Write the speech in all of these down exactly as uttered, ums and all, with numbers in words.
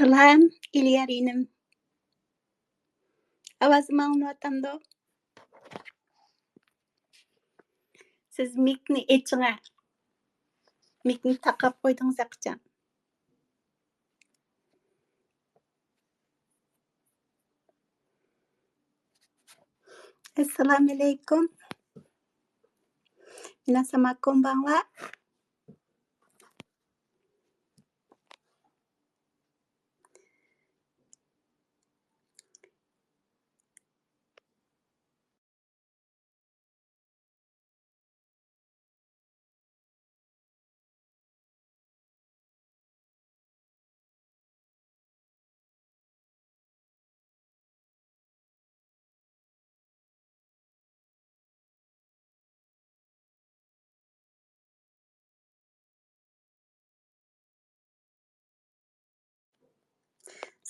سالام ئىليار ئىنىم. ئاۋازىم ئاڭلىنىۋاتامدۇ؟ سىز مىكنى ئېچىڭە. مىكنى تاقاپ قويدىڭىز ھەقىچان. ئەسسالامۇئەلەيكۇم. مىناساما كومباڭۋا.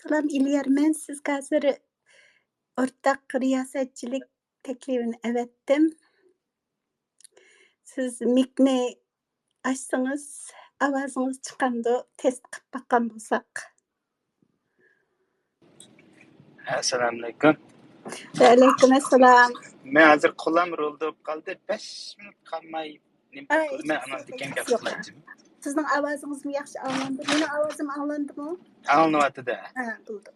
سالام ئىليار، مەن سىزگە ھازىر ئورتاق رىياسەتچىلىك تەكلىپىنى ئەۋەتتىم. سىز مىكنى ئاچسىڭىز، ئاۋازىڭىز چىقامدۇ؟ تېست قىلىپ باققان بولساق. ئەسسالامۇئەلەيكۇم. ۋەئەلەيكۇم ئەسسالام. مەن ھازىر قولام رولدا بولۇپ قالدى. بەش مىنۇت قالماي نېمە ئاي، كۆرمەي، ئاندىن كېيىن گەپ قىلايچۇ. سىزنىڭ ئاۋازىڭىزمۇ ياخشى ئاڭلاندى؟ مېنىڭ ئاۋازىم ئاڭلاندىمۇ؟ ئاڭلىنىۋاتىدۇ. ھە، بولدى.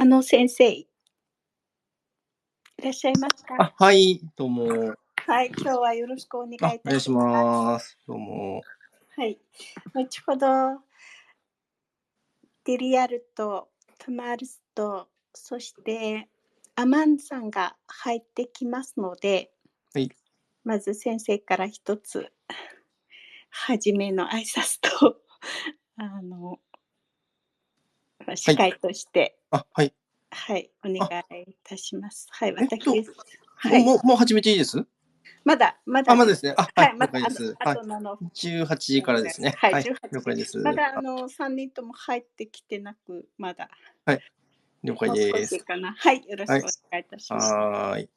あの先生、いらっしゃいますか？あ、はい、どうも。はい、今日はよろしくお願いいあ、たします。お願いします。どうも。はい。後ほど、デリアルとトマルスと、そしてアマンさんが入ってきますので、はい。まず先生から一つ、初めの挨拶と、あの、司会として、あ、はい。はい、お願いいたします。はい、えっと私です。はい。もう、もう始めていいです？まだ、まだあ、まだですね。あ、はい、はい、まだ了解です。あの後の十八時からですね。はい、はい、十八了解です。まだあの三人とも入ってきてなく、まだ。了解もう少です。しかな。はい、よろしくお願いいたします。はーい。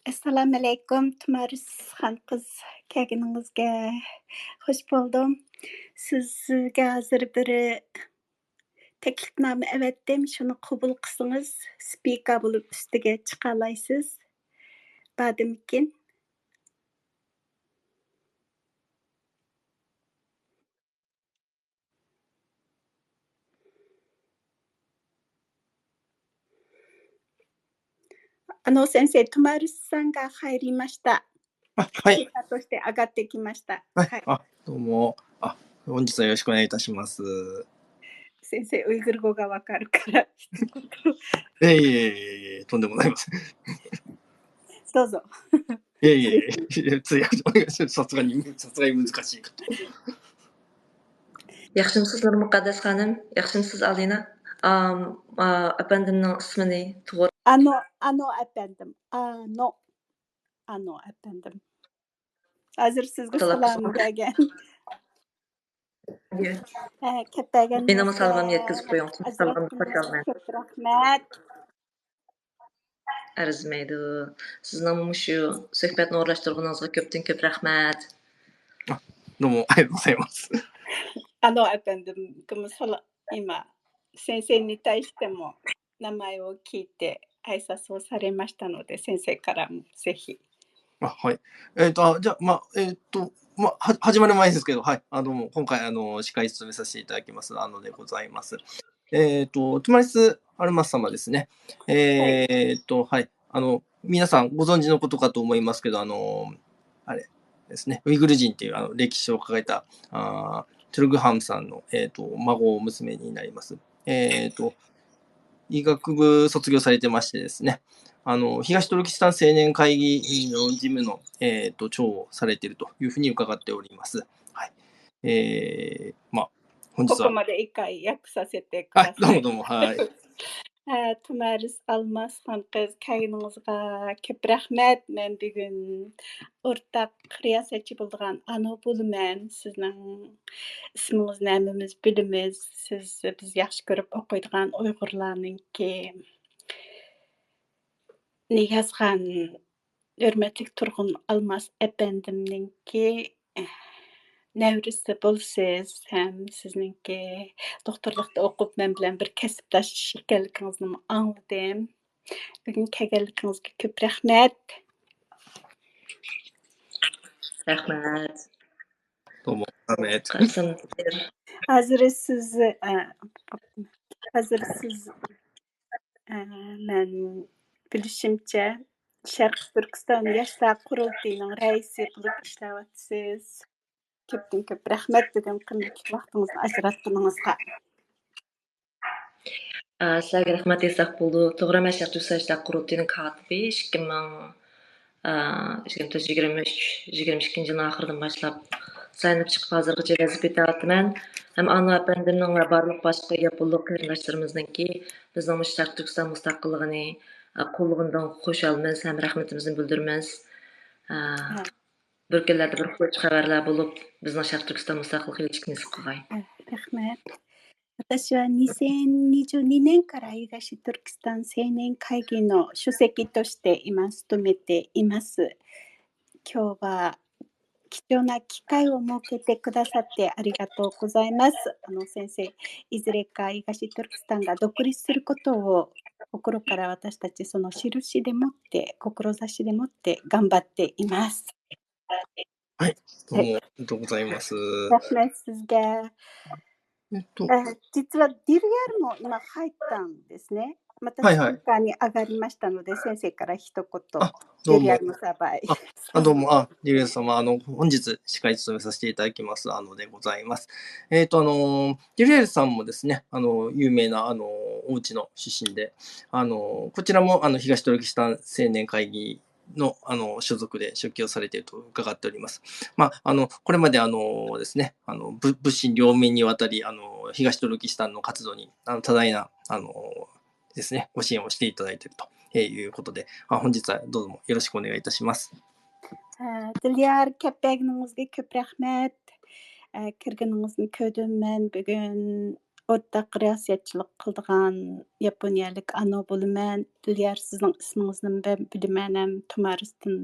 ئەسسالامۇئەلەيكۇم، تۇمارىس خان قىز، كەلگىنىڭىزگە خوش بولدۇم. سىزگە ھازىر بىر تەكلىپنامە ئەۋەتتىم، شۇنى قوبۇل قىلسىڭىز، سپىكەر بولۇپ ئۈستىگە چىقالايسىز. باردىمىكىن؟あの先生、トマルさんが入りました。あ、はい。スピーカーとして上がってきました。はい。はい。あ、どうも。あ、本日はよろしくお願いいたします。先生、ウイグル語がわかるから、一言。いえいえいえいえ、とんでもないです。どうぞ。いえいえいえ、通訳お願いします。さすがに、さすがに難しいかと。 ياخشىمۇسىز نۇرمۇقەددەس خانىم؟ ياخشىمۇسىز ئالىنا؟ ئام، ئا، ئەپەندىمنىڭ ئىسمىنى توغرا. あの、あの ئەپەندىم. あの、 ئانو ئەپەندىم. ھازىر سىزگە سالام بەرگەن. ھە، كەپ بەرگەن. مېنىڭمۇ سالامىمنى يەتكۈزۈپ قويۇڭ. سالامدىن خۇش ئالىمەن. كۆپ رەھمەت. ئەرزىمەيدۇ. سىزنىڭمۇ مۇشۇ سۆھبەتنى ئورۇنلاشتۇرغىنىڭىزغا كۆپتىن كۆپ رەھمەت. どうもありがとうございます。 あの ئەپەندىم، 今、先生に対しても名前を聞いて挨拶をされましたので、先生からもぜひ。 あ、はい。えっ、と、あ、じゃあ、まあ、えっ、と、まあ、は始まる前ですけど、はい。あの、今回、あの、司会務めさせていただきます、あのでございます。えっ、と、トマリス・アルマス様ですね。えっ、と、はい。あの、皆さんご存知のことかと思いますけど、あの、あれですね、ウイグル人っていうあの歴史を抱えた、あー、トゥルグハムさんの、えっ、と、孫娘になります。えっ、と、医学部卒業されてましてですね、あの、東トルキスタン青年会議の事務の、えっ、と、長をされているというふうに伺っております。はい。えー、まあ、本日は。 ここまで一回訳させてください。 あ、どうもどうも、はい。 ھە، تۇمارىس ئالماس خان قىز، كەلگىنىڭىزغا كۆپ رەھمەت. مەن بۈگۈن ئورتاق رىياسەتچى بولىدىغان ئانو بولىمەن. سىزنىڭ ئىسمىڭىزنى ھەممىمىز بىلىمىز. سىز بىز ياخشى كۆرۈپ ئوقۇيدىغان ئۇيغۇرلارنىڭكى نى يازغان ھۆرمەتلىك تۇرغۇن ئالماس ئەپەندىمنىڭكى نەۋرىسى بولىسىز ھەم سىزنىڭكى دوختۇرلۇقتا ئوقۇپ، مەن بىلەن بىر كەسىپداش ئىكەنلىكىڭىزنىمۇ ئاڭلىدىم. بۈگۈن كەلگەنلىكىڭىزگە كۆپ رەھمەت. رەھمەت. どうも、ラメッ قاسىم. ھازىر سىز، ئە، ھازىر سىز ئە، مەن بىلىشىمچە، شەرقىي تۈركىستان ياشلار قۇرۇلتىيىنىڭ رەئىسى بولۇپ ئىشلەۋاتىسىز. كۆپتىن كۆپ رەھمەت بۈگۈن قىممەتلىك ۋاقتىڭىزنى ئاجراتقىنىڭىزغا. ئە، سىلەرگە رەھمەت دېسەك بولىدۇ. توغرا، مەن شەرقىي تۈركىستان ياشلار قۇرۇلتىيىنىڭ كاتىپى، ئىككى مىڭ، ئە، ئىككى مىڭ يىگىرمە ئۈچ، يىگىرمە ئىككىنچى يىلنىڭ ئاخىرىدىن باشلاپ سايلىنىپ چىقىپ، ھازىرغىچە ۋەزىپە ئېتىۋاتىمەن. ھەم ئانۇ ئەپەندىمنىڭ ۋە بارلىق باشقا ياپونلۇق قېرىنداشلىرىمىزنىڭكى بىزنىڭ مۇشۇ شەرقىي تۈركىستان مۇستەقىللىقىنى، ئە، قوللىغىنىدىن خۇشالمىز ھەم رەھمىتىمىزنى بىلدۈرىمىز. ئە، بىر كۈنلەردە بىر خۇش خەۋەرلەر بولۇپ، بىزنىڭ شەرقىي تۈركىستان مۇستەقىللىقى ئېلىشكىنى قىلغاي. あ、ラフマット。私はにせんにじゅうにねんから東トルキスタン青年会議の主席として今務めています。今日は貴重な機会を設けてくださってありがとうございます。あの先生、いずれか東トルキスタンが独立することを心から私たちその印でもって、志でもって頑張っています。はい、どうもありがとうございます。 رەھمەت سىزگە. えっと、 えー、実はディリアルも今入ったんですね。またはいはい。スピーカーに上がりましたので、先生から一言。あ、どうもディリアルのサバイ。あ、あ、どうも、あ、リュウエル様、あの、本日司会務めさせていただきます、あの、でございます。えっと、あの、リュウエルさんもですね、あの、有名な、あの、お家の出身で、あの、こちらも、あの、東トルキスタン青年会議の、あの、所属で出勤をされていると伺っております。まあ、あの、これまで、あの、ですね、あの、部、部品両面にわたり、あの、東トルキスタンの活動に、あの、多大な、あの、ですね、ご支援をしていただいているということで、あ、本日はどうもよろしくお願いいたします。 ئە، دىليار، كەپ بەرگىنىڭىزگە كۆپ رەھمەت. ئە، كىرگىنىڭىزنى كۆردۈم مەن. بۈگۈن ئورتاق رىياسەتچىلىك قىلىدىغان ياپونىيەلىك ئانو بولىمەن. دىليار، سىزنىڭ ئىسمىڭىزنى مەن بىلىمەن ھەم تۇمارىستىن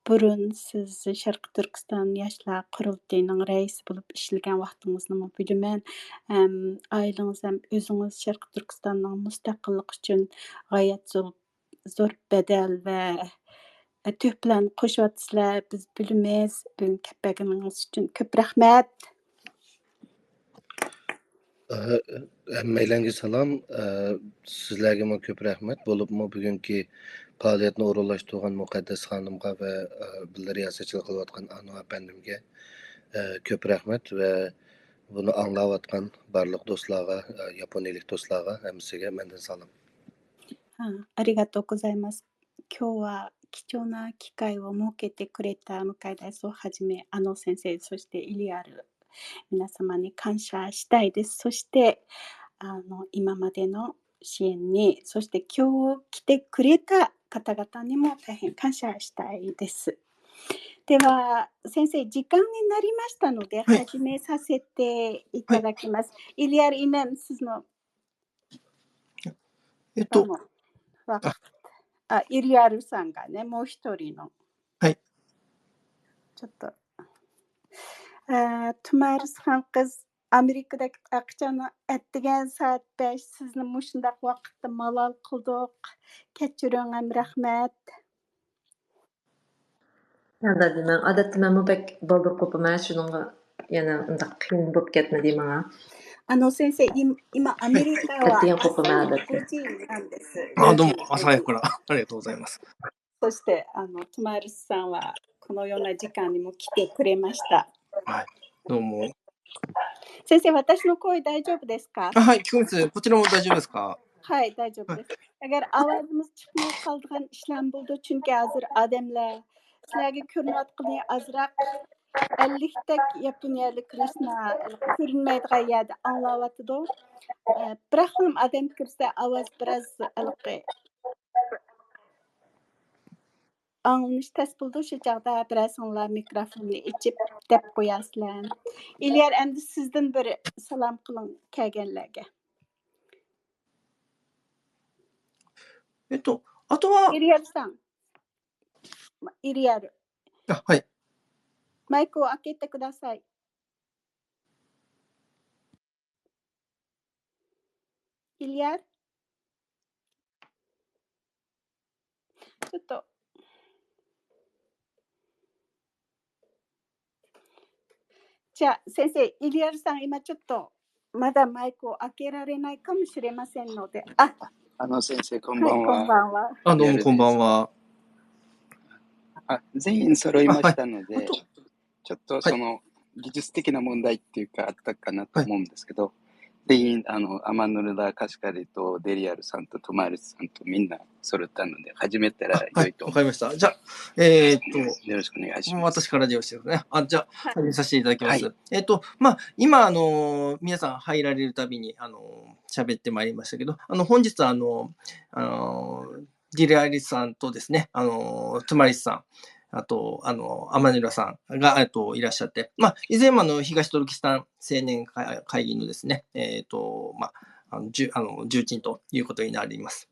بۇرۇن سىز شەرقىي تۈركىستان ياشلار قۇرۇلتىيىنىڭ رەئىسى بولۇپ ئىشلىگەن ۋاقتىڭىزنىمۇ بىلىمەن. ھەم ئائىلىڭىز ھەم ئۆزىڭىز شەرقىي تۈركىستاننىڭ مۇستەقىللىقى ئۈچۈن غايەت زور، زور بەدەل ۋە تۆھپىلەرنى قوشۇۋاتىسىلەر، بىز بىلىمىز. بۈگۈن كەپ بەرگىنىڭىز ئۈچۈن كۆپ رەھمەت. ئە، ھەممەيلەنگە سالام. ئە، سىزلەرگىمۇ كۆپ رەھمەت. بولۇپمۇ بۈگۈنكى پائالىيەتنى ئورۇنلاشتۇرغان مۇقەددەس خانىمغا ۋە، ئە، بىللە رىياسەتچىلىك قىلىۋاتقان ئانۇ ئەپەندىمگە، ئە، كۆپ رەھمەت ۋە بۇنى ئاڭلاۋاتقان بارلىق دوستلارغا، ئە، ياپونىيەلىك دوستلارغا ھەممىسىگە مەندىن سالام. あ、ありがとうございます。今日は貴重な機会を設けてくれた向井大輔をはじめ、あの先生、そしてイリアル、皆様に感謝したいです。そして、あの、今までの支援に、そして今日来てくれた方々にも大変感謝したいです。では、先生、時間になりましたので、はい。始めさせていただきます。 İlyar, İnem, siz mi? えっと、 Tamam. Bak. Aa, İlyar さんがね、もう一人の。 はい。 ちょっと。ئە، تۇمارىس خان قىز، ئامېرىكىدىكى ئاقچاننىڭ ئەتىگەن سائەت بەش، سىزنى مۇشۇنداق ۋاقىتتا مالال قىلدۇق. كەچۈرۈڭ ھەم رەھمەت. ياندايدى، مەن ئادەتتە مەنمۇ بەك بالدۇر قوپىمەن، شۇنىڭغا يەنە ئۇنداق قىيىن بولۇپ كەتمىدى ماڭا. あの先生、今、今アメリカは قەتئىي 朝 قوپىمەن の ئادەتتە. 5時なんです。 あ、どうも、朝早くからありがとうございます。 そして、あの、トマールスさんはこのような時間にも来てくれました。 はい。どうも。 先生、私の声大丈夫ですか？ あ、はい、聞こえます。こちらも大丈夫ですか？ はい、大丈夫です。ئەگەر ئاۋازىمىز چىقماي قالىدىغان ئىشلار بولىدۇ، چۈنكى ھازىر ئادەملەر سىلەرگە كۆرۈنۈۋاتقىنى ئازراق ئەللىكتەك ياپونىيەلىك رۇسنا كۆرۈنمەيدىغان يەردە ئاڭلاۋاتىدۇ. ئە، بىراقلا ئادەم كىرسە ئاۋاز بىراز ھېلىقى ئاڭلىنىش تەس بولىدۇ، شۇ چاغدا بىرەرسىڭلار مىكروفوننى ئېچىپ دەپ قويارسىلەر. ئىليار، ئەمدى سىزدىن بىر سالام قىلىڭ كەلگەنلەرگە. えっと、あとは、 ئىليار ساڭ. ئىليار. あ、はい。 マイクを開けてください。 ئىليار. ちょっと。 じゃあ、先生、イリアルさん、今ちょっと、まだマイクを開けられないかもしれませんので。あ、あの先生、こんばんは。こんばんは。あ、どうもこんばんは。あ、全員揃いましたので、あ、はい。ちょっとその、技術的な問題っていうかあったかなと思うんですけど、全員、あの、アマンドラ・カシカリとデリアルさんとトマリスさんとみんな揃ったので、始めたらあ、はい、良いと思います。わかりました。じゃあ、えーっと、よろしくお願いします。私からでよろしいですかね。あ、じゃあ、はい。始めさせていただきます。はい。えっと、まあ、今、あの、皆さん入られるたびに、あの、喋ってまいりましたけど、あの、本日、あの、あの、デリアルさんとですね、あの、トマリスさん、あと、あの、アマンドラさんが、えっと、いらっしゃって、まあ、以前も、あの、東トルキスタン青年会会議のですね、えっと、まあ、あの、重あの重鎮ということになります。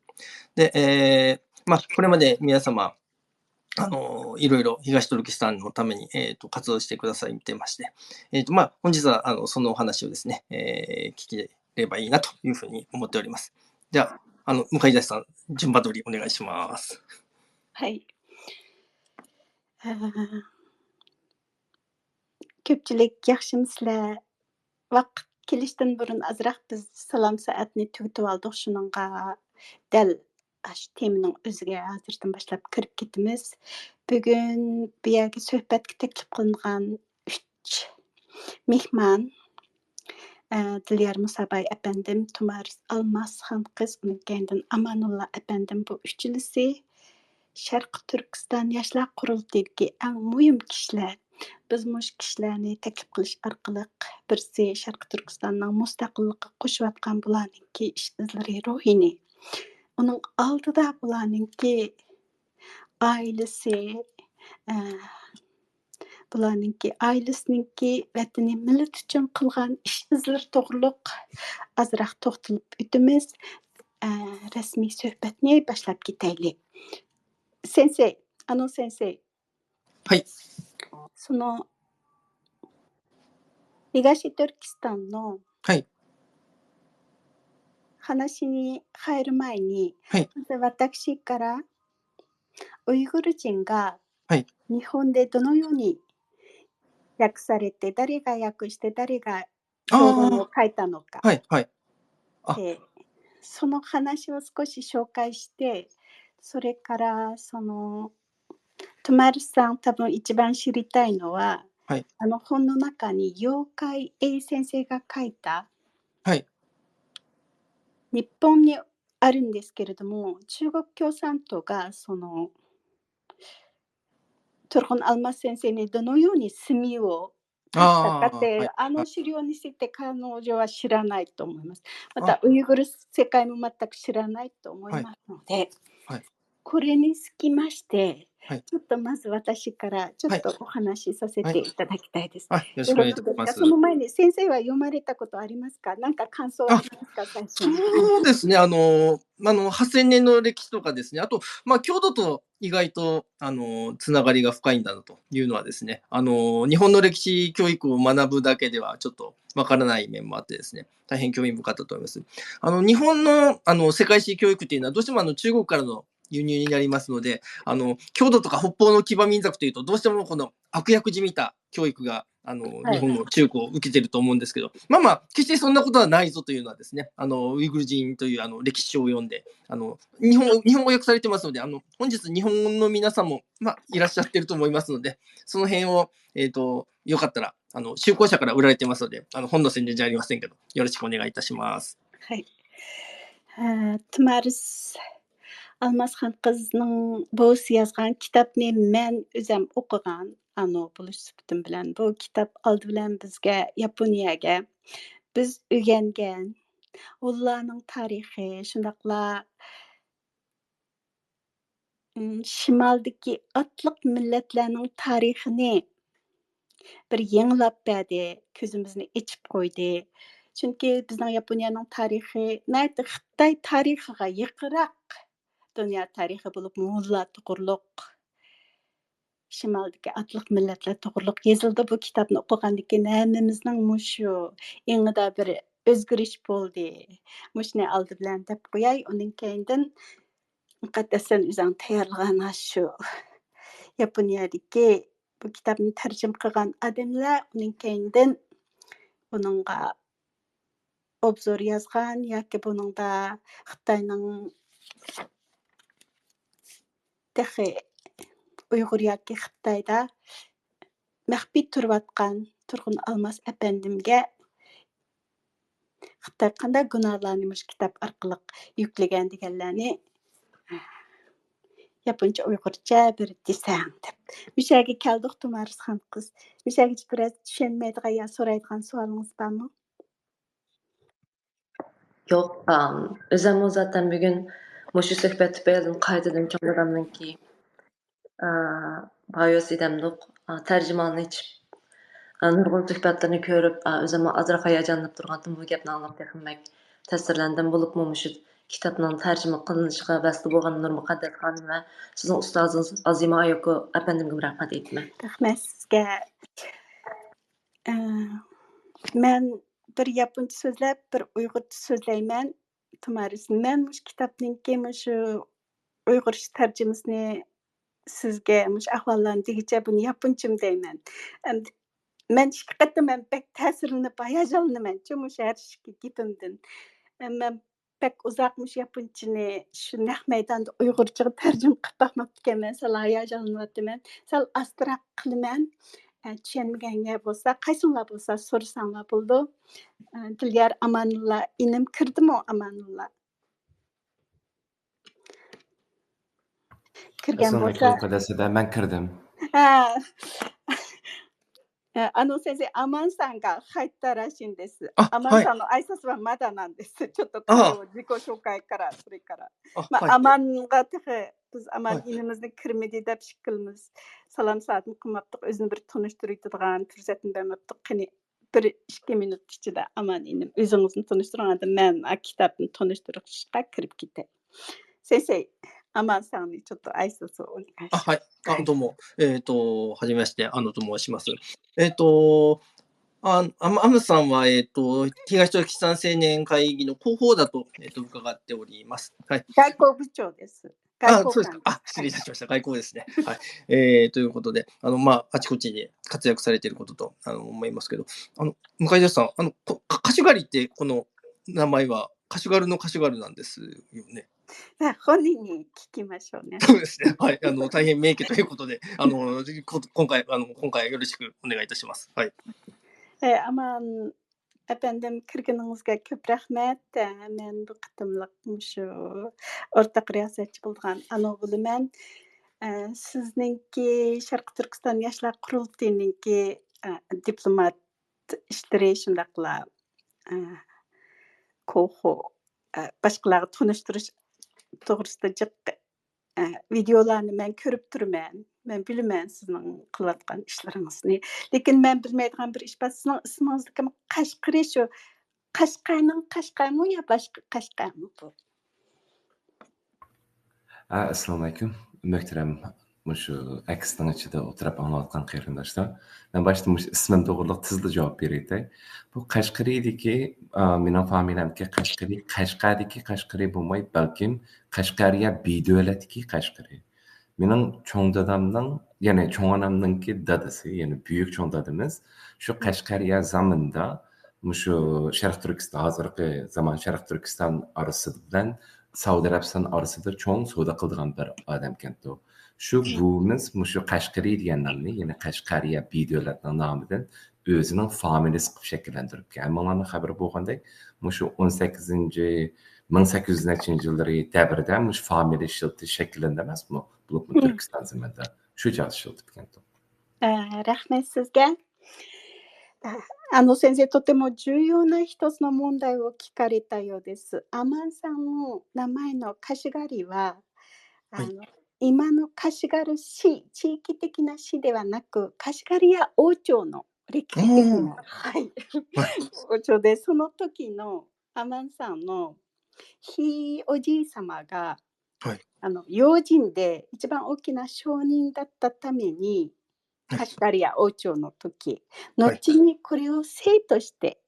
で、えーまあ、これまで皆様、あの、いろいろ東トルキスタンのために、えーと、活動してくださってまして、えーと、まあ、本日は、あの、そのお話をですね、えー聞ければいいなというふうに思っております。じゃあ、あの、向井大さん、順番通りお願いします。ھەي. ئە، كۆپچىلىك ياخشىمۇسىلەر؟ ۋاقىت كېلىشتىن بۇرۇن ئازراق بىز سالام سائەتنى تۈگىتىۋالدۇق، شۇنىڭغا دەل ئاشۇ تېمىنىڭ ئۆزىگە ھازىردىن باشلاپ كىرىپ كېتىمىز. بۈگۈن بۇ يەرگە سۆھبەتكە تەكلىپ قىلىنغان ئۈچ مېھمان، ئە، دىليار مۇساباي ئەپەندىم، تۇمارىس ئالماس خان قىز، ئۇنىڭ كەينىدىن ئامانۇللا ئەپەندىم، بۇ ئۈچىلىسى شەرقىي تۈركىستان ياشلار قۇرۇلتىيىدىكى ئەڭ مۇھىم كىشىلەر. بىز مۇشۇ كىشىلەرنى تەكلىپ قىلىش ئارقىلىق، بىرسى شەرقىي تۈركىستاننىڭ مۇستەقىللىقىغا قوشۇۋاتقان بۇلارنىڭكى ئىش ئىزلىرى، روھىنى، ئۇنىڭ ئالدىدا بۇلارنىڭكى ئائىلىسى، ئە، بۇلارنىڭكى ئائىلىسىنىڭكى ۋەتىنى، مىللىتى ئۈچۈن قىلغان ئىش ئىزلىرى توغرۇلۇق ئازراق توختىلىپ ئۆتىمىز. ئە، رەسمىي سۆھبەتنى باشلاپ كېتەيلى. سېنسېي، ئانو سېنسېي. はい。その、東トルキスタンのはい。話に入る前に、はい。まず私から、ウイグル人がはい。日本でどのように訳されて、誰が訳して、誰が評論を書いたのか。はい、はい。あ。で、その話を少し紹介して、それから、その、トマリスさん、多分一番知りたいのは、はい。あの本の中に妖怪A先生が書いた、はい。日本にあるんですけれども、中国共産党がその、トルコのアルマス先生にどのように罪を犯したかって、あー、はい、あの資料について彼女は知らないと思います。まあ。た、ウイグル世界も全く知らないと思いますので、はい。これにつきまして、はい。ちょっとまず私からちょっとお話しさせていただきたいです。はい。はい、よろしくお願いします。よろしいですか？その前に、先生は読まれたことありますか？なんか感想はありますか？最初に。そうですね。あの、あの、はっせんねんの歴史とかですね。あと、まあ、郷土と意外と、あの、つながりが深いんだなというのはですね、あの、日本の歴史教育を学ぶだけではちょっとわからない面もあってですね、大変興味深かったと思います。あの、日本の、あの、世界史教育っていうのはどうしても、あの、中国からの輸入になりますので、あの、郷土とか北方の騎馬民族というと、どうしてもこの悪役じみた教育が、あの、はい。日本の中高を受けてると思うんですけど、まあまあ、決してそんなことはないぞというのはですね、あの、ウイグル人という、あの、歴史書を読んで、あの、日本、日本語訳されてますので、あの、本日日本の皆さんも、まあ、いらっしゃってると思いますので、その辺を、えっと、よかったら、あの、中古車から売られてますので、あの、本の宣伝じゃありませんけど、よろしくお願いいたします。はい。ھە، تۇمارىس ئالماسخان قىزنىڭ بوۋىسى يازغان كىتابنى مەن ئۆزەم ئوقۇغان، ئانو بولۇش سۈپىتىم بىلەن. بۇ كىتاب ئالدى بىلەن بىزگە ياپونىيەگە بىز ئۆگەنگەن ھونلارنىڭ تارىخى، شۇنداقلا، ئىم، شىمالدىكى ئاتلىق مىللەتلەرنىڭ تارىخىنى بىر يېڭىلاپ بەردى، كۆزىمىزنى ئېچىپ قويدى. چۈنكى بىزنىڭ ياپونىيەنىڭ تارىخى ناھايىتى خىتاي تارىخىغا يېقىنراق دۇنيا تارىخى بولۇپ، ھونلار توغرۇلۇق، شىمالدىكى ئاتلىق مىللەتلەر توغرۇلۇق يېزىلدى. بۇ كىتابنى ئوقۇغاندىن كېيىن ھەممىمىزنىڭ مۇشۇ ئېڭىدا بىر ئۆزگىرىش بولدى. مۇشۇنى ئالدى بىلەن دەپ قوياي، ئۇنىڭ كەينىدىن مۇقەددەس، سەن ئۆزۈڭ تەييارلىغان شۇ ياپونىيەدىكى بۇ كىتابنى تەرجىمە قىلغان ئادەملەر، ئۇنىڭ كەينىدىن بۇنىڭغا ئوبزور يازغان ياكى بۇنىڭدا خىتاينىڭ تېخى ئۇيغۇر ياكى خىتايدا مەخپىي تۇرۇۋاتقان تۇرغۇن ئالماس ئەپەندىمگە خىتاي قانداق گۇناھلارنى مۇشۇ كىتاب ئارقىلىق يۈكلىگەن دېگەنلەرنى ياپونچە ئۇيغۇرچە بىر دېسەڭ دەپ. مۇشۇ يەرگە كەلدۇق، تۇمارىس خان قىز. مۇشۇ يەرگىچە بىرەر چۈشەنمەيدىغان يا سورايدىغان سوئالىڭىز بارمۇ؟ يوق، ئام، ئۆزۈممۇ زاتەن بۈگۈن مۇشۇ سۆھبەت تۈپەيلىدىن قايتىدىن چوڭ دادامنىڭكى، ئا، بايوسى دەمدۇق، ئا، تەرجىمانىنى ئېچىپ، ئا، نۇرغۇن سۆھبەتلىرىنى كۆرۈپ، ئا، ئۆزۈممۇ ئازراق ھاياجانلىنىپ تۇرغانتىم، بۇ گەپنى ئاڭلاپ تېخىمۇ بەك تەسىرلەندىم. بولۇپمۇ مۇشۇ كىتابنىڭ تەرجىمە قىلىنىشىغا ۋەسىتە بولغان نۇر مۇقەددەس خانىم ۋە سىزنىڭ ئۇستازىڭىز ئازىما ئاياكو ئەپەندىمگىمۇ رەھمەت ئېيتىمەن. رەھمەت سىزگە. ئە، مەن بىر ياپونچە سۆزلەپ، بىر ئۇيغۇرچە سۆزلەيمەن. تۇمارىس، مەن مۇشۇ كىتابنىڭكى مۇشۇ ئۇيغۇرچە تەرجىمىسىنى سىزگە مۇشۇ ئەھۋاللارنى دېگۈچە بۇنى ياپونچىمۇ دەيمەن. ئەمدى مەن ئىككى قېتىم مەن بەك تەسىرلىنىپ، ھاياجانلىنىمەنچۇ مۇشۇ ھەر ئىككى گېپىمدىن. مەن بەك ئۇزاق مۇشۇ ياپونچىنى شۇ نەق مەيداندا ئۇيغۇرچىغا تەرجىمە قىلىپ باقماپتىكەنمەن، سەل ھاياجانلىنىۋاتىمەن. سەل ئاستىراق قىلىمەن. ئە، چۈشەنمىگەن يەر بولسا، قايسىڭلار بولسا سورىساڭلار بولىدۇ. ئە، دىليار ئامانۇللا، ئىنىم كىردىمۇ ئامانۇللا؟ كىرگەن بولسا. その教科ですね。 مەن كىردىم. あ、あの先生、アマンさんが入ったらしいんです。あ、アマンさんの挨拶はまだなんです。ちょっと彼を自己紹介から、それから。あ、まあ、はい。アマンが、تېخى بىز ئامانはい。ئىنىمىزنى كىرمىدى دەپ ئىش قىلىمىز. سالام سالام قىلماپتۇق. ئۆزىنى بىر تونۇشتۇرۇۋېتىدىغان پۇرسەتنى بەرمەپتۇق. قېنى، بىر ئىككى مىنۇت ئىچىدە ئامان ئىنىم ئۆزىڭىزنى تونۇشتۇرۇڭ. ئاندىن مەن، ئا، كىتابنى تونۇشتۇرۇشقا كىرىپ كېتەي. سېنسېي، ئامان ساڭنى ちょっと挨拶をお願いします。 あ、はい。あ、どうも。えっと、はじめまして、あのと申します。えっと、あ、あま、アムさんは、えっと、東京岸田青年会議の広報だと、えっと、伺っております。はい。 外交部長です。 あ、外交官。 そうですか。あ、失礼いたしました。外交ですね。はい。えー、ということで、あの、まあ、あちこちに活躍されていることと、あの、思いますけど、あの、向田さん、あの、こ、か、カシュガリって、この名前は、カシュガルのカシュガルなんですよね。 さあ、本人に聞きましょうね。 そうですね。はい。あの、大変名家ということで、あの、こ、今回、あの、今回よろしくお願いいたします。はい。 ئە، ئامان ئەپەندىم، كىرگىنىڭىزگە كۆپ رەھمەت. ئە، مەن بۇ قېتىملىق مۇشۇ ئورتاق رىياسەتچى بولىدىغان ئانو بولىمەن. ئە، سىزنىڭكى شەرقىي تۈركىستان ياشلار قۇرۇلتىيىنىڭكى، ئە، دىپلومات ئىشلىرى، شۇنداقلا، ئە، كوخو، ئە، باشقىلارغا تونۇشتۇرۇش توغرىسىدا جىق، ئە، ۋىدېئولارنى مەن كۆرۈپ تۇرىمەن. مەن بىلىمەن سىزنىڭ قىلىۋاتقان ئىشلىرىڭىزنى. لېكىن مەن بىلمەيدىغان بىر ئىش بار. سىزنىڭ ئىسمىڭىزدىكى قەشقىرى شۇ قەشقەرنىڭ قەشقەرمۇ يا باشقا قەشقەرمۇ بۇ؟ ئە، ئەسسالامۇئەلەيكۇم. مۆھتەرەم مۇشۇ ئەكسنىڭ ئىچىدە ئولتۇرۇپ ئاڭلاۋاتقان قېرىنداشلار، مەن باشتا مۇشۇ ئىسمىم توغرىلىق تېزلا جاۋاب بېرەيتەي. بۇ قەشقىرىدىكى، ئا، مېنىڭ فامىلەمدىكى قەشقىرى، قەشقەردىكى قەشقىرى بولماي، بەلكىم قەشقەرىيە بىدۆلەتتىكى قەشقىرى. مېنىڭ چوڭ دادامنىڭ، يەنى چوڭ ئانامنىڭكى دادىسى، يەنى بۈيۈك چوڭ دادىمىز شۇ قەشقەرىيە زامىنىدا مۇشۇ شەرقىي تۈركىستان، ھازىرقى زامان شەرقىي تۈركىستان ئارىسى بىلەن سەئۇدى ئەرەبىستان ئارىسىدا چوڭ سودا قىلىدىغان بىر ئادەمكەنتۇ. شۇ بوۋىمىز مۇشۇ قەشقىرى دېگەن نامنى، يەنى قەشقەرىيە بىدۆلەتنىڭ نامىدىن ئۆزىنىڭ فامىلىسى قىلىپ شەكىللەندۈرۈپتىكەن. ھەممىڭلارنىڭ خەۋىرى بولغاندەك، مۇشۇ ئون سەككىزىنچى، مىڭ سەككىز يۈز نەچچىنچى يىللىرى دەۋرىدە مۇشۇ فامىلە ئىشلىتىش شەكىللەندى ئەمەسمۇ؟ بولۇپمۇ تۈركىستان زېمىنىدا شۇ چاغدا ئىشلىتىپتىكەنتۇ. あー、ラフメスが。あの先生、とても重要な一つの問題を聞かれたようです。アマンさんの名前のカシュガリは、はい。あの、今のカシュガル市、地域的な市ではなく、カシュガリア王朝の、歴史的な、うん。はい、はい。王朝で、その時のアマンさんのひいおじいさまが、はい。あの、用心で一番大きな商人だったために、はい。カシュガリア王朝の時、はい。後にこれを姓として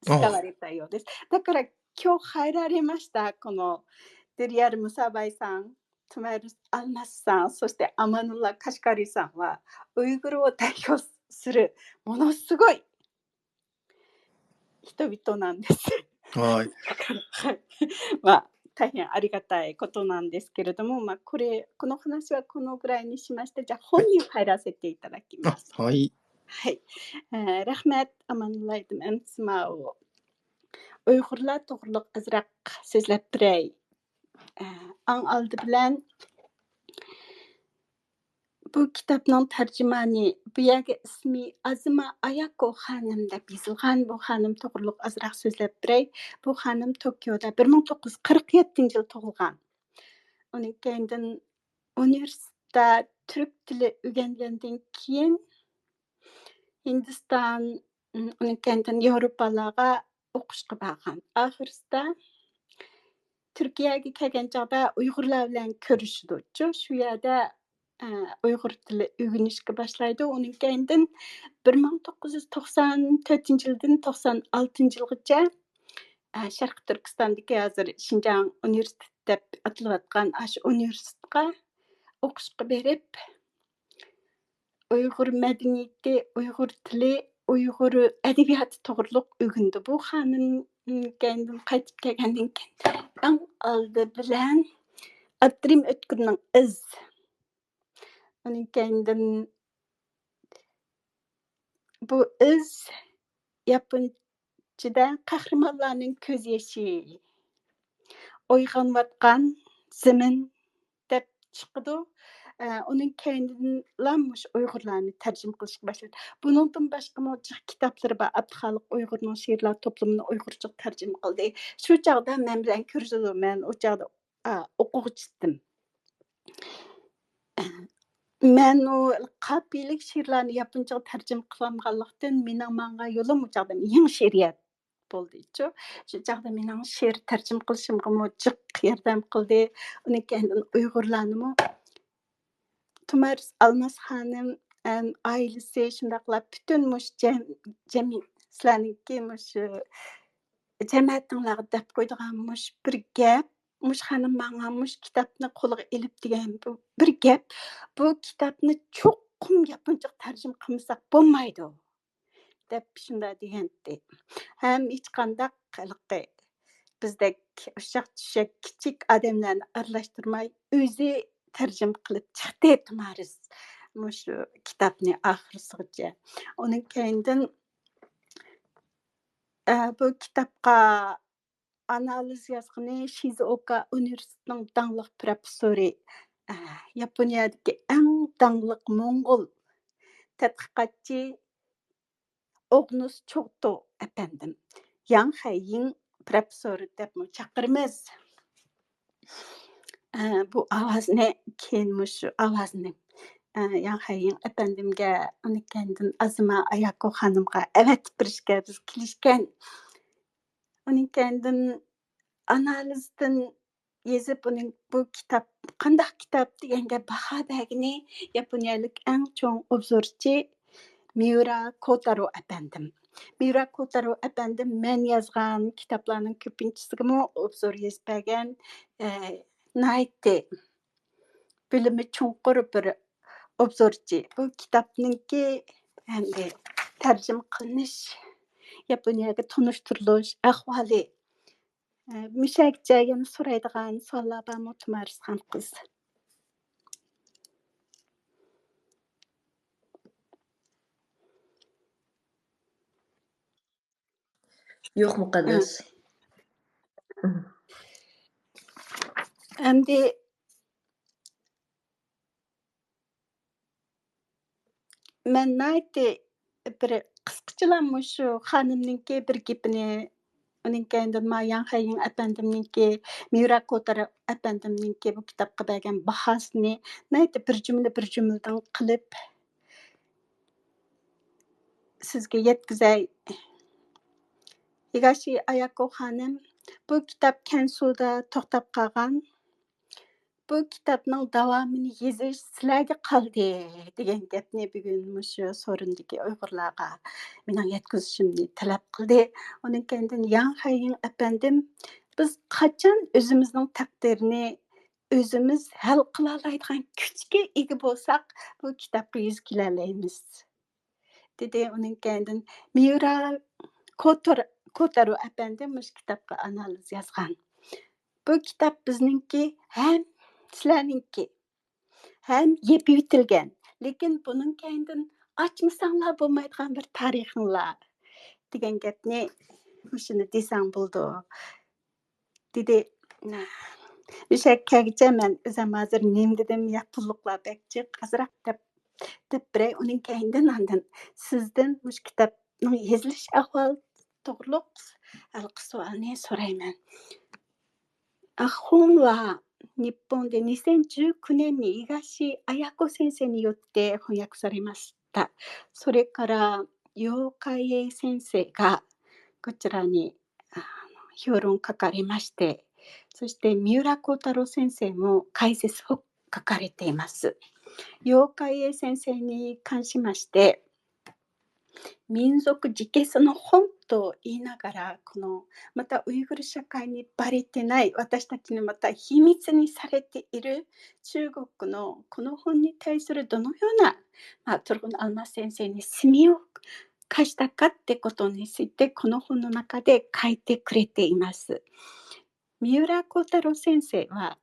使ああ。われたようです。だから今日入られました、このデリアル・ムサバイさん、トマイル・アルマスさん、そしてアマンウラ・カシュガリさんは、ウイグルを代表するものすごい人々なんです。はい。だから、はい。まあ、大変ありがたいことなんですけれども、まあ、これ、この話はこのぐらいにしまして、じゃあ本に入らせていただきます。はい。はい。えー、ラフマット、Aman Alaydım, Emsima o. ئۇيغۇرلار توغرۇلۇق ئازراق سۆزلەپ بېرەي. ئەڭ ئالدى بىلەن بۇ كىتابنىڭ تەرجىمانى، بۇ يەرگە ئىسمى ئازىما ئاياكو خانىم دەپ يېزىلغان. بۇ خانىم توغرۇلۇق ئازراق سۆزلەپ بېرەي. بۇ خانىم توكيودا بىر مىڭ توققۇز يۈز قىرىق يەتتىنچى يىل تۇغۇلغان. ئۇنىڭ كەينىدىن ئۇنىۋېرسىتېتتا تۈرك تىلى ئۆگەنگەندىن كېيىن، ھىندىستان، ئۇنىڭ كەينىدىن ياۋروپالارغا ئوقۇشقا بارغان. ئاخىرسىدا تۈركىيەگە كەلگەن چاغدا ئۇيغۇرلار بىلەن كۆرۈشىدۇچۇ. شۇ يەردە، ئە، ئۇيغۇر تىلى ئۆگىنىشكە باشلايدۇ. ئۇنىڭ كەينىدىن بىر مىڭ توققۇز يۈز توقسان تۆتىنچى يىلدىن توقسان ئالتىنچى يىلغىچە، ئە، شەرقىي تۈركىستاندىكى ھازىر شىنجاڭ ئۇنىۋېرسىتېتى دەپ ئاتىلىۋاتقان ئاشۇ ئۇنىۋېرسىتېتقا ئوقۇشقا بېرىپ، ئۇيغۇر مەدەنىيىتى، ئۇيغۇر تىلى، ئۇيغۇر ئەدەبىياتى توغرۇلۇق ئۆگىنىدۇ. بۇ خانىم، م، كەينىدىن قايتىپ كەلگەندىن كېيىن ئەڭ ئالدى بىلەن ئابدۇرېھىم ئۆتكۈرنىڭ ئىز. ئۇنىڭ كەينىدىن بۇ ئىز ياپونچىدا قەھرىمانلارنىڭ كۆز يېشى، ئويغىنىۋاتقان زېمىن دەپ چىقىدۇ. ئە، ئۇنىڭ كەينىدىنلا مۇشۇ ئۇيغۇرلارنى تەرجىمە قىلىشقا باشلىدى. بۇنىڭدىن باشقىمۇ جىق كىتابلىرى بار. ئابدۇخالىق ئۇيغۇرنىڭ شېئىرلار توپلىمىنى ئۇيغۇرچىغا تەرجىمە قىلدى. شۇ چاغدا مەن بىلەن كۆرۈشىدۇ، مەن ئۇ چاغدا، ئا، ئوقۇغۇچى ئىدىم. مەن ئۇ قاپىيىلىك شېئىرلارنى ياپونچىغا تەرجىمە قىلالمىغانلىقتىن، مېنىڭ ماڭغان يولۇم ئۇ چاغدا يېڭى شېئىرىيەت بولدىچۇ. شۇ چاغدا مېنىڭ شېئىر تەرجىمە قىلىشىمغىمۇ جىق ياردەم قىلدى. ئۇنىڭ كەينىدىن ئۇيغۇرلارنىمۇ تۇمارىس ئالماس خانىم، ئەم، ئائىلىسى، شۇنداقلا پۈتۈن مۇشۇ جەم-، جەم-، سىلەرنىڭكى مۇشۇ جەمەتىڭلارغا دەپ قويىدىغان مۇشۇ بىر گەپ، مۇشۇ خانىم ماڭا مۇشۇ كىتابنى قولىغا ئېلىپ دېگەن بۇ بىر گەپ، بۇ كىتابنى چوقۇم ياپونچىغا تەرجىمە قىلمىساق بولمايدۇ، دەپ شۇنداق دېگەنتى. ھەم ھېچقانداق ھېلىقى بىزدەك ئۇششاق-چۈششەك كىچىك ئادەملەرنى ئارىلاشتۇرماي، ئۆزى تەرجىمە قىلىپ چىقتى تۇمارىس مۇشۇ كىتابنى ئاخىرسىغىچە. ئۇنىڭ كەينىدىن، ئە، بۇ كىتابقا ئانالىز يازغىنى شىزۇئوكا ئۇنىۋېرسىتېتىنىڭ داڭلىق پروفېسسورى، ئە، ياپونىيەدىكى ئەڭ داڭلىق موڭغۇل تەتقىقاتچى ئوغنۇس چوغتو ئەپەندىم، ياڭ خەييىڭ پروفېسسورى دەپمۇ چاقىرىمىز. ئە، بۇ ئاۋازنى كېيىن مۇشۇ ئاۋازنى، ئە، ياڭ خەييىڭ ئەپەندىمگە، ئۇنى كەينىدىن ئازىما ئاياكو خانىمغا ئەۋەتىپ بېرىشكە بىز كېلىشكەن. ئۇنىڭ كەينىدىن ئانالىزدىن يېزىپ، ئۇنىڭ بۇ كىتاب قانداق كىتاب دېگەنگە باھا بەرگىنى ياپونىيەلىك ئەڭ چوڭ ئوبزورچى مىيۇرا كوتارو ئەپەندىم. مىيۇرا كوتارو ئەپەندىم مەن يازغان كىتابلارنىڭ كۆپىنچىسىگىمۇ ئوبزور يېزىپ بەرگەن، ئە، ناھايىتى بىلىمى چوڭقۇر بىر ئوبزورچى. بۇ كىتابنىڭكى ئەمدى تەرجىمە قىلىنىش، ياپونىيەگە تونۇشتۇرۇلۇش ئەھۋالى، ئە، مۇشەگىچە يەنە سورايدىغان سوئاللار بارمۇ، تۇمارىس خان قىز؟ يوق، مۇقەددەس. ئەمدى مەن ناھايىتى بىر قىسقىچىلا مۇشۇ خانىمنىڭكى بىر گېپىنى، ئۇنىڭ كەينىدىن ما ياڭ خەييىڭ ئەپەندىمنىڭكى، ميۇرا كوتارو ئەپەندىمنىڭكى بۇ كىتابقا بەرگەن باھاسىنى ناھايىتى بىر جۈملە، بىر جۈملىدىن قىلىپ سىزگە يەتكۈزەي. ھىگاشى ئاياكو خانىم، بۇ كىتاب كەنسۇدا توختاپ قالغان. بۇ كىتابنىڭ داۋامىنى يېزىش سىلەرگە قالدى، دېگەن گەپنى بۈگۈن مۇشۇ سورۇندىكى ئۇيغۇرلارغا مېنىڭ يەتكۈزۈشۈمنى تەلەپ قىلدى. ئۇنىڭ كەينىدىن ياڭ خەييىڭ ئەپەندىم، بىز قاچان ئۆزىمىزنىڭ تەقدىرىنى ئۆزىمىز ھەل قىلالايدىغان كۈچكە ئىگە بولساق، بۇ كىتابقا يۈز كېلەلەيمىز، دېدى. ئۇنىڭ كەينىدىن مىيۇرا كوتور-، كوتارو ئەپەندى مۇشۇ كىتابقا ئانالىز يازغان. بۇ كىتاب بىزنىڭكى ھەم سىلەرنىڭكى ھەم يېپىۋېتىلگەن، لېكىن بۇنىڭ كەينىدىن ئاچمىساڭلار بولمايدىغان بىر تارىخىڭلار دېگەن گەپنى مۇشۇنى دېسەڭ بولىدۇ، دېدى. ئۆشەك كەلگۈچە مەن ئۆزۈم ھازىر نېمە دېدىم، ياپونلۇقلار بەك جىق، ئازراق دەپ، دەپ بېرەي، ئۇنىڭ كەينىدىن ئاندىن سىزدىن مۇشۇ كىتابنىڭ يېزىلىش ئەھۋالى توغرۇلۇق ھېلىقى سوئالنى سورايمەن. あ、本は日本でにせんじゅうきゅうねんに東綾子先生によって翻訳されました。それから、妖怪英先生がこちらに、あの、評論書かれまして、そして三浦幸太郎先生も解説を書かれています。妖怪英先生に関しまして、民族自決の本と言いながら、この、またウイグル社会にバレてない、私たちにまた秘密にされている中国のこの本に対するどのような、まあ、トルコのアルマス先生に罪を犯したかってことについて、この本の中で書いてくれています。三浦幸太郎先生は、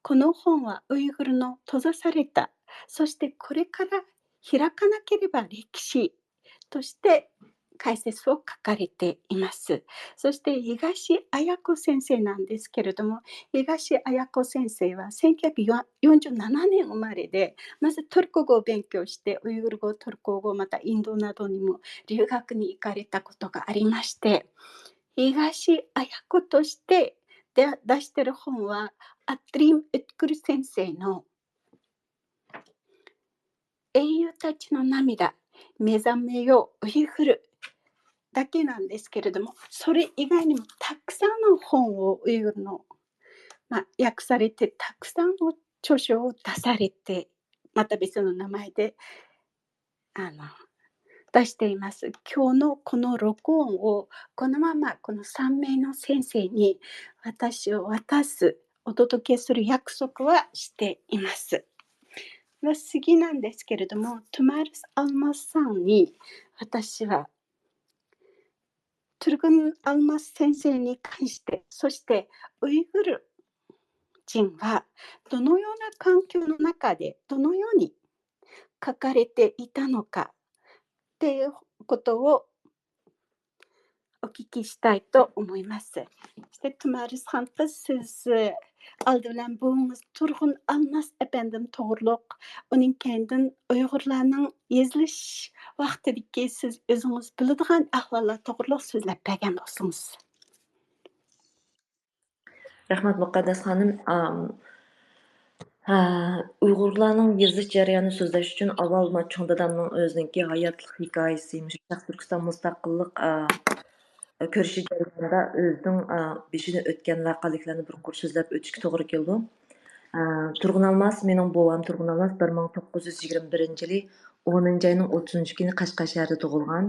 この本はウイグルの閉ざされた、そしてこれから開かなければ歴史として解説を書かれています。そして東綾子先生なんですけれども、東綾子先生はせんきゅうひゃくよんじゅうななねん生まれで、まずトルコ語を勉強して、ウイグル語、トルコ語、またインドなどにも留学に行かれたことがありまして、東綾子としてで出してる本は、アットリン・ウックル先生の英雄たちの涙、目覚めよ、ウイグルだけなんですけれども、それ以外にもたくさんの本をウイグルの、まあ、訳されて、たくさんの著書を出されて、また別の名前で、あの、出しています。今日のこの録音をこのままこのさん名の先生に私を渡す、お届けする約束はしています。まあ、次なんですけれども、トマルス・アルマスさんに私は、トルグン・アルマス先生に関して、そしてウイグル人はどのような環境の中でどのように書かれていたのかっていうことをお聞きしたいと思います。 İşte Tumarız Hanqız, siz, e, aldı bilen buwuňyz Turgun Almas efendim toğruluq, onıñ keyinden Uyğurlarnıñ yazılış vaqtidaki siz özüňiz biladigan ahvallar toğruluq sözlep bergen bolsaňız. رەھمەت، مۇقەددەس خانىم. ئام، ھە، ئۇيغۇرلارنىڭ يېزىش جەريانىنى سۆزلەش ئۈچۈن ئاۋۋال ما چوڭ دادامنىڭ ئۆزىنىڭكى ھاياتلىق ھېكايىسى، مۇشۇ شەرقىي تۈركىستان مۇستەقىللىق، ئا، كۈرىشى جەريانىدا ئۆزىنىڭ، ئا، بېشىدىن ئۆتكەن ۋەقەلىكلەرنى بىر قۇر سۆزلەپ ئۆتۈشكە توغرا كېلىدۇ. ئا، تۇرغۇن ئالماس، مېنىڭ بوۋام تۇرغۇن ئالماس بىر مىڭ توققۇز يۈز يىگىرمە بىرىنچى يىلى ئونىنچى ئاينىڭ ئوتتۇزىنچى كۈنى قەشقەر شەھىرىدە تۇغۇلغان.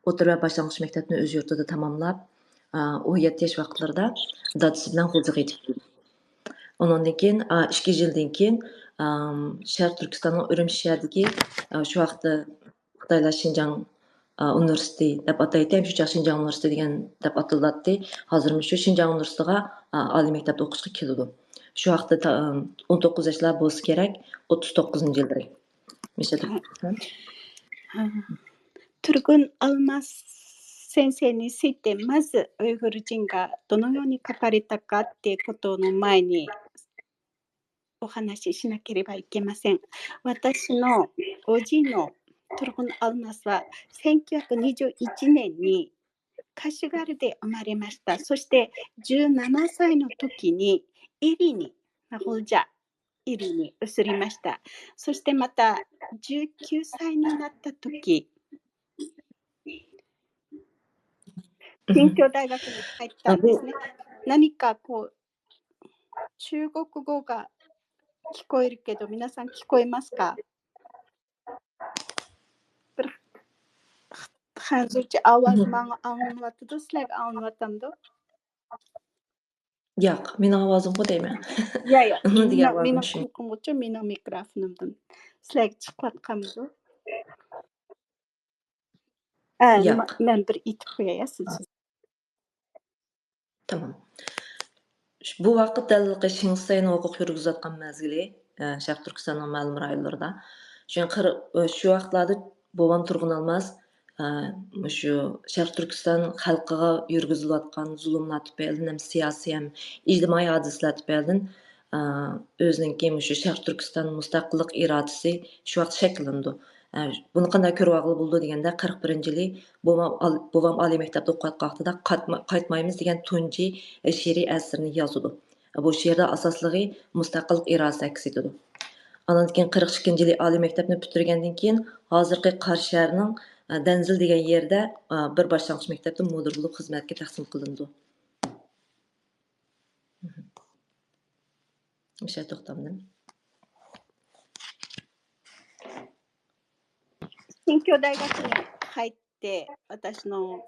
ئوتتۇرا ۋە باشلانغۇچ مەكتەپنى ئۆز يۇرتىدا تاماملاپ، ئا، ئون يەتتە ياش ۋاقىتلىرىدا دادىسى بىلەن غۇلجىغا يېتىپ كېلىدۇ. ئۇنىڭدىن كېيىن، ئا، ئىككى يىلدىن كېيىن، ئام، شەرقىي تۈركىستاننىڭ ئۈرۈمچى شەھىرىدىكى، ئا، شۇ ۋاقىتتا خىتايلار شىنجاڭ، ئا، ئۇنىۋېرسىتېتى دەپ ئاتايتتى، ھەم شۇ چاغ شىنجاڭ ئۇنىۋېرسىتېتى دېگەن دەپ ئاتىلاتتى. ھازىرمۇ شۇ شىنجاڭ ئۇنىۋېرسىتېتىغا، ئا، ئالىي مەكتەپتە ئوقۇشقا كېلىدۇ. شۇ ۋاقىتتا تا-، ئون توققۇز ياشلار بولسا كېرەك، ئوتتۇز توققۇزىنچى يىللىرى. مىشەدە. تۇرغۇن ئالماس سېنسېينى سىتېمماز ئۇيغۇر جىنگا دونويونى كاپارىتاكا تې كوتونو ماينى お話ししなければいけません。私のおじのトルコのアルマスはせんきゅうひゃくにじゅういちねんにカシュガルで生まれました。そしてじゅうななさいの時にイリに、マホルジャ、イリに移りました。そしてまたじゅうきゅうさいになった時、近京大学に入ったんですね。何かこう、中国語が聞こえるけど、皆さん聞こえますか？ بىر خەنزۇچە ئاۋاز ماڭا ئاڭلىنىۋاتىدۇ، سىلەرگە ئاڭلىنىۋاتامدۇ؟ ياق، مېنىڭ ئاۋازىمغۇ دەيمەن. يا، يا، مېنىڭ دېگەن مېنىڭ، ئاۋازىم مېنىڭ شۇ. قۇلىقىمغىچۇ، مېنىڭ مىكروفونۇمدىن. سىلەرگە چىقىۋاتقانمىدۇ؟ ھە، ياق. مە-، مەن بىر ئېيتىپ قوياي، سىز. تامام. بۇ ۋاقىت دەل شىڭسەينىڭ ھوقۇق يۈرگۈزۈۋاتقان مەزگىلى، ئە، شەرقىي تۈركىستاننىڭ مەلۇم رايونلىرىدا. شۇڭا قىر-، ئە، شۇ ۋاقىتلاردا بوۋام تۇرغۇن ئالماس، ئە، مۇشۇ شەرقىي تۈركىستان خەلقىگە يۈرگۈزۈلۈۋاتقان زۇلۇملار تۈپەيلىدىن ھەم سىياسىي ھەم ئىجتىمائىي ھادىسىلەر تۈپەيلىدىن، ئە، ئۆزىنىڭكى مۇشۇ شەرقىي تۈركىستان مۇستەقىللىق ئىرادىسى شۇ ۋاقىت شەكىللىنىدۇ. ئە، بۇنى قانداق كۆرۈۋالغىلى بولىدۇ دېگەندە، قىرىق بىرىنچى يىلى بوۋام ئال-، بوۋام ئالىي مەكتەپتە ئوقۇۋاتقان ۋاقتىدا قاتما-، قايتمايمىز دېگەن تۇنجى شېئىرىي ئەسىرىنى يازىدۇ. بۇ شېئىردا ئاساسلىقى مۇستەقىللىق ئىرادىسى ئەكس ئېتىدۇ. ئاندىن كېيىن قىرىق ئىككىنچى يىلى ئالىي مەكتەپنى پۈتتۈرگەندىن كېيىن، ھازىرقى قارا شەھەرنىڭ، ئە، دەنزىل دېگەن يېرىدە، ئە، بىر باشلانغۇچ مەكتەپتە مۇدىر بولۇپ خىزمەتكە تەقسىم قىلىنىدۇ. مۇشۇ يەردە توختامدىم. سىنكيو دائىگاكۇنى خايتتى. 私の、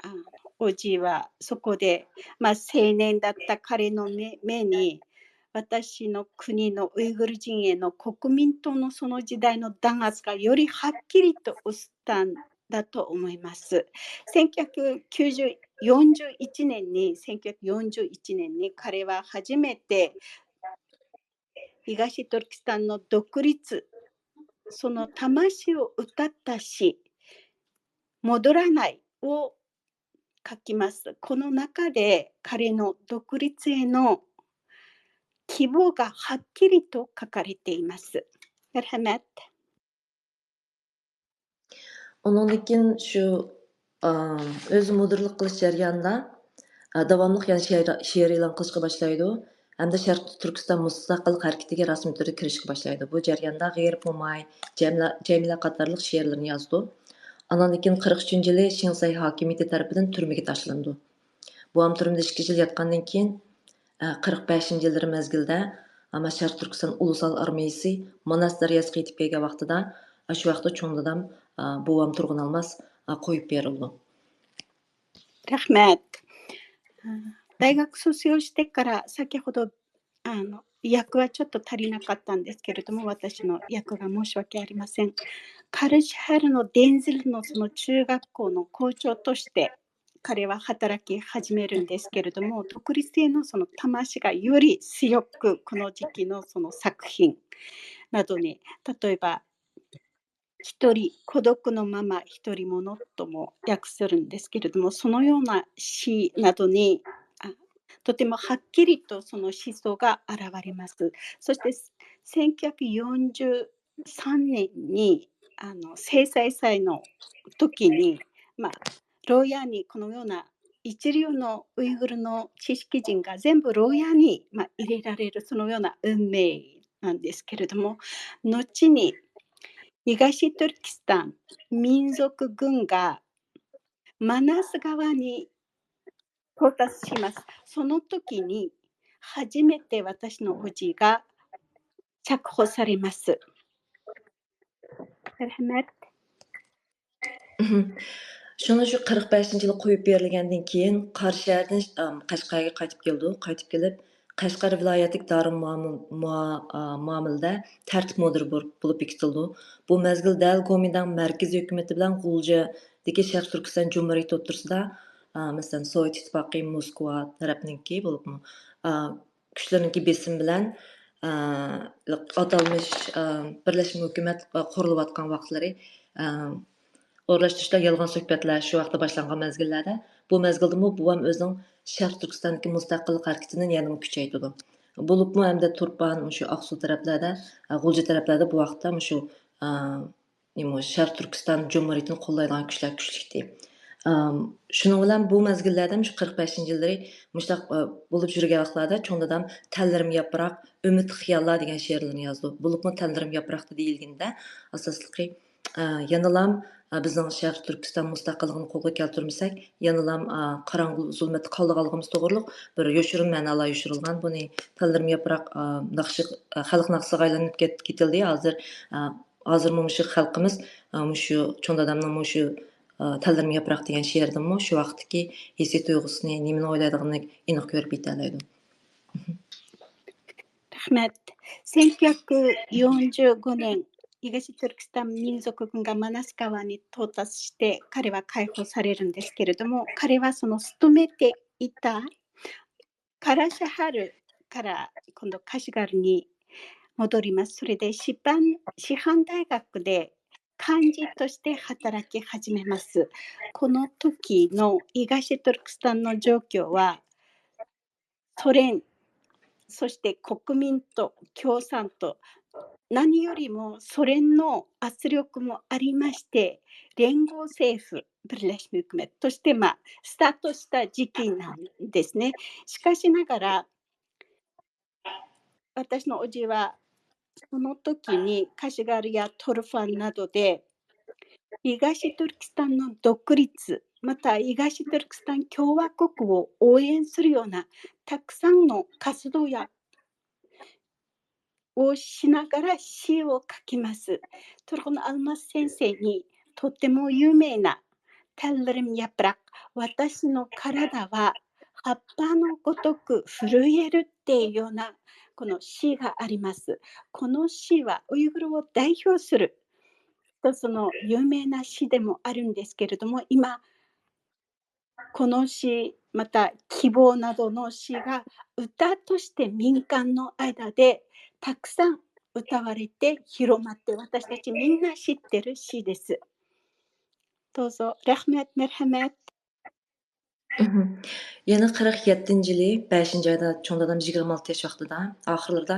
あ、おじいはそこで、まあ、青年だった彼の目、目に、私の国のウイグル人への国民党のその時代の弾圧がよりはっきりと映ったんだと思います。せんきゅうひゃくきゅうじゅう、よんじゅういちねんに、せんきゅうひゃくよんじゅういちねんに彼は初めて東トルキスタンの独立、その魂を歌った詩、「戻らない」を書きます。この中で彼の独立への希望がはっきりと書かれています。 رەھمەت. ئۇنىڭدىن كېيىن شۇ، ئا، ئۆزى مۇدىرلىق قىلىش جەريانىدا، ئا، داۋاملىق يەنە شېئىر، شېئىر ئېلان قىلىشقا باشلايدۇ ھەمدە شەرقىي تۈركىستان مۇستەقىللىق ھەرىكىتىگە رەسمىي تۈردە كىرىشكە باشلايدۇ. بۇ جەرياندا غېرىب موماي، جەملە-، جەمىلە قاتارلىق شېئىرلىرىنى يازىدۇ. ئانىڭدىن كېيىن قىرىق ئۈچىنچى يىلى شىڭسەي ھاكىمىيىتى تەرىپىدىن تۈرمىگە تاشلىنىدۇ. بوۋام تۈرمىدە ئىككى يىل ياتقاندىن كېيىن، ئە، قىرىق بەشىنچى يىللىرى مەزگىلدە، ئەمما شەرقىي تۈركىستان ئۇلۇسلار ئارمىيىسى ماناس دەرياسىغا يېتىپ كەلگەن ۋاقتىدا، ئە، شۇ ۋاقىتتا چوڭ دادام، ئە، بوۋام تۇرغۇن ئالماس، ئە، قويۇپ بېرىلىدۇ. رەھمەت. 大学卒業してから先ほど、あの、役はちょっと足りなかったんですけれども、私の役が申し訳ありません。カルシャハルのデンズルのその中学校の校長として、彼は働き始めるんですけれども、独立性のその魂がより強く、この時期のその作品などに、例えば、一人、孤独のママ、一人ものとも略するんですけれども、そのような詩などに、あ、とてもはっきりとその思想が現れます。そして、せんきゅうひゃくよんじゅうさんねんに、あの、制裁祭の時に、まあ、牢屋にこのような一流のウイグルの知識人が全部牢屋に、まあ、入れられる、そのような運命なんですけれども、後に東トルキスタン民族軍がマナス川に到達します。その時に初めて私のおじいが釈放されます。 رەھمەت. شۇڭا شۇ قىرىق بەشىنچى يىلى قويۇپ بېرىلگەندىن كېيىن، قارا شەھەردىن، ئام، قەشقەرگە قايتىپ كېلىدۇ. قايتىپ كېلىپ، قەشقەر ۋىلايەتلىك دارىلمۇئامىل-، مۇئا-، ئا، مۇئامىلىدە تەرتىپ مۇدىرى بولۇپ، بولۇپ بېكىتىلىدۇ. بۇ مەزگىل دەل گومىنداڭ مەركىزىي ھۆكۈمىتى بىلەن غۇلجىدىكى شەرقىي تۈركىستان جۇمھۇرىيىتى ئوتتۇرىسىدا، ئا، مەسىلەن، سوۋېت ئىتتىپاقى، موسكۋا تەرەپنىڭكى بولۇپمۇ، ئا، كۈچلىرىنىڭكى بېسىمى بىلەن، ئا، ئاتالمىش، ئا، بىرلەشمە ھۆكۈمەت، ئا، قۇرۇلۇۋاتقان ۋاقىتلىرى، ئا، ئورۇنلاشتۇرۇشتا يالغان سۆھبەتلەر شۇ ۋاقىتتا باشلانغان مەزگىللەردە، بۇ مەزگىلدىمۇ بوۋام ئۆزىنىڭ شەرقىي تۈركىستاندىكى مۇستەقىللىق ھەرىكىتىنى يەنىمۇ كۈچەيتىدۇ. بولۇپمۇ ھەمدە تۇرپان، مۇشۇ ئاقسۇ تەرەپلەردە، ئا، غۇلجا تەرەپلەردە بۇ ۋاقىتتا مۇشۇ، ئا، نېمە، شەرقىي تۈركىستان جۇمھۇرىيىتىنى قوللايدىغان كۈچلەر كۈچلۈكتى. ئام، شۇنىڭ بىلەن بۇ مەزگىللەردە، مۇشۇ قىرىق بەشىنچى يىللىرى مۇشۇنداق، ئا، بولۇپ يۈرگەن ۋاقىتلاردا چوڭ دادام تەنلىرىم ياپراق، ئۈمىد خىياللار دېگەن شېئىرلىرىنى يازىدۇ. بولۇپمۇ تەنلىرىم ياپراقتا دېيىلگىنىدە، ئاساسلىقى، ئا، يەنىلام، ئا، بىزنىڭ شەرقىي تۈركىستان مۇستەقىللىقىنى قولغا كەلتۈرمىسەك، يەنىلام، ئا، قاراڭغۇ زۇلمەتتە قالىدىغانلىقىمىز توغرۇلۇق بىر يوشۇرۇن مەنالار يوشۇرۇلغان. بۇنى تەنلىرىم ياپراق، ئا، ناخشا، ئا، خەلق ناخشىسىغا ئايلىنىپ كەت-، كېتىلدى. ھازىر، ئا، ھازىرمۇ مۇشۇ خەلقىمىز، ئا، مۇشۇ چوڭ دادامنىڭ مۇشۇ، ئا، تەنلىرىم ياپراق دېگەن شېئىرىدىنمۇ شۇ ۋاقىتتىكى ھېسسىي تۇيغۇسىنى، نېمىنى ئويلايدىغىنىنى ئېنىق كۆرۈپ يېتەلەيدۇ. رەھمەت. せんきゅうひゃくよんじゅうごねん、東トルキスタン民族軍がマナス川に到達して、彼は解放されるんですけれども、彼はその勤めていたからシャハルから今度カシュガルに戻ります。それでシパン、師範大学で幹事として働き始めます。この時の東トルクスタンの状況は、ソ連、そして国民と共産と、何よりもソ連の圧力もありまして、連合政府、ブリレシムとして、まあ、スタートした時期なんですね。しかしながら、私のおじは、その時にカシュガルやトルファンなどで、東トルキスタンの独立、また東トルキスタン共和国を応援するようなたくさんの活動やをしながら詩を書きます。トルコのアルマス先生にとっても有名な「タルリムヤプラク、私の体は葉っぱのごとく震える」っていうようなこの詩があります。この詩はウイグルを代表する一つの有名な詩でもあるんですけれども、今この詩、また希望などの詩が歌として民間の間でたくさん歌われて、広まって、私たちみんな知ってる詩です。どうぞ。رەھمەت، مەرھەمەت. مهم. يەنە قىرىق يەتتىنچى يىلى بەشىنچى ئايدا چوڭ دادام يىگىرمە ئالتە ياش ۋاقتىدا، ئاخىرلىرىدا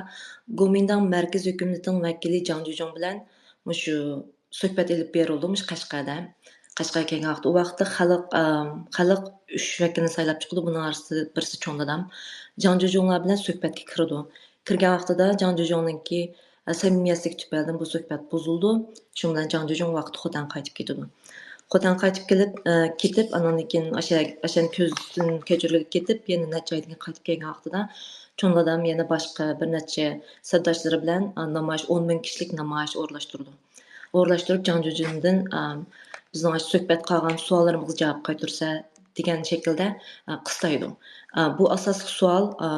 گومىنداڭ مەركىزىي ھۆكۈمىتىنىڭ ۋەكىلى جاڭ جۇجۇڭ بىلەن مۇشۇ سۆھبەت ئېلىپ بېرىلدى مۇشۇ قەشقەردە. قەشقەرگە كەلگەن ۋاقىتتا ئۇ ۋاقىتتا خەلق، ئەم، خەلق ئۈچ ۋەكىلنى سايلاپ چىقىدۇ. بۇنىڭ ئارىسىدا بىرسى چوڭ دادام. جاڭ جۇجۇڭلار بىلەن سۆھبەتكە كىرىدۇ. كىرگەن ۋاقتىدا جاڭ جۇجۇڭنىڭكى، ئە، سەمىمىيەتسىزلىكى تۈپەيلىدىن بۇ سۆھبەت بۇزۇلىدۇ. شۇنىڭ بىلەن جاڭ جۇجۇڭ ۋاقتىدا خوتەنگە قايتىپ كېتىدۇ. خوتەنگە قايتىپ كېلىپ، ئە، كېتىپ، ئانان كېيىن ئاشا-، ئاشان كۆزدىن كەچۈرگىلى كېتىپ، يەنە نەچچە ئايدىن كېيىن قايتىپ كەلگەن ۋاقتىدا چوڭ دادام يەنە باشقا بىر نەچچە سەپداشلىرى بىلەن، ئا، نامايىش، ئون مىڭ كىشىلىك نامايىش ئورۇنلاشتۇرىدۇ. ئورۇنلاشتۇرۇپ، جاڭ جۈجۈندىن، ئا، بىزنىڭ ئاشۇ سۆھبەت قىلغان سوئاللىرىمىزغا جاۋاب قايتۇرسا دېگەن شەكىلدە، ئا، قىستايدۇ. ئا، بۇ ئاساسلىق سوئال، ئا،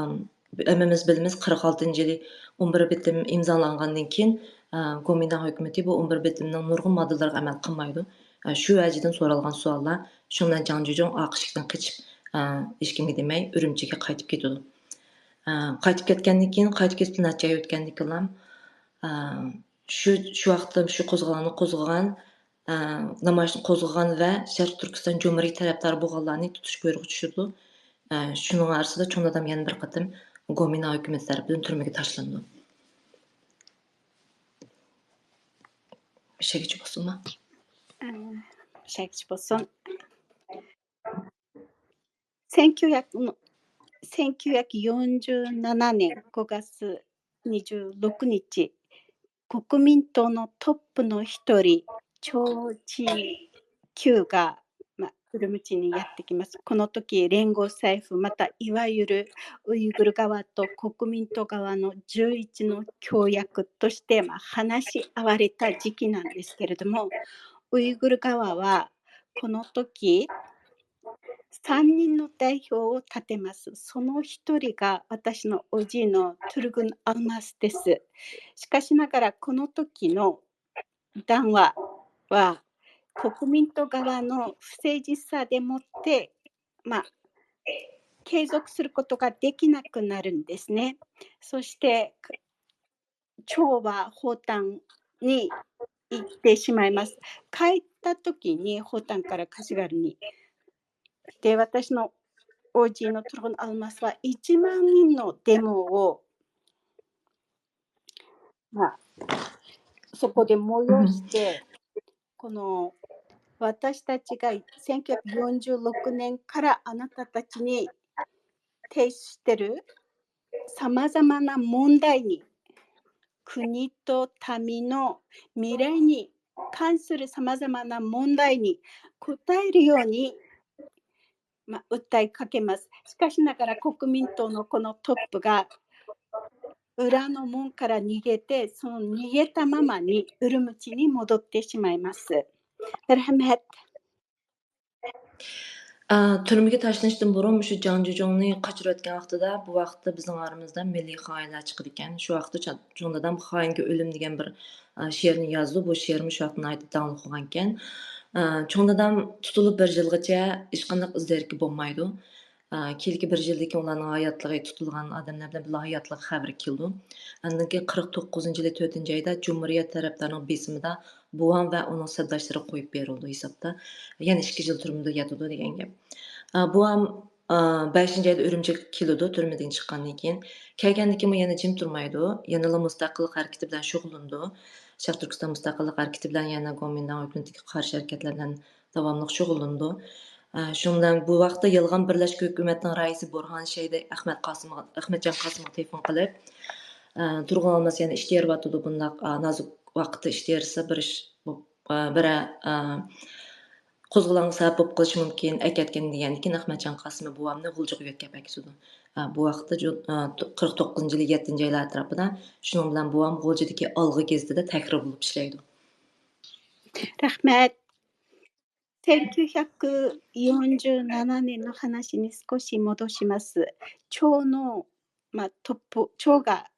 ھەممىمىز بىلىمىز، قىرىق ئالتىنچى يىلى ئون بىر بېتىم ئىمزالانغاندىن كېيىن، ئا، گومىنداڭ ھۆكۈمىتى بۇ ئون بىر بېتىمنىڭ نۇرغۇن ماددىلىرىغا ئەمەل قىلمايدۇ. ئا، شۇ ۋەجىدىن سورالغان سوئاللار، شۇنىڭ بىلەن جاڭ جۈجۈڭ ئارقا ئىشىكتىن قېچىپ، ئا، ھېچكىمگە دېمەي ئۈرۈمچىگە قايتىپ كېتىدۇ. ئا، قايتىپ كەتكەندىن كېيىن، قايتىپ كېتىپ نەچچە ئاي ئۆتكەندىن كېيىنلا، ئا، شۇ، شۇ ۋاقىتتا شۇ قوزغىلاڭنى قوزغىغان، ئا، نامايىشنى قوزغىغان ۋە شەرقىي تۈركىستان جۇمھۇرىيىتى تەرەپدارى بولغانلارنى تۇتۇش بۇيرۇقى چۈشىدۇ. ئا، شۇنىڭ ئارىسىدا چوڭ دادام يەنە بىر قېتىم گومىنداڭ ھۆكۈمىتى تەرىپىدىن تۈرمىگە تاشلىنىدۇ. مۇشۇ يەرگىچە بولسۇنما؟ ئە، مۇشۇ يەرگىچە بولسۇن. سەن كيو ياك، سەن كيو ياك يونجۇ نانا نېن گو گاتسۇ نىجۇ لوكۇ نىچى، 国民党のトップの一人、チョウ・チー・キュウが、まあ、ウルムチにやってきます。この時、連合政府、またいわゆるウイグル側と国民党側の11の協約として、まあ、話し合われた時期なんですけれども、ウイグル側はこの時、さんにんの代表を立てます。その一人が私のおじいのトルグン・アルマスです。しかしながら、この時の談話は、国民党側の不誠実さでもって、まあ、継続することができなくなるんですね。そして、 朝はホータンに行ってしまいます。 帰った時に、ホータンからカシュガルに。で、私のおじいのトルコのアルマスは1万人のデモを、まあ、そこで催して、この、私たちがせんきゅうひゃくよんじゅうろくねんからあなたたちに提出してるさまざまな問題に、国と民の未来に関するさまざまな問題に答えるように、まあ、訴えかけます。しかしながら国民党のこのトップが裏の門から逃げて、その逃げたままにウルムチに戻ってしまいます。 رەھمەت. ئا، تۈرمىگە تاشلىنىشتىن بۇرۇن مۇشۇ جاڭ جۇجۇڭنى قاچۇرۇۋەتكەن ۋاقتىدا، بۇ ۋاقىتتا بىزنىڭ ئارىمىزدا مىللىي خائىنلار چىقىدىكەن. شۇ ۋاقىتتا چا-، چوڭ دادام «خائىنگە ئۆلۈم» دېگەن بىر، ئا، شېئىرنى يازدى. بۇ شېئىرمۇ شۇ ۋاقىتتا ناھايىتى داڭلىق بولغانىكەن. ئا، چوڭ دادام تۇتۇلۇپ بىر يىلغىچە ھېچقانداق ئىز دېرىكى بولمايدۇ. ئا، كېيىنكى بىر يىلدىن كېيىن ئۇلارنىڭ ھاياتلىقى، تۇتۇلغان ئادەملەر بىلەن بىللە ھاياتلىقى خەۋىرى كېلىدۇ. ئاندىن كېيىن قىرىق توققۇزىنچى يىلى تۆتىنچى ئايدا جۇمھۇرىيەت تەرەپدارىنىڭ بېسىمىدا بوۋام ۋە ئۇنىڭ سەپداشلىرى قويۇپ بېرىلىدۇ ھېسابتا. يەنە ئىككى يىل تۈرمىدە ياتىدۇ دېگەن گەپ. ئا، بوۋام، ئا، بەشىنچى ئايدا ئۈرۈمچىگە كېلىدۇ، تۈرمىدىن چىققاندىن كېيىن. كەلگەندىن كېيىنمۇ يەنە جىم تۇرمايدۇ. يەنىلا مۇستەقىللىق ھەرىكىتى بىلەن شۇغۇللىنىدۇ. شەرقىي تۈركىستان مۇستەقىللىق ھەرىكىتى بىلەن يەنە گومىنداڭ ھۆكۈمىتىگە قارشى ھەرىكەتلەر بىلەن داۋاملىق شۇغۇللىنىدۇ. ئە، شۇنىڭ بىلەن بۇ ۋاقىتتا يالغان بىرلەشكەن ھۆكۈمەتنىڭ رەئىسى بۇرھان شەيدى ئەخمەت قاسىمغا، ئەخمەتجان قاسىمغا تېلېفون قىلىپ، ئە، تۇرغۇن ئالماس يەنە ئىشتە يېرىۋاتىدۇ، بۇنداق، ئە، نازۇك ۋاقىتتا ئىشتە يېرىسا بىر ئىش، بۇ، ئە، بىرەر، ئە، قوزغىلاڭغا سەۋەب بولۇپ قېلىشى مۇمكىن، ئەكەتكىن دېگەندىن كېيىن ئەخمەتجان قاسىمى بوۋامنى غۇلجىغا يۆتكەپ ئەكىتىدۇ. ئە، بۇ ۋاقىتتا جۇ-، ئە، قىرىق توققۇزىنچى يىلى يەتتىنچى ئايلار ئەتراپىدا. شۇنىڭ بىلەن بوۋام غۇلجىدىكى ئالغا گېزىتىدە تەھرىر بولۇپ ئىشلەيدۇ. رەھمەت. 1947年の話に少し戻します。朝の、まあ、トップ、朝が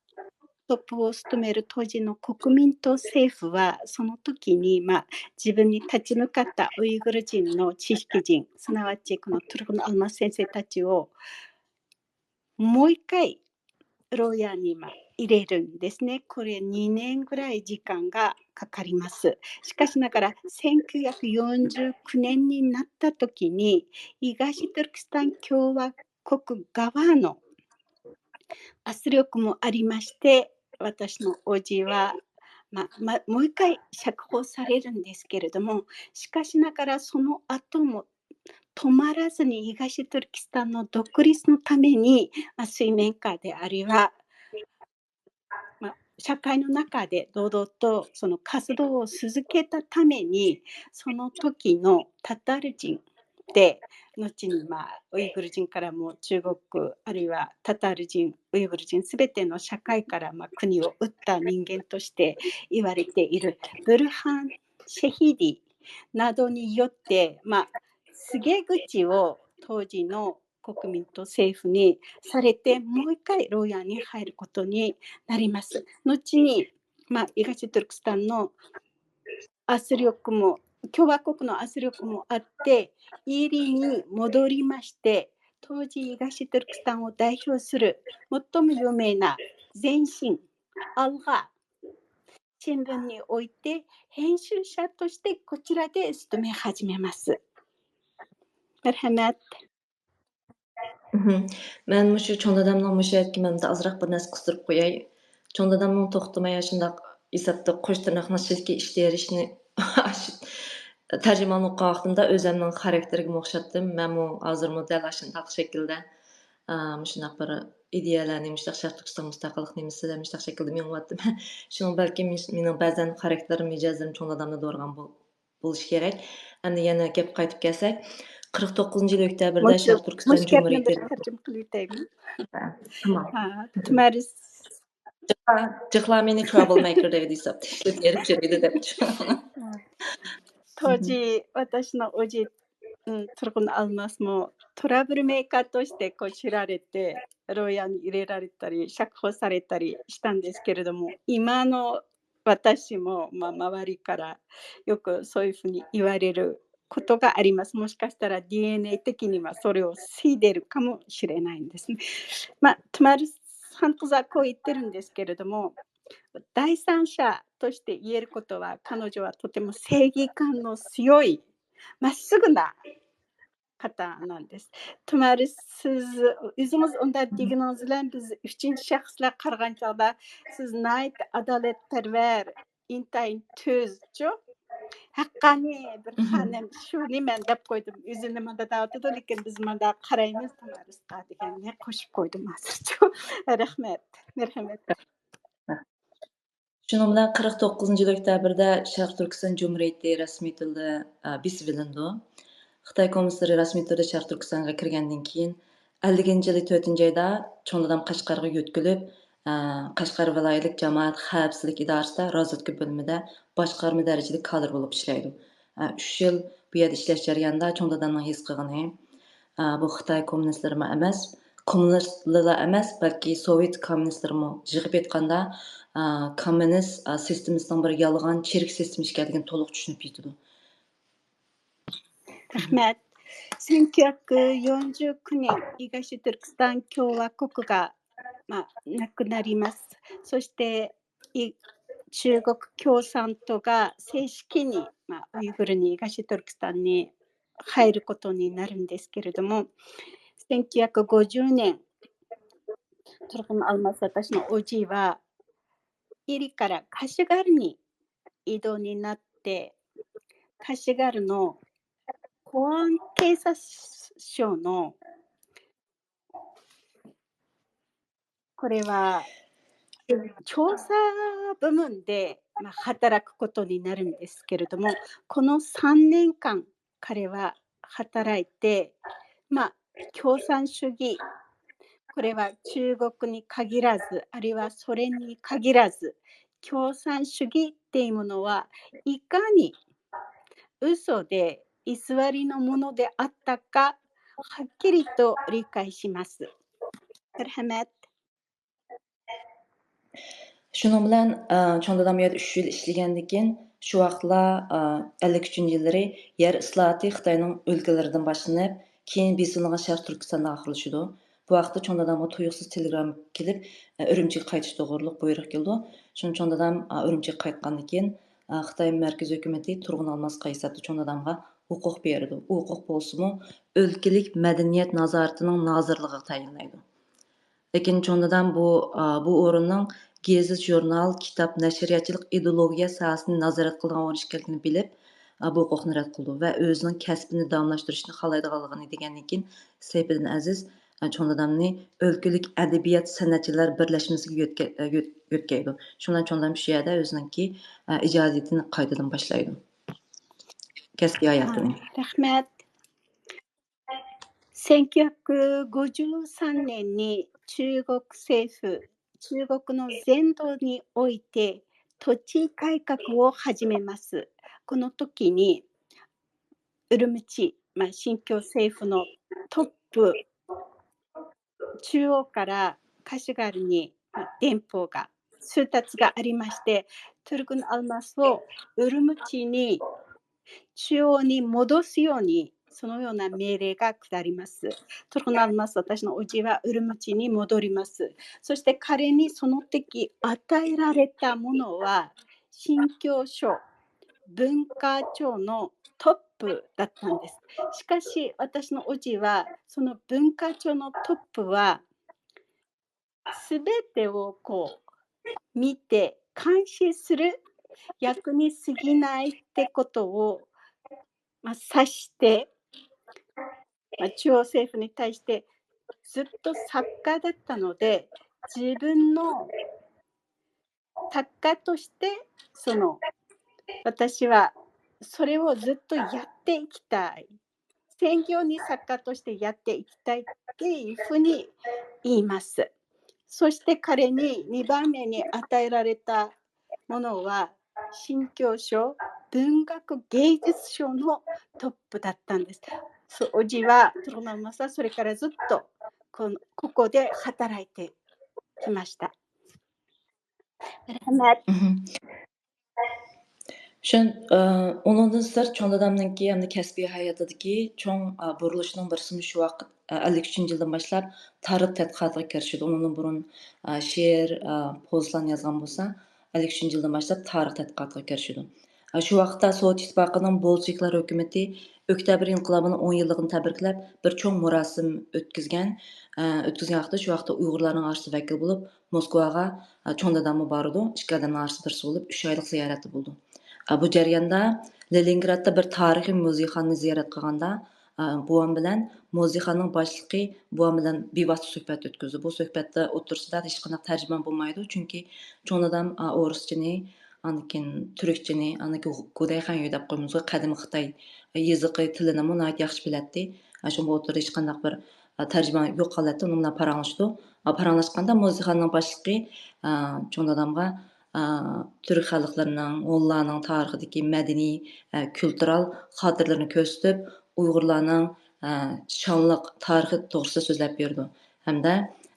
トップを務める当時の国民党政府は、その時に、まあ、自分に立ち向かったウイグル人の知識人、すなわちこのトルコのアルマス先生たちを、もう一回牢屋に、まあ、入れるんですね。これにねんぐらい時間がかかります。しかしながら、1949年になった時に、東トルキスタン共和国側の 圧力もありまして、私の叔父は、まあ、ま、もう一回釈放されるんですけれども、しかしながらその後も止まらずに東トルキスタンの独立のために、まあ、水面下であるいは、まあ、社会の中で堂々とその活動を続けたために、その時のタタール人で、後に、まあ、ウイグル人からも中国、あるいはタタール人、ウイグル人すべての社会から、まあ、国を打った人間として言われているブルハン・シェヒディなどによって、まあ、告げ口を当時の国民と政府にされて、もう一回牢屋に入ることになります。後に、まあ、東トルクスタンの 圧力も、共和国の圧力もあって、イーリに戻りまして、当時東トルクスタンを代表する最も有名な前身、アルガ新聞において編集者としてこちらで勤め始めます。 مرحبا. مەن مۇشۇ چوڭ دادامنىڭ مۇشۇ يەرگە مەن ئازراق بىر نەرسە قىستۇرۇپ قوياي. چوڭ دادامنىڭ توختىماي ئاشۇنداق ھېسابتا قوش تىرناقنىڭ ئىچىدىكى ئىشتە يېرىشنى تەرجىمە ئوقۇغان ۋاقتىمدا ئۆزۈمنىڭ خاراكتېرىگىمۇ ئوخشاتتىم. مەنمۇ ھازىرمۇ دەل ئاشۇنداق شەكىلدە، ئا، مۇشۇنداق بىر ئىدىيەلەرنى، مۇشۇنداق شەرقىي تۈركىستان مۇستەقىللىق نېمىسى دە مۇشۇنداق شەكىلدە مېڭىۋاتتىم. شۇنىڭ بەلكىم مېنىڭ بەزەن خاراكتېرىم، مىجەزلىرىم چوڭ دادامنى دورىغان بول-، بولۇشى كېرەك. ئەمدى يەنە گەپكە قايتىپ كەلسەك، قىرىق توققۇزىنچى يىلى ئۆكتەبىردە شەرقىي تۈركىستان جۇمھۇرىيىتى. تەرجىمە قىلىۋېتەيمۇ؟ تامام. تۇمارىس. جىقلا مېنى ترابل مېيكېر دەيدۇ ھېسابتا ئىشلەپ يۈرۈپ يۈرىدۇ دەپتۇ. 当時、私の叔父、うん、トルコのアルマスもトラブルメーカーとしてこう知られて、牢屋に入れられたり、釈放されたりしたんですけれども、今の私も、まあ、周りからよくそういうふうに言われることがあります。もしかしたら ディーエヌエー 的にはそれを継いでるかもしれないんですね。 まあ、トマルさんとはこう言ってるんですけれども、第三者として言えることは、彼女はとても正義感の強い、まっすぐな方なんです。 تۇمارىس، سىز ئۆزىڭىز ئۇنداق دېگىنىڭىز بىلەن بىز ئۈچىنچى شەخسلەر قارىغان چاغدا سىز ناھايىتى ئادالەتپەرۋەر، ئىنتايىن تۈزچۇ، ھەققانىي بىر خانىم، شۇنى مەن دەپ قويدۇم. ئۆزىنى مانداق دەۋاتىدۇ، لېكىن بىز مانداق قارايمىز تۇمارىسقا دېگەننى قوشۇپ قويدۇم ھازىرچۇ. رەھمەت، مەرھەمەت. شۇنىڭ بىلەن قىرىق توققۇزىنچى يىل ئۆكتەبىردە شەرقىي تۈركىستان جۇمھۇرىيىتى رەسمىي تىلدا، ئە، بېسىۋېلىنىدۇ. خىتاي كوممۇنىستلىرى رەسمىي تۈردە شەرقىي تۈركىستانغا كىرگەندىن كېيىن، ئەللىكىنچى يىلى تۆتىنچى ئايدا چوڭ دادام قەشقەرگە يۆتكىلىپ، ئە، قەشقەر ۋىلايەتلىك جامائەت خەۋپسىزلىك ئىدارىسىدا رازۋېدكا بۆلۈمىدە باشقارما دەرىجىلىك كادىر بولۇپ ئىشلەيدۇ. ئە، ئۈچ يىل بۇ يەردە ئىشلەش جەريانىدا چوڭ دادامنىڭ ھېس قىلغىنى، ئە، بۇ خىتاي كوممۇنىستلىرىمۇ ئەمەس، كوممۇنىستلىرلا ئېمەس، بەلكى سوۋېت كوممۇنىستلىرىمۇ، يىغىپ ئېيتقاندا، ئا، كوممۇنىست، ئا، سىستېمىسىنىڭ بىر يالغان، چىرىك سىستېما ئىكەنلىكىنى تولۇق چۈشىنىپ يېتىدۇ. رەھمەت. 千九百四十九年、東トルクスタン共和国が、まあ、なくなります。そして、い中国共産党が正式に、まあ、ウイグルに、東トルクスタンに入ることになるんですけれども、千九百五十年、トルコのアルマス、私のおじいは、イリからカシュガルに移動になって、カシュガルの公安警察署の、これは調査部門で、まあ、働くことになるんですけれども、このさんねんかん、彼は働いて、まあ、共産主義、これは中国に限らず、あるいはソ連に限らず、共産主義っていうものはいかに嘘で偽りのものであったか、はっきりと理解します。 شۇنىڭ بىلەن، ئە، چوڭ دادام يەردە ئۈچ يىل ئىشلىگەندىن كېيىن، شۇ ۋاقىتلار، ئە، ئەللىك ئۈچىنچى يىللىرى يەر ئىسلاھاتى خىتاينىڭ ئۆلكىلىرىدىن باشلىنىپ، كېيىن بېسىلىنغان شەرقىي تۈركىستاندا ئاخىرلىشىدۇ. بۇ ھەقتە چوڭ دادامغا تۇيۇقسىز تېلېگرامما كېلىپ، ئە، ئۈرۈمچىگە قايتىش توغرۇلۇق بۇيرۇق كېلىدۇ. شۇڭا چوڭ دادام، ئە، ئۈرۈمچىگە قايتقاندىن كېيىن، ئە، خىتاي مەركىزىي ھۆكۈمىتى تۇرغۇن ئالماسقا ھېسابتا چوڭ دادامغا ھوقۇق بېرىدۇ. ئۇ ھوقۇق بولسىمۇ، ئۆلكىلىك مەدەنىيەت نازارىتىنىڭ نازىرلىقىغا تەيىنلەيدۇ. لېكىن چوڭ دادام بۇ، ئا، بۇ ئورۇننىڭ گېزىت، ژۇرنال، كىتاب، نەشرىياتچىلىق، ئىدېئولوگىيە ساھەسىنى نازارەت قىلىدىغان ئورۇن ئىكەنلىكىنى بىلىپ، ئا، بۇ ھوقۇقنى رەت قىلىدۇ ۋە ئۆزىنىڭ كەسپىنى داۋاملاشتۇرۇشنى خالايدىغانلىقىنى دېگەندىن كېيىن، سەيپىدىن ئەزىز، ئا، چوڭ دادامنى ئۆلكىلىك ئەدەبىيات سەنئەتچىلەر بىرلەشمىسىگە يۆتكە-، ئە، يۆت-، يۆتكەيدۇ. شۇنىڭ بىلەن چوڭ دادام شۇ يەردە ئۆزىنىڭكى، ئا، ئىجادىيىتىنى قايتىدىن باشلايدۇ. كەسپىي ھاياتىنى. رەھمەت. 千九百五十三年に中国政府、中国の全土において土地改革を始めます。この時に、ウルムチ、まあ、新疆政府のトップ、中央からカシュガルに、まあ、電報が、通達がありまして、トルコのアルマスをウルムチに中央に戻すように、そのような命令が下ります。トルコのアルマス、私のおじはウルムチに戻ります。そして彼にその時与えられたものは、新教書、文化庁のトップだったんです。しかし、私のおじは、その文化庁のトップは、すべてをこう見て監視する役に過ぎないってことを、まあ、指して、まあ、中央政府に対して、ずっと作家だったので、自分の作家として、その、私はそれをずっとやっていきたい。 専業に作家としてやっていきたいっていうふうに言います。そして彼ににばんめに与えられたものは、新教書文学芸術賞のトップだったんです。そう、おじは、トルコのアルマスはそれからずっとこのここで働いてきました。 رەھمەت. شۇ، ئۇنىڭدىن سىرت، چوڭ دادامنىڭكى ھەمدە كەسپىي ھاياتىدىكى چوڭ، ئا، بۇرۇلۇشنىڭ بىرسىمۇ شۇ ۋاقىت، ئا، ئەللىك ئۈچىنچى يىلدىن باشلاپ تارىخ تەتقىقاتىغا كىرىشىدۇ. ئۇنىڭدىن بۇرۇن، ئا، شېئىر، ئا، پوۋېستلارنى يازغان بولسا، ئەللىك ئۈچىنچى يىلدىن باشلاپ تارىخ تەتقىقاتىغا كىرىشىدۇ. ئا، شۇ ۋاقىتتا سوۋېت ئىتتىپاقىنىڭ بولشېۋىكلار ھۆكۈمىتى ئۆكتەبىر ئىنقىلابىنىڭ ئون يىللىقىنى تەبرىكلەپ بىر چوڭ مۇراسىم ئۆتكۈزگەن. ئا، ئۆتكۈزگەن ۋاقىتتا شۇ ۋاقىتتا ئۇيغۇرلارنىڭ ئارىسىدا ۋەكىل بولۇپ، موسكۋاغا، ئا، چوڭ داداممۇ بارىدۇ. ئىككى ئادەمنىڭ ئارىسىدا بىرسى بولۇپ، ئۈچ ئايلىق زىيارەتتە بولىدۇ. ئا، بۇ جەرياندا لېنىنگرادتا بىر تارىخىي مۇزېيخانىنى زىيارەت قىلغاندا، ئا، بوۋام بىلەن مۇزېيخانىنىڭ باشلىقى بوۋام بىلەن بىۋاسىتە سۆھبەت ئۆتكۈزدى. بۇ سۆھبەتتە ئوتتۇرىسىدا ھېچقانداق تەرجىمان بولمايدۇ، چۈنكى چوڭ دادام، ئا، ئورۇسچىنى، ئاندىن كېيىن تۈركچىنى، ئاندىن كېيىن گۇدەيخەنيۈ دەپ قويىمىزغۇ، قەدىمىي خىتاي يېزىقى تىلىنىمۇ ناھايىتى ياخشى بىلەتتى. ئا، شۇڭا بۇ ئوتتۇرىدا ھېچقانداق بىر، ئا، تەرجىمان يوق ھالەتتە ئۇنىڭ بىلەن پاراڭلىشىدۇ. ئا، پاراڭلاشقاندا مۇزېيخانىنىڭ باشلىقى، ئا، چوڭ دادامغا، ئا، تۈرك خەلقلىرىنىڭ، ھونلارنىڭ تارىخىدىكى مەدەنىي، ئا، كۈلتۈرەل خاتىرىلىرىنى كۆرسىتىپ، ئۇيغۇرلارنىڭ، ئا، شانلىق تارىخى توغرىسىدا سۆزلەپ بېرىدۇ. ھەمدە،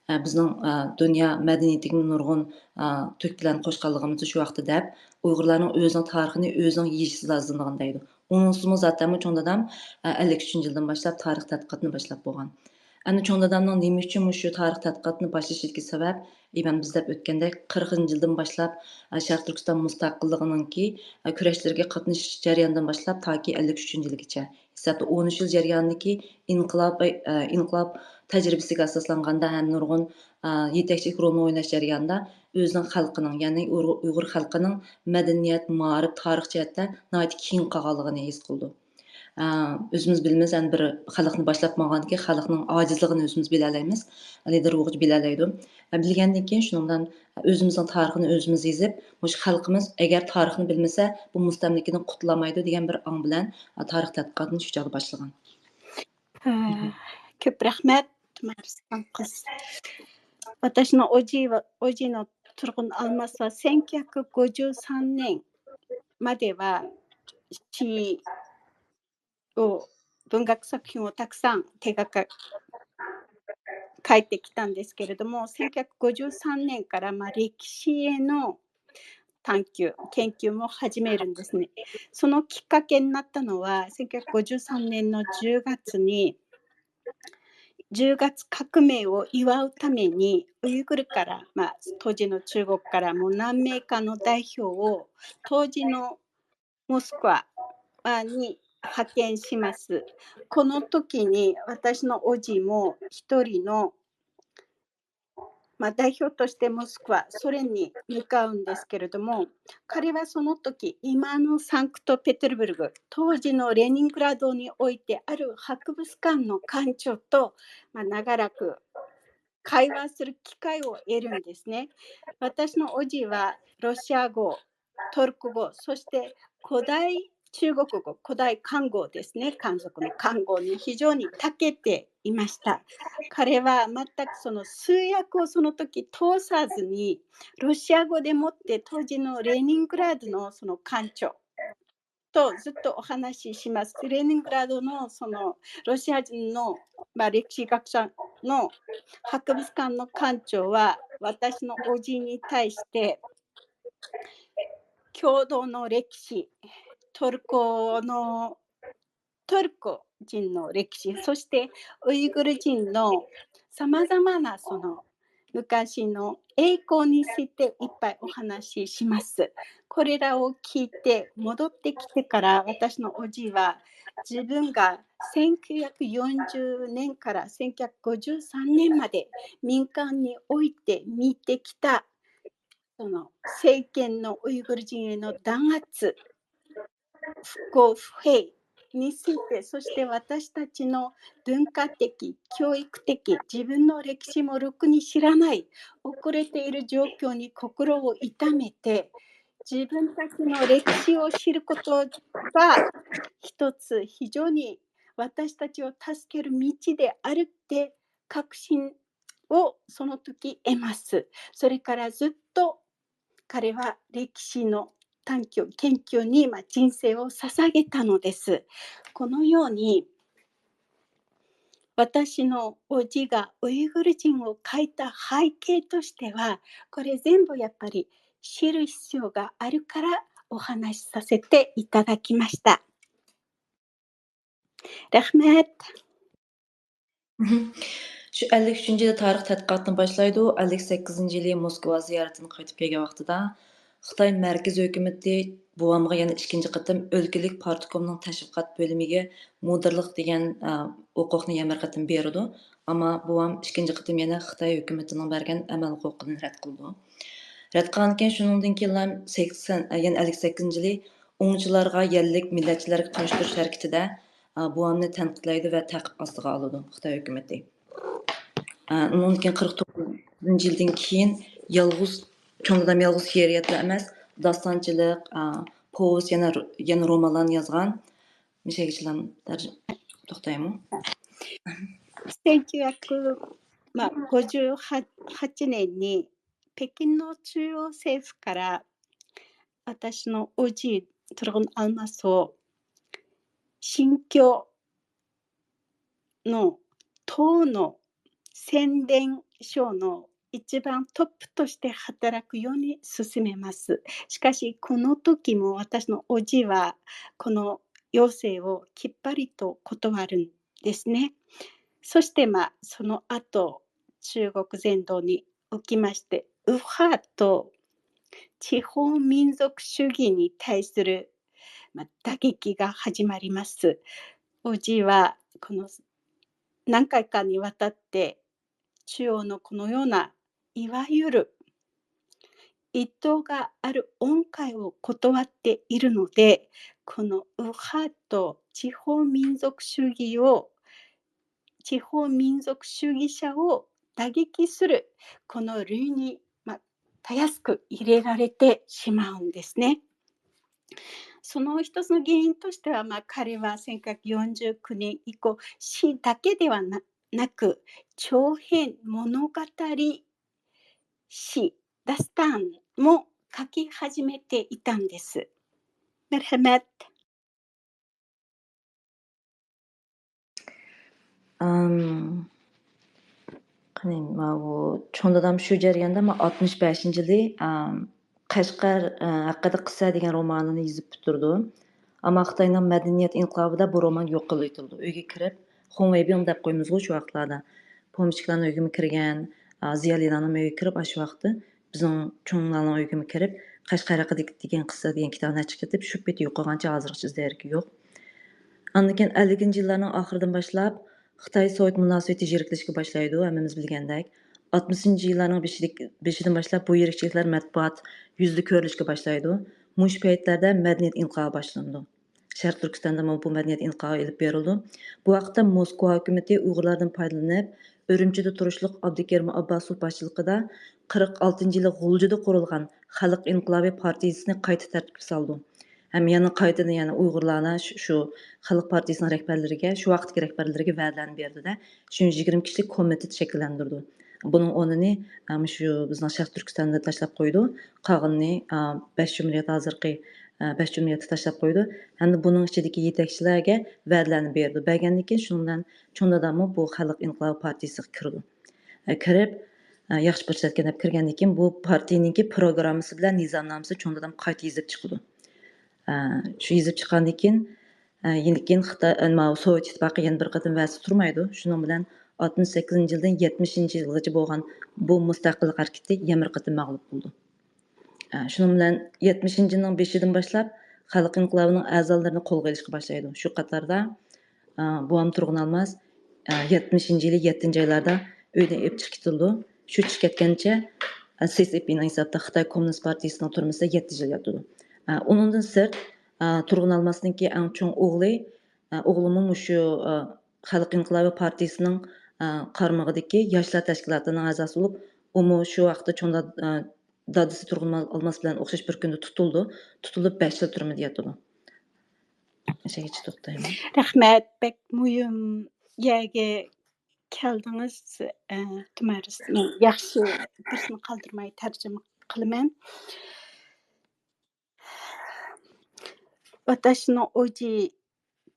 ئا، بىزنىڭ، ئا، دۇنيا مەدەنىيىتىگە نۇرغۇن، ئا، تۆھپىلەرنى قوشقانلىقىمىزنى شۇ ۋاقىتتا دەپ، ئۇيغۇرلارنىڭ ئۆزىنىڭ تارىخىنى ئۆزىنىڭ يېشىسىدا ئىزدىنىدىغان دەيدۇ. ئۇنىڭسىزمۇ زاتەنمۇ چوڭ دادام، ئە، ئەللىك ئۈچىنچى يىلدىن باشلاپ تارىخ تەتقىقاتنى باشلاپ بولغان. ئەمدى چوڭ دادامنىڭ نېمە ئۈچۈن مۇشۇ تارىخ تەتقىقاتنى باشلىشىدىكى سەۋەب، ئە، مەن بىز دەپ ئۆتكەندەك، قىرىقىنچى يىلدىن باشلاپ، ئە، شەرقىي تۈركىستان مۇستەقىللىقىنىڭكى، ئە، كۈرەشلىرىگە قاتنىشىش جەريانىدىن باشلاپ تاكى ئەللىك ئۈچىنچى يىلىغىچە، ھېسابتا ئون ئۈچ يىل جەريانىدىكى ئىنقىلاب، ئە، ئىنقىلاب تەجرىبىسىگە ئاساسلانغاندا ھەم نۇرغۇن، ئە، يېتەكچىلىك رولىنى ئويناش جەريانىدا ئۆزىنىڭ خەلقىنىڭ، يەنى ئۇيغۇر، ئۇيغۇر خەلقىنىڭ مەدەنىيەت، مائارىپ، تارىخ جەھەتتە ناھايىتى كېڭ قالغانلىقىنى ھېس قىلىدۇ. ئە، ئۆزىمىز بىلىمىز، يەنى بىر خەلقنى باشلاپ ماڭغاندىكى خەلقنىڭ ئاجىزلىقىنى ئۆزىمىز بىلەلەيمىز، لىدېر بولغۇچە بىلەلەيدۇ. ئە، بىلگەندىن كېيىن شۇنىڭ بىلەن ئۆزىمىزنىڭ تارىخىنى ئۆزىمىز يېزىپ، مۇشۇ خەلقىمىز ئەگەر تارىخنى بىلمىسە، بۇ مۇستەملىكىدىن قۇتۇلالمايدۇ دېگەن بىر ئاڭ بىلەن، ئە، تارىخ تەتقىقاتىنى شۇ چاغدا باشلىغان. ئە، كۆپ رەھمەت، مارسان قىز. 私のおじいは、おじいのトルコのアルマスはせんきゅうひゃくごじゅうさんねんまでは、詩を、文学作品をたくさん手がか書いてきたんですけれども、せんきゅうひゃくごじゅうさんねんから、まあ、歴史への探求、研究も始めるんですね。そのきっかけになったのは、せんきゅうひゃくごじゅうさんねんのじゅうがつに、じゅうがつ革命を祝うために、ウイグルから、まあ、当時の中国からも何名かの代表を、当時のモスクワに派遣します。この時に私のおじも一人の、まあ、代表としてモスクワ、ソ連に向かうんですけれども、彼はその時、今のサンクトペテルブルグ、当時のレニングラドにおいてある博物館の館長と、まあ、長らく会話する機会を得るんですね。私のおじはロシア語、トルコ語、そして古代中国語、古代漢語ですね、漢族の漢語に非常に長けていました。彼は全くその通訳をその時通さずに、ロシア語でもって当時のレニングラードのその館長とずっとお話しします。レニングラードのそのロシア人の、まあ、歴史学者の博物館の館長は私のおじに対して、共同の歴史、トルコの、トルコ人の歴史、そしてウイグル人のさまざまなその昔の栄光についていっぱいお話しします。これらを聞いて、戻ってきてから、私のおじは自分がせんきゅうひゃくよんじゅうねんからせんきゅうひゃくごじゅうさんねんまで民間において見てきた、その政権のウイグル人への弾圧、不公不平について、そして私たちの文化的、教育的、自分の歴史もろくに知らない、遅れている状況に心を痛めて、自分たちの歴史を知ることが一つ非常に私たちを助ける道であるって確信をその時得ます。それからずっと彼は歴史の探求、研究に、まあ、人生を捧げたのです。このように、私のおじがウイグル人を書いた背景としては、これ全部やっぱり知る必要があるからお話しさせていただきました。 رەھمەت. شۇ ئەللىك ئۈچىنچى يىلى تارىخ تەتقىقاتنى باشلايدۇ. ئەللىك سەككىزىنچى يىلى موسكۋا زىيارىتىدىن قايتىپ كەلگەن ۋاقتىدا خىتاي مەركىزىي ھۆكۈمىتى بوۋامغا يەنە ئىككىنچى قېتىم ئۆلكىلىك پارتكومنىڭ تەشۋىقات بۆلۈمىگە مۇدىرلىق دېگەن، ئە، ھوقۇقنى يەنە بىر قېتىم بېرىدۇ. ئەمما بوۋام ئىككىنچى قېتىم يەنە خىتاي ھۆكۈمىتىنىڭ بەرگەن ئەمەل ھوقۇقىنى رەت قىلىدۇ. رەت قىلغاندىن كېيىن، شۇنىڭدىن كېيىنلا سەكسەن، يەنى ئەللىك سەككىزىنچى يىلى ئوڭچىلارغا، يەرلىك مىللەتچىلەرگە قارشى تۇرۇش ھەرىكىتىدە، ئە، بوۋامنى تەنقىدلەيدۇ ۋە تەقىپ ئاستىغا ئالىدۇ خىتاي ھۆكۈمىتى. ئە، ئۇنىڭدىن كېيىن قىرىق توققۇزىنچى يىلدىن كېيىن يالغۇز، چوڭ دادام يالغۇز شېئىرىيەتلا ئەمەس، داستانچىلىق، ئە، پوۋېست، يەنە، يەنە رومانلارنى يازغان. مۇشۇ يەرگىچىلا توختايمۇ؟ せんきゅうひゃく、まあ、ごじゅうはちねんに北京の中央政府から私のおじい、トルコのアルマスを新教の党の宣伝省の一番トップとして働くように進めます。しかし、この時も私のおじは、この要請をきっぱりと断るんですね。そして、まあ、その後、中国全土におきまして、右派と地方民族主義に対する、まあ、打撃が始まります。王子はこの何回かにわたって中央のこのような、いわゆる一党がある恩会を断っているので、この右派と地方民族主義を、地方民族主義者を打撃するこの類に、まあ、たやすく入れられてしまうんですね。その一つの原因としては、まあ、彼はせんきゅうひゃくよんじゅうきゅうねん以降、詩だけではななく、長編物語詩、ダスタンも書き始めていたんです。Merhamet. ئام، قېنى، ماۋۇ چوڭ دادام شۇ جەرياندا، ما، ئاتمىش بەشىنچى يىلى، ئام، قەشقەر، ئە، ھەققىدە قىسسە دېگەن رومانىنى يېزىپ پۈتتۈرىدۇ. ئەمما خىتاينىڭ مەدەنىيەت ئىنقىلابىدا بۇ رومان يوق قىلىۋېتىلىدۇ. ئۆيگە كىرىپ، خۇڭۋېيبىڭ دەپ قويىمىزغۇ شۇ ۋاقىتلاردا. پومېشچىكلارنىڭ ئۆيىگىمۇ كىرگەن، ئا، زىيالىيلارنىڭ ئۆيىگە كىرىپ، ئاشۇ ۋاقىتتا بىزنىڭ چوڭلارنىڭ ئۆيىگىمۇ كىرىپ، قەشقەر ھەققىدە دېگەن قىسسە دېگەن كىتابنى ئەچىقىپ كېتىپ، شۇ پېتى يوقالغانچە ھازىرغىچە ئىز دېرىكى يوق. ئاندىن كېيىن ئەللىكىنچى يىللارنىڭ ئاخىرىدىن باشلاپ خىتاي سوۋېت مۇناسىۋىتى يىرىكلىشىشكە باشلايدۇ، ھەممىمىز بىلگەندەك. ئاتمىشىنچى يىللارنىڭ بېشىدىكى، بېشىدىن باشلاپ بۇ يىرىكچىلىكلەر مەتبۇئات يۈزىدە كۆرۈلۈشكە باشلايدۇ. مۇشۇ پەيتلەردە مەدەنىيەت ئىنقىلابى باشلىنىدۇ. شەرقىي تۈركىستاندىمۇ بۇ مەدەنىيەت ئىنقىلابى ئېلىپ بېرىلىدۇ. بۇ ۋاقىتتا موسكۋا ھۆكۈمىتى ئۇيغۇرلاردىن پايدىلىنىپ، ئۈرۈمچىدە تۇرۇشلۇق ئابدۇكېرىم ئابباسوف باشچىلىقىدا قىرىق ئالتىنچى يىلى غۇلجىدا قۇرۇلغان خەلق ئىنقىلابى پارتىيىسىنى قايتا تەرتىپكە سالىدۇ. ھەم يەنە قايتىدىن يەنە ئۇيغۇرلارنى شۇ، شۇ خەلق پارتىيىسىنىڭ رەھبەرلىرىگە، شۇ ۋاقىتتىكى رەھبەرلىرىگە ۋەدىلەرنى بېرىدۇ-دە، شۇ يىگىرمە كىشىلىك كومىتېت شەكىللەندۈرىدۇ. بۇنىڭ ئورنىنى، ئە، مۇشۇ بىزنىڭ شەرقىي تۈركىستاندا تاشلاپ قويىدۇ. قالغىنىنى، ئە، بەش جۇمھۇرىيەت ھازىرقى، ئە، بەش جۇمھۇرىيەتتە تاشلاپ قويىدۇ. ھەمدە بۇنىڭ ئىچىدىكى يېتەكچىلەرگە ۋەدىلەرنى بېرىدۇ. بەرگەندىن كېيىن شۇنىڭ بىلەن چوڭ داداممۇ بۇ خەلق ئىنقىلابى پارتىيىسىگە كىرىدۇ. ئە، كىرىپ، ئە، ياخشى پۇرسەتكەن دەپ كىرگەندىن كېيىن بۇ پارتىيىنىڭكى پروگراممىسى بىلەن نىزامنامىسىنى چوڭ دادام قايتا يېزىپ چىقىدۇ. ئە، شۇ يېزىپ چىققاندىن كېيىن، ئە، يەنە كېيىن خىتاي، ئە، ماۋۇ سوۋېت ئىتتىپاقى يەنە بىر قېتىم ۋەدىسى تۇرمايدۇ. شۇنىڭ بىلەن ئاتمىش سەككىزىنچى يىلدىن يەتمىشىنچى يىلغىچە بولغان بۇ مۇستەقىللىق ھەرىكىتى يەنە بىر قېتىم مەغلۇپ بولىدۇ. ئە، شۇنىڭ بىلەن يەتمىشىنچى يىلنىڭ بېشىدىن باشلاپ خەلق ئىنقىلابىنىڭ ئەزالىرىنى قولغا ئېلىشقا باشلايدۇ. شۇ قاتاردا، ئە، بوۋام تۇرغۇن ئالماس، ئە، يەتمىشىنچى يىلى يەتتىنچى ئايلاردا ئۆيدىن ئېلىپ چىقىپ كېتىلىدۇ. شۇ چىقىپ كەتكەنچە، ئە، سىسىپىنىڭ ھېسابتا خىتاي كوممۇنىست پارتىيىسىنىڭ تۈرمىسىدە يەتتە يىل ياتىدۇ. ئە، ئۇنىڭدىن سىرت، ئە، تۇرغۇن ئالماسنىڭكى ئەڭ چوڭ ئوغلى، ئە، ئوغلىمۇ مۇشۇ، ئە، خەلق ئىنقىلابى پارتىيىسىنىڭ، ئە، قارمىقىدىكى ياشلار تەشكىلاتىنىڭ ئەزاسى بولۇپ، ئۇمۇ شۇ ۋاقىتتا چوڭ داد-، ئە، دادىسى تۇرغۇن ئالماس بىلەن ئوخشاش بىر كۈندە تۇتۇلىدۇ. تۇتۇلۇپ بەش يىل تۈرمىدە ياتىدۇ. شۇنىڭغىچە توختايمەن. رەھمەت، بەك مۇھىم يەرگە كەلدىڭىز. ئە، تۇمارىس، مەن ياخشى بىرسىنى قالدۇرماي تەرجىمە قىلىمەن. 私の叔父、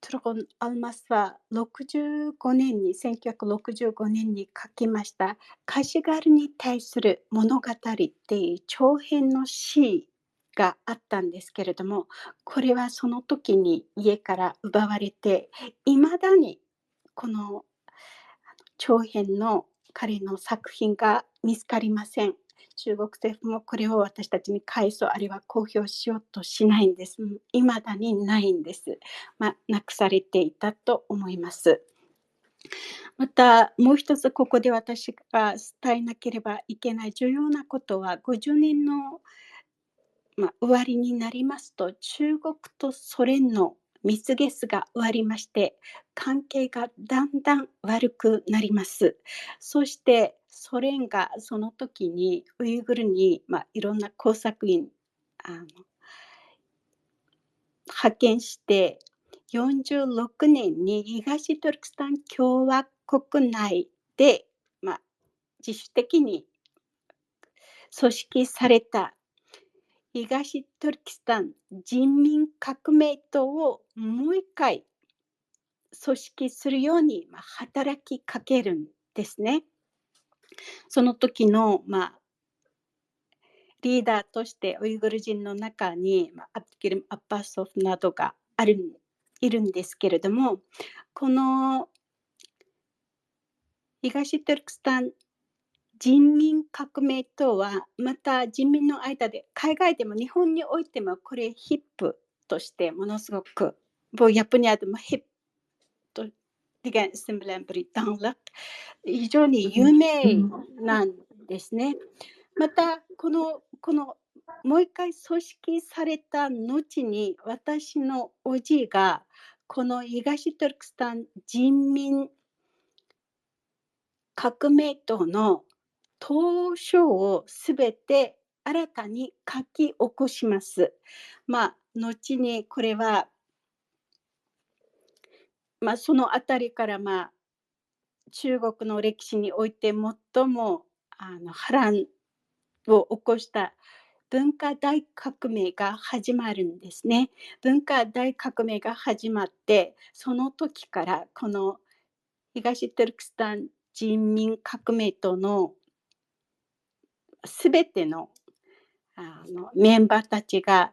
トルコン・アルマスはろくじゅうごねんに、せんきゅうひゃくろくじゅうごねんに書きました、カシュガルに対する物語っていう長編の詩があったんですけれども、これはその時に家から奪われて、未だにこの長編の彼の作品が見つかりません。中国政府もこれを私たちに返そう、あるいは公表しようとしないんです。未だにないんです。まあ、なくされていたと思います。また、もう一つここで私が伝えなければいけない重要なことは、ごじゅうねんの、まあ、終わりになりますと、中国とソ連の蜜月が終わりまして、関係がだんだん悪くなります。そして、ソ連がその時にウイグルに、まあ、いろんな工作員、あの、派遣して、よんじゅうろくねんに東トルキスタン共和国内で、まあ、自主的に組織された東トルキスタン人民革命党をもう一回組織するように、まあ、働きかけるんですね。その時の、まあ、リーダーとしてウイグル人の中に、まあ、アブドキリム・アッバーソフなどがあるんいるんですけれども、この東トルクスタン人民革命党は、また人民の間で、海外でも日本においてもこれヒップとしてものすごく、 بۇ ياپونىيەدىمۇ ھىپ دېگەن ئىسىم بىلەن بىر داڭلىق، 非常に有名なんですね。またこのこのもう一回組織された後に、私の叔父がこの東トルクスタン人民革命党の党章をすべて新たに書き起こします。まあ後にこれは、まあ、そのあたりから、まあ、中国の歴史において最もあの波乱を起こした文化大革命が始まるんですね。文化大革命が始まって、その時からこの東トルクスタン人民革命党のすべてのあのメンバーたちが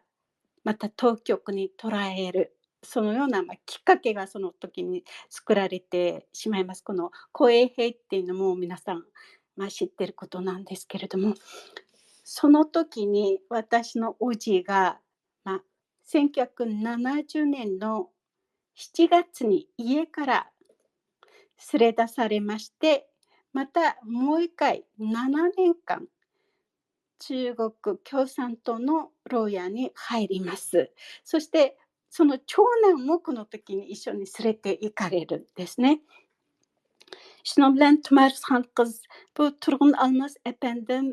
また当局に捕らえる、そのような、まあ、きっかけがその時に作られてしまいます。この紅衛兵っていうのも皆さん、まあ、知ってることなんですけれども、その時に私の叔父が、まあ、せんきゅうひゃくななじゅうねんのしちがつに家から連れ出されまして、またもう一回ななねんかん中国共産党の牢屋に入ります。そしてその長男もこの時に一緒に連れて行かれるんですね。شۇنىڭ بىلەن تۇمارىس خان قىز، بۇ تۇرغۇن ئالماس ئەپەندىم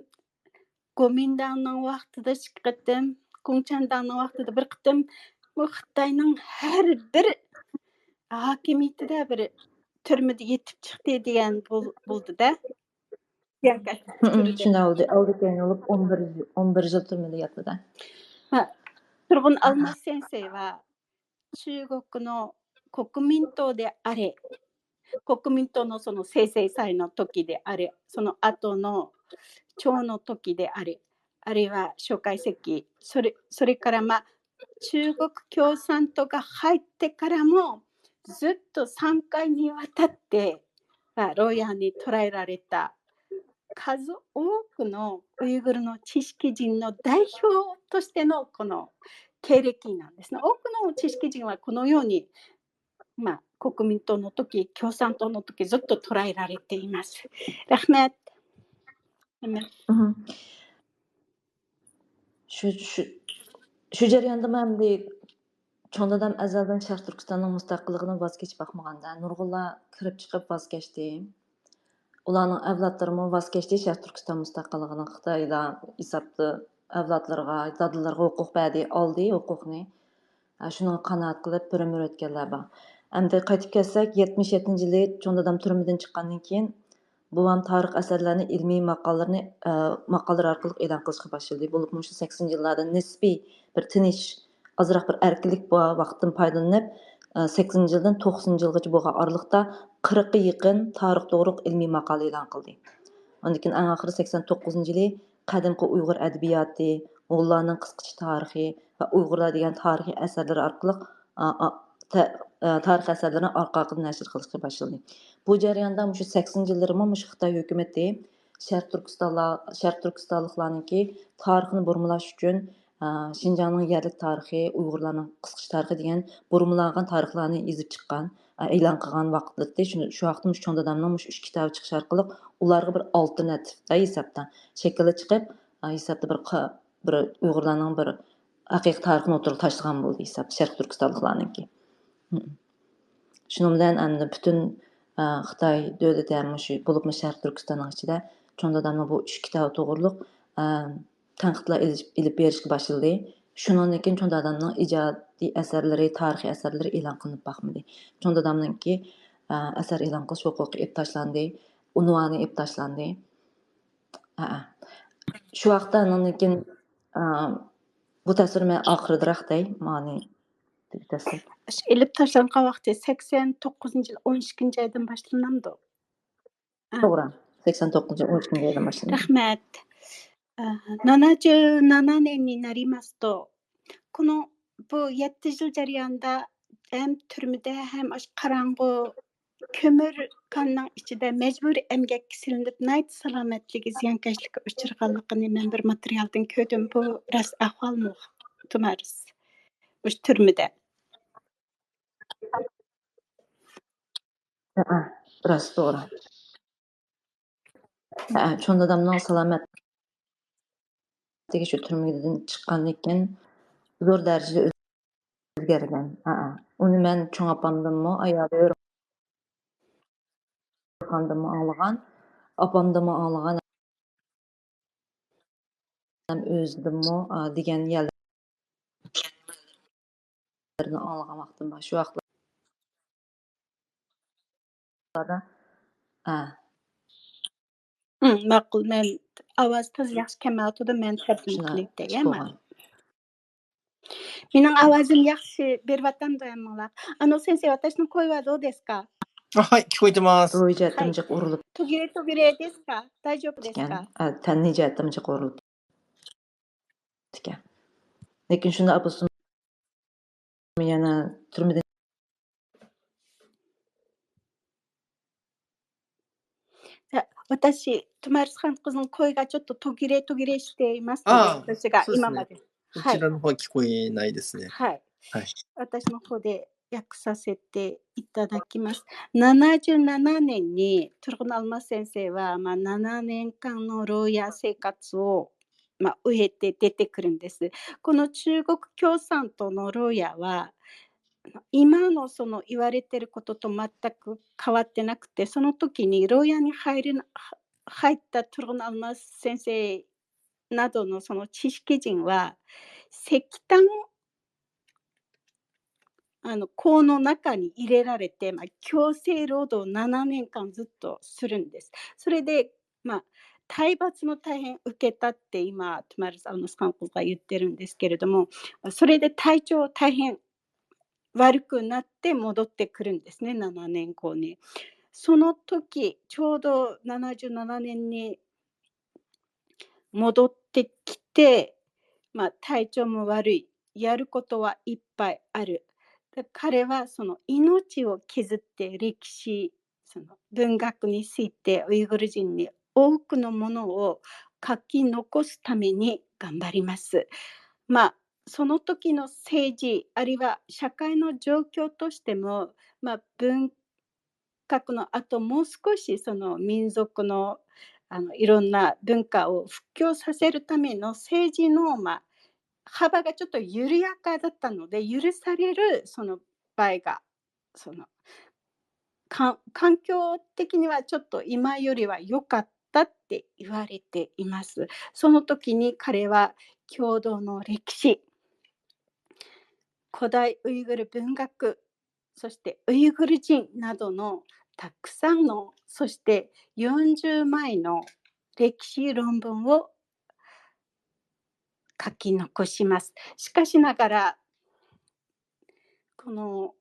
گومىنداڭنىڭ ۋاقتىدا ئىككى قېتىم، گۇڭچەنداڭنىڭ ۋاقتىدا بىر قېتىم، بۇ خىتاينىڭ ھەر بىر ھاكىمىيىتىدە بىر تۈرمىدە يېتىپ چىقتى دېگەن بول-، بولدى-دە. شۇنداق بولدى. ئالدى كەينى بولۇپ ئون بىر، ئون بىر يىل تۈرمىدە ياتتى-دە. まあ、 تۇرغۇن ئالماس سېنسېي ۋە 中国の国民党であれ、国民党のその生成祭の時であれ、その後の朝の時であれ、あるいは蒋介石、それ、それから、まあ、中国共産党が入ってからも、ずっとさんかいにわたって、まあ、牢屋に捕らえられた数多くのウイグルの知識人の代表としてのこの経歴なんですね。多くの知識人はこのように、まあ、国民党の時、共産党の時、ずっと捉えられています。 رەھمەت. شۇ، شۇ، شۇ جەرياندا مەن ئەمدى چوڭ دادام ئەزەلدىن شەرقىي تۈركىستاننىڭ مۇستەقىللىقىدىن ۋاز كېچىپ باقمىغاندا، نۇرغۇنلار كىرىپ چىقىپ ۋاز كەچتى. ئۇلارنىڭ ئەۋلادلىرىمۇ ۋاز كەچتى، شەرقىي تۈركىستان مۇستەقىللىقىدىن خىتايلار ھېسابتا ئەۋلادلىرىغا، دادىلىرىغا ھوقۇق بەردى، ئالدى ھوقۇقنى. ھە، شۇنىڭغا قانائەت قىلىپ بىر ئۆمۈر ئۆتكەنلەر بار. ئەمدى قايتىپ كەلسەك، يەتمىش يەتتىنچى يىلى چوڭ دادام تۈرمىدىن چىققاندىن كېيىن، بوۋام تارىخ ئەسەرلەرنى، ئىلمىي ماقالىلىرىنى، ئە، ماقالىلىرى ئارقىلىق ئېلان قىلىشقا باشلىدى. بولۇپمۇ مۇشۇ سەكسىنىنچى يىللاردا نىسپىي بىر تىنچ، ئازراق بىر ئەركىنلىك بار ۋاقىتتىن پايدىلىنىپ، ئە، سەكسىنىنچى يىلدىن توقسىنىنچى يىلغىچە بولغان ئارىلىقتا قىرىققا يېقىن تارىخ توغرۇلۇق ئىلمىي ماقالە ئېلان قىلدى. ئاندىن كېيىن ئەڭ ئاخىرى سەكسەن توققۇزىنچى يىلى قەدىمكى ئۇيغۇر ئەدەبىياتى، ھونلارنىڭ قىسقىچە تارىخى ۋە ئۇيغۇرلار دېگەن تارىخىي ئەسەرلىرى ئارقىلىق، ئا، ئا، تە-، ئە، تارىخ ئەسەرلىرىنى ئارقا-ئارقىدىن نەشر قىلىشقا باشلىدى. بۇ جەرياندا مۇشۇ سەكسىنىنچى يىللىرىمۇ مۇشۇ خىتاي ھۆكۈمىتى شەرقىي تۈركىستانلار، شەرقىي تۈركىستانلىقلارنىڭكى تارىخىنى بۇرمىلاش ئۈچۈن، ئا، شىنجاڭنىڭ يەرلىك تارىخى، ئۇيغۇرلارنىڭ قىسقىچە تارىخى دېگەن بۇرمىلانغان تارىخلارنى يېزىپ چىققان، ئا، ئېلان قىلغان ۋاقىتلىرى. شۇ، شۇ ۋاقىتتا مۇشۇ چوڭ دادامنىڭ مۇشۇ ئۈچ كىتابى چىقىش ئارقىلىق ئۇلارغا بىر ئالتېرناتىپ ھېسابتا شەكىلدە چىقىپ، ئا، ھېسابتا بىر قا-، بىر ئۇيغۇرلارنىڭ بىر ھەقىقىي تارىخىنى ئوتتۇرىغا تاشلىغان بولدى ھېسابتا شەرقىي تۈركىستانلىقلارنىڭكى. شۇنىڭ بىلەن ئەمدى پۈتۈن، ئە، خىتاي دۆلىتى ھەم مۇشۇ، بولۇپمۇ شەرقىي تۈركىستاننىڭ ئىچىدە چوڭ دادامنىڭ بۇ ئۈچ كىتابى توغرۇلۇق، ئە، تەنقىدلەر ئېلىش-، ئېلىپ بېرىشكە باشلىدى. شۇنىڭدىن كېيىن چوڭ دادامنىڭ ئىجادىي ئەسەرلىرى، تارىخىي ئەسەرلىرى ئېلان قىلىنىپ باقمىدى. چوڭ دادامنىڭكى، ئە، ئەسەر ئېلان قىلىش ھوقۇقى ئېلىپ تاشلاندى، ئۇنۋانى ئېلىپ تاشلاندى. ھەئە. شۇ ۋاقىتتا ئانىڭدىن كېيىن، ئا، بۇ تەسۋىرنى مەن ئاخىرىدىراق دەي، مانى تەسۋىر. ئېلىپ تاشلانغان ۋاقتى سەكسەن توققۇزىنچى يىل ئون ئىككىنچى ئايدىن باشلىنامدۇ؟ ھە. توغرا. سەكسەن توققۇزىنچى يىل ئون ئىككىنچى ئايدىن باشلىنىدۇ. رەھمەت. ئە، ناناجۇ نانانېننى نارىماستو. كۇنو بۇ يەتتە يىل جەريانىدا ھەم تۈرمىدە، ھەم ئاشۇ قاراڭغۇ كۆمۈر كاننىڭ ئىچىدە مەجبۇرىي ئەمگەككە سېلىنىپ، ناھايىتى سالامەتلىكى زىيانكەشلىككە ئۇچرىغانلىقىنى مەن بىر ماتېرىيالدىن كۆردۈم. بۇ راست ئەھۋالمۇ، تۇمارىس؟ مۇشۇ تۈرمىدە. ھەئە، راست، توغرا. ھەئە، چوڭ دادامنىڭ سالامەتلىكى شۇ تۈرمىدىن چىققاندىن كېيىن زور دەرىجىدە ئۆزگەرگەن. ھەئە. ئۇنى مەن چوڭ ئاپامدىنمۇ، ئايالى ئۆرخاندىنمۇ ئاڭلىغان، ئاپامدىنمۇ ئاڭلىغان، ھەم ئۆزىدىنمۇ، ئا، دېگەن يەرلەرنى ئاڭلىغان ۋاقتىم بار. شۇ ۋاقىتلاردا، ئا. ھىم، ماقۇل. مەن ئاۋاز تازا ياخشى كەلمەيۋاتىدۇ، مەن تەرجىمە شۇنداق قىلىپ دەيمەن. بولغان. مېنىڭ ئاۋازىم ياخشى بېرىۋاتامدۇ ھەممىڭلار؟ あの先生、私の声はどうですか؟ はい、聞こえてます。 روھىي جەھەتتىن はい。 جىق ئۇرۇلۇپ 途切れ途切れですか？大丈夫ですか？ ئىكەن. ئا، تەننىي جەھەتتىن جىق ئۇرۇلۇپ ئىكەن. لېكىن شۇنداق ئاپىسىمۇ يەنە تۈرمىدىن じゃあ、私、トマリスさんの声がちょっと途切れ途切れしていますので、 ああ、私が今まで。 そうですね。 こちらの方聞こえないですね。 はい。 はい。 私の方で訳させていただきます。ななじゅうななねんに、トルコのアルマス先生は、まあ、ななねんかんの牢屋生活を、まあ、終えて出てくるんです。この中国共産党の牢屋は、今のその言われてることと全く変わってなくて、その時に牢屋に入れな、入ったトルコのアルマス先生などのその知識人は、石炭、あの、坑の中に入れられて、まあ、強制労働ななねんかんずっとするんです。それで、まあ、体罰も大変受けたって今、トマリスさんのスカンコが言ってるんですけれども、それで体調大変 悪くなって戻ってくるんですね、ななねんごに。その時、ちょうどななじゅうななねんに戻ってきて、まあ、体調も悪い、やることはいっぱいある。で、彼はその命を削って、歴史、その文学について、ウイグル人に多くのものを書き残すために頑張ります。まあ、その時の政治、あるいは社会の状況としても、まあ、文学の後、もう少しその民族の、あの、いろんな文化を復興させるための政治の、まあ、幅がちょっと緩やかだったので、許されるその場合が、その、か-、環境的にはちょっと今よりは良かったって言われています。その時に彼は共同の歴史、古代ウイグル文学、そしてウイグル人などのたくさんの、そしてよんじゅうまいの歴史論文を書き残します。しかしながら、この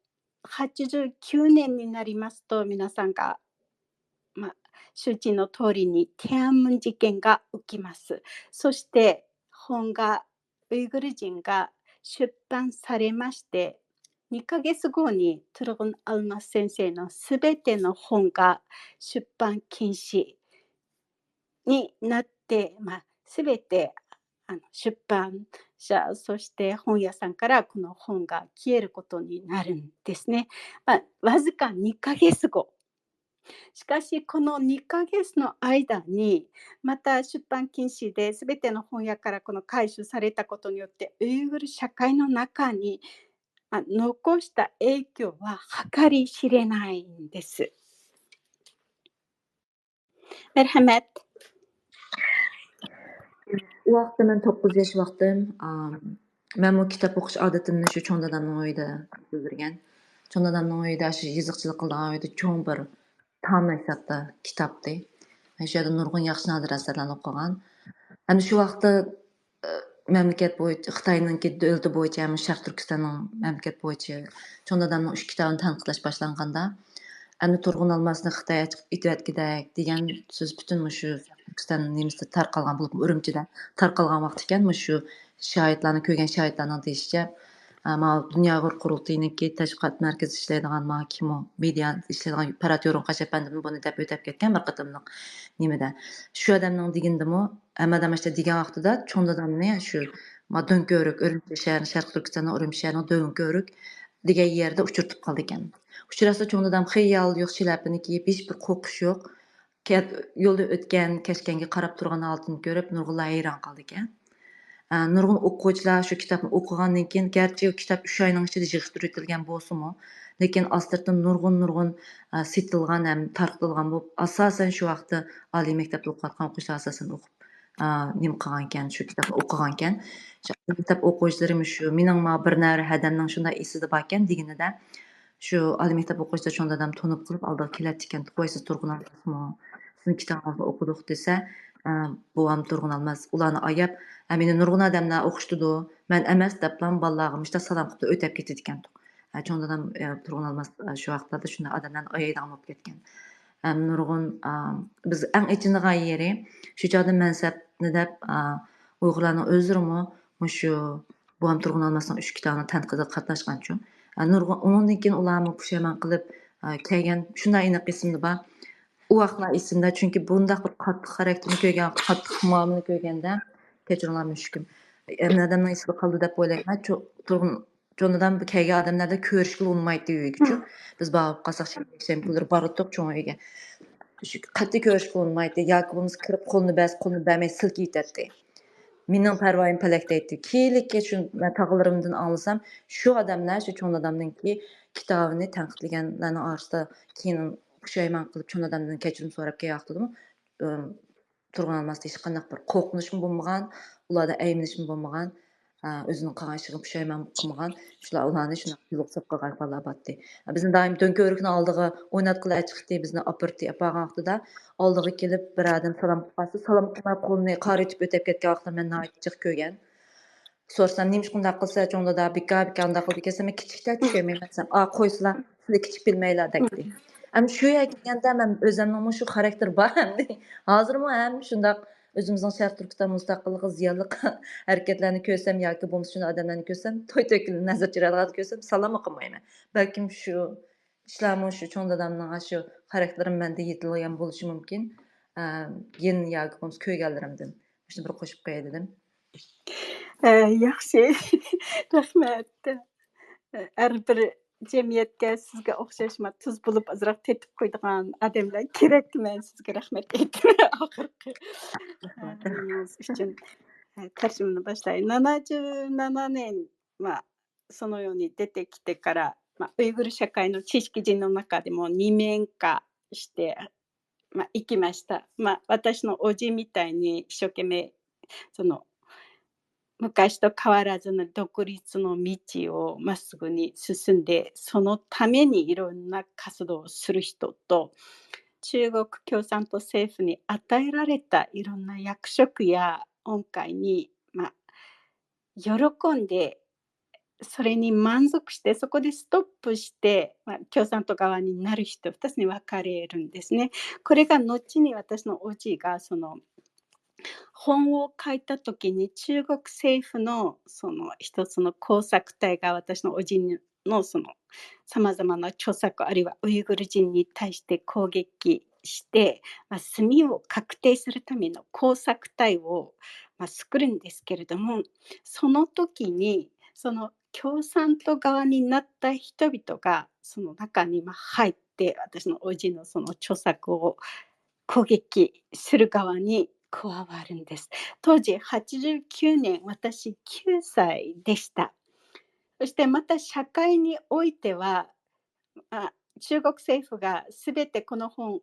はちじゅうきゅうねんになりますと、皆さんが、まあ、周知の通りに天安門事件が起きます。そして本が、ウイグル人が出版されまして、にかげつごにトルゴン・アルマス先生のすべての本が出版禁止になって、まあ、すべて、あの、出版社、そして本屋さんからこの本が消えることになるんですね。まあ、わずかにかげつご。しかし、このにかげつの間に、また出版禁止で、すべての本屋からこの回収されたことによって、ウイグル社会の中に、あ、残した影響は計り知れないんです。 مەرھەمەت. ئۇ ۋاقىتتا مەن توققۇز ياش ۋاقتىم. ئا، مەنمۇ كىتاب ئوقۇش ئادىتىمنى شۇ چوڭ دادامنىڭ ئۆيىدە ئۆتكۈزدۈرگەن. چوڭ دادامنىڭ ئۆيىدە، شۇ يېزىقچىلىق قىلىدىغان ئۆيدە چوڭ بىر تام ھېسابتا كىتابتى. شۇ يەردە نۇرغۇن ياخشى نادىر ئەسەرلەرنى ئوقۇغان. ئەمدى شۇ ۋاقىتتا مەملىكەت بويىچە، خىتاينىڭكى دۆلىتى بويىچە، ھەم شەرقىي تۈركىستاننىڭ مەملىكەت بويىچە چوڭ دادامنىڭ ئۈچ كىتابىنى تەنقىدلەش باشلانغاندا، ئەمدى تۇرغۇن ئالماسنى خىتاي ئېتىپ ئېتىۋەتكۈدەك دېگەن سۆز پۈتۈن مۇشۇ تۈركىستان نېمىسىدە تارقالغان بولۇپ، ئۈرۈمچىدە تارقالغان ۋاقىت ئىكەن. مۇشۇ شاھىتلارنىڭ، كۆرگەن شاھىتلارنىڭ دېيىشىچە، ئە، ماۋۇ دۇنيا ئۇيغۇر قۇرۇلتىيىنىڭكى تەشۋىقات مەركىزى ئىشلەيدىغان، ما كىم ئۇ، مېدىيا ئىشلەيدىغان پەرھات يورۇنقاش ئەپەندىمۇ بۇنى دەپ ئۆتەپ كەتكەن بىر قېتىملىق نېمىدە. شۇ ئادەمنىڭ دېگىنىدىمۇ، ئەمما دادام ئاشتا دېگەن ۋاقتىدا چوڭ دادامنى شۇ، ما، دۆڭكۆۋرۈك، ئۈرۈمچى شەھەرنىڭ شەرقىي تۈركىستاننىڭ ئۈرۈمچى شەھىرىنىڭ دۆڭكۆۋرۈك دېگەن يەردە ئۇچرىتىپ قالىدىكەن. ئۇچراتسا چوڭ دادام خېيال يوق، شىلەپىنى كىيىپ، ھېچبىر قورقۇش يوق. كە-، يولدا ئۆتكەن، كەچكەنگە قاراپ تۇرغان ھالىتىنى كۆرۈپ، نۇرغۇنلار ھەيران قالىدىكەن. ئە، نۇرغۇن ئوقۇغۇچىلار شۇ كىتابنى ئوقۇغاندىن كېيىن، گەرچە ئۇ كىتاب ئۈچ ئاينىڭ ئىچىدە يىغىشتۇرۇۋېتىلگەن بولسىمۇ، لېكىن ئاستىرتىن نۇرغۇن، نۇرغۇن، ئە، سېتىلغان ھەم تارقىتىلغان بولۇپ، ئاساسەن شۇ ۋاقىتتا ئالىي مەكتەپتە ئوقۇۋاتقان ئوقۇغۇچىلار ئاساسەن ئوقۇپ، ئا، نېمە قىلغانكەن، شۇ كىتابنى ئوقۇغانكەن. شۇ ئالىي مەكتەپ ئوقۇغۇچىلىرىمۇ شۇ، مېنىڭ ما بىر نەۋرە ھەدەمنىڭ شۇنداق ئېسىدە باركەن دېگىنىدە، شۇ ئالىي مەكتەپ ئوقۇغۇچىلىرى چوڭ دادام تونۇپ قېلىپ، ئالدىغا كېلەتتىكەن، «ۋاي، سىز تۇرغۇن ئالماسمۇ؟ سىزنىڭ كىتابىڭىزنى ئوقۇدۇق» دېسە، ئە، بوۋام تۇرغۇن ئالماس ئۇلارنى ئاياپ، «ئە، مېنى نۇرغۇن ئادەملەر ئوخشىتىدۇ، مەن ئەمەس» دەپلا بالىلارغا مۇشۇنداق سالام قىلىپ ئۆتەپ كېتىدىكەن. ئە، چوڭ دادام، ئە، تۇرغۇن ئالماس، ئە، شۇ ۋاقىتلاردا شۇنداق ئادەملەرنى ئايايدىغان بولۇپ كەتكەن. ھەم نۇرغۇن، ئا، بىز ئەڭ ئېچىنىدىغان يېرى، شۇ چاغدا مەنسەپنى دەپ، ئا، ئۇيغۇرلارنىڭ ئۆزلىرىمۇ مۇشۇ بوۋام تۇرغۇن ئالماسنىڭ ئۈچ كىتابىنىڭ تەنقىدىگە قاتناشقانچۇ. ئا، نۇرغۇن، ئۇنىڭدىن كېيىن ئۇلارمۇ پۇشايمان قىلىپ، ئا، كەلگەن، شۇنداق ئېنىق ئېسىمدە بار. ئۇ ۋاقىتلار ئېسىمدە، چۈنكى بۇنداق بىر قاتتىق خاراكتېرنى كۆرگەن، قاتتىق مۇئامىلىنى كۆرگەندە، كەچۈرۈڭلار مۇشۇكۇم. ئەمدى ئادەمنىڭ ئېسىدە قالىدۇ دەپ ئويلايمەن. چو-، تۇرغۇن چوڭ دادام بۇ كەلگەن ئادەملەردە كۆرۈشكىلى ئۇنىمايتتى ئۆيگىچۇ. بىز بارغۇپ قالساق شەنبە، يەكشەنبە كۈنلىرى باراتتۇق چوڭ ئۆيگە. شۇ قەتئىي كۆرۈشكىلى ئۇنىمايتتى. ياكى بولمىسا كىرىپ قولىنى بەرسە قولىنى بەرمەي سىلكىۋېتەتتى. مېنىڭ پەرۋايىم پەلەك دەيتتى. كېيىنلىككە شۇ مەن تاغىلىرىمدىن ئاڭلىسام، شۇ ئادەملەر شۇ چوڭ دادامنىڭكى كىتابىنى تەنقىدلىگەنلەرنىڭ ئارىسىدا كېيىن پۇشايمان قىلىپ چوڭ دادامدىن كەچۈرۈم سوراپ كەلگەن ۋاقتىدىمۇ، ئىم، تۇرغۇن ئالماستا ھېچقانداق بىر قورقۇنچمۇ بولمىغان، ئۇلاردا ئەيىبلىنىشمۇ بولمىغان، ئا، ئۆزىنىڭ قىلغان ئىشىغا پۇشايمان قىلمىغان، شۇلار ئۇلارنى شۇنداق يولۇقساپ قالغان بالىلار بارتتى. بىزنى دائىم دۆڭكۆۋرۈكنىڭ ئالدىغا ئويناتقىلى ئەچىقتى، بىزنى ئاپىرىتتى، ئاپارغان ۋاقتىدا ئالدىغا كېلىپ بىر ئادەم سالام قىلىپ قالسا، سالام قىلماي قولىنى قارىتىپ ئۆتەپ كەتكەن ۋاقىتلار مەن ناھايىتى جىق كۆرگەن. سورىسام، «نېمىشقا ئۇنداق قىلىسىلەر چوڭ دادا، بىكار، بىكار ئۇنداق قىلىدىكەنسىلەر، مەن كىچىكتە چۈشەنمەيمەن» دېسەم، «ئا، قويسىلا، سىلەر كىچىك بىلمەيلا» دەيتتى. ئەمدى شۇ يەرگە كەلگەندە مەن ئۆزۈمنىڭمۇ شۇ خاراكتېر بار ئەمدى. ھازىرمۇ ھەم شۇنداق ئۆزىمىزنىڭ شەرقىي تۈركىستان مۇستەقىللىقىغا زىيانلىق ھەرىكەتلەرنى كۆرسەم ياكى بولمىسا شۇنداق ئادەملەرنى كۆرسەم، توي تۆكۈلۈپ نەزەر چىرايلىقلارنى كۆرسەم سالاممۇ قىلمايمەن. بەلكىم شۇ ئىشلارمۇ شۇ چوڭ دادامنىڭ ئاشۇ خاراكتېرىم مەندە يېتىلگەن بولۇشى مۇمكىن. ئە، يەنە ياكى بولمىسا كۆرگەنلىرىمدىن. مۇشۇنى بىر قوشۇپ قوياي دېدىم. ئە، ياخشى. رەھمەت. ئە، ھەر بىر جەمئىيەتكە سىزگە ئوخشاش ما تۇز بولۇپ ئازراق تېتىپ قويىدىغان ئادەملەر كېرەك. مەن سىزگە رەھمەت ئېيتىمەن ئاخىرقى، ئە، ئۈچۈن. ئە، تەرجىمىنى باشلاي. ناناجۇ، نانانىن، ما، そのように出てきてから、まあ、ウイグル社会の知識人の中でもに面化して、まあ、行きました。まあ、私のおじみたいに一生懸命、その、昔と変わらずの独立の道をまっすぐに進んで、そのためにいろんな活動をする人と、中国共産党政府に与えられたいろんな役職や恩会に、まあ、喜んで、それに満足して、そこでストップして、まあ、共産党側になる人、ふたつに分かれるんですね。これが後に私のおじが、その、本を書いた時に、中国政府の、その、一つの工作隊が私のおじの、その、様々な著作、あるいはウイグル人に対して攻撃して、まあ、罪を確定するための工作隊を、まあ、作るんですけれども、その時に、その共産党側になった人々が、その中に、まあ、入って、私のおじのその著作を攻撃する側に加わるんです。当時はちじゅうきゅうねん、私きゅうさいでした。そしてまた社会においては、あ、中国政府が全てこの本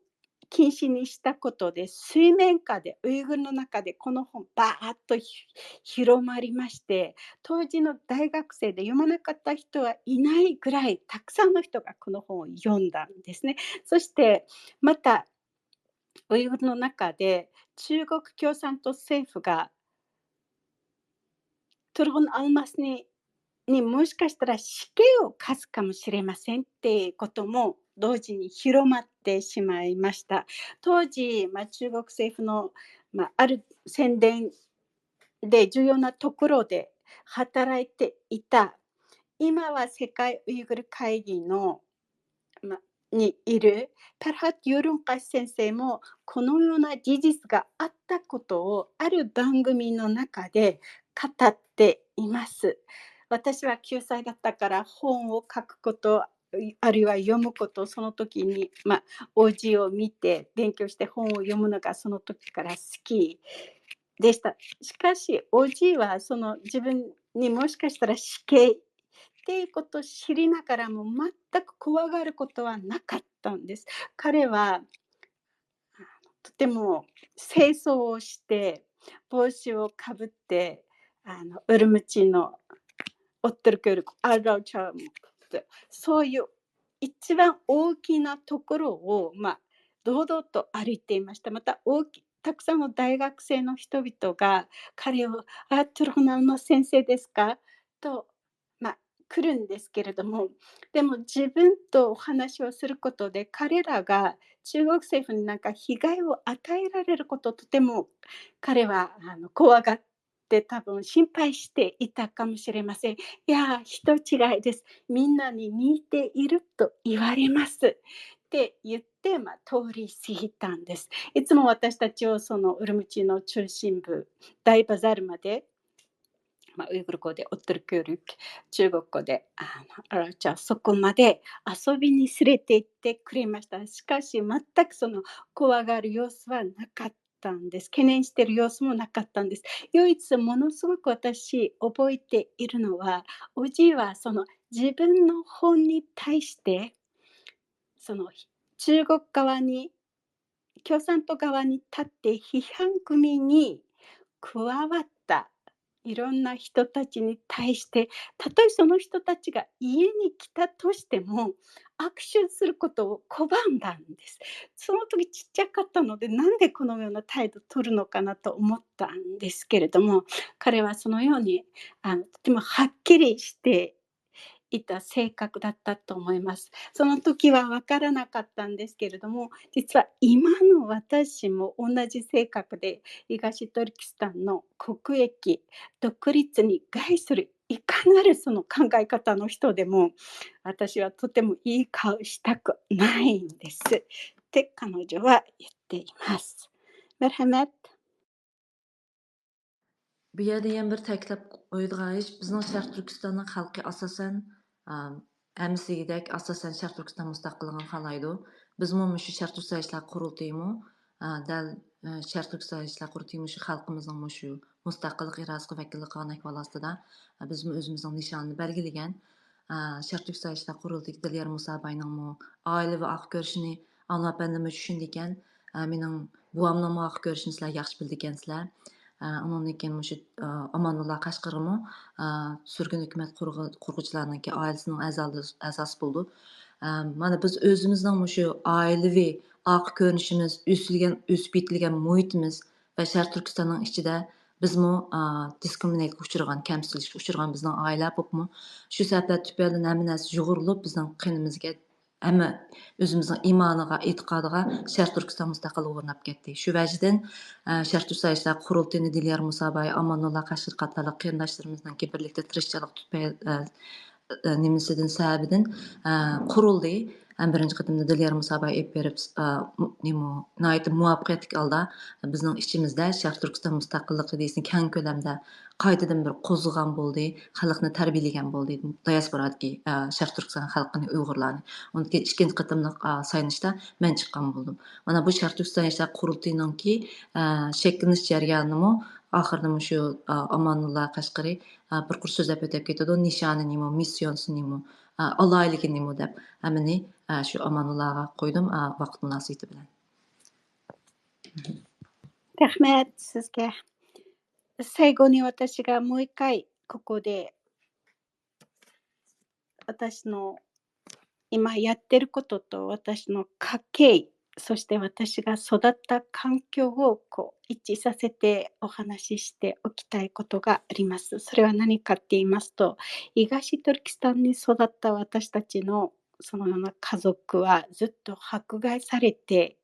禁止にしたことで、水面下で、ウイグルの中でこの本バーッとひ-、広まりまして、当時の大学生で読まなかった人はいないぐらいたくさんの人がこの本を読んだんですね。そして、また、ウイグルの中で中国共産党政府が تۇرغۇن ئالماسنى، نى もしかしたら死刑を科すかもしれませんっていうことも同時にまってしまいました。当時、まあ、中国政府の、まあ、ある宣伝で重要なところで働いていた今は世界ウイグル会議の、ま、にいるパラハット・ヨルンカ先生も、このような事実があったことを、ある番組の中で語っています。私はきゅうさいだったから、本を書くこと、あるいは読むこと、その時に、ま、おじを見て勉強して本を読むのがその時から好きでした。しかし、おじはその自分にもしかしたら死刑っていうことを知りながらも、全く怖がることはなかったんです。彼は、あの、とても正装をして、帽子をかぶって、あの、ウルムチのオットルクール、アラウチャー、そういう一番大きなところを、まあ、堂々と歩いていました。また、大き-、たくさんの大学生の人々が彼を、「あ、トルコのあの先生ですか？」と、まあ、来るんですけれども、でも自分とお話をすることで、彼らが中国政府になんか被害を与えられることをとても彼は、あの、怖がって、多分心配していたかもしれません。「いや、人違いです。みんなに似ていると言われます」って言って、まあ、通り過ぎたんです。いつも私たちをそのウルムチの中心部、大バザールまで、まあ、ウイグル語でオットルクール、中国語で、あの、アラチャー、そこまで遊びに連れて行ってくれました。しかし、全くその怖がる様子はなかったんです。懸念している様子もなかったんです。唯一ものすごく私覚えているのは、おじいはその自分の本に対して、その中国側に、共産党側に立って批判組に加わったいろんな人たちに対して、たとえその人たちが家に来たとしても、握手することを拒んだんです。その時ちっちゃかったので、なんでこのような態度取るのかなと思ったんですけれども、彼はそのように、あの、とてもはっきりしていた性格だったと思います。その時はわからなかったんですけれども、実は今の私も同じ性格で、東トルキスタンの国益、独立に害するいかなるその考え方の人でも、私はとてもいい顔したくないんですって彼女は言っています。Merhamet. بۇ يەردە يەنە بىر تەكىتلەپ قويىدىغان ئىش، بىزنىڭ شەرقىي تۈركىستاننىڭ خەلقى ئاساسەن، ئا، ھەممىسى دېگۈدەك ئاساسەن شەرقىي تۈركىستان مۇستەقىللىقىنى خالايدۇ. بىزمۇ مۇشۇ شەرقىي تۈركىستان ئىشلار قۇرۇلتىيىمۇ، ئا، دەل، ئا، شەرقىي تۈركىستان ئىشلار قۇرۇلتىيى مۇشۇ خەلقىمىزنىڭ مۇشۇ مۇستەقىللىق ئىرادىسىغا ۋەكىللىك قىلغان ئەھۋال ئاستىدا، ئا، بىزمۇ ئۆزىمىزنىڭ نىشانىنى بەلگىلىگەن. ئا، شەرقىي تۈركىستان ئىشلار قۇرۇلتىيىدىكى دىليار مۇساباينىڭمۇ ئائىلىۋى ئاخا كۆرۈشىنى ئاللا ئەپەندىمۇ چۈشىنىدىكەن. ئە، مېنىڭ بوۋامنىڭمۇ ئاخا كۆرۈشىنى سىلەر ياخشى بىلىدىكەنسىلەر. ئە، ئۇنىڭدىن كېيىن مۇشۇ، ئە، ئامانۇللا قەشقىرىمۇ، ئە، سۈرگۈن ھۆكۈمەت قۇرغۇ-، قۇرغۇچىلارنىڭكى ئائىلىسىنىڭ ئەزالىرى، ئەزاسى بولىدۇ. ئە، مانا بىز ئۆزىمىزنىڭ مۇشۇ ئائىلىۋى ئارقا كۆرۈنۈشىمىز، ئۆسۈلگەن، ئۆسۈپ يېتىلگەن مۇھىتىمىز ۋە شەرقىي تۈركىستاننىڭ ئىچىدە بىزمۇ، ئە، دىسكرىمىنېتكە ئۇچرىغان، كەمسىتىلىشكە ئۇچرىغان بىزنىڭ ئائىلە بولۇپمۇ، شۇ سەۋەبلەر تۈپەيلىدىن ھەممە نەرسە يۇغۇرۇلۇپ، بىزنىڭ قېنىمىزغا ھەممە ئۆزىمىزنىڭ ئىمانىغا، ئېتىقادىغا شەرقىي تۈركىستان مۇستەقىللىقى ئورناپ كەتتى. شۇ ۋەجىدىن، ئە، شەرقىي تۈركىستان ئىشلار قۇرۇلتىيىنى دىليار مۇساباي، ئامانۇللا قەشقىرى قاتارلىق قېرىنداشلىرىمىزنىڭكى بىرلىكتە تىرىشچانلىق تۈپەي-، ئە، ئە، نېمىسىدىن، سەۋەبىدىن، ئە، قۇرۇلدى. ھەم بىرىنچى قېتىمدا دىليار مۇساباي ئېلىپ بېرىپ، ئە، نېمە، ناھايىتى مۇۋەپپەقىيەتلىك ھالدا بىزنىڭ ئىچىمىزدە شەرقىي تۈركىستان مۇستەقىللىق ئىدىيىسىنى كەڭ كۆلەمدە قايتىدىن بىر قوزغىغان بولدى، خەلقنى تەربىيەلىگەن بولدى، دىياسپورادىكى، ئە، شەرقىي تۈركىستان خەلقىنى، ئۇيغۇرلارنى. ئۇنىڭدىن كېيىن ئىككىنچى قېتىملىق، ئە، سايلىنىشتا مەن چىققان بولدۇم. مانا بۇ شەرقىي تۈركىستان ياشلار قۇرۇلتىيىنىڭكى، ئە، شەكىللىنىش جەريانىمۇ ئاخىرىدا مۇشۇ، ئە، ئامانۇللا قەشقىرى، ئە، بىر قۇر سۆزلەپ ئۆتۈپ كېتىدۇ، نىشانى نېمە، مىسسىيونىسى نېمە، ئە، ئالاھىدىلىكى نېمە دەپ ھەممىنى، ئە، شۇ ئامانۇللاغا قويدۇم، ئە، ۋاقىت مۇناسىۋىتى بىلەن. ラフマットスケ。最後に私がもう一回ここで私の今やってることと私の家系、そして私が育った環境をこう一致させてお話ししておきたいことがあります。それは何かって言いますと、東トルキスタンに育った私たちのそのような家族はずっと迫害されて、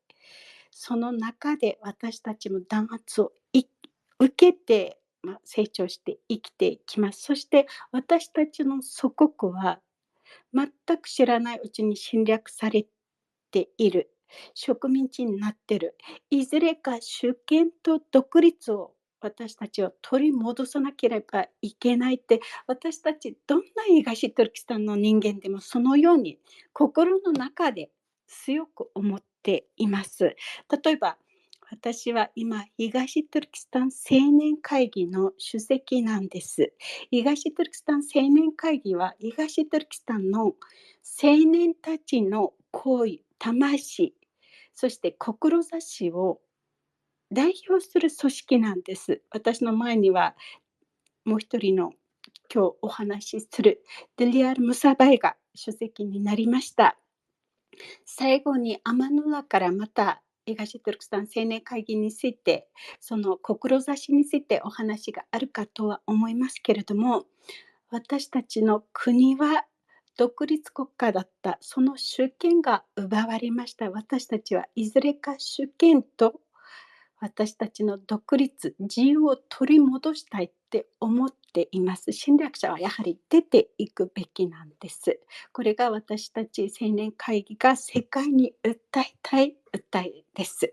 その中で私たちも弾圧をい-、受けてまあ、成長して生きていきます。そして私たちの祖国は全く知らないうちに侵略されている。植民地になってる。いずれか主権と独立を私たちは取り戻さなければいけないって、私たちどんな東トルキスタンの人間でもそのように心の中で強く思っています。例えば、私は今、東トルキスタン青年会議の主席なんです。東トルキスタン青年会議は、東トルキスタンの青年たちの行為、魂、そして志を代表する組織なんです。私の前には、もう一人の今日お話しするデリアル・ムサバイが主席になりました。最後にアマンウラからまた東トルクスタン青年会議について、その志についてお話があるかとは思いますけれども、私たちの国は独立国家だった。その主権が奪われました。私たちはいずれか主権と私たちの独立、自由を取り戻したいって思っています。侵略者はやはり出ていくべきなんです。これが私たち青年会議が世界に訴えたい訴えです。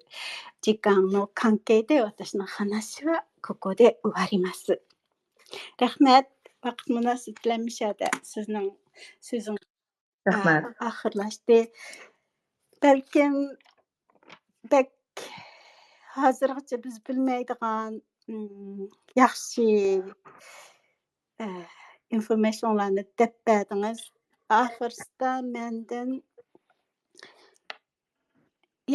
時間の関係で私の話はここで終わります。رەھمەت. ۋاقىت مۇناسىۋىتى بىلەن مۇشۇ يەردە سىزنىڭ سۆزىڭىز رەھمەت. ئاخىرلاشتى. بەلكىم بەك ھازىرغىچە بىز بىلمەيدىغان، ئىم، ياخشى، ئە، ئىنفورمېيشنلارنى دەپ بەردىڭىز. ئاخىرسىدا مەندىن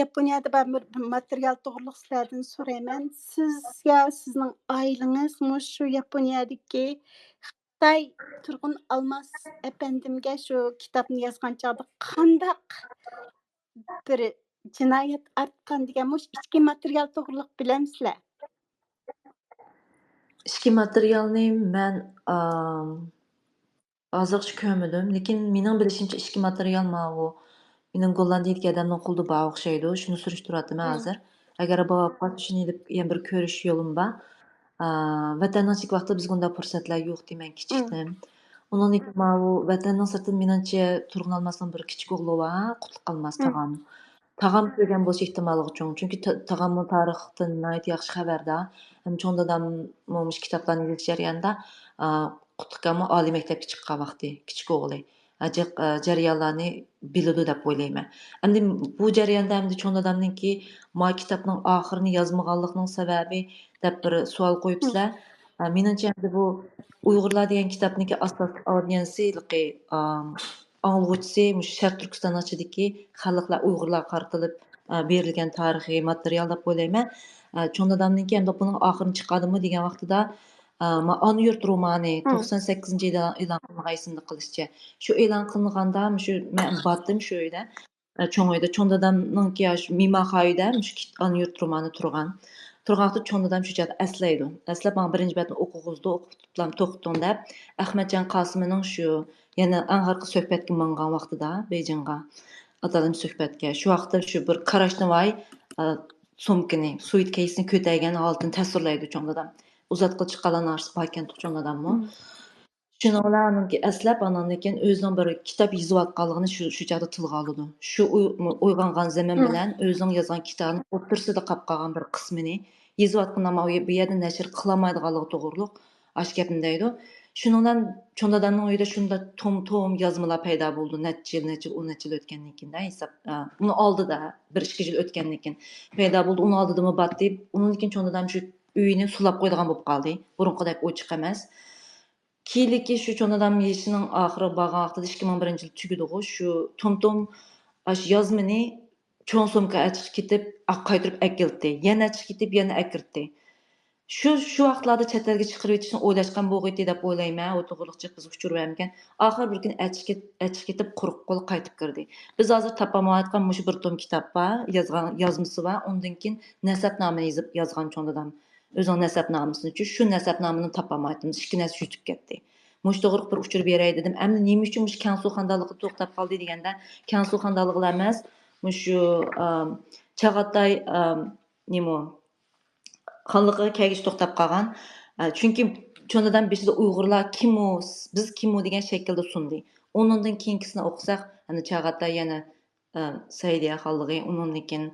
ياپونىيەدە بار بىر ماتېرىيال توغرۇلۇق سىلەردىن سورايمەن. سىز يا سىزنىڭ ئائىلىڭىز مۇشۇ ياپونىيەدىكى خىتاي تۇرغۇن ئالماس ئەپەندىمگە شۇ كىتابنى يازغان چاغدا قانداق بىر جىنايەت ئارتقان دېگەن مۇشۇ ئىچكى ماتېرىيال توغرۇلۇق بىلەمسىلەر؟ ئىچكى ماتېرىيالنى مەن، ئام، ھازىرغىچە كۆرمىدىم. لېكىن مېنىڭ بىلىشىمچە ئىچكى ماتېرىيال ماۋۇ مېنىڭ گوللاندىيەدىكى ئادەمنىڭ قولىدا بار ئوخشايدۇ. شۇنى سۈرۈشتۈرۈۋاتىمەن ھازىر. ئەگەر بار بولسا شۇنى ئېلىپ يەنە بىر كۆرۈش يولۇم بار. ئا، ۋەتەننىڭ ئىچىدىكى ۋاقىتتا بىزگە ئۇنداق پۇرسەتلەر يوق دېمەن كىچىكتىن. ئۇنىڭدىن كېيىن ماۋۇ ۋەتەننىڭ سىرتىدىن مېنىڭچە تۇرغۇن ئالماسنىڭ بىر كىچىك ئوغلى بار، قۇتلۇق ئالماس تاغام. تاغام كۆرگەن بولۇشى ئېھتىماللىقى چوڭ. چۈنكى تا-، تاغاممۇ تارىختىن ناھايىتى ياخشى خەۋەردار. ھەم چوڭ داداممۇ مۇشۇ كىتابلارنى يېزىش جەريانىدا، ئا، قۇتلۇق ئاكاممۇ ئالىي مەكتەپكە چىققان ۋاقتى، كىچىك ئوغلى. ھە، جىق، ئە، جەريانلارنى بىلىدۇ دەپ ئويلايمەن. ئەمدى بۇ جەرياندا ئەمدى چوڭ دادامنىڭكى ما كىتابنىڭ ئاخىرىنى يازمىغانلىقنىڭ سەۋەبى دەپ بىر سوئال قويۇپسىلەر. ئە، مېنىڭچە ئەمدى بۇ ئۇيغۇرلار دېگەن كىتابنىڭكى ئاساسلىق ئاۋدىيەنسى، ئام، ئاڭلىغۇچىسى مۇشۇ شەرقىي تۈركىستاننىڭ ئىچىدىكى خەلقلەر ئۇيغۇرلارغا قارىتىلىپ، ئە، بېرىلگەن تارىخىي ماتېرىيال دەپ ئويلايمەن. ئە، چوڭ دادامنىڭكى ئەمدى بۇنىڭ ئاخىرىنى چىقاردىمۇ دېگەن ۋاقتىدا، ئە، ما-، ئانا يۇرت رومانى توقسان سەككىزىنچى يىلى ئېلان قىلىنغان ئېسىمدە قېلىشىچە. شۇ ئېلان قىلىنغاندا مۇشۇ مەن باتتىم شۇ ئۆيدە. ئە، چوڭ ئۆيدە، چوڭ دادامنىڭكى ئاشۇ مىماخا ئۆيدە مۇشۇ كىت-، ئانا يۇرت رومانى تۇرغان. تۇرغان ۋاقىتتا چوڭ دادام شۇ چاغدا ئەسلەيدۇ. ئەسلەپ ماڭا بىرىنچى بەتنى ئوقۇغۇزدى، ئوقۇپ توختىتىڭ دەپ، ئەخمەتجان قاسىمىنىڭ شۇ يەنە ئەڭ ئارقا سۆھبەتكە ماڭغان ۋاقتىدا بېيجىڭغا، ئاتالمىش سۆھبەتكە، شۇ ۋاقىتتا شۇ بىر قاراشنىۋاي، ئا، سومكىنى، سۇيتكېيسنى كۆتەرگەن ھالىتىنى تەسۋىرلەيدۇ چوڭ دادام. ئۇزاتقىلى چىققانلارنىڭ ئارىسىدا باركەن چوڭ داداممۇ. شۇنىڭ بىلەن ئانىڭكى ئەسلەپ، ئاناندىن كېيىن ئۆزىنىڭ بىر كىتاب يېزىۋاتقانلىقىنى شۇ، شۇ چاغدا تىلغا ئالىدۇ. شۇ ئۇ-، ئويغانغان زېمىن بىلەن ئۆزىنىڭ يازغان كىتابىنىڭ ئوتتۇرىسىدا قاپقالغان بىر قىسمىنى يېزىۋاتقىنى، ئەمما ئۇ يە-، بۇ يەردە نەشر قىلالمايدىغانلىقى توغرۇلۇق ئاشۇ گەپنى دەيدۇ. شۇنىڭ بىلەن چوڭ دادامنىڭ ئۆيىدە شۇنداق توم-توم يازمىلا پەيدا بولىدۇ. نەچچە يىل، نەچچە يىل، ئون نەچچە يىل ئۆتكەندىن كېيىن-دە، ھېساب، ئا، ئۇنىڭ ئالدىدا بىر ئىككى يىل ئۆتكەندىن كېيىن پەيدا بولدى. ئۇنىڭ ئالدىدىمۇ باتتى. ئۇنىڭدىن كېيىن چوڭ دادام شۇ ئۆيىنى سۇلاپ قويىدىغان بولۇپ قالدى. بۇرۇنقىدەك ئوچۇق ئەمەس. كېيىنلىكى شۇ چوڭ دادام يېشىنىڭ ئاخىرىغا بارغان ۋاقتىدا، ئىككى مىڭ بىرىنچى يىل تۈگىدىغۇ، شۇ توم-توم ئاشۇ يازمىنى چوڭ سومكا ئەچىقىپ كېتىپ، ئاق قايتۇرۇپ ئەكىلتتى. يەنە ئەچىقىپ كېتىپ، يەنە ئەكىرتتى. شۇ، شۇ ۋاقىتلاردا چەت ئەلگە چىقىرىۋېتىشنى ئويلاشقان بولغىيتتى دەپ ئويلايمەن. ئۇ توغرۇلۇق جىق بىزگە ئۇچۇر بەرمىگەن. ئاخىرى بىر كۈنى ئەچىقىپ كېت-، ئەچىقىپ كېتىپ، قۇرۇق قول قايتىپ كىردى. بىز ھازىر تاپالمايۋاتقان مۇشۇ بىر توم كىتاب بار، يازغان، يازمىسى بار. ئۇندىن كېيىن نەسەبنامە يېزىپ يازغان چوڭ دادام. ئۆزىنىڭ نەسەبنامىسىنى، چۈ-، شۇ نەسەبنامىنى تاپالمايتتىم. ئىككى نەرسە يۈتۈپ كەتتى. مۇشۇ توغرىلىق بىر ئۇچۇر بېرەي دېدىم. ئەمدى نېمە ئۈچۈن مۇشۇ كەڭسۇ خانىدانلىقىدا توختاپ قالدى دېگەندە، كەڭسۇ خانىدانلىقىلا ئەمەس، مۇشۇ، ئام، چاغاتاي، ئام، نېمە، خانلىقىغا كەلگۈچە توختاپ قالغان. ئە، چۈنكى چوڭ دادام بېشىدا ئۇيغۇرلار كىمۇ، بىز كىمۇ دېگەن شەكىلدە سۇندى. ئۇنىڭدىن كېيىنكىسىنى ئوقۇساق، ئەنە چاغاتدا يەنە، ئە، سەئىدىيە خانلىقى، ئۇنىڭدىن كېيىن،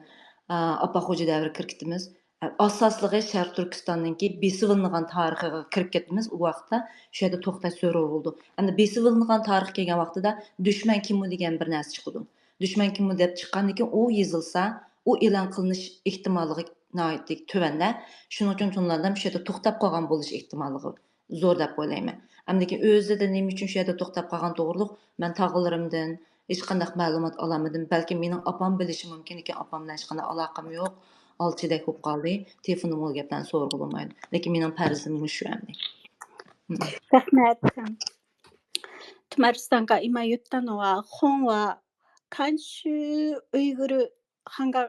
ئە، ئاپا خوجا دەۋرىگە كىرىپ كېتىمىز. ئە، ئاساسلىقى شەرقىي تۈركىستاننىڭكى بېسىۋېلىنغان تارىخىغا كىرىپ كېتىمىز. ئۇ ۋاقىتتا شۇ يەردە توختاش زۆرۈر بولىدۇ. ئەمدى بېسىۋېلىنغان تارىخ كەلگەن ۋاقتىدا دۈشمەن كىمۇ دېگەن بىر نەرسە چىقىدۇ. دۈشمەن كىمۇ دەپ چىققاندىن كېيىن ئۇ يېزىلسا، ئۇ ئېلان قىلىنىش ئېھتىماللىقى ناھايىتى تۆۋەندە. شۇنىڭ ئۈچۈن چوڭ دادام شۇ يەردە توختاپ قالغان بولۇش ئېھتىماللىقى زور دەپ ئويلايمەن. ئەمدىكى ئۆزىدە نېمە ئۈچۈن شۇ يەردە توختاپ قالغان توغرۇلۇق مەن تاغىلىرىمدىن ھېچقانداق مەلۇمات ئالالمىدىم. بەلكىم مېنىڭ ئاپام بىلىشى مۇمكىن، لېكىن ئاپام بىلەن ھېچقانداق ئالاقەم يوق. ئالچىدەك بولۇپ قالدى. تېلېفوندا بۇ گەپلەرنى سورىغىلى بولمايدۇ. لېكىن مېنىڭ پەرىزىم مۇشۇ ئەمدى. رەھمەت. تۇمارىستانغا ئىما يۇتتانوا خۇڭ ۋا كانشۇ ئۇيغۇر خانغا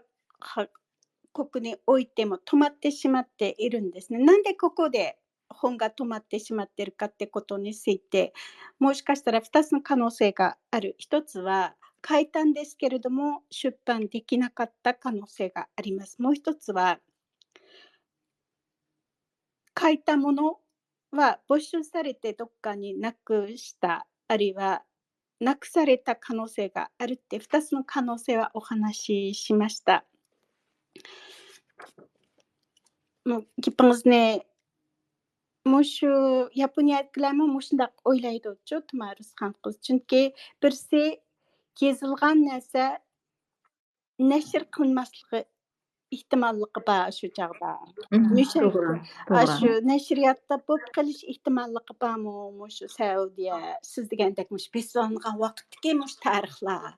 خا-، ここにおいても泊まってしまっているんですね。なんでここで本が止まってしまってるかってことについて、もしかしたらふたつの可能性がある。一つは、書いたんですけれども、出版できなかった可能性があります。もう一つは、書いたものは没收されてどっかになくした、あるいはなくされた可能性があるって、ふたつの可能性はお話ししました。もう、گېپىڭىزنى مۇشۇ ياپونىيەدىكىلەرمۇ مۇشۇنداق ئويلايدۇچۇ، تۇمارىسخان قىز. چۈنكى بىرسى يېزىلغان نەرسە نەشر قىلماسلىقى ئېھتىماللىقى بار شۇ چاغدا. مم، مۇشۇ توغرا، توغرا. ئاشۇ نەشرىياتتا بولۇپ قېلىش ئېھتىماللىقى بارمۇ؟ مۇشۇ سەئۇدىيە، سىز دېگەندەك مۇشۇ بېسىۋالىنغان ۋاقىتتىكى مۇشۇ تارىخلار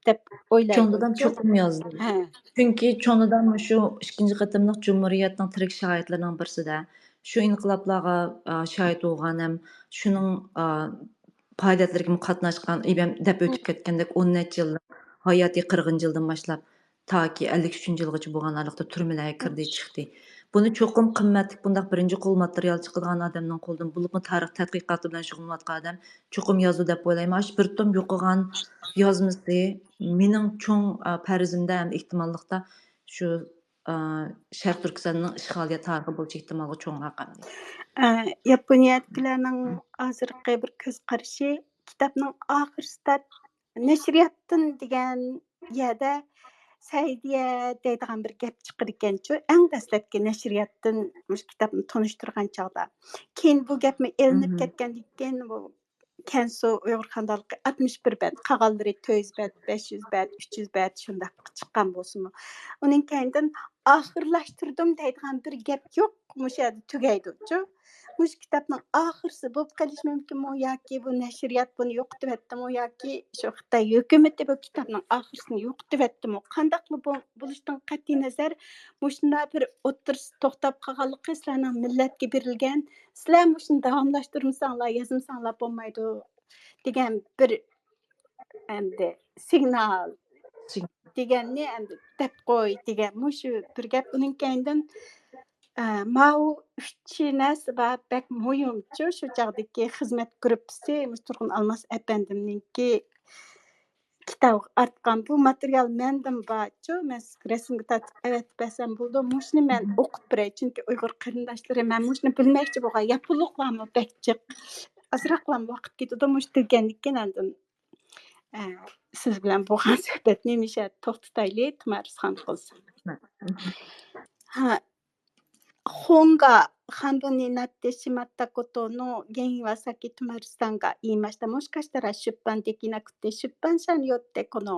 دەپ ئويلايدۇ. چوڭ دادام چوقۇم يازدى. ھە. چۈنكى چوڭ دادام مۇشۇ ئىككىنچى قېتىملىق جۇمھۇرىيەتنىڭ تىرىك شاھىتلىرىنىڭ بىرسىدە، شۇ ئىنقىلابلارغا، ئا، شاھىت بولغان ھەم شۇنىڭ، ئا، پائالىيەتلىرىگىمۇ قاتناشقان، ئىبەم دەپ ئۆتۈپ كەتكەندەك ئون نەچچە يىللىق ھاياتى، قىرىقىنچى يىلدىن باشلاپ تاكى ئەللىك ئۈچىنچى يىلغىچە بولغان ئارىلىقتا تۈرمىلەرگە كىردى، چىقتى. بۇنى چوقۇم قىممەتلىك بۇنداق بىرىنچى قول ماتېرىيال چىقىدىغان ئادەمنىڭ قولىدىن، بولۇپمۇ تارىخ تەتقىقاتى بىلەن شۇغۇللىنىۋاتقان ئادەم چوقۇم يازىدۇ دەپ ئويلايمەن. ئاشۇ بىر توم يوقىغان يازمىسى مېنىڭ چوڭ، ئا، پەرىزىمدە ھەم ئېھتىماللىقتا شۇ، ئا، شەرقىي تۈركىستاننىڭ ئىشغالىيەت تارىخى بولۇش ئېھتىماللىقى چوڭراق ئەمدى. ئە، ياپونىيەدىكىلەرنىڭ ھازىرقى بىر كۆز قارىشى، كىتابنىڭ ئاخىرسىدا نەشرىياتتىن دېگەن يەردە سەئىدىيە دەيدىغان بىر گەپ چىقىدىكەنچۇ، ئەڭ دەسلەپكى نەشرىياتتىن مۇشۇ كىتابنى تونۇشتۇرغان چاغدا. كېيىن بۇ گەپمۇ ئېلىنىپ مم. كەتكەندىن كېيىن، بۇ كەنسۇ ئۇيغۇر خانلىقى ئاتمىش بىر بەت، قالغانلىرى تۆت يۈز بەت، بەش يۈز بەت، ئۈچ يۈز بەت شۇنداق چىققان بولسىمۇ، ئۇنىڭ كەينىدىن ئاخىرلاشتۇردۇم دەيدىغان بىر گەپ يوق. مۇشۇ يەردە تۈگەيدۇچۇ. مۇشۇ كىتابنىڭ ئاخىرسى بولۇپ قېلىشى مۇمكىنمۇ ياكى بۇ نەشرىيات بۇنى يوقىتىۋەتتىمۇ ياكى شۇ خىتاي ھۆكۈمىتى بۇ كىتابنىڭ ئاخىرسىنى يوقىتىۋەتتىمۇ؟ قانداقلا بۇ بولۇشىدىن قەتئىينەزەر، مۇشۇنداق بىر ئوتتۇرىسى توختاپ قالغانلىقى سىلەرنىڭ مىللەتكە بېرىلگەن، سىلەر مۇشۇنى داۋاملاشتۇرمىساڭلار، يازمىساڭلار بولمايدۇ دېگەن بىر ئەمدى سىگنال سىگ- دېگەننى ئەمدى دەپ قوي دېگەن مۇشۇ بىر گەپ. ئۇنىڭ كەينىدىن، ئە، ماۋۇ ئۈچ نەرسە بار، بەك مۇھىمچۇ، شۇ چاغدىكى خىزمەت گۇرۇپپىسى، مۇشۇ تۇرغۇن ئالماس ئەپەندىمنىڭكى كىتابىغا ئارتقان بۇ ماتېرىيال مەندىن بارچۇ، مەن سىزگە رەسىمگە تارتىپ ئەۋەتىپ بەرسەم بولىدۇ. مۇشۇنى مەن ئوقۇپ بېرەي، چۈنكى ئۇيغۇر قېرىنداشلىرى، مەن مۇشۇنى بىلمەكچى بولغان، ياپونلۇقلارمۇ بەك جىق، ئازراقلام ۋاقىت كېتىدۇ، مۇشۇ تۈگىگەندىن كېيىن ئاندىن، ئە، سىز بىلەن بولغان سۆھبەتنى مۇشۇ يەردە توختىتايلى، تۇمارىسخان قىز. ھە، خونغا خاندونى ناتتېشىماتتا كوتونو گېنگا ساكى تۇمارىسانغا يېماشتا موشكاشتارا شۇپپان دېكىنا كۇتتې شۇپپان شان يوتتې كونو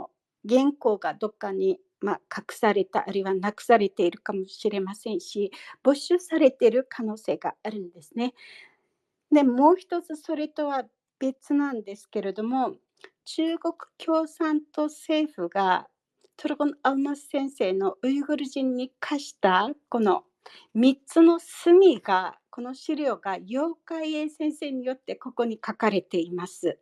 گېنكوغا دوكانى ما كاكسارېتا あるいはなくされているかもしれませんし、没收されている可能性があるんですね。で、もう一つそれとは別なんですけれども、中国共産党政府がトルゴン・アルマス先生のウイグル人に課したこのみっつの罪が、この資料が楊海英先生によってここに書かれています。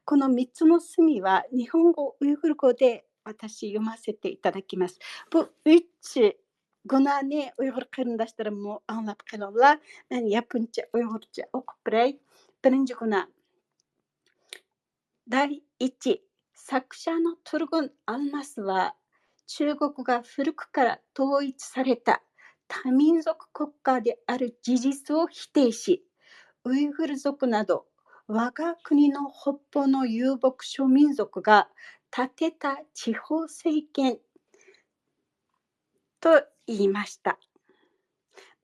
このみっつの罪は日本語、ウイグル語で私読ませていただきます。Bu üç günahni Uyghur qarindoshlarimiz anglab qo'yinglar. Men yaponcha, uyg'urcha o'qib beray. Birinchi gunoh. 第一、作者のトルゴン・アルマスは、中国が古くから統一された多民族国家である事実を否定し、ウイグル族など我が国の北方の遊牧諸民族が建てた地方政権と言いました。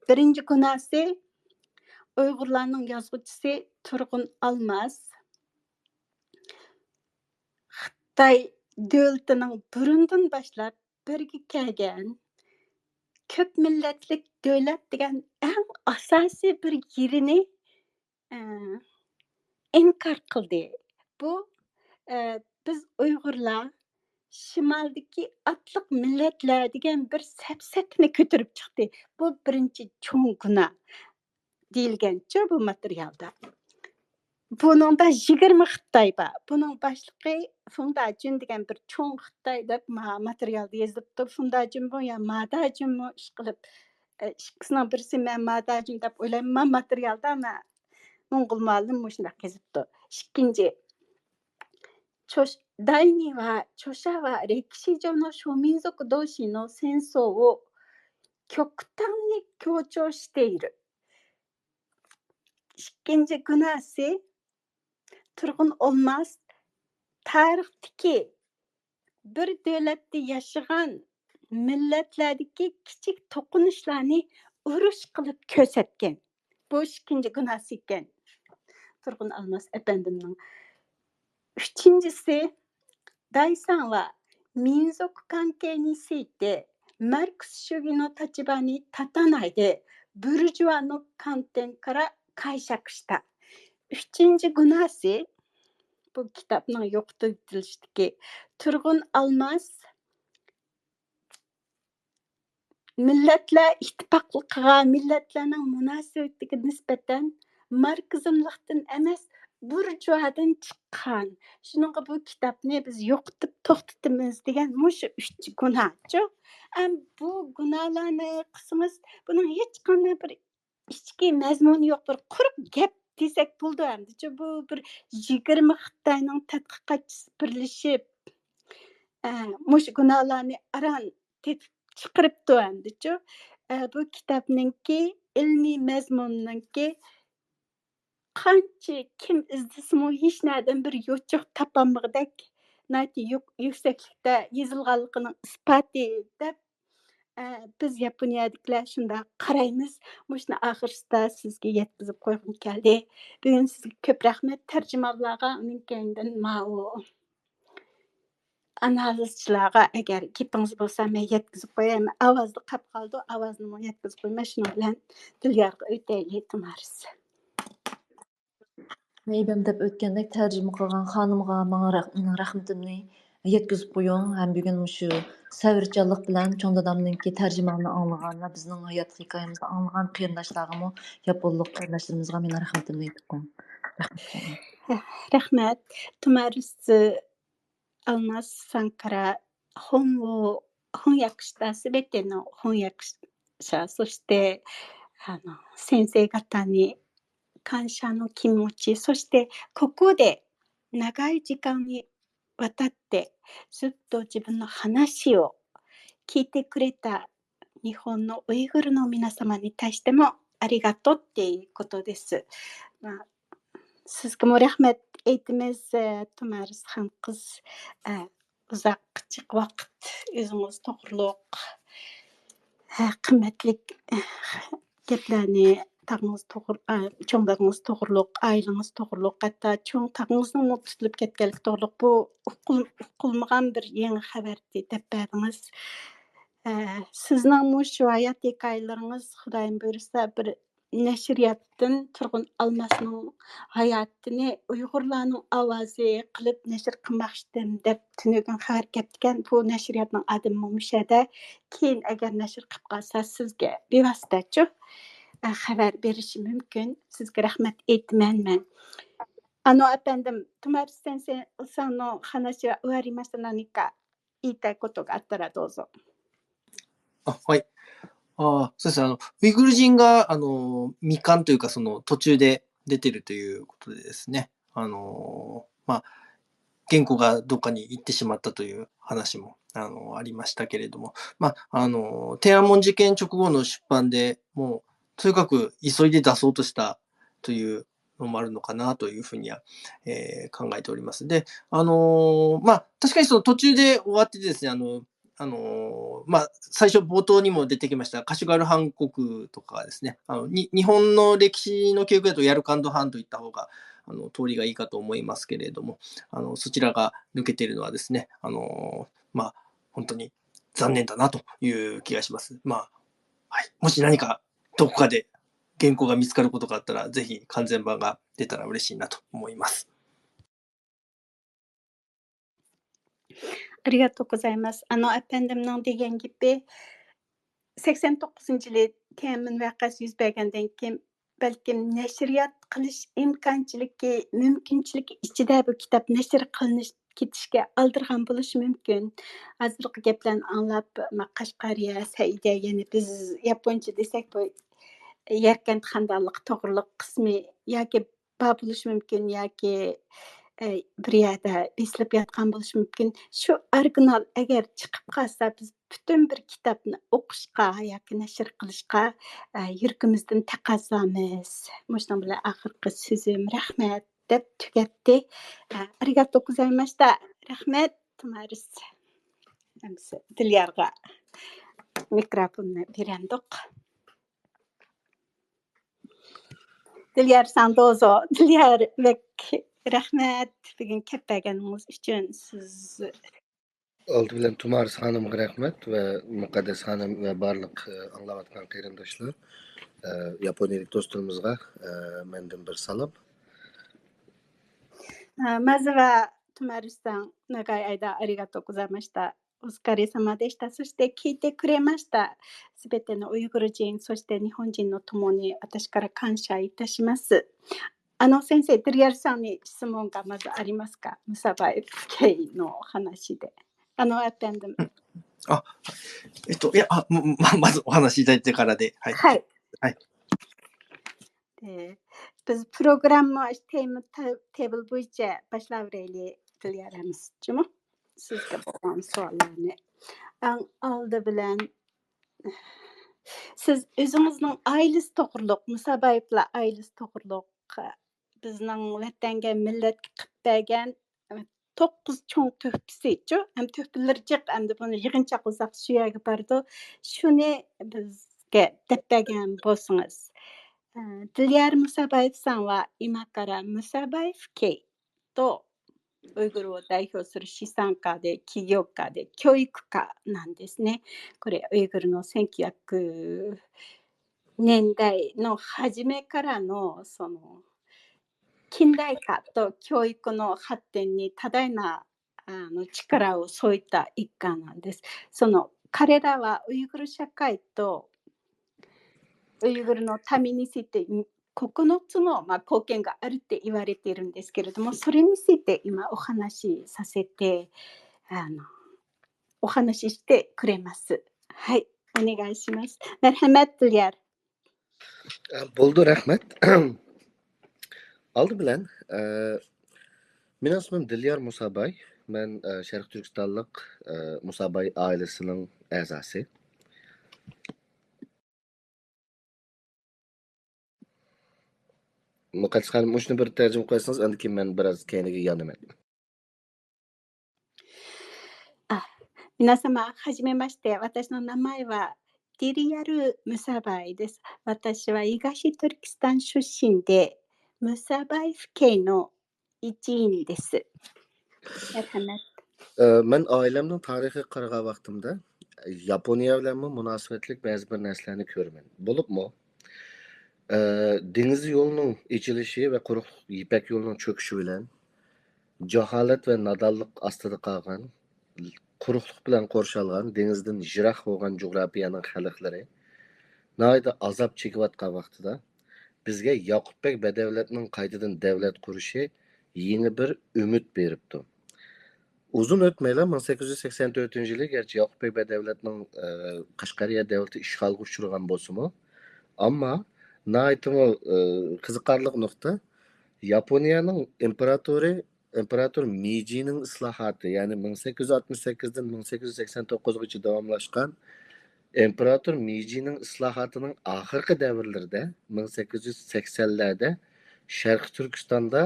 بىرىنچى گۇناھسى، ئۇيغۇرلارنىڭ يازغۇچىسى تۇرغۇن ئالماس خىتاي دۆلىتىنىڭ بۇرۇندىن باشلاپ بىرگە كەلگەن كۆپ مىللەتلىك دۆلەت دېگەن ئەڭ ئاساسىي بىر يېرىنى ئە، ئىنكار قىلدى. بۇ، ئە، بىز ئۇيغۇرلار شىمالدىكى ئاتلىق مىللەتلەر دېگەن بىر سەپسەتىنى كۆتۈرۈپ چىقتى. بۇ بىرىنچى چوڭ گۇناھ دېيىلگەنچۇ بۇ ماتېرىيالدا. بۇنىڭدا يىگىرمە خىتاي بار. بۇنىڭ باشلىقى فۇڭداجۈن دېگەن بىر چوڭ خىتاي دەپ ما-، ماتېرىيالدا يېزىلىپتۇ. فۇڭداجۈنمۇ يا ماداجۈنمۇ ئىشقىلىپ، ئە، ئىككىسىنىڭ بىرسى مەن ماداجۈن دەپ ئويلايمەن. ماتېرىيالدا مەن موڭغۇل مۇئەللىم مۇشۇنداق يېزىپتۇ. ئىككىنچى، 著-، 第二は、著者は、 تۇرغۇن ئولماس تارىختىكى بىر دۆلەتتە ياشىغان مىللەتلەردىكى كىچىك توقۇنۇشلارنى ئۇرۇش قىلىپ كۆرسەتكەن. بۇ ئىككىنچى گۇناھسى ئىكەن تۇرغۇن ئالماس ئەپەندىمنىڭ. ئۈچىنچىسى، 第三は、民族関係について、マルクス主義の立場に立たないで、ブルジュアの観点から解釈した。 ئۈچىنچى گۇناھسى، بۇ كىتابنىڭ يوقىتىۋېتىلىشىدىكى تۇرغۇن ئالماس مىللەتلەر ئىتتىپاقلىقىغا، مىللەتلەرنىڭ مۇناسىۋىتىگە نىسبەتەن ماركسىزملىقتىن ئەمەس، بۇرژۇئادىن چىققان. شۇنىڭغا بۇ كىتابنى بىز يوقىتىپ توختىتىمىز دېگەن مۇشۇ ئۈچ گۇناھچۇ. ئەم، بۇ گۇناھلارنى قىلسىڭىز، بۇنىڭ ھېچقانداق بىر ئىچكى مەزمۇنى يوق، بىر قۇرۇق گەپ دېسەك بولىدۇ ئەمدىچۇ. بۇ بىر يىگىرمە خىتاينىڭ تەتقىقاتچىسى بىرلىشىپ، ئە، مۇشۇ گۇناھلارنى ئاران تېپىپ چىقىرىپتۇ ئەمدىچۇ. ئە، بۇ كىتابنىڭكى ئىلمىي مەزمۇنىنىڭكى قانچە كىم ئىزدىسىمۇ ھېچنەدىن بىر يوچۇق تاپالمىغۇدەك ناھايىتى يۇق-، يۈكسەكلىكتە يېزىلغانلىقىنىڭ ئىسپاتى دەپ، ئە، بىز ياپونىيەدىكىلەر شۇنداق قارايمىز. مۇشۇنى ئاخىرسىدا سىزگە يەتكۈزۈپ قويغۇم كەلدى. بۈگۈن سىزگە كۆپ رەھمەت، تەرجىمانلارغا، ئۇنىڭ كەينىدىن ماۋۇ ئانالىزچىلارغا. ئەگەر گېپىڭىز بولسا، مەن يەتكۈزۈپ قوياي. ئاۋازدا قاپ قالىدۇ، ئاۋازنىمۇ يەتكۈزۈپ قويماي، شۇنىڭ بىلەن دىليارغا ئۆتەيلى، تۇمارىس. مەيبەم دەپ ئۆتكەندەك، تەرجىمە قىلغان خانىمغا ماڭا رەھ-، مېنىڭ رەھمىتىمنى يەتكۈزۈپ قويۇڭ. ھەم بۈگۈن مۇشۇ سەۋرچانلىق بىلەن چوڭ دادامنىڭكى تەرجىمىنى ئاڭلىغان ۋە بىزنىڭ ھايات ھېكايىمىزنى ئاڭلىغان قېرىنداشلارغىمۇ، ياپونلۇق قېرىنداشلىرىمىزغا مېنىڭ رەھمىتىمنى يەتكۈزۈپ قويۇڭ. رەھمەت. رەھمەت. تۇمارىس ئالماس سانكارا، 本を翻訳したすべての翻訳者、そして、あの、先生方に感謝の気持ち、そしてここで長い時間にわたってずっと自分の話を聞いてくれた日本のウイグルの皆様に対してもありがとうっていうことです。まあ、سىزگىمۇ رەھمەت ئېيتىمىز، ئە، تۇمارىس خانقىز. ئە، ئۇزاق جىق ۋاقىت ئۆزىڭىز توغرۇلۇق، ئە، قىممەتلىك، ئە، گەپلەرنى تاغىڭىز توغرۇ-، ئە، چوڭ دادىڭىز توغرۇلۇق، ئائىلىڭىز توغرۇلۇق، ھەتتا چوڭ تاغىڭىزنىڭمۇ تۇتۇلۇپ كەتكەنلىكى توغرۇلۇق بۇ ئۇقۇل-، ئۇقۇلمىغان بىر يېڭى خەۋەر دەپ بەردىڭىز. ئە، سىزنىڭ مۇشۇ ھايات ھېكايىلىرىڭىز خۇدايىم بۇيرۇسا بىر نەشرىياتتىن تۇرغۇن ئالماسنىڭ ھاياتىنى ئۇيغۇرلارنىڭ ئاۋازى قىلىپ نەشر قىلماقچىدىم دەپ تۈنۈگۈن خەۋەر كەپتىكەن. بۇ نەشرىياتنىڭ ئادىمىمۇ مۇشۇ يەردە. كېيىن ئەگەر نەشر قىلىپ قالسا سىزگە بىۋاسىتەچۇ، ئە، خەۋەر بېرىشى مۇمكىن. سىزگە رەھمەت ئېيتىمەن مەن. ئانو ئەپەندىم، トマリス先生、さんの話は終わりました。何か言いたいことがあったらどうぞ。あ、はい。あ、そうです。あの、ウイグル人が、あの、未完というか、その途中で出てるということでですね。あの、まあ、原稿がどっかに行ってしまったという話もあの、ありましたけれども、まあ、あの、天安門事件直後の出版でもう、とにかく急いで出そうとしたというのもあるのかなというふうには、えー考えております。で、あの、まあ、確かにその途中で終わってですね、あの、あの、まあ、最初冒頭にも出てきました、カシュガル・ハンコクとかですね、あの、に、日本の歴史の記憶だと、ヤルカンド・ハンといった方が、あの、通りがいいかと思いますけれども、あの、そちらが抜けているのはですね、あの、まあ、本当に残念だなという気がします。まあ、はい。もし何かどこかで原稿が見つかることがあったら、ぜひ完全版が出たら嬉しいなと思います。ありがとうございます。あの、ئەپەندىمنىڭ دېگەن گېپى، سەكسەن توققۇزىنچى يىلى تيەنئەنمېن ۋەقەسى يۈز بەرگەندىن كېيىن، بەلكىم نەشرىيات قىلىش ئىمكانچىلىكى، مۇمكىنچىلىكى ئىچىدە بۇ كىتاب نەشر قىلىنىش، كېتىشكە ئالدىرىغان بولۇشى مۇمكىن. ھازىرقى گەپلەرنى ئاڭلاپ، ما-، قەشقەرىيە، سەئىدە، يەنى بىز ياپونچە دېسەك، بۇ يەركەنت خەندانلىقى توغرىلىق قىسمى ياكى بار بولۇشى مۇمكىن ياكى، ئە، بىر يەردە بېسىلىپ ياتقان بولۇشى مۇمكىن. شۇ ئورىگىنال ئەگەر چىقىپ قالسا، بىز پۈتۈن بىر كىتابنى ئوقۇشقا ياكى نەشر قىلىشقا، ئە، يۈرىكىمىزدىن تەقەززامىز. مۇشۇنىڭ بىلەن ئاخىرقى سۆزۈم رەھمەت دەپ تۈگەتتى. ئە، ئارىگاتو گوزايماشتا. رەھمەت، تومارىس. ئەمسە دىليارغا مىكروفوننى بېرەمدۇق. دىليار ساڭ دوزو. دىليار بەك رەھمەت بۈگۈن كەپ بەرگەنىڭىز ئۈچۈن. سىز ئالدى بىلەن تۇمارىس خانىمغا رەھمەت ۋە مۇقەددەس خانىم ۋە بارلىق، ئە، ئاڭلاۋاتقان قېرىنداشلار، ئە، ياپونىيەلىك دوستلىرىمىزغا، ئە، مەندىن بىر سالام. あまずは、トマリスさん、長い間ありがとうございました。お疲れ様でした。そして聞いてくれました。すべてのウイグル人、そして日本人の共に私から感謝いたします。あの先生、ドリアルさんに質問がまずありますか？ムサバイ系の話で。あの、アテンド。あ、えっと、いや、あ、もうままずお話しいただいてからで。はい。はい。はい。 ئى، بىز پروگرامما تېما تېبىل بويىچە باشلاۋېرەيلى، دىليار ھەمىس، جۇمۇ؟ سىزگە بولغان سوئاللارنى. ئەڭ ئالدى بىلەن، سىز ئۆزىڭىزنىڭ ئائىلىسى توغرۇلۇق، مۇسابايېۋلار ئائىلىسى توغرۇلۇق، بىزنىڭ ۋەتەنگە، مىللەتكە قىلىپ بەرگەن توققۇز چوڭ تۆھپىسىچۇ، ھەم تۆھپىلىرى جىق، ئەمدى بۇنى يىغىنچاقلىساق شۇ يەرگە بارىدۇ. شۇنى بىزگە دەپ بەرگەن بولسىڭىز. ئە، دىليار مۇسابايېۋ ساڭ ۋا ئىماكارا مۇسابايېۋ كېي تو ئۇيغۇر ۋو دەيھيو سۇرۇ شىسانكا دې كىگيوكا دې كيويكۇكا نان دېسنې. これ、ウイグルの選挙区年代の初めからの、その、近代化と教育の発展に多大な、あの、力を添えた一家なんです。その、彼らはウイグル社会とウイグルの民について、ここのつの、まあ、貢献があるって言われているんですけれども、それについて今お話しさせて、あの、お話ししてくれます。はい、お願いします。 مەرھەمەت، دىليار. ئە، بولدى، رەھمەت. ئالدى بىلەن، ئە، مېنىڭ ئىسمىم دىليار مۇساباي. مەن، ئە، شەرقىي تۈركىستانلىق، ئە، مۇساباي ئائىلىسىنىڭ ئەزاسى. مۇقەددەس خانىم، مۇشۇنى بىر تەرجىمە قىلىپ قويسىڭىز، ئاندىن كېيىن مەن بىراز كەينىگە يانىمەن. あ、皆様、はじめまして。私の名前は、ディリアル・ムサバイです。私は東トルキスタン出身で、ムサバイ府警の一員です。 مەرھەمەت. ئە، مەن ئائىلەمنىڭ تارىخىغا قارىغان ۋاقتىمدا، ياپونىيە بىلەنمۇ مۇناسىۋەتلىك بەزى بىر نەرسىلەرنى كۆرىمەن. بولۇپمۇ، ئە، دېڭىز يولىنىڭ ئېچىلىشى ۋە قۇرۇقلۇق يىپەك يولىنىڭ چۆكۈشى بىلەن جاھالەت ۋە نادانلىق ئاستىدا قالغان، قۇرۇقلۇق بىلەن قورشالغان، دېڭىزدىن يىراق بولغان جۇغراپىيەنىڭ خەلقلىرى ناھايىتى ئازاب چېكىۋاتقان ۋاقتىدا، بىزگە ياقۇپ بەگ بەدەۋلەتنىڭ قايتىدىن دەۋلەت قۇرۇشى يېڭى بىر ئۈمىد بېرىپتۇ. ئۇزۇن ئۆتمەيلا، مىڭ سەككىز يۈز سەكسەن تۆتىنچى يىلى، گەرچە ياقۇپ بەگ بەدەۋلەتنىڭ، ئە، قەشقەرىيە دەۋلىتى ئىشغالغا ئۇچرىغان بولسىمۇ، ئەمما ناھايىتىمۇ، ئە، قىزىقارلىق نۇقتا، ياپونىيەنىڭ ئىمپېراتورى ئىمپېراتور مىجىنىڭ ئىسلاھاتى، يەنى مىڭ سەككىز يۈز ئاتمىش سەككىزدىن مىڭ سەككىز يۈز سەكسەن توققۇزغىچە داۋاملاشقان ئىمپېراتور مىجىنىڭ ئىسلاھاتىنىڭ ئاخىرقى دەۋرلىرىدە، مىڭ سەككىز يۈز سەكسەنلەردە شەرقىي تۈركىستاندا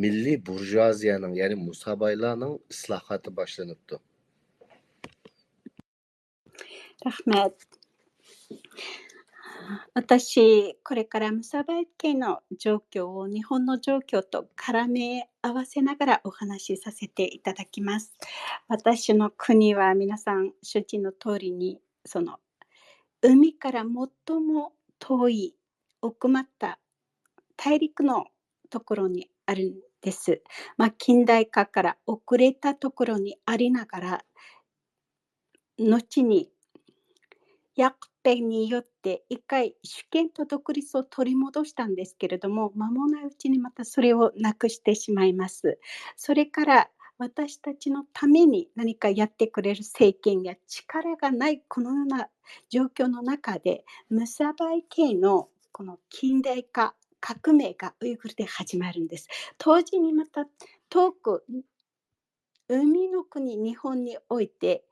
مىللىي بۇرژۇئازىيەنىڭ، يەنى مۇسابايلارنىڭ ئىسلاھاتى باشلىنىپتۇ. ラフメッ私、これからムサバイ系の状況を日本の状況と絡め合わせながらお話しさせていただきます。私の国は皆さん承知の通りに、その海から最も遠い奥まった大陸のところにあるんです。まあ、近代化から遅れたところにありながら、後にヤクペによって一回主権と独立を取り戻したんですけれども、間もないうちにまたそれをなくしてしまいます。それから私たちのために何かやってくれる政権や力がないこのような状況の中で、ムサバイ系のこの近代化革命がウイグルで始まるんです。同時にまた遠く海の国日本において、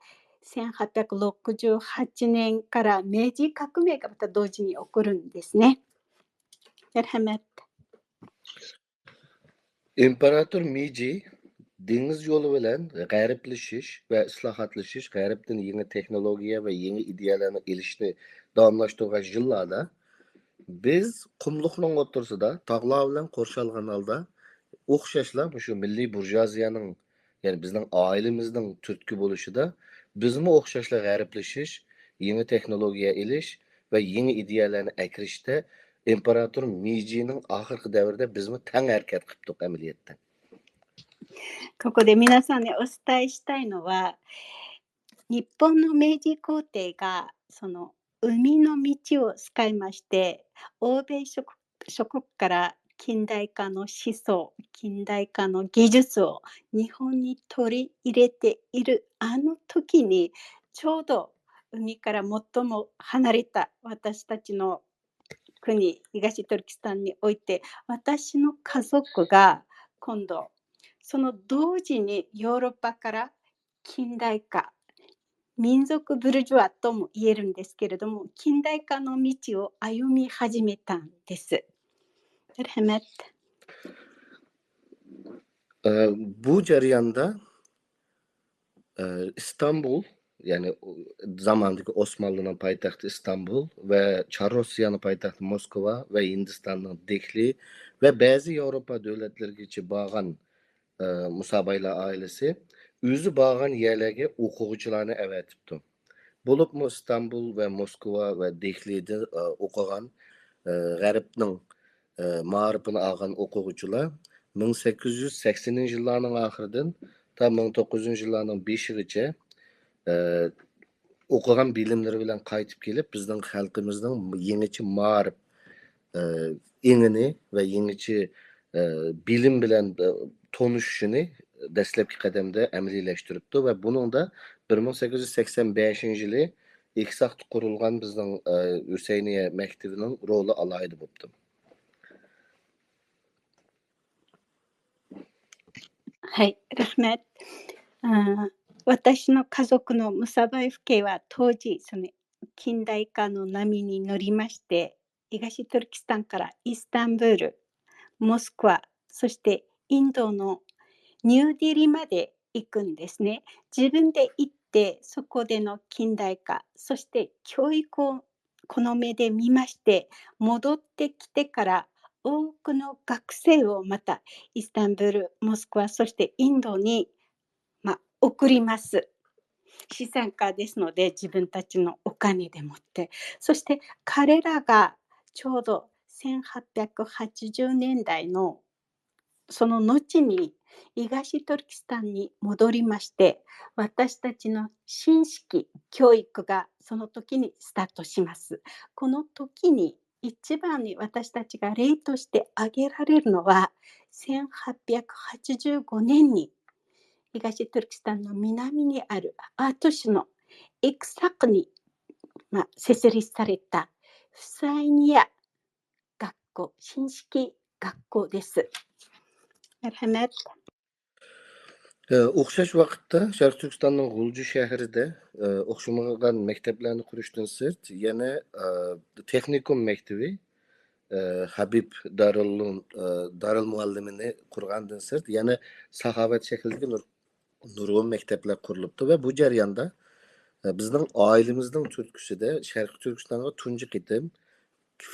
せんはっぴゃくろくじゅうはちねんから明治革命がまた同時に起こるんですね。 مرحبا. ئىمپېراتور مىجى دېڭىز يولى بىلەن غەربلىشىش ۋە ئىسلاھاتلىشىش، غەربتىن يېڭى تېخنولوگىيە ۋە يېڭى ئىدىيەلەرنى ئېلىشنى داۋاملاشتۇرغان يىللاردا، بىز قۇملۇقنىڭ ئوتتۇرىسىدا تاغلار بىلەن قورشالغان ھالدا، ئوخشاشلا مۇشۇ مىللىي بۇرژۇئازىيەنىڭ، يەنى بىزنىڭ ئائىلىمىزنىڭ تۈرتكە بولۇشىدا، بىزمۇ ئوخشاشلا غەربلىشىش، يېڭى تېخنولوگىيە ئېلىش ۋە يېڭى ئىدىيەلەرنى ئەكىرىشتە ئىمپېراتور مىجىنىڭ ئاخىرقى دەۋرىدە بىزمۇ تەڭ ھەرىكەت قىپتۇق ئەمەلىيەتتە. ここで皆さんにお伝えしたいのは、日本の明治皇帝がその海の道を使いまして、欧米諸国諸国から近代化の思想、近代化の技術を日本に取り入れているあの時に、ちょうど海から最も離れた私たちの国、東トルキスタンにおいて、私の家族が今度その同時にヨーロッパから近代化、民族ブルジュアとも言えるんですけれども、近代化の道を歩み始めたんです。 مرحبا. ئە، بۇ جەرياندا، ئە، ئىستانبۇل، يەنى زاماندىكى ئوسمانلىنىڭ پايتەختى ئىستانبۇل ۋە چار روسىيەنىڭ پايتەختى موسكۋا ۋە ھىندىستاننىڭ دېھلى ۋە بەزى ياۋروپا دۆلەتلىرىگىچە بارغان، ئە، مۇسابايلار ئائىلىسى ئۆزى بارغان يەرلەرگە ئوقۇغۇچىلارنى ئەۋەتىپتۇ. بولۇپمۇ ئىستانبۇل ۋە موسكۋا ۋە دېھلىدە، ئە، ئوقۇغان، ئە، غەربنىڭ، ئە، مائارىپىنى ئالغان ئوقۇغۇچىلار مىڭ سەككىز يۈز سەكسىنىنچى يىللارنىڭ ئاخىرىدىن تا مىڭ توققۇز يۈز يىللارنىڭ بېشىغىچە، ئە، ئوقۇغان بىلىملىرى بىلەن قايتىپ كېلىپ، بىزنىڭ خەلقىمىزنىڭ يېڭىچە مائارىپ، ئە، ئېڭىنى ۋە يېڭىچە، ئە، بىلىم بىلەن، ئە، تونۇشۇشىنى دەسلەپكى قەدەمدە ئەمەلىيلەشتۈرۈپتۇ ۋە بۇنىڭدا بىر مىڭ سەككىز يۈز سەكسەن بەشىنچى يىلى ئېكساقتا قۇرۇلغان بىزنىڭ، ئە، ھۈسەينىيە مەكتىپىنىڭ رولى ئالاھىدە بوپتۇ. はい、ラフマット。あー私の家族のムサバイフ家は当時、その近代化の波に乗りまして、東トルキスタンからイスタンブール、モスクワ、そしてインドのニューデリーまで行くんですね。自分で行って、そこでの近代化、そして教育をこの目で見まして、戻ってきてから多くの学生をまたイスタンブール、モスクワ、そしてインドに、まあ、送ります。資産家ですので、自分たちのお金でもって。そして彼らがちょうどせんはっぴゃくはちじゅうねんだいのその後に東トルキスタンに戻りまして、私たちの新式教育がその時にスタートします。この時に一番に私たちが例として、あげられるのは、せんはっぴゃくはちじゅうごねんに東トルキスタンの南にあるアート市のエクサクに、まあ、設立されたフサイニア学校、新式学校です。 مرحبا. ئوخشاش ۋاقىتتا شەرقىي تۈركىستاننىڭ غۇلجا شەھىرىدە ئوخشىمىغان مەكتەپلەرنى قۇرۇشتىن سىرت، يەنە تېخنىكوم مەكتىۋى، ھەبىب دارىل، دارىل مۇئەللىمىنى قۇرغاندىن سىرت، يەنە ساخاۋەت شەكلىدىكى نۇر-، نۇرغۇن مەكتەپلەر قۇرۇلۇپتۇ ۋە بۇ جەرياندا بىزنىڭ ئائىلىمىزنىڭ تۈرتكىسىدە شەرقىي تۈركىستانغا تۇنجى قېتىم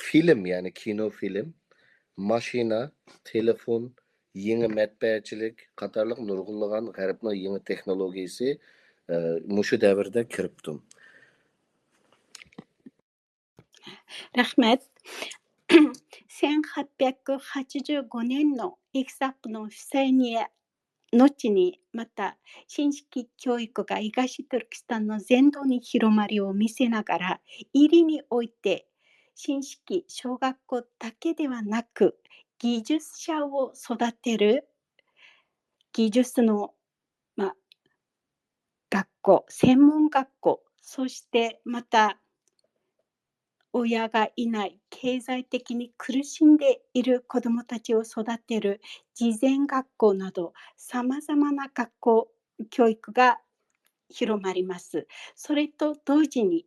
فىلىم، يەنى كىنو فىلىم، ماشىنا، تېلېفون، يېڭى مەتبەئەچىلىك قاتارلىق نۇرغۇنلىغان غەربنىڭ يېڭى تېخنولوگىيىسى، ئە، مۇشۇ دەۋردە كىرىپتۇ. رەھمەت. سەن خەپيەككۇ خاچىجۇ گونەننو ئېكساقنو فىسەنىيە 後に、また、新式教育が東トルキスタンの全土に広まりを見せながら、入りにおいて、新式小学校だけではなく、技術者を育てる技術の、まあ、学校、専門学校、そしてまた、親がいない、経済的に苦しんでいる子どもたちを育てる慈善学校など、さまざまな学校教育が広まります。それと同時に、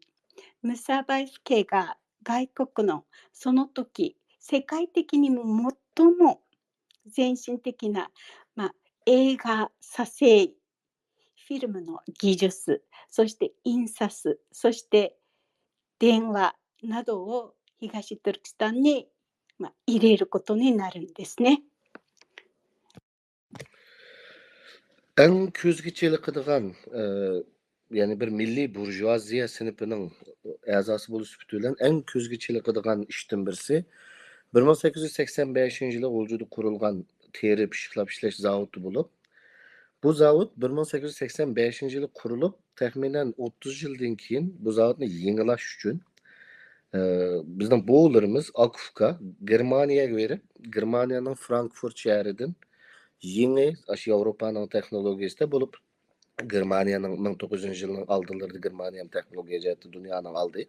ムサバイス系が外国のその時世界的にも最も先進的な、まあ、映画撮影、フィルムの技術、そして印刷、そして電話などを東トルキスタンに、まあ、入れることになるんですね。 ئەڭ كۆزگە چېلىقىدىغان، ئە، يەنى بىر مىللىي بۇرژۇئازىيە سىنىپىنىڭ ئەزاسى بولۇش سۈپىتى بىلەن ئەڭ كۆزگە چېلىقىدىغان ئىشتىن بىرسى، بىر مىڭ سەككىز يۈز سەكسەن بەشىنچى يىلى غۇلجىدا قۇرۇلغان تېرە پىششىقلاپ ئىشلەش زاۋۇتى بولۇپ، بۇ زاۋۇت بىر مىڭ سەككىز يۈز سەكسەن بەشىنچى يىلى قۇرۇلۇپ، تەخمىنەن ئوتتۇز يىلدىن كېيىن بۇ زاۋۇتنى يېڭىلاش ئۈچۈن، ئە، بىزنىڭ بوۋىلىرىمىز ئاكا ئۇكا گېرمانىيەگە بېرىپ، گېرمانىيەنىڭ فرانكفورت شەھىرىدىن يېڭى، ئاشۇ ياۋروپانىڭ تېخنولوگىيىسىدە بولۇپ، گېرمانىيەنىڭ مىڭ توققۇز يۈزىنچى يىلنىڭ ئالدىلىرىدا گېرمانىيەمۇ تېخنولوگىيە جەھەتتە دۇنيانىڭ ئالدى.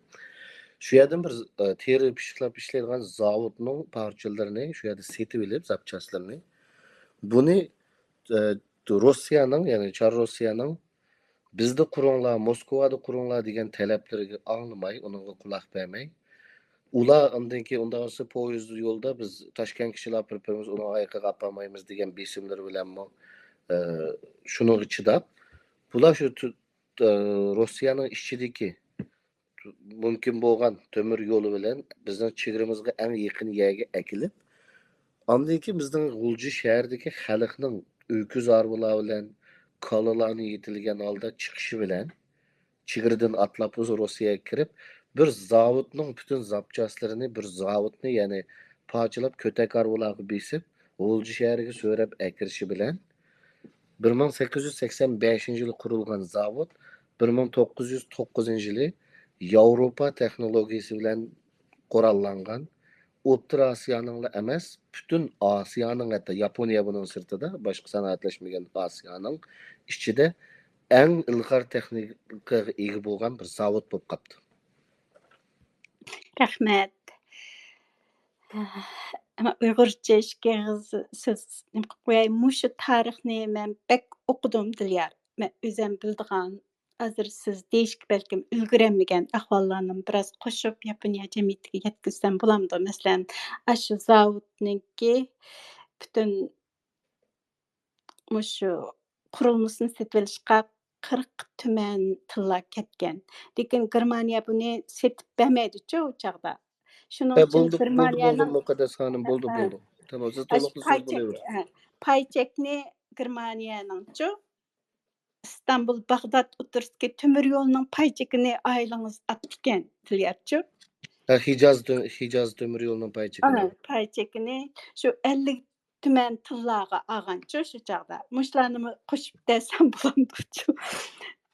شۇ يەردىن بىر، ئە، تېرە پىششىقلاپ ئىشلەيدىغان زاۋۇتنىڭ پارچىلىرىنى شۇ يەردە سېتىۋېلىپ، زاپچاسلىرىنى، بۇنى، ئە، روسىيەنىڭ، يەنى چار روسىيەنىڭ «بىزدە قۇرۇڭلار، موسكۋادا قۇرۇڭلار» دېگەن تەلەپلىرىگە ئاڭلىماي، ئۇنىڭغا قۇلاق بەرمەي، ئۇلار ئاندىن كېيىن، ئۇنداق بولسا پويىز يولدا بىز تاشكەنتكىچىلەر بىر-بىرىمىز ئۇنىڭ ئايىغىغا ئاپارمايمىز دېگەن بېسىملىرى بىلەنمۇ، ئە، شۇنىڭغا چىداپ، بۇلار شۇ تۈ-، ئە، روسىيەنىڭ ئىچىدىكى مۇمكىن بولغان تۆمۈر يولى بىلەن بىزنىڭ چېگرىمىزغا ئەڭ يېقىن يەرگە ئەكېلىپ، ئاندىن كېيىن بىزنىڭ غۇلجا شەھىرىدىكى خەلقنىڭ ئۆكۈز ھارۋىلار بىلەن، كالىلارنى يېتىلىگەن ھالدا چىقىشى بىلەن، چېگرىدىن ئاتلاپ ئۆزى روسىيەگە كىرىپ، بىر زاۋۇتنىڭ پۈتۈن زاپچاسلىرىنى، بىر زاۋۇتنى، يەنى پارچىلاپ، كۆتەك ھارۋىلارغا بېسىپ، غۇلجا شەھىرىگە سۆرەپ ئەكىرىشى بىلەن، بىر مىڭ سەككىز يۈز سەكسەن بەشىنچى يىلى قۇرۇلغان زاۋۇت بىر مىڭ توققۇز يۈز توققۇزىنچى يىلى ياۋروپا تېخنولوگىيىسى بىلەن قوراللانغان، ئوتتۇرا ئاسىيانىڭلا ئەمەس، پۈتۈن ئاسىيانىڭ، ھەتتا ياپونىيە بۇنىڭ سىرتىدا، باشقا سانائەتلەشمىگەن ئاسىيانىڭ ئىچىدە ئەڭ ئىلغار تېخنىكىغا ئىگە بولغان بىر زاۋۇت بولۇپ قاپتۇ. رەھمەت. ئەمما ئۇيغۇرچە ئىككى ئېغىز سۆز نېمە قىلىپ قوياي، مۇشۇ تارىخنى مەن بەك ئوقۇدۇم، دىليار. مەن ئۆزەم بىلىدىغان، ھازىر سىز دېيىشكە بەلكىم ئۈلگۈرەلمىگەن ئەھۋاللارنى بىراز قوشۇپ، ياپونىيە جەمئىيىتىگە يەتكۈزسەم بولامدۇ؟ مەسىلەن، ئاشۇ زاۋۇتنىڭكى پۈتۈن مۇشۇ قۇرۇلمىسىنى سېتىۋېلىشقا قىرىق تۈمەن تىللا كەتكەن. لېكىن گېرمانىيە بۇنى سېتىپ بەرمەيدىچۇ ئۇ چاغدا. شۇنىڭ ئۈچۈن گېرمانىيەنىڭ، مۇقەددەس خانىم، بولدى، بولدى. تامام، سىز تولۇقلاپ سۆز بولۇۋېرىڭ. پاي چەكنى گېرمانىيەنىڭچۇ، ئىستانبۇل، باغداد ئوتتۇرىسىدىكى تۆمۈر يولنىڭ پاي چېكىنى ئائىلىڭىز ئاپتىكەن، دىليارچۇ. ھە، ھىجاز تۆ-، ھىجاز تۆمۈر يولنىڭ پاي چېكىنى. پاي چېكىنى شۇ ئەللىك تۈمەن تىللاغا ئالغانچۇ شۇ چاغدا. مۇشۇلارنىمۇ قوشۇپ دەسەم بولامدۇچۇ؟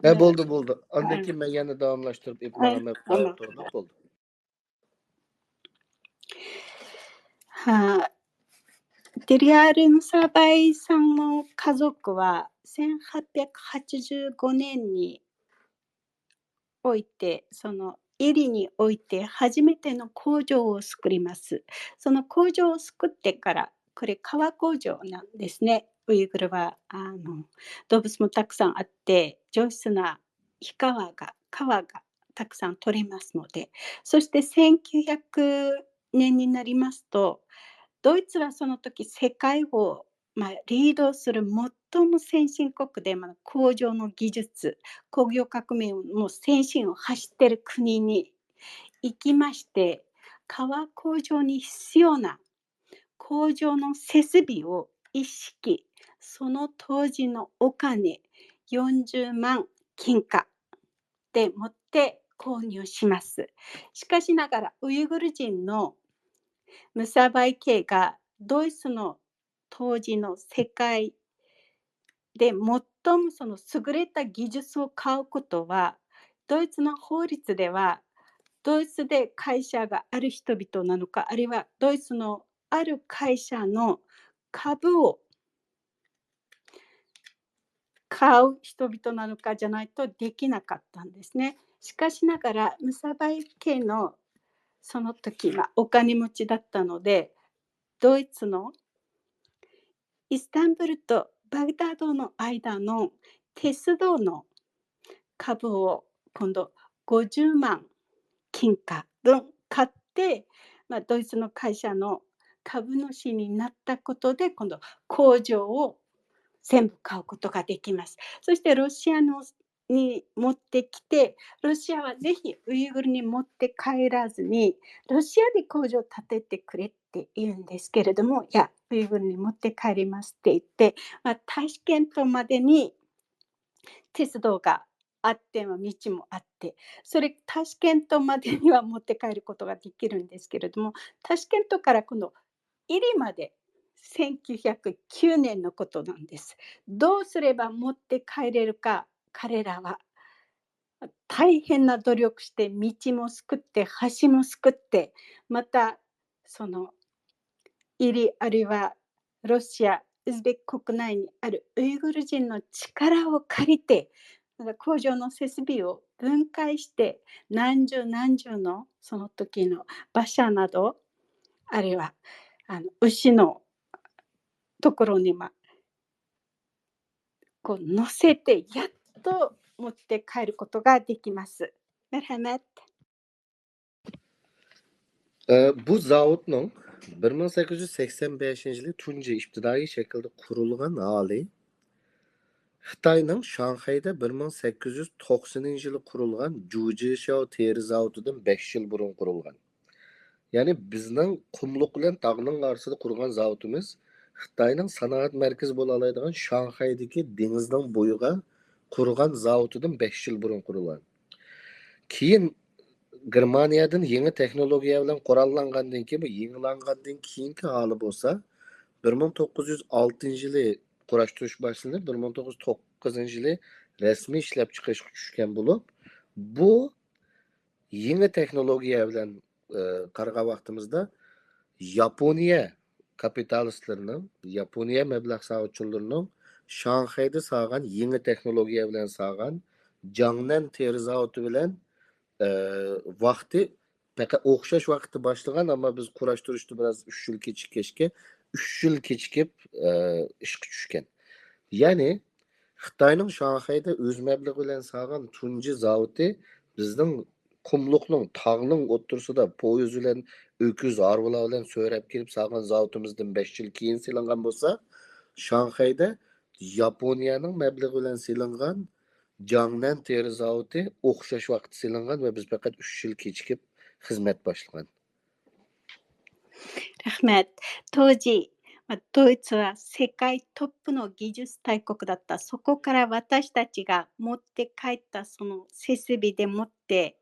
ھە، بولدى، بولدى. ئاندىن كېيىن مەن يەنە داۋاملاشتۇرۇپ ئېلىپ ماڭىمەن. بولدى. ھە، دىليار مۇساباي ساڭنىڭ 家族はせんはっぴゃくはちじゅうごねんに おいて、その、エリにおいて初めての工場を作ります。その工場を作ってから、これ革工場なんですね。ウイグルは、あの、動物もたくさんあって、上質な皮川が、皮がたくさん取れますので、そしてせんきゅうひゃくねんになりますと、ドイツはその時世界を、まあ、リードする最も先進国で、まあ、工場の技術、工業革命の先進を走っている国に行きまして、革工場に必要な工場の設備を一式、その当時のお金、よんじゅうまん金貨でもって購入します。しかしながら、ウイグル人のムサバイ系がドイツの当時の世界で最もその優れた技術を買うことは、ドイツの法律では、ドイツで会社がある人々なのか、あるいはドイツのある会社の株を買う人々なのかじゃないとできなかったんですね。しかしながら、ムサバイ系のその時、まあ、お金持ちだったので、ドイツのイスタンブールとバグダードの間の鉄道の株を今度ごじゅうまん金貨分買って、まあ、ドイツの会社の株主になったことで、今度工場を全部買うことができます。そしてロシアのに持ってきて、ロシアはぜひウイグルに持って帰らずに、ロシアで工場を建ててくれって言うんですけれども、いや、ウイグルに持って帰りますって言って、まあ、タシケントまでに、鉄道があって、まあ、道もあって、それ、タシケントまでには持って帰ることができるんですけれども、タシケントから今度、イリまで、せんきゅうひゃくきゅうねんのことなんです。どうすれば持って帰れるか、彼らは大変な努力して、道も作って、橋も作って、また、その、イリ、あるいはロシア、ウズベク国内にあるウイグル人の力を借りて、工場の設備を分解して、何十何十のその時の馬車など、あるいは、あの、牛のところに、ま、こう、乗せて、やっと持って帰ることができます。Merhamet. ئە، بۇ زاۋۇتنىڭ بىر مىڭ سەككىز يۈز سەكسەن بەشىنچى يىلى تۇنجى ئىپتىدائىي شەكىلدە قۇرۇلغان ھالى خىتاينىڭ شاڭخەيدە بىر مىڭ سەككىز يۈز توقسىنىنچى يىلى قۇرۇلغان جۇجىشياۋ تېرە زاۋۇتىدىن بەش يىل بۇرۇن قۇرۇلغان. يەنى بىزنىڭ قۇملۇق بىلەن تاغنىڭ ئارىسىدا قۇرغان زاۋۇتىمىز خىتاينىڭ سانائەت مەركىزى بولالايدىغان شاڭخەيدىكى دېڭىزنىڭ بويىغا قۇرغان زاۋۇتىدىن بەش يىل بۇرۇن قۇرۇلغان. كېيىن گېرمانىيەدىن يېڭى تېخنولوگىيە بىلەن قوراللانغاندىن كېيىن، بۇ يېڭىلانغاندىن كېيىنكى ھالى بولسا، بىر مىڭ توققۇز يۈز ئالتىنچى يىلى قۇراشتۇرۇش باشلىنىپ، بىر مىڭ توققۇز يۈز توققۇزىنچى يىلى رەسمىي ئىشلەپچىقىرىشقا چۈشكەن بولۇپ، بۇ يېڭى تېخنولوگىيە بىلەن، ئى، قارىغان ۋاقتىمىزدا ياپونىيە كاپىتالىستلىرىنىڭ، ياپونىيە مەبلەغ سالغۇچىلىرىنىڭ شاڭخەيدە سالغان يېڭى تېخنولوگىيە بىلەن سالغان جاڭنەن تېرە زاۋۇتى بىلەن، ئى، ۋاقتى پەقەت ئوخشاش ۋاقىتتا باشلىغان، ئەمما بىز قۇراشتۇرۇشتا بىراز ئۈچ يىل كېچىككەچكە، ئۈچ يىل كېچىكىپ، ئى، ئىشقا چۈشكەن. يەنى خىتاينىڭ شاڭخەيدە ئۆز مەبلىغى بىلەن سالغان تۇنجى زاۋۇتى بىزنىڭ قۇملۇقنىڭ، تاغنىڭ ئوتتۇرىسىدا پويىز بىلەن، ئۆكۈز، ھارۋىلار بىلەن سۆرەپ كېلىپ سالغان زاۋۇتىمىزدىن بەش يىل كېيىن سېلىنغان بولسا، شاڭخەيدە ياپونىيەنىڭ مەبلىغى بىلەن سېلىنغان جاڭنەن تېرە زاۋۇتى ئوخشاش ۋاقىتتا سېلىنغان ۋە بىز پەقەت ئۈچ يىل كېچىكىپ خىزمەت باشلىغان. رەھمەت. توجى، まあ、ドイツは世界トップの技術大国だった。そこから私たちが持って帰ったその設備でもって、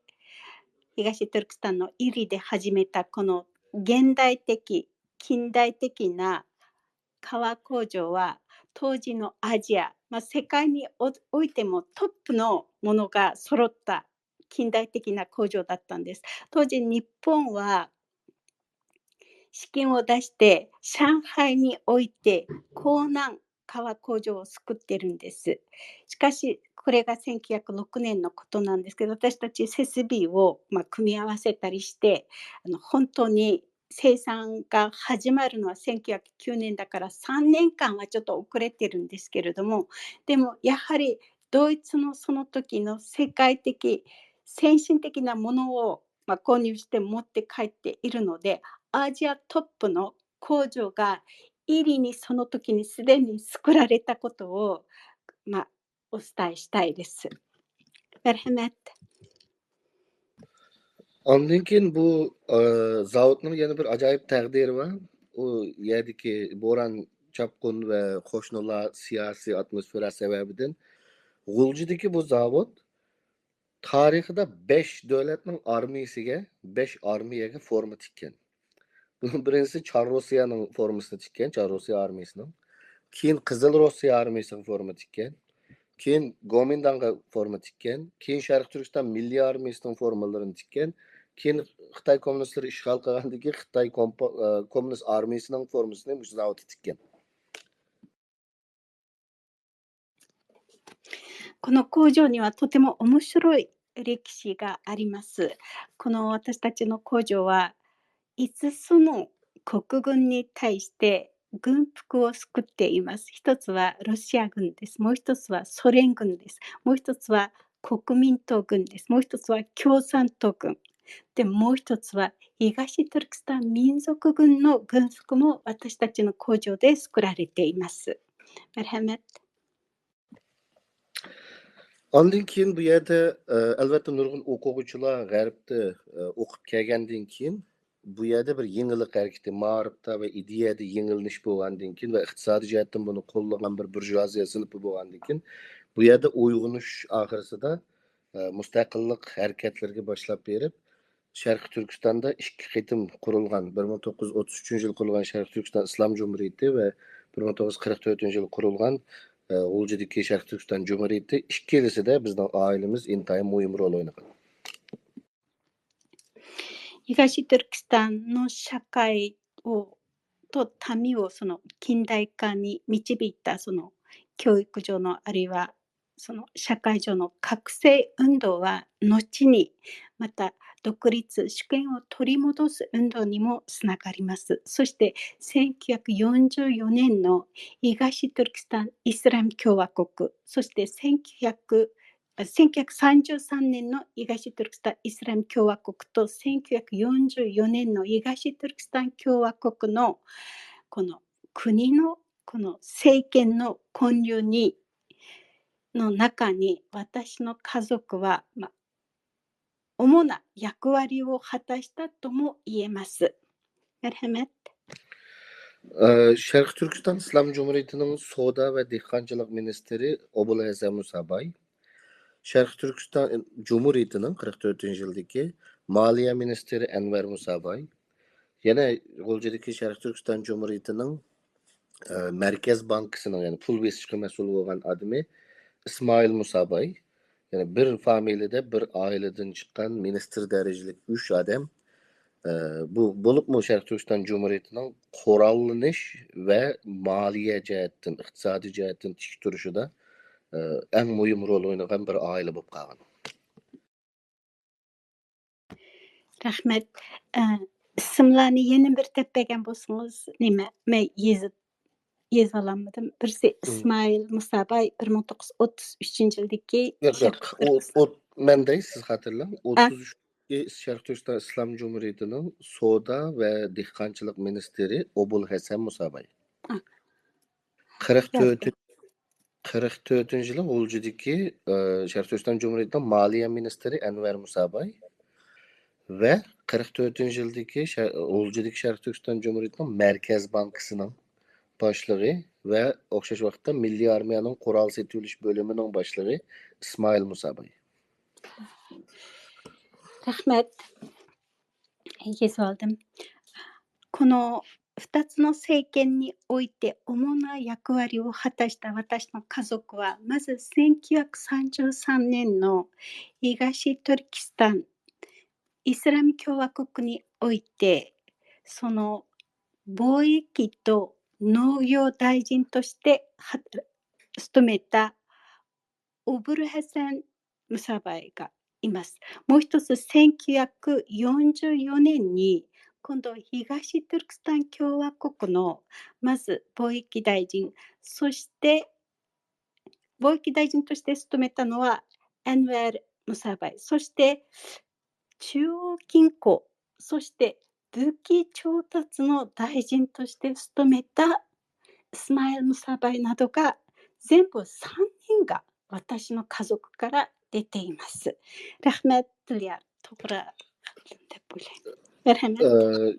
東トルクスタンのイリで始めたこの現代的、近代的な革工場は、当時のアジア、まあ、世界にお-、おいてもトップのものが揃った近代的な工場だったんです。当時日本は資金を出して、上海において江南革工場を作ってるんです。しかし、これがせんきゅうひゃくろくねんのことなんですけど、私たち設備を、まあ、組み合わせたりして、あの、本当に生産が始まるのはせんきゅうひゃくきゅうねんだからさんねんかんはちょっと遅れてるんですけれども、でもやはりドイツのその時の世界的先進的なものを、まあ、購入して持って帰っているので、アジアトップの工場がイリにその時にすでに作られたことを、まあ、お伝えしたいです。 مەرھەمەت. ئاندىن كېيىن بۇ، ئە، زاۋۇتنىڭ يەنە بىر ئاجايىپ تەقدىرى بار. ئۇ يەردىكى بوران، چاپقۇن ۋە قوشنىلار سىياسىي ئاتموسفېرا سەۋەبىدىن غۇلجىدىكى بۇ زاۋۇت تارىخىدا بەش دۆلەتنىڭ ئارمىيىسىگە، بەش ئارمىيەگە فورما تىككەن. بۇنىڭ بىرىنچىسى چار روسىيەنىڭ فورمىسىنى تىككەن، چار روسىيە ئارمىيىسىنىڭ. كېيىن قىزىل روسىيە ئارمىيىسىغا فورما تىككەن. كېيىن گومىنداڭغا فورما تىككەن. كېيىن شەرقىي تۈركىستان مىللىي ئارمىيىسىنىڭ فورمىلىرىنى تىككەن. كېيىن خىتاي كوممۇنىستلىرى ئىشغال قىلغاندىن كېيىن خىتاي كومپا-، ئە، كوممۇنىست ئارمىيىسىنىڭ فورمىسىنى مۇشۇ زاۋۇتتا تىككەن. この工場にはとても面白い歴史があります。この私たちの工場は、5つの国軍に対して軍服を作っています。一つはロシア軍です。もう一つはソ連軍です。もう一つは国民党軍です。もう一つは共産党軍。で、もう一つは東トルクスタン民族軍の軍服も私たちの工場で作られています。 مەرھەمەت. ئاندىن كېيىن بۇ يەردە، ئە، ئەلۋەتتە، نۇرغۇن ئوقۇغۇچىلار غەربتە، ئە، ئوقۇپ كەلگەندىن كېيىن، بۇ يەردە بىر يېڭىلىق ھەرىكىتى، مائارىپتا ۋە ئىدىيەدە يېڭىلىنىش بولغاندىن كېيىن ۋە ئىقتىسادىي جەھەتتىن بۇنى قوللىغان بىر بۇرژۇئازىيە سىنىپى بولغاندىن كېيىن، بۇ يەردە ئويغىنىش ئاخىرسىدا، ئە، مۇستەقىللىق ھەرىكەتلىرىگە باشلاپ بېرىپ، شەرقىي تۈركىستاندا ئىككى قېتىم قۇرۇلغان، بىر مىڭ توققۇز يۈز ئوتتۇز ئۈچىنچى يىلى قۇرۇلغان شەرقىي تۈركىستان ئىسلام جۇمھۇرىيىتى ۋە بىر مىڭ توققۇز يۈز قىرىق تۆتىنچى يىلى قۇرۇلغان، ئە، غۇلجىدىكى شەرقىي تۈركىستان جۇمھۇرىيىتى، ئىككىلىسىدە بىزنىڭ ئائىلىمىز ئىنتايىن مۇھىم رول ئوينىغان. 東トルキスタンの社会を、と民をその近代化に導いたその教育上の、あるいはその社会上の覚醒運動は、後にまた独立、主権を取り戻す運動にもつながります。そしてせんきゅうひゃくよんじゅうよねんの東トルキスタンイスラム共和国、そしてせんきゅうひゃく、あ、せんきゅうひゃくさんじゅうさんねんの東トルキスタンイスラム共和国とせんきゅうひゃくよんじゅうよねんの東トルキスタン共和国のこの国の、この政権の建立に、の中に私の家族は、まあ、主な役割を果たしたとも言えます。 مەرھەمەت. ئە، شەرقىي تۈركىستان ئىسلام جۇمھۇرىيىتىنىڭ سودا ۋە دېھقانچىلىق مىنىستىرى ئوبۇل ھەسەن مۇساباي، شەرقىي تۈركىستان جۇمھۇرىيىتىنىڭ قىرىق تۆتىنچى يىلدىكى مالىيە مىنىستىرى ئەنۋەر مۇساباي، يەنە غۇلجىدىكى شەرقىي تۈركىستان جۇمھۇرىيىتىنىڭ، ئە، مەركەز بانكىسىنىڭ، يەنى پۇل بېسىشقا مەسئۇل بولغان ئادىمى ئىسمائىل مۇساباي، يەنى بىر فامىلىدە، بىر ئائىلىدىن چىققان مىنىستىر دەرىجىلىك ئۈچ ئادەم، ئە، بۇ، بولۇپمۇ شەرقىي تۈركىستان جۇمھۇرىيىتىنىڭ قوراللىنىش ۋە مالىيە جەھەتتىن، ئىقتىسادىي جەھەتتىن تىك تۇرۇشىدا، ئە، ئەڭ مۇھىم رول ئوينىغان بىر ئائىلە بولۇپ قالغان. رەھمەت. ئە، ئىسىملارنى يەنە بىر دەپ بەرگەن بولسىڭىز، نېمە، مەن يېزىپ، يېزىۋالالمىدىم. بىرسى ئىسمائىل مۇساباي، بىر مىڭ توققۇز يۈز ئوتتۇز ئۈچىنچى يىلدىكى، ياق، ياق، شەرقىي ئۇ، تۈركىستان. ئۇ، مەن دەي، سىز خاتىرىلەڭ. ئوتتۇز ئۈچ شەرقىي تۈركىستان ئىسلام جۇمھۇرىيىتىنىڭ سودا ۋە دېھقانچىلىق مىنىستىرى ئوبۇل ھەسەن مۇساباي. ئا. قىرىق تۆتىنچى، قىرىق تۆتىنچى يىلى غۇلجىدىكى، ئە، شەرقىي تۈركىستان جۇمھۇرىيىتىنىڭ مالىيە مىنىستىرى ئەنۋەر مۇساباي ۋە قىرىق تۆتىنچى يىلدىكى شە-، غۇلجىدىكى شەرقىي تۈركىستان جۇمھۇرىيىتىنىڭ مەركەز بانكىسىنىڭ باشلىقى ۋە ئوخشاش ۋاقىتتا مىللىي ئارمىيەنىڭ قورال سېتىۋېلىش بۆلۈمىنىڭ باشلىقى ئىسمائىل مۇساباي. رەھمەت. يېزىۋالدىم. このふたつの政権において主な役割を果たした私の家族は、まずせんきゅうひゃくさんじゅうさんねんの東トルキスタンイスラム共和国において、その貿易と農業大臣としては、務めたオブルハセン・ムサバイがいます。もう一つ、せんきゅうひゃくよんじゅうよねんに今度、東トルクスタン共和国の、まず貿易大臣、そして貿易大臣として務めたのは、アンワール・ムサバイ、そして中央銀行、そして武器調達の大臣として務めたイスマイル・ムサバイなどが、全部さんにんが私の家族から出ています。رحمت دىليار، توغرا قىلدىم دەپ ئويلايمەن. مەرھەمەت. ئە،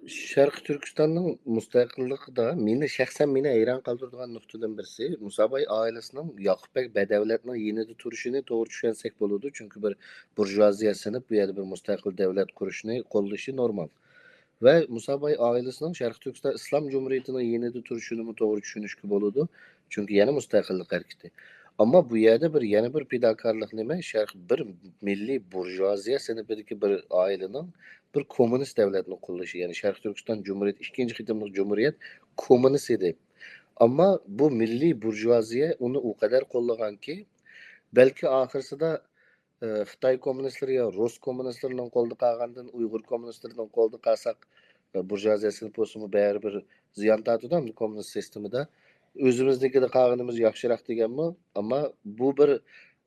شەرقىي تۈركىستاننىڭ مۇستەقىللىقىدا مېنى، شەخسەن مېنى ھەيران قالدۇرىدىغان نۇقتىدىن بىرسى، مۇساباي ئائىلىسىنىڭ ياقۇپ بەگ بەدەۋلەتنىڭ يېنىدا تۇرۇشىنى توغرا چۈشەنسەك بولىدۇ. چۈنكى بىر بۇرژۇئازىيە سىنىپ بۇ يەردە بىر مۇستەقىل دەۋلەت قۇرۇشنى قوللىشى نورمال. ۋە مۇساباي ئائىلىسىنىڭ شەرقىي تۈركىستان ئىسلام جۇمھۇرىيىتىنىڭ يېنىدا تۇرۇشىنىمۇ توغرا چۈشىنىشكە بولىدۇ. چۈنكى يەنە مۇستەقىللىق ھەرىكىتى. ئەمما بۇ يەردە بىر، يەنە بىر پىداكارلىق نېمە؟ شەرق، بىر مىللىي بۇرژۇئازىيە سىنىپىدىكى بىر ئائىلىنىڭ بىر كوممۇنىست دەۋلەتنى قوللىشى، يەنى شەرقىي تۈركىستان جۇمھۇرىيىتى، ئىككىنچى قېتىملىق جۇمھۇرىيەت كوممۇنىست ئىدى. ئەمما بۇ مىللىي بۇرژۇئازىيە ئۇنى ئۇ قەدەر قوللىغانكى، بەلكى ئاخىرسىدا، ئى، خىتاي كوممۇنىستلىرى يا رۇس كوممۇنىستلىرىنىڭ قولىدا قالغاندىن ئۇيغۇر كوممۇنىستلىرىنىڭ قولىدا قالساق، ئى، بۇرژۇئازىيە سىنىپى بولسىمۇ بەرىبىر زىيان تارتىدۇ ئەمدى كوممۇنىست سىستېمىدا. ئۆزىمىزنىڭكىدە قالغىنىمىز ياخشىراق دېگەنمۇ، ئەمما بۇ بىر،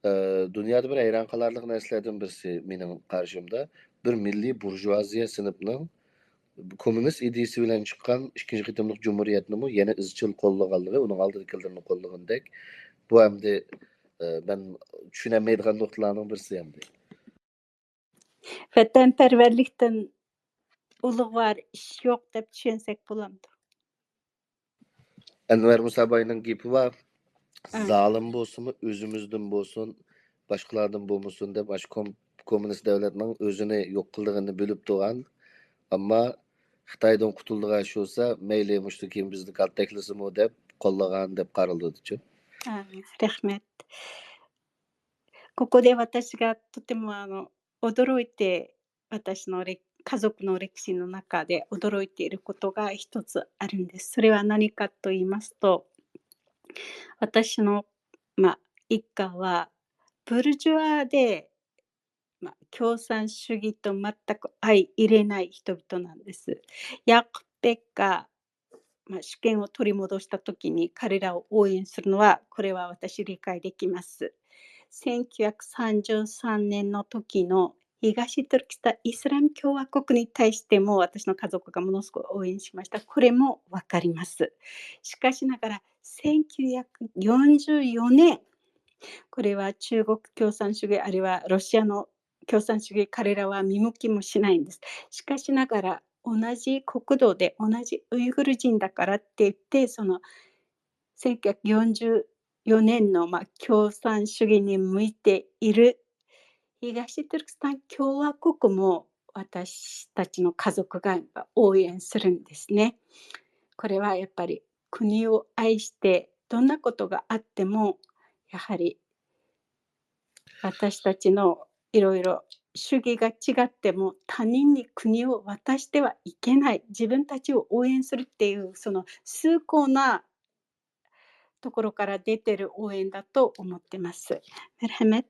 ئى، دۇنيادا بىر ھەيران قالارلىق نەرسىلەردىن بىرسى مېنىڭ قارىشىمدا. بىر مىللىي بۇرژۇئازىيە سىنىپنىڭ كوممۇنىست ئىدىيىسى بىلەن چىققان ئىككىنچى قېتىملىق جۇمھۇرىيەتنىمۇ يەنە ئىزچىل قوللىغانلىقى، ئۇنىڭ ئالدىدىكىلىرىنى قوللىغىنىدەك. بۇ ئەمدى، ئى، مەن چۈشىنەلمەيدىغان نۇقتىلارنىڭ بىرسى ئەمدى. ۋەتەنپەرۋەرلىكتىن ئۇلۇغۋار ئىش يوق دەپ چۈشەنسەك بولامدۇ؟ ئەنۋەر مۇساباينىڭ گېپى بار، ئا. زالىم بولسىمۇ، ئۆزىمىزدىن بولسۇن، باشقىلاردىن بولمىسۇن دەپ، ئاشۇ كوم-، كوممۇنىست دەۋلەتنىڭ ئۆزىنى يوق قىلىدىغىنىنى بىلىپ تۇرغان، ئەمما خىتايدىن قۇتۇلىدىغان ئىش بولسا، مەيلى، مۇشۇ كېيىن بىزنى كالتەكلىسىمۇ دەپ قوللىغان دەپ قارىلىدۇچۇ. ئا، رەھمەت. ここで私がとても、あの、驚いて、私のれ-、家族の歴史の中で驚いていることが一つあるんです。それは何かと言いますと、私の、まあ、一家は、ブルジュアで、まあ、共産主義と全く相入れない人々なんです。ヤクペが、まあ、主権を取り戻した時に彼らを応援するのは、これは私理解できます。せんきゅうひゃくさんじゅうさんねんの時の東トルキスタンイスラム共和国に対しても私の家族がものすごく応援しました。これもわかります。しかしながら、せんきゅうひゃくよんじゅうよねん、これは中国共産主義あるいはロシアの共産主義、彼らは見向きもしないんです。しかしながら、同じ国土で同じウイグル人だからって言って、その、せんきゅうひゃくよんじゅうよねんの、まあ、共産主義に向いている東トルクスタン共和国も私たちの家族がやっぱ応援するんですね。これはやっぱり国を愛して、どんなことがあっても、やはり私たちのいろいろ主義が違っても、他人に国を渡してはいけない。自分たちを応援するっていう、その崇高なところから出てる応援だと思ってます。 مرحبا.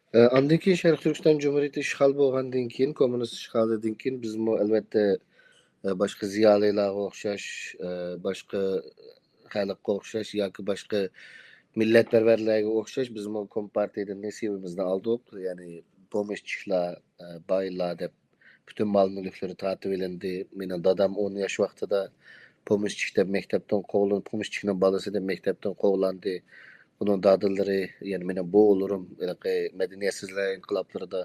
ئە، ئاندىن كېيىن شەرقىي تۈركىستان جۇمھۇرىيىتى ئىشغال بولغاندىن كېيىن، كوممۇنىست ئىشغالىدىن كېيىن بىزمۇ ئەلۋەتتە، ئە، باشقا زىيالىيلارغا ئوخشاش، ئە، باشقا خەلققە ئوخشاش ياكى باشقا مىللەتپەرۋەرلەرگە ئوخشاش بىزمۇ كومپارتىيەدىن نېسىۋىمىزنى ئالدۇق. يەنى پومېشچىكلار، ئە، بايلار دەپ پۈتۈن مال-مۈلۈكلىرى تارتىۋېلىندى. مېنىڭ دادام ئون ياش ۋاقتىدا پومېشچىك دەپ مەكتەپتىن قوغلىنىپ، پومېشچىكنىڭ بالىسى دەپ مەكتەپتىن قوغلاندى. ئۇنىڭ دادىلىرى، يەنى مېنىڭ بوۋىلىرىم ھېلىقى مەدەنىيەتسىزلەر ئىنقىلابلىرىدا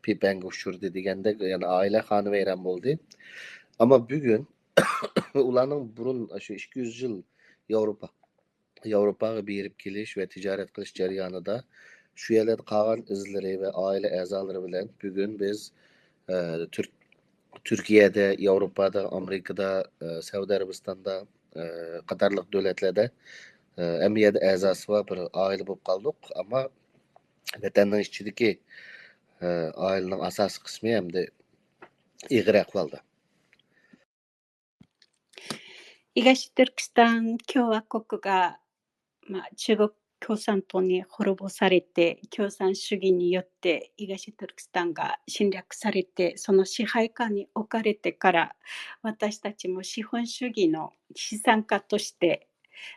پىپەڭگە ئۇچرىدى دېگەندەك، يەنى ئائىلە خانىۋەيران بولدى. ئەمما بۈگۈن ئۇلارنىڭ بۇرۇن شۇ ئىككى يۈز يىل ياۋروپا، ياۋروپاغا بېرىپ كېلىش ۋە تىجارەت قىلىش جەريانىدا شۇ يەرلەردە قالغان ئىزلىرى ۋە ئائىلە ئەزالىرى بىلەن بۈگۈن بىز، ئە، تۈرك-، تۈركىيەدە، ياۋروپادا، ئامېرىكىدا، ئە، سەئۇدى ئەرەبىستاندا، ئە، قاتارلىق دۆلەتلەردە، ئە، ھەممە يەردە ئەزاسى بار بىر ئائىلە بولۇپ قالدۇق. ئەمما ۋەتەننىڭ ئىچىدىكى، ئە، ئائىلىنىڭ ئاساسىي قىسمى ئەمدى ئېغىر ئەھۋالدا. 東トルクスタン共和国が、まあ、中国共産党に滅ぼされて、共産主義によって東トルキスタンが侵略されて、その支配下に置かれてから、私たちも資本主義の資産家として、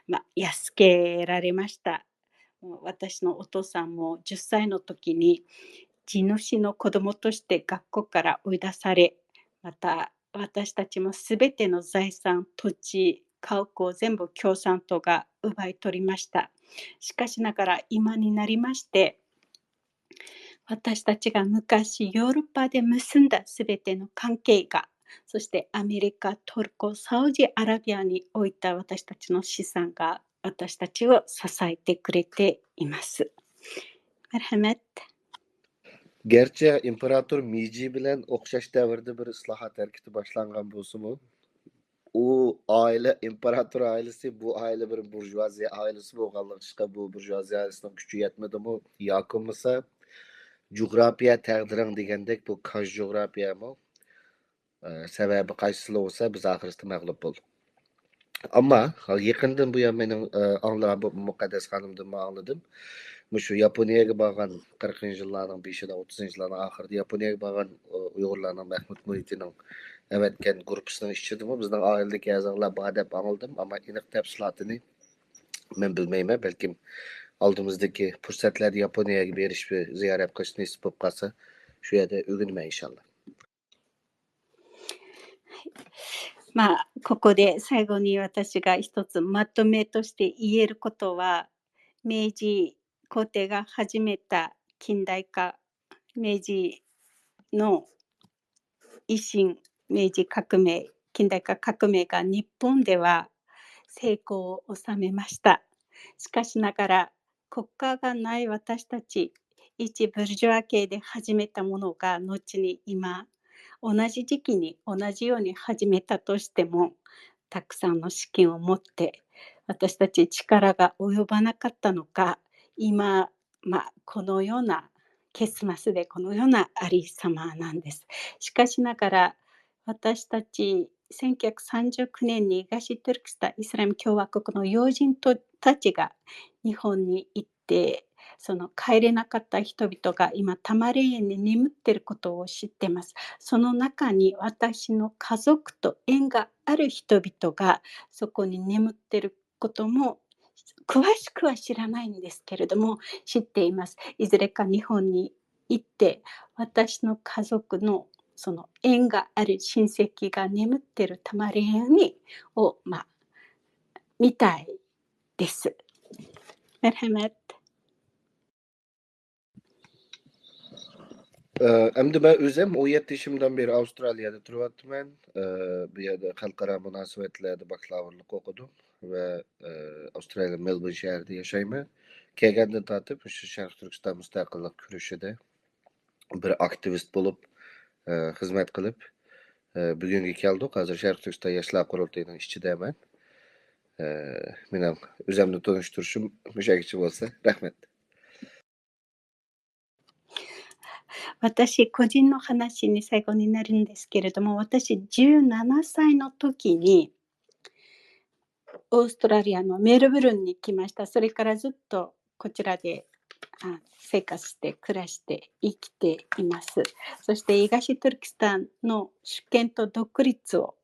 まあ、安けられました。もう私のお父さんもじゅっさいの時に地主の子供として学校から追い出され、また私たちもすべての財産、土地、家屋を全部共産党が奪い取りました。しかしながら今になりまして、私たちが昔ヨーロッパで結んだすべての関係が、そしてアメリカ、トルコ、サウジアラビアに置いた私たちの資産が私たちを支えてくれています。مرحبا. گەرچە ئىمپېراتور مېيجى بىلەن ئوخشاش دەۋردە بىر ئىسلاھات ھەرىكىتى باشلانغان بولسىمۇ، ئۇ ئائىلە، ئىمپېراتور ئائىلىسى، بۇ ئائىلە بىر بۇرژۇئازىيە ئائىلىسى بولغانلىقى ئىشقا، بۇ بۇرژۇئازىيە ئائىلىسىنىڭ كۈچى يەتمىدىمۇ ياكى بولمىسا جۇغراپىيە تەقدىرىڭ دېگەندەك بۇ كاج جۇغراپىيەمۇ، ئە، سەۋەبى قايسىلا بولسا بىز ئاخىرسىدا مەغلۇپ بولدۇق. ئەمما يېقىندىن بۇيان مېنىڭ، ئە، ئاڭلىغان بۇ مۇقەددەس خانىمدىنمۇ ئاڭلىدىم. مۇشۇ ياپونىيەگە بارغان قىرىقىنچى يىللارنىڭ بېشىدا، ئوتتۇزىنچى يىللارنىڭ ئاخىرىدا ياپونىيەگە بارغان، ئۇ، ئۇيغۇرلارنىڭ مەھمۇت مۇھىتىنىڭ ئەۋەتكەن گۇرۇپپىسىنىڭ ئىچىدىمۇ بىزنىڭ ئائىلىدىكى ئەزالار بار دەپ ئاڭلىدىم، ئەمما ئېنىق تەپسىلاتىنى مەن بىلمەيمەن. بەلكىم ئالدىمىزدىكى پۇرسەتلەردە ياپونىيەگە بېرىش، زىيارەت قىلىش نېسىپ بولۇپ قالسا، شۇ يەردە ئۆگىنىمەن ئىنشاللا. まあ、ここで最後に私が一つまとめとして言えることは、明治皇帝が始めた近代化、明治の維新、明治革命、近代化革命が日本では成功を収めました。しかしながら、国家がない私たち、一ブルジュア系で始めたものが、後に今、同じ時期に同じように始めたとしても、たくさんの資金を持って、私たち力が及ばなかったのか、今、まあ、このような結末で、このようなありさまなんです。しかしながら、私たち、せんきゅうひゃくさんじゅうきゅうねんに東トルキスタンイスラム共和国の要人とたちが日本に行って、その、帰れなかった人々が今、タマレー園に眠っていることを知ってます。その中に私の家族と縁がある人々がそこに眠っていることも詳しくは知らないんですけれども、知っています。いずれか日本に行って、私の家族の、その、縁がある親戚が眠ってるタマレー園を、まあ、見たいです。مرحبا. ئە، ئەمدى مەن ئۆزۈم ئون يەتتە يېشىمدىن بېرى ئاۋسترالىيەدە تۇرۇۋاتىمەن. ئە، بۇ يەردە خەلقئارا مۇناسىۋەتلەردە باكلاۋۇرلۇق ئوقۇدۇم ۋە، ئە، ئاۋسترالىيە مېلبورن شەھىرىدە ياشايمەن. كەلگەندىن تارتىپ مۇشۇ شەرقىي تۈركىستان مۇستەقىللىق كۈرىشىدە بىر ئاكتىۋىست بولۇپ، ئە، خىزمەت قىلىپ، ئە، بۈگۈنگە كەلدۇق. ھازىر شەرقىي تۈركىستان ياشلار قۇرۇلتىيىنىڭ ئىچىدىمەن. ئە، مېنىڭ ئۆزۈمنى تونۇشتۇرۇشۇم مۇشۇ بولسا. رەھمەت. 私、個人の話に最後になるんですけれども、私、じゅうななさいの時に、オーストラリアのメルボルンに来ました。それからずっとこちらで、あ、生活して、暮らして、生きています。そして、東トルキスタンの主権と独立を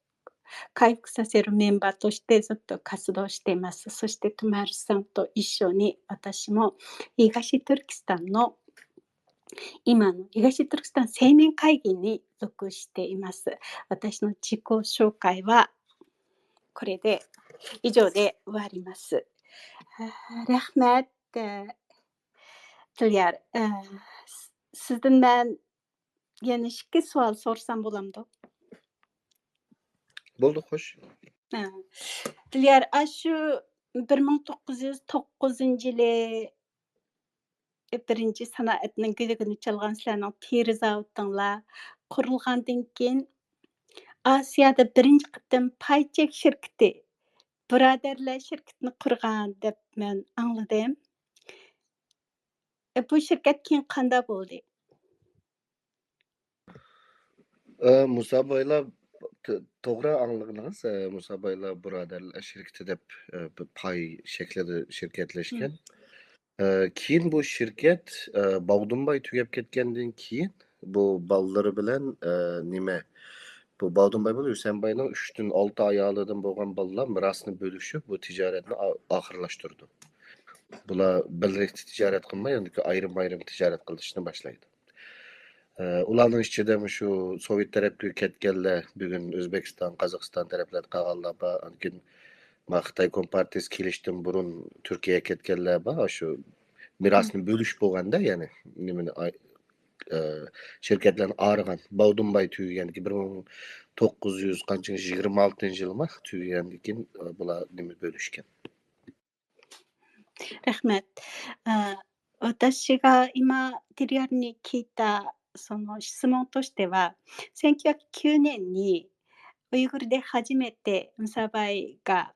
回復させるメンバーとしてずっと活動しています。そして、トマルさんと一緒に、私も東トルキスタンの、今の東トルキスタン青年会議に属しています。私の自己紹介はこれで以上で終わります。رەھمەت، دىليار. سىزدىن مەن يەنە ئىككى سوئال سورىسام بولامدۇ؟ بولدى، خوش. دىليار، ئاشۇ بىر مىڭ توققۇز يۈز توققۇزىنچى يىلى بىرىنچى سانائەتنىڭ گۈدۈكىنى چالغان سىلەرنىڭ تېرە زاۋۇتۇڭلار قۇرۇلغاندىن كېيىن، ئاسىيادا بىرىنچى قېتىم پاي چېك شىركىتى، بۇرادەرلەر شىركىتىنى قۇرغان دەپ مەن ئاڭلىدىم. بۇ شىركەت كېيىن قانداق بولدى؟ ئە، مۇسا بايلار، ت-، توغرا ئاڭلىغىنىڭىز، ئە، مۇسا بايلار بۇرادەرلەر شىركىتى دەپ، ئە، بىر پاي شەكلىدە شىركەتلەشكەن. ئە، كېيىن بۇ شىركەت، ئە، باغدۇنباي تۈگەپ كەتكەندىن كېيىن، بۇ بالىلىرى بىلەن، ئە، نېمە، بۇ باغدۇنباي بىلەن ھۈسەنباينىڭ ئۈچتىن ئالتە ئايالىدىن بولغان بالىلار مىراسنى بۆلۈشۈپ، بۇ تىجارەتنى ئا-، ئاخىرلاشتۇرىدۇ. بۇلار بىرلىكتە تىجارەت قىلماي، ئاندىن كېيىن ئايرىم-ئايرىم تىجارەت قىلىشنى باشلايدۇ. ئە، ئۇلارنىڭ ئىچىدە مۇشۇ سوۋېت تەرەپكە كەتكەنلەر، بۈگۈن ئۆزبېكىستان، قازاقىستان تەرەپلەردە قالغانلار بار. ئاندىن كېيىن ما خىتاي كومپارتىيىسى كېلىشتىن بۇرۇن تۈركىيەگە كەتكەنلەر بار. شۇ مىراسنى بۆلۈش بولغاندا، يەنى نېمىنى ئاي-، ئە، شىركەتلەرنى ئايرىغان، باغدۇنباي تۈگىگەندىكى بىر مىڭ توققۇز يۈز قانچە، يىگىرمە ئالتىنچى يىلىما تۈگىگەندىن كېيىن، ئە، بۇلار نېمە بۆلۈشكەن. ラフマット。あ私が今、テリアルに聞いた、その質問としては、せんきゅうひゃくきゅうねんに、ウイグルで初めて、ムサバイが、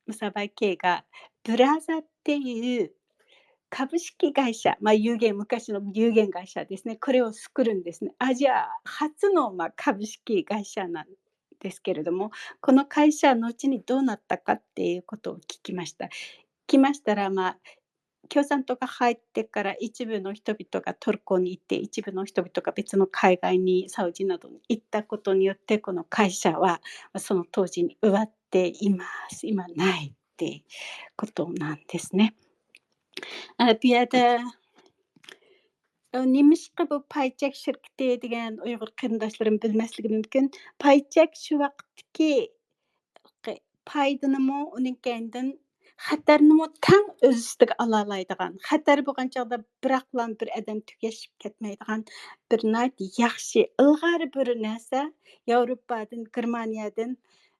ムサバイ系が、ブラザっていう株式会社、まあ、有限、昔の有限会社ですね、これを作るんですね。アジア初の、まあ、株式会社なんですけれども、この会社、後にどうなったかっていうことを聞きました。聞きましたら、まあ、共産党が入ってから一部の人々がトルコに行って、一部の人々が別の海外に、サウジなどに行ったことによって、この会社はその当時に終わっています。今ないってことなんですね。ئە، بۇ يەردە، ئە، نېمىشقا بۇ پاي چەك شىركىتى دېگەن ئۇيغۇر قېرىنداشلىرىم بىلمەسلىكى مۇمكىن. پاي چەك شۇ ۋاقىتتىكى پايدىنىمۇ، ئۇنىڭ كەينىدىن خەتەرنىمۇ تەڭ ئۆز ئۈستىگە ئالالايدىغان، خەتەر بولغان چاغدا بىراقلا بىر ئادەم تۈگەشىپ كەتمەيدىغان بىر ناھايىتى ياخشى، ئىلغار بىر نەرسە. ياۋروپادىن، گېرمانىيەدىن،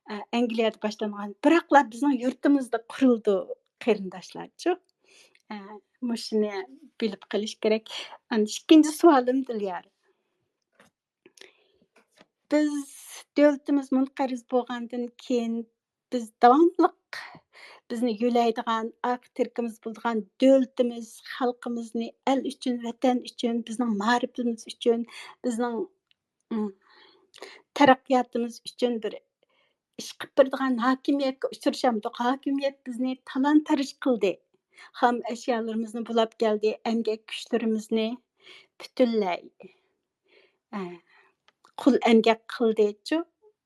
ئە، ئەنگلىيەدە باشلانغان، بىراقلا بىزنىڭ يۇرتىمىزدا قۇرۇلدى، قېرىنداشلارچۇ. ئە، مۇشۇنى بىلىپ قېلىش كېرەك. ئەمدى ئىككىنچى سوئالىم، دىليار. بىز دۆلىتىمىز مۇنقەرز بولغاندىن كېيىن، بىز داۋاملىق بىزنى يۆلەيدىغان، ئارقا تىرىكىمىز بولىدىغان دۆلىتىمىز، خەلقىمىزنى ئەل ئۈچۈن، ۋەتەن ئۈچۈن، بىزنىڭ مائارىپىمىز ئۈچۈن، بىزنىڭ، ئىم، تەرەققىياتىمىز ئۈچۈن بىر ئىش قىلىپ بېرىدىغان ھاكىمىيەتكە ئۇچرىشامدۇق. ھاكىمىيەت بىزنى تالان-تاراج قىلدى. خام ئەشيالىرىمىزنى بۇلاپ كەلدى، ئەمگەك كۈچلىرىمىزنى پۈتۈنلەي، ئە، قۇل ئەمگەك قىلدىچۇ،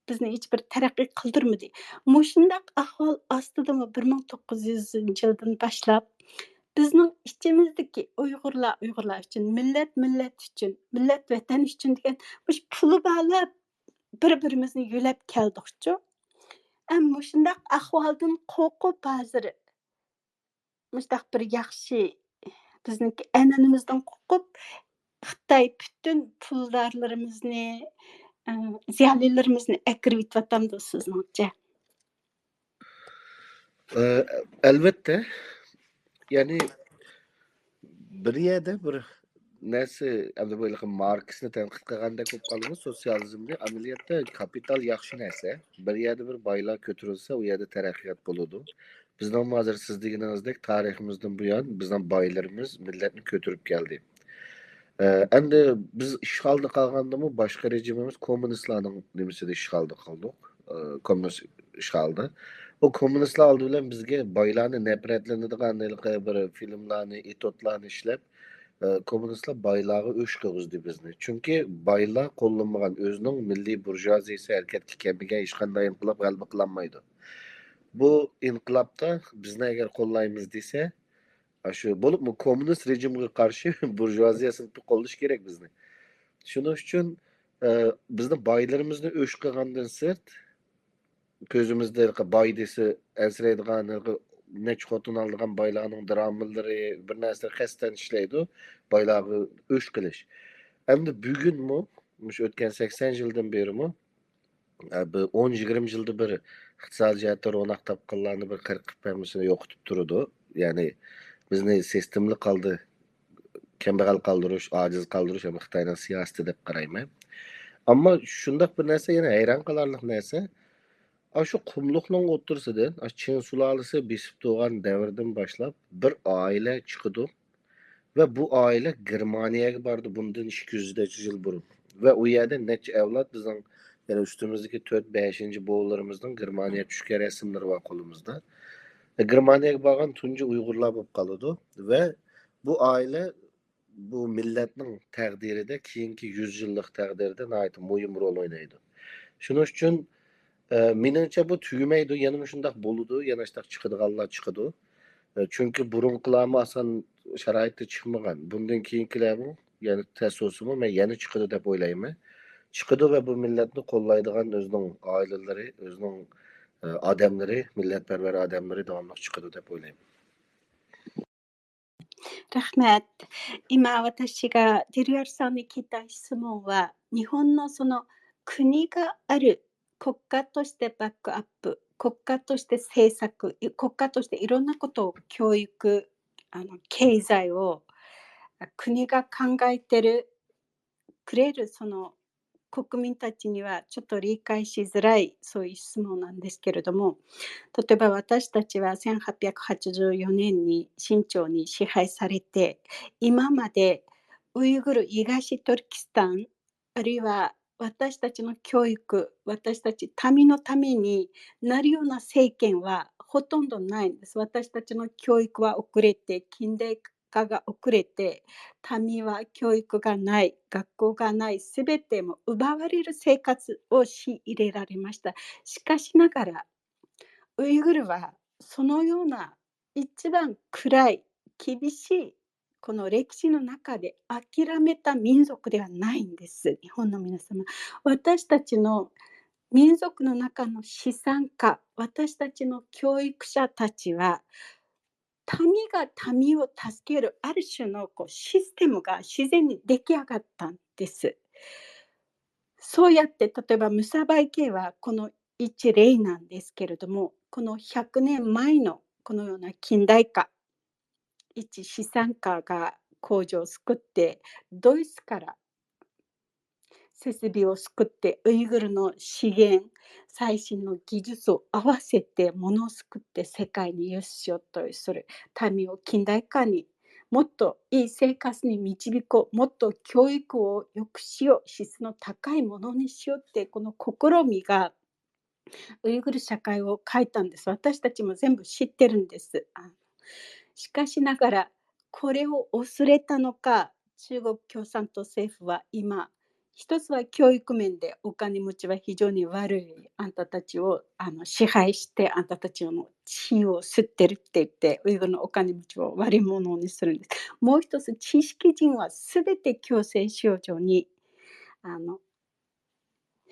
بىزنى ھېچبىر تەرەققىي قىلدۇرمىدى. مۇشۇنداق ئەھۋال ئاستىدىمۇ بىر مىڭ توققۇز يۈزىنچى يىلدىن باشلاپ بىزنىڭ ئىچىمىزدىكى ئۇيغۇرلار ئۇيغۇرلار ئۈچۈن، مىللەت مىللەت ئۈچۈن، مىللەت ۋەتەن ئۈچۈن دېگەن مۇشۇ پۇلى بارلار بىر-بىرىمىزنى يۆلەپ كەلدۇقچۇ. ئەم، مۇشۇنداق ئەھۋالدىن قورقۇپ ھازىر مۇشۇنداق بىر ياخشى، بىزنىڭكى ئەنئەنىمىزدىن قورقۇپ، خىتاي پۈتۈن پۇلدارلىرىمىزنى، ئە، زىيالىيلىرىمىزنى ئەكىرىۋېتىۋاتامدۇ سىزنىڭچە؟ ئە، ئەلۋەتتە. يەنى بىر يەردە بىر نەرسە، ئەمدى بۇ ھېلىقى ماركسنى تەنقىد قىلغاندەك بولۇپ قالدىمۇ، سوتسىيالىزمنى. ئەمەلىيەتتە كاپىتال ياخشى نەرسە. بىر يەردە بىر بايلار كۆتۈرۈلسە، ئۇ يەردە تەرەققىيات بولىدۇ. بىزنىڭمۇ ھازىر سىز دېگىنىڭىزدەك تارىخىمىزدىن بۇيان بىزنىڭ بايلىرىمىز مىللەتنى كۆتۈرۈپ كەلدى. ئە، ئەمدى بىز ئىشغالدا قالغاندىمۇ باشقا رېجىمىمىز كوممۇنىستلارنىڭ نېمىسىدە ئىشغالدا قالدۇق. ئە، كوممۇنىست ئىشغالدا. ئۇ كوممۇنىستلار ئالدى بىلەن بىزگە بايلارنى نەپرەتلىنىدىغان ھېلىقى بىر فىلىملارنى، ئېتوتلارنى ئىشلەپ، ئە، كوممۇنىستلار بايلارغا ئۆچ قىلغۇزدى بىزنى. چۈنكى بايلار قوللىمىغان، ئۆزىنىڭ مىللىي بۇرژۇئازىيىسى ھەرىكەتكە كەلمىگەن ھېچقانداق ئىنقىلاب غەلىبە قىلالمايدۇ. بۇ ئىنقىلابتا بىزنى ئەگەر قوللايمىز دېسە، ئاشۇ بولۇپمۇ كوممۇنىست رېجىمغا قارشى بۇرژۇئازىيە سىنىپى قوللىشى كېرەك بىزنى. شۇنىڭ ئۈچۈن، ئە، بىزنى بايلىرىمىزنى ئۆچ قىلغاندىن سىرت، كۆزىمىزدە ھېلىقى باي دېسە ئەنسىرەيدىغان، ھېلىقى نەچچە خوتۇن ئالىدىغان بايلارنىڭ دىرامىلىرى، بىر نەرسىلەر قەستەن ئىشلەيدۇ، بايلارغا ئۆچ قىلىش. ئەمدى بۈگۈنمۇ مۇشۇ ئۆتكەن سەكسەن يىلدىن بېرىمۇ، ئە، بىر ئون يىگىرمە يىلدا بىر ئىقتىسادىي جەھەتتە روناق تاپقانلارنى بىر قىرىپ قىرىپ ھەممىسىنى يوقىتىپ تۇرىدۇ. يەنى بىزنى سىستېمىلىق ھالدا كەمبەغەل قالدۇرۇش، ئاجىز قالدۇرۇش ھەم خىتاينىڭ سىياسىتى دەپ قارايمەن. ئەمما شۇنداق بىر نەرسە، يەنە ھەيران قالارلىق نەرسە، ئاشۇ قۇملۇقنىڭ ئوتتۇرىسىدىن، ئاشۇ چىڭ سۇلالىسى بېسىپ تۇرغان دەۋردىن باشلاپ بىر ئائىلە چىقىدۇ ۋە بۇ ئائىلە گېرمانىيەگە بارىدۇ بۇندىن ئىككى يۈز نەچچە يىل بۇرۇن. ۋە ئۇ يەردە نەچچە ئەۋلاد بىزنىڭ، يەنى ئۈستىمىزدىكى تۆت، بەشىنچى بوۋىلىرىمىزنىڭ گېرمانىيەگە چۈشكەن رەسىملىرى بار قولىمىزدا. گېرمانىيەگە بارغان تۇنجى ئۇيغۇرلار بولۇپ قالىدۇ ۋە بۇ ئائىلە بۇ مىللەتنىڭ تەقدىرىدە، كېيىنكى يۈز يىللىق تەقدىرىدە ناھايىتى مۇھىم رول ئوينايدۇ. شۇنىڭ ئۈچۈن، ئە، مېنىڭچە بۇ تۈگىمەيدۇ، يەنە مۇشۇنداق بولىدۇ، يەنە شۇنداق چىقىدىغانلار چىقىدۇ. ئە، چۈنكى بۇرۇنقىلارمۇ ئاسان شارائىتتا چىقمىغان. بۇندىن كېيىنكىلەرمۇ، يەنە تېز بولسىمۇ، مەن يەنە چىقىدۇ دەپ ئويلايمەن. چىقىدۇ ۋە بۇ مىللەتنى قوللايدىغان ئۆزىنىڭ ئائىلىلىرى، ئۆزىنىڭ، ئە، ئادەملىرى، مىللەتپەرۋەر ئادەملىرى داۋاملىق چىقىدۇ دەپ ئويلايمەن. ラフマット。今私がデリアルさんに聞いた質問は、日本のその国がある、国家としてバックアップ、国家として政策、い国家としていろんなことを教育、あの、経済を、あ国が考えてる、くれるその国民たちにはちょっと理解しづらい、そういう質問なんですけれども、例えば私たちはせんはっぴゃくはちじゅうよねんに清朝に支配されて、今までウイグル、東トルキスタン、あるいは私たちの教育、私たち民のためになるような政見はほとんどないんです。私たちの教育は遅れて、近代化が遅れて、民は教育がない、学校がない、すべても奪われる生活を強いられました。しかしながら、ウイグルはそのような一番暗い、厳しい、この歴史の中で諦めた民族ではないんです、日本の皆様。私たちの民族の中の資産家、私たちの教育者たちは、民が民を助けるある種のこうシステムが自然に出来上がったんです。そうやって、例えばムサバイ系はこの一例なんですけれども、このひゃくねんまえのこのような近代化、一資産家が工場を作って、ドイツから設備を作って、ウイグルの資源、最新の技術を合わせてものを作って世界に輸出しようとする民を近代化に、もっといい生活に導こう、もっと教育を良くしよう、質の高いものにしようって、この試みがウイグル社会を変えたんです。私たちも全部知ってるんです。あのしかしながら、これを恐れたのか、中国共産党政府は今、一つは教育面でお金持ちは非常に悪い、あんたたちをあの支配して、あんたたちの血を吸ってるって言って、ウイグルのお金持ちを悪者にするんです。もう一つ、知識人はすべて強制収容所にあの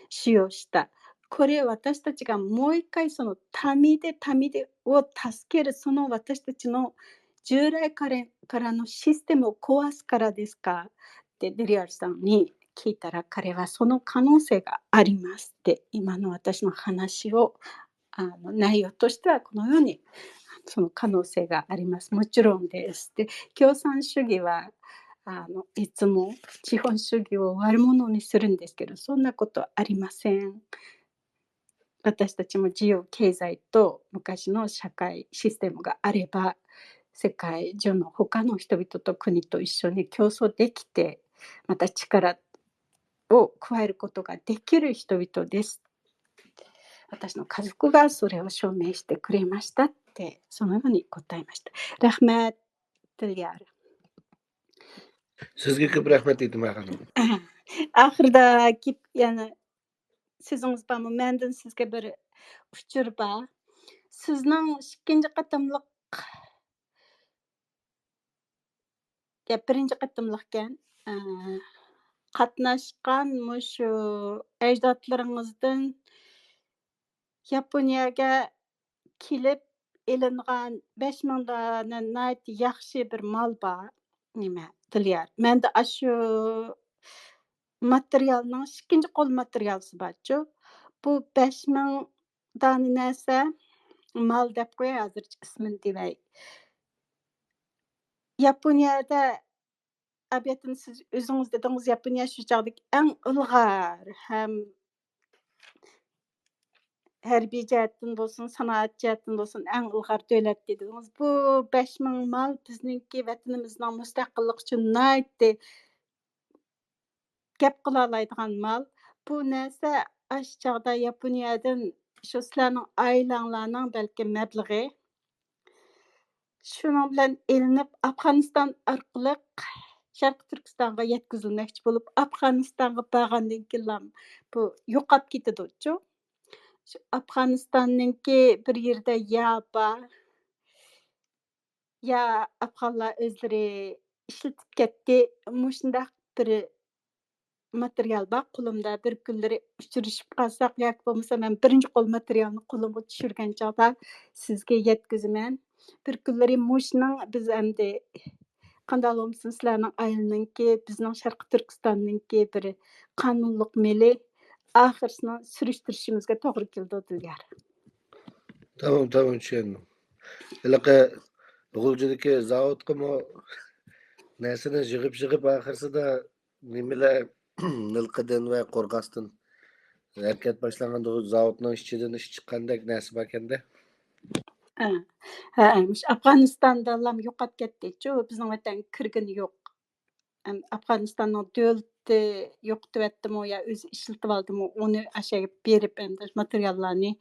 使用した。これ、私たちがもう一回その民で民でを助ける、その私たちの従来からからのシステムを壊すからですかって、デリアルさんに聞いたら、彼はその可能性がありますって、今の私の話を、あの内容としてはこのように、その可能性があります。もちろんです。で、共産主義はあのいつも資本主義を悪者にするんですけど、そんなことありません。私たちも自由経済と昔の社会システムがあれば、世界中の他の人々と国と一緒に競争できて、また力を加えることができる人々です。私の家族がそれを証明してくれましたって、そのように答えました。 رەھمەت، دىليار. سىزگە كۆپ رەھمەت، ئېتىمە خانىم. ئاخىرىدا گېپ، يەنە سۆزىڭىز بارمۇ؟ مەندىن سىزگە بىر ئۇچۇر بار. سىزنىڭ ئىككىنچى قېتىملىق، يا، بىرىنچى قېتىملىقكەن، ئە، قاتناشقان مۇشۇ ئەجدادلىرىڭىزدىن ياپونىيەگە كېلىپ ئېلىنغان بەش مىڭ دانە ناھايىتى ياخشى بىر مال بار. نېمە، دىليار، مەندە ئاشۇ ماتېرىيالنىڭ ئىككىنچى قول ماتېرىيالسى بارچۇ. بۇ بەش مىڭ دانە نەرسە، مال دەپ قوياي، ھازىرچە ئىسمىنى دېمەي. ياپونىيەدە، ئەبىياتىنى سىز ئۆزىڭىز دېدىڭىز، ياپونىيە شۇ چاغدىكى ئەڭ ئىلغار ھەم ھەربىي جەھەتتىن بولسۇن، سانائەت جەھەتتىن بولسۇن، ئەڭ ئىلغار دۆلەت دېدىڭىز. بۇ بەش مىڭ مال بىزنىڭكى ۋەتىنىمىزنىڭ مۇستەقىللىقى ئۈچۈن ناھايىتى گەپ قىلالايدىغان مال. بۇ نەرسە ئاشۇ چاغدا ياپونىيەدىن شۇ سىلەرنىڭ ئائىلەڭلارنىڭ بەلكىم مەبلىغى شۇنىڭ بىلەن ئېلىنىپ، ئافغانىستان ئارقىلىق شەرقىي تۈركىستانغا يەتكۈزۈلمەكچى بولۇپ، ئافغانىستانغا بارغاندىن كېيىنلا بۇ يوقاپ كېتىدۇچۇ. شۇ ئافغانىستاننىڭكى بىر يېرىدە يا بار، يا ئافغانلار ئۆزلىرى ئىشلىتىپ كەتتى. مۇشۇنداق بىر ماتېرىيال بار قولۇمدا. بىر كۈنلىرى ئۇچرىشىپ قالساق ياكى بولمىسا مەن بىرىنچى قول ماتېرىيالنى قولۇمغا چۈشۈرگەن چاغدا سىزگە يەتكۈزىمەن. بىر كۈنلىرى مۇشۇنىڭ بىز ئەمدى قانداق بولمىسۇن سىلەرنىڭ ئائىلىنىڭكى، بىزنىڭ شەرقىي تۈركىستاننىڭكى بىر قانۇنلۇق مېلى ئاخىرسىنى سۈرۈشتۈرۈشىمىزگە توغرا كېلىدۇ دىليار. تامام، تامام، چۈشەندىم. ھېلىقى غۇلجىدىكى زاۋۇتقىمۇ نەرسىنى يىغىپ-يىغىپ ئاخىرسىدا نېمىلەر نىلقىدىن ۋە قورغاستىن ھەرىكەت باشلانغاندا زاۋۇتنىڭ ئىچىدىن ئىش چىققاندەك نەرسە باركەندە. ھە، ھە، مۇشۇ ئافغانىستاندىلا يوقاپ كەتتىچۇ، بىزنىڭ ۋەتەنگە كىرگىنى يوق. ئەم، ئافغانىستاننىڭ دۆلىتى يوقىتىۋەتتىمۇ يا ئۆزى ئىشلىتىۋالدىمۇ، ئۇنى ئاشۇ يەرگە بېرىپ ئەمدى ماتېرىياللارنى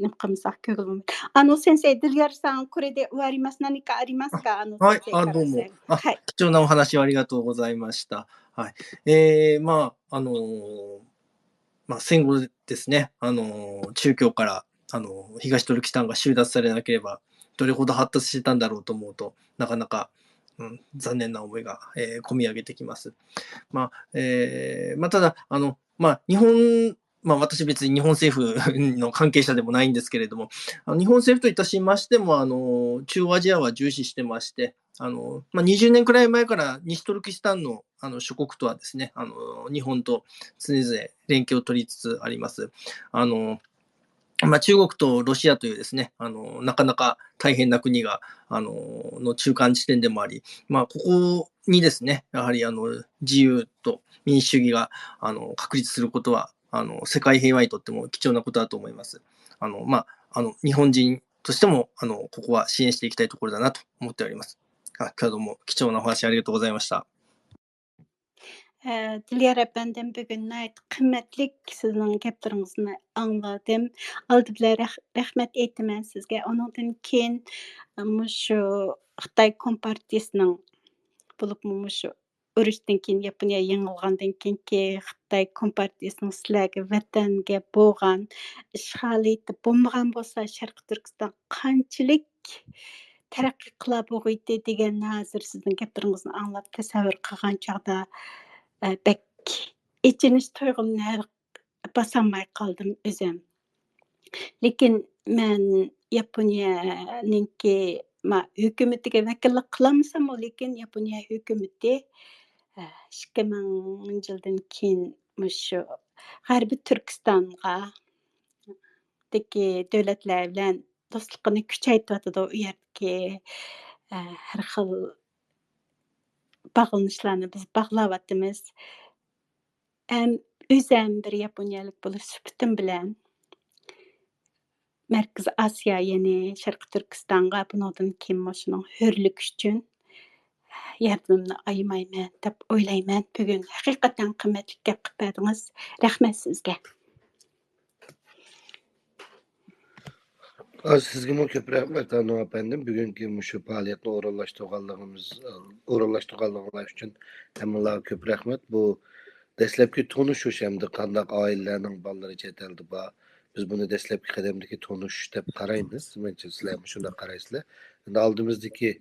نېمە قىلمىساق كۆڭۈل بولمايدۇ. あの先生、 دىليار ساڭا これで終わります。何かありますか？ はい、あ、どうも。あ、貴重なお話をありがとうございました。はい。えー、まあ、あのーまあ、戦後ですね、あのー中共から、あのー東トルキスタンが収奪されなければ、どれほど発達してたんだろうと思うと、なかなか、うん、残念な思いが、えー、こみ上げてきます。まあ、えー、まあ、ただ、あの、まあ、日本、まあ、私別に日本政府の関係者でもないんですけれども、あの日本政府といたしましても、あの、中央アジアは重視してまして、あの、まあ、にじゅうねんくらい前から西トルキスタンの、あの、諸国とはですね、あの、日本と常々連携を取りつつあります。あの、まあ、中国とロシアというですね、あの、なかなか大変な国が、あの、の中間地点でもあり、まあ、ここにですね、やはりあの、自由と民主主義が、あの、確立することは、あの、世界平和にとっても貴重なことだと思います。あの、まあ、あの、日本人としても、あの、ここは支援していきたいところだなと思っております。あ、今日はどうも貴重なお話ありがとうございました。 ئە، دىليار ئەپەندىم، بۈگۈن ناھايىتى قىممەتلىك سىزنىڭ گەپلىرىڭىزنى ئاڭلىدىم. ئالدى بىلەن رەھ-، رەھمەت ئېيتىمەن سىزگە. ئۇنىڭدىن كېيىن مۇشۇ خىتاي كومپارتىيىسىنىڭ، بولۇپمۇ مۇشۇ ئۇرۇشتىن كېيىن، ياپونىيە يېڭىلغاندىن كېيىنكى خىتاي كومپارتىيىسىنىڭ سىلەرگە ۋەتەنگە بولغان ئىشغالىيىتى بولمىغان بولسا، شەرقىي تۈركىستان قانچىلىك تەرەققىي قىلا بوغۇيتتى دېگەننى ھازىر سىزنىڭ گەپلىرىڭىزنى ئاڭلاپ تەسەۋۋۇر قىلغان چاغدا، ئە، بەك ئېچىنىش تۇيغۇمنى ھەر باسالماي قالدىم ئۆزۈم. لېكىن مەن ياپونىيەنىڭكى ما-، ھۆكۈمىتىگە ۋەكىللىك قىلالمىساممۇ، لېكىن ياپونىيە ھۆكۈمىتى، ئە، ئىككى مىڭىنچى يىلدىن كېيىن مۇشۇ غەربىي تۈركىستانغا دىكى دۆلەتلەر بىلەن دوستلۇقىنى كۈچەيتىۋاتىدۇ. ئۇ يەردىكى، ئە، ھەر خىل باغلىنىشلارنى بىز باغلاۋاتىمىز. ھەم ئۆزەم بىر ياپونىيەلىك بولۇش سۈپىتىم بىلەن مەركىزىي ئاسىيا، يەنى شەرقىي تۈركىستانغا بۇنىڭدىن كېيىنمۇ شۇنىڭ ھۆرلۈكى ئۈچۈن ياردىمىمنى ئايىمايمەن دەپ ئويلايمەن. بۈگۈن ھەقىقەتەن قىممەتلىك گەپ قىلىپ بەردىڭىز. رەھمەت سىزگە. ئا، سىزگىمۇ كۆپ رەھمەت، ئانۇ ئەپەندىم. بۈگۈنكى مۇشۇ پائالىيەتنى ئورۇنلاشتۇرغانلىقىمىز، ئورۇنلاشتۇرغانلىقىڭلار ئۈچۈن ھەممىڭلارغا كۆپ رەھمەت. بۇ دەسلەپكى تونۇشۇش ھەمدە قانداق ئائىلىلەرنىڭ بالىلىرى چەت ئەلدە بار. بىز بۇنى دەسلەپكى قەدەمدىكى تونۇشۇش دەپ قارايمىز. مېنىڭچە سىلەرمۇ شۇنداق قارايسىلەر. ئەمدى ئالدىمىزدىكى،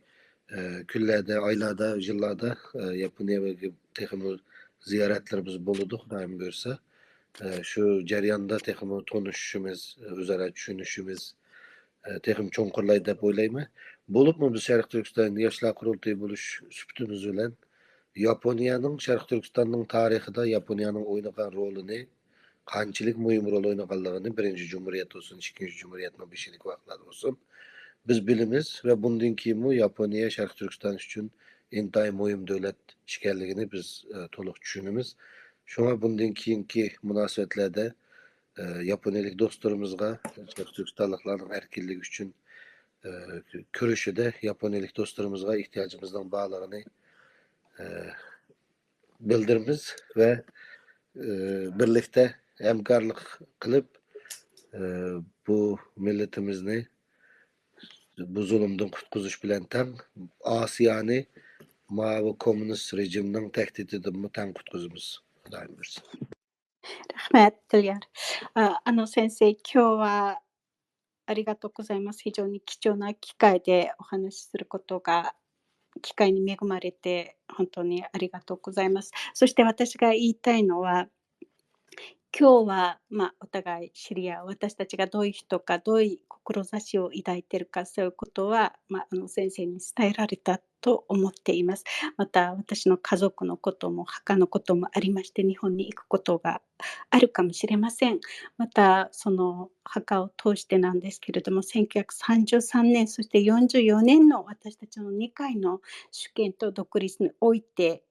ئە، كۈنلەردە، ئايلاردا، يىللاردا، ئە، ياپونىيەگە تېخىمۇ زىيارەتلىرىمىز بولىدۇ، خۇدايىم بۇيرۇسا. ئە، شۇ جەرياندا تېخىمۇ تونۇشۇشىمىز، ئۆزئارا چۈشىنىشىمىز، ئە، تېخىمۇ چوڭقۇرلايدۇ دەپ ئويلايمەن. بولۇپمۇ بىز شەرقىي تۈركىستان ياشلار قۇرۇلتىيى بولۇش سۈپىتىمىز بىلەن ياپونىيەنىڭ شەرقىي تۈركىستاننىڭ تارىخىدا ياپونىيەنىڭ ئوينىغان رولىنى، قانچىلىك مۇھىم رول ئوينىغانلىقىنى بىرىنچى جۇمھۇرىيەت بولسۇن، ئىككىنچى جۇمھۇرىيەتنىڭ بېشىدىكى ۋاقىتلاردا بولسۇن، بىز بىلىمىز ۋە بۇندىن كېيىنمۇ ياپونىيە شەرقىي تۈركىستان ئۈچۈن ئىنتايىن مۇھىم دۆلەت ئىكەنلىكىنى بىز، ئە، تولۇق چۈشىنىمىز. شۇڭا بۇندىن كېيىنكى مۇناسىۋەتلەردە، ئە، ياپونىيەلىك دوستلىرىمىزغا، شەرقىي تۈركىستانلىقلارنىڭ ئەركىنلىكى ئۈچۈن، ئە، كۈرىشىدە ياپونىيەلىك دوستلىرىمىزغا ئېھتىياجىمىزنىڭ بارلىقىنى، ئە، بىلدۈرىمىز ۋە، ئە، بىرلىكتە ھەمكارلىق قىلىپ، ئە، بۇ مىللىتىمىزنى بۇ زۇلۇمدىن قۇتقۇزۇش بىلەن تەڭ، ئاسىيانى ماۋۇ كوممۇنىست رېجىمنىڭ تەھدىتىدىنمۇ تەڭ قۇتقۇزىمىز، خۇدايىم بۇيرۇسا. رەھمەت، دىليار. あ、あの先生、今日はありがとうございます。非常に貴重な機会でお話しすることが、機会に恵まれて、本当にありがとうございます。そして私が言いたいのは、今日は、まあ、お互い知り合う、私たちがどういう人か、どういう志を抱いているか、そういうことは、まあ、あの先生に伝えられたと思っています。また、私の家族のことも、墓のこともありまして、日本に行くことがあるかもしれません。また、その墓を通してなんですけれども、せんきゅうひゃくさんじゅうさんねん、そしてよんじゅうよねんの私たちのにかいの主権と独立において、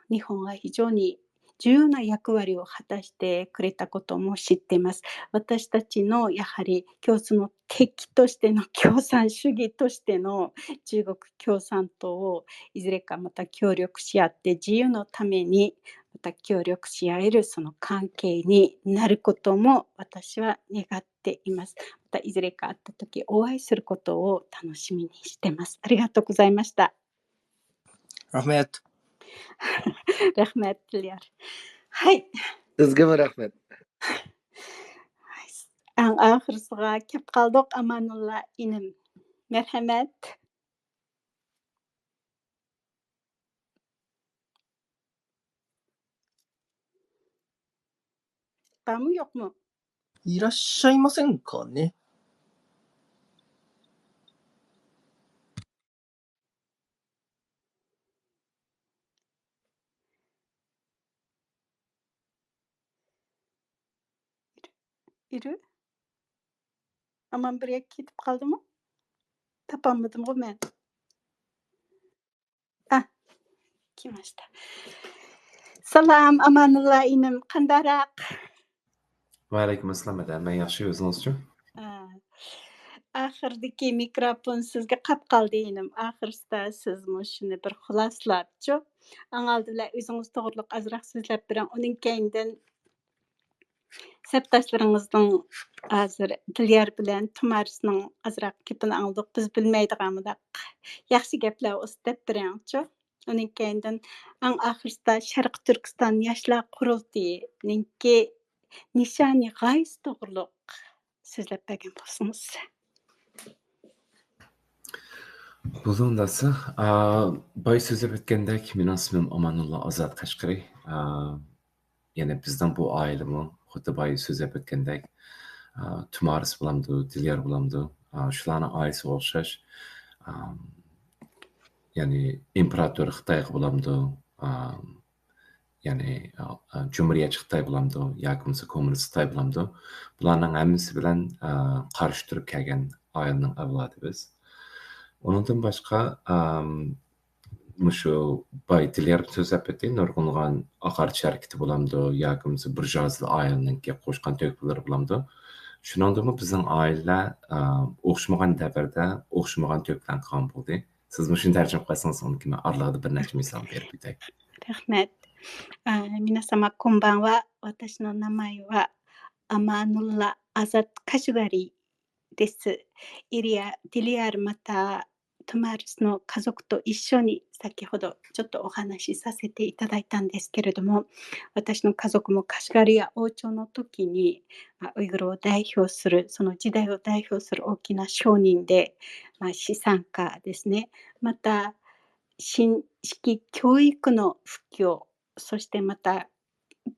日本は非常に重要な役割を果たしてくれたことも知ってます。私たちのやはり共通の敵としての共産主義としての中国共産党をいずれかまた協力し合って、自由のためにまた協力し合えるその関係になることも私は願っています。またいずれか会った時お会いすることを楽しみにしてます。ありがとうございました。 رەھمەت. رەھمەت، دىليار. ھاي. سىزگىمۇ رەھمەت. ئەڭ ئاخىرسىغا كەپ قالدۇق، ئامانۇللا ئىنىم. مەرھەمەت. بارمۇ يوقمۇ؟ いらっしゃいませんかね。 ئىرى. ئامان بىر يەرگە كېتىپ قالدىمۇ؟ تاپالمىدىمغۇ مەن. ئاھ، كېمەشتە. سالام، ئامانۇللا ئىنىم، قانداقراق؟ ۋەئەلەيكۇم ئەسسالام، ھەممە ياخشى، ئۆزىڭىزچۇ؟ ئاخىردىكى مىكروفون سىزگە قاپ قالدى، ئىنىم. ئاخىرسىدا سىز مۇشۇنى بىر خۇلاسىلاپچۇ. ئاڭ ئالدى بىلەن ئۆزىڭىز توغرۇلۇق ئازراق سۆزلەپ بېرىڭ. ئۇنىڭ كەينىدىن سەپداشلىرىڭىزنىڭ ھازىر دىليار بىلەن تۇمارىسنىڭ ئازراق گېپىنى ئاڭلىدۇق. بىز بىلمەيدىغان مۇنداق ياخشى گەپلەر ئۇستاپ بېرىڭچۇ. ئۇنىڭ كەينىدىن ئەڭ ئاخىرسىدا شەرقىي تۈركىستان ياشلار قۇرۇلتىيىنىڭكى نىشانى، غايىسى توغرۇلۇق سۆزلەپ بەرگەن بولسىڭىز. بولدى ئۇنداقسا. باي سۆزلەپ ئۆتكەندەك، مېنىڭ ئىسمىم ئامانۇللا ئازات قەشقىرى. يەنى بىزنىڭ بۇ ئائىلىمۇ خۇددى باي سۆزلەپ ئۆتكەندەك، تۇمارىس بولامدۇ، دىليار بولامدۇ، شۇلارنىڭ ئائىلىسىگە ئوخشاش، يەنى ئىمپېراتور خىتايغا بولامدۇ، يەنى جۇمھۇرىيەتچى خىتاي بولامدۇ ياكى بولمىسا كوممۇنىست خىتاي بولامدۇ، بۇلارنىڭ ھەممىسى بىلەن قارشى تۇرۇپ كەلگەن ئائىلىنىڭ ئەۋلادى بىز. ئۇنىڭدىن باشقا، مۇشۇ باي دىليار سۆزلەپ ئۆتتى، نۇرغۇنلىغان ئاغارچى ھەرىكىتى بولامدۇ ياكى بولمىسا بۇرژۇئازىيە ئائىلىنىڭكى قوشقان تۆھپىلىرى بولامدۇ، شۇنىڭدىمۇ بىزنىڭ ئائىلىلەر ئوخشىمىغان دەۋردە ئوخشىمىغان تۆھپىلەرنى قىلغان بولدى. سىز مۇشۇنى تەرجىمە قىلسىڭىز، ئۇنىڭكى مەن ئارىلىقىدا بىر نەچچە مىسال بېرىپ ئۆتەي. 皆様こんばんは。私の名前はアマーノッラ・アザット・カシュガリーです。イリア、ディリアールまたトマリスの家族と一緒に先ほどちょっとお話しさせていただいたんですけれども、私の家族もカシュガリア王朝の時に、まあ、ウイグルを代表する、その時代を代表する大きな商人で、まあ、資産家ですね。また、新式教育の普及、そしてまた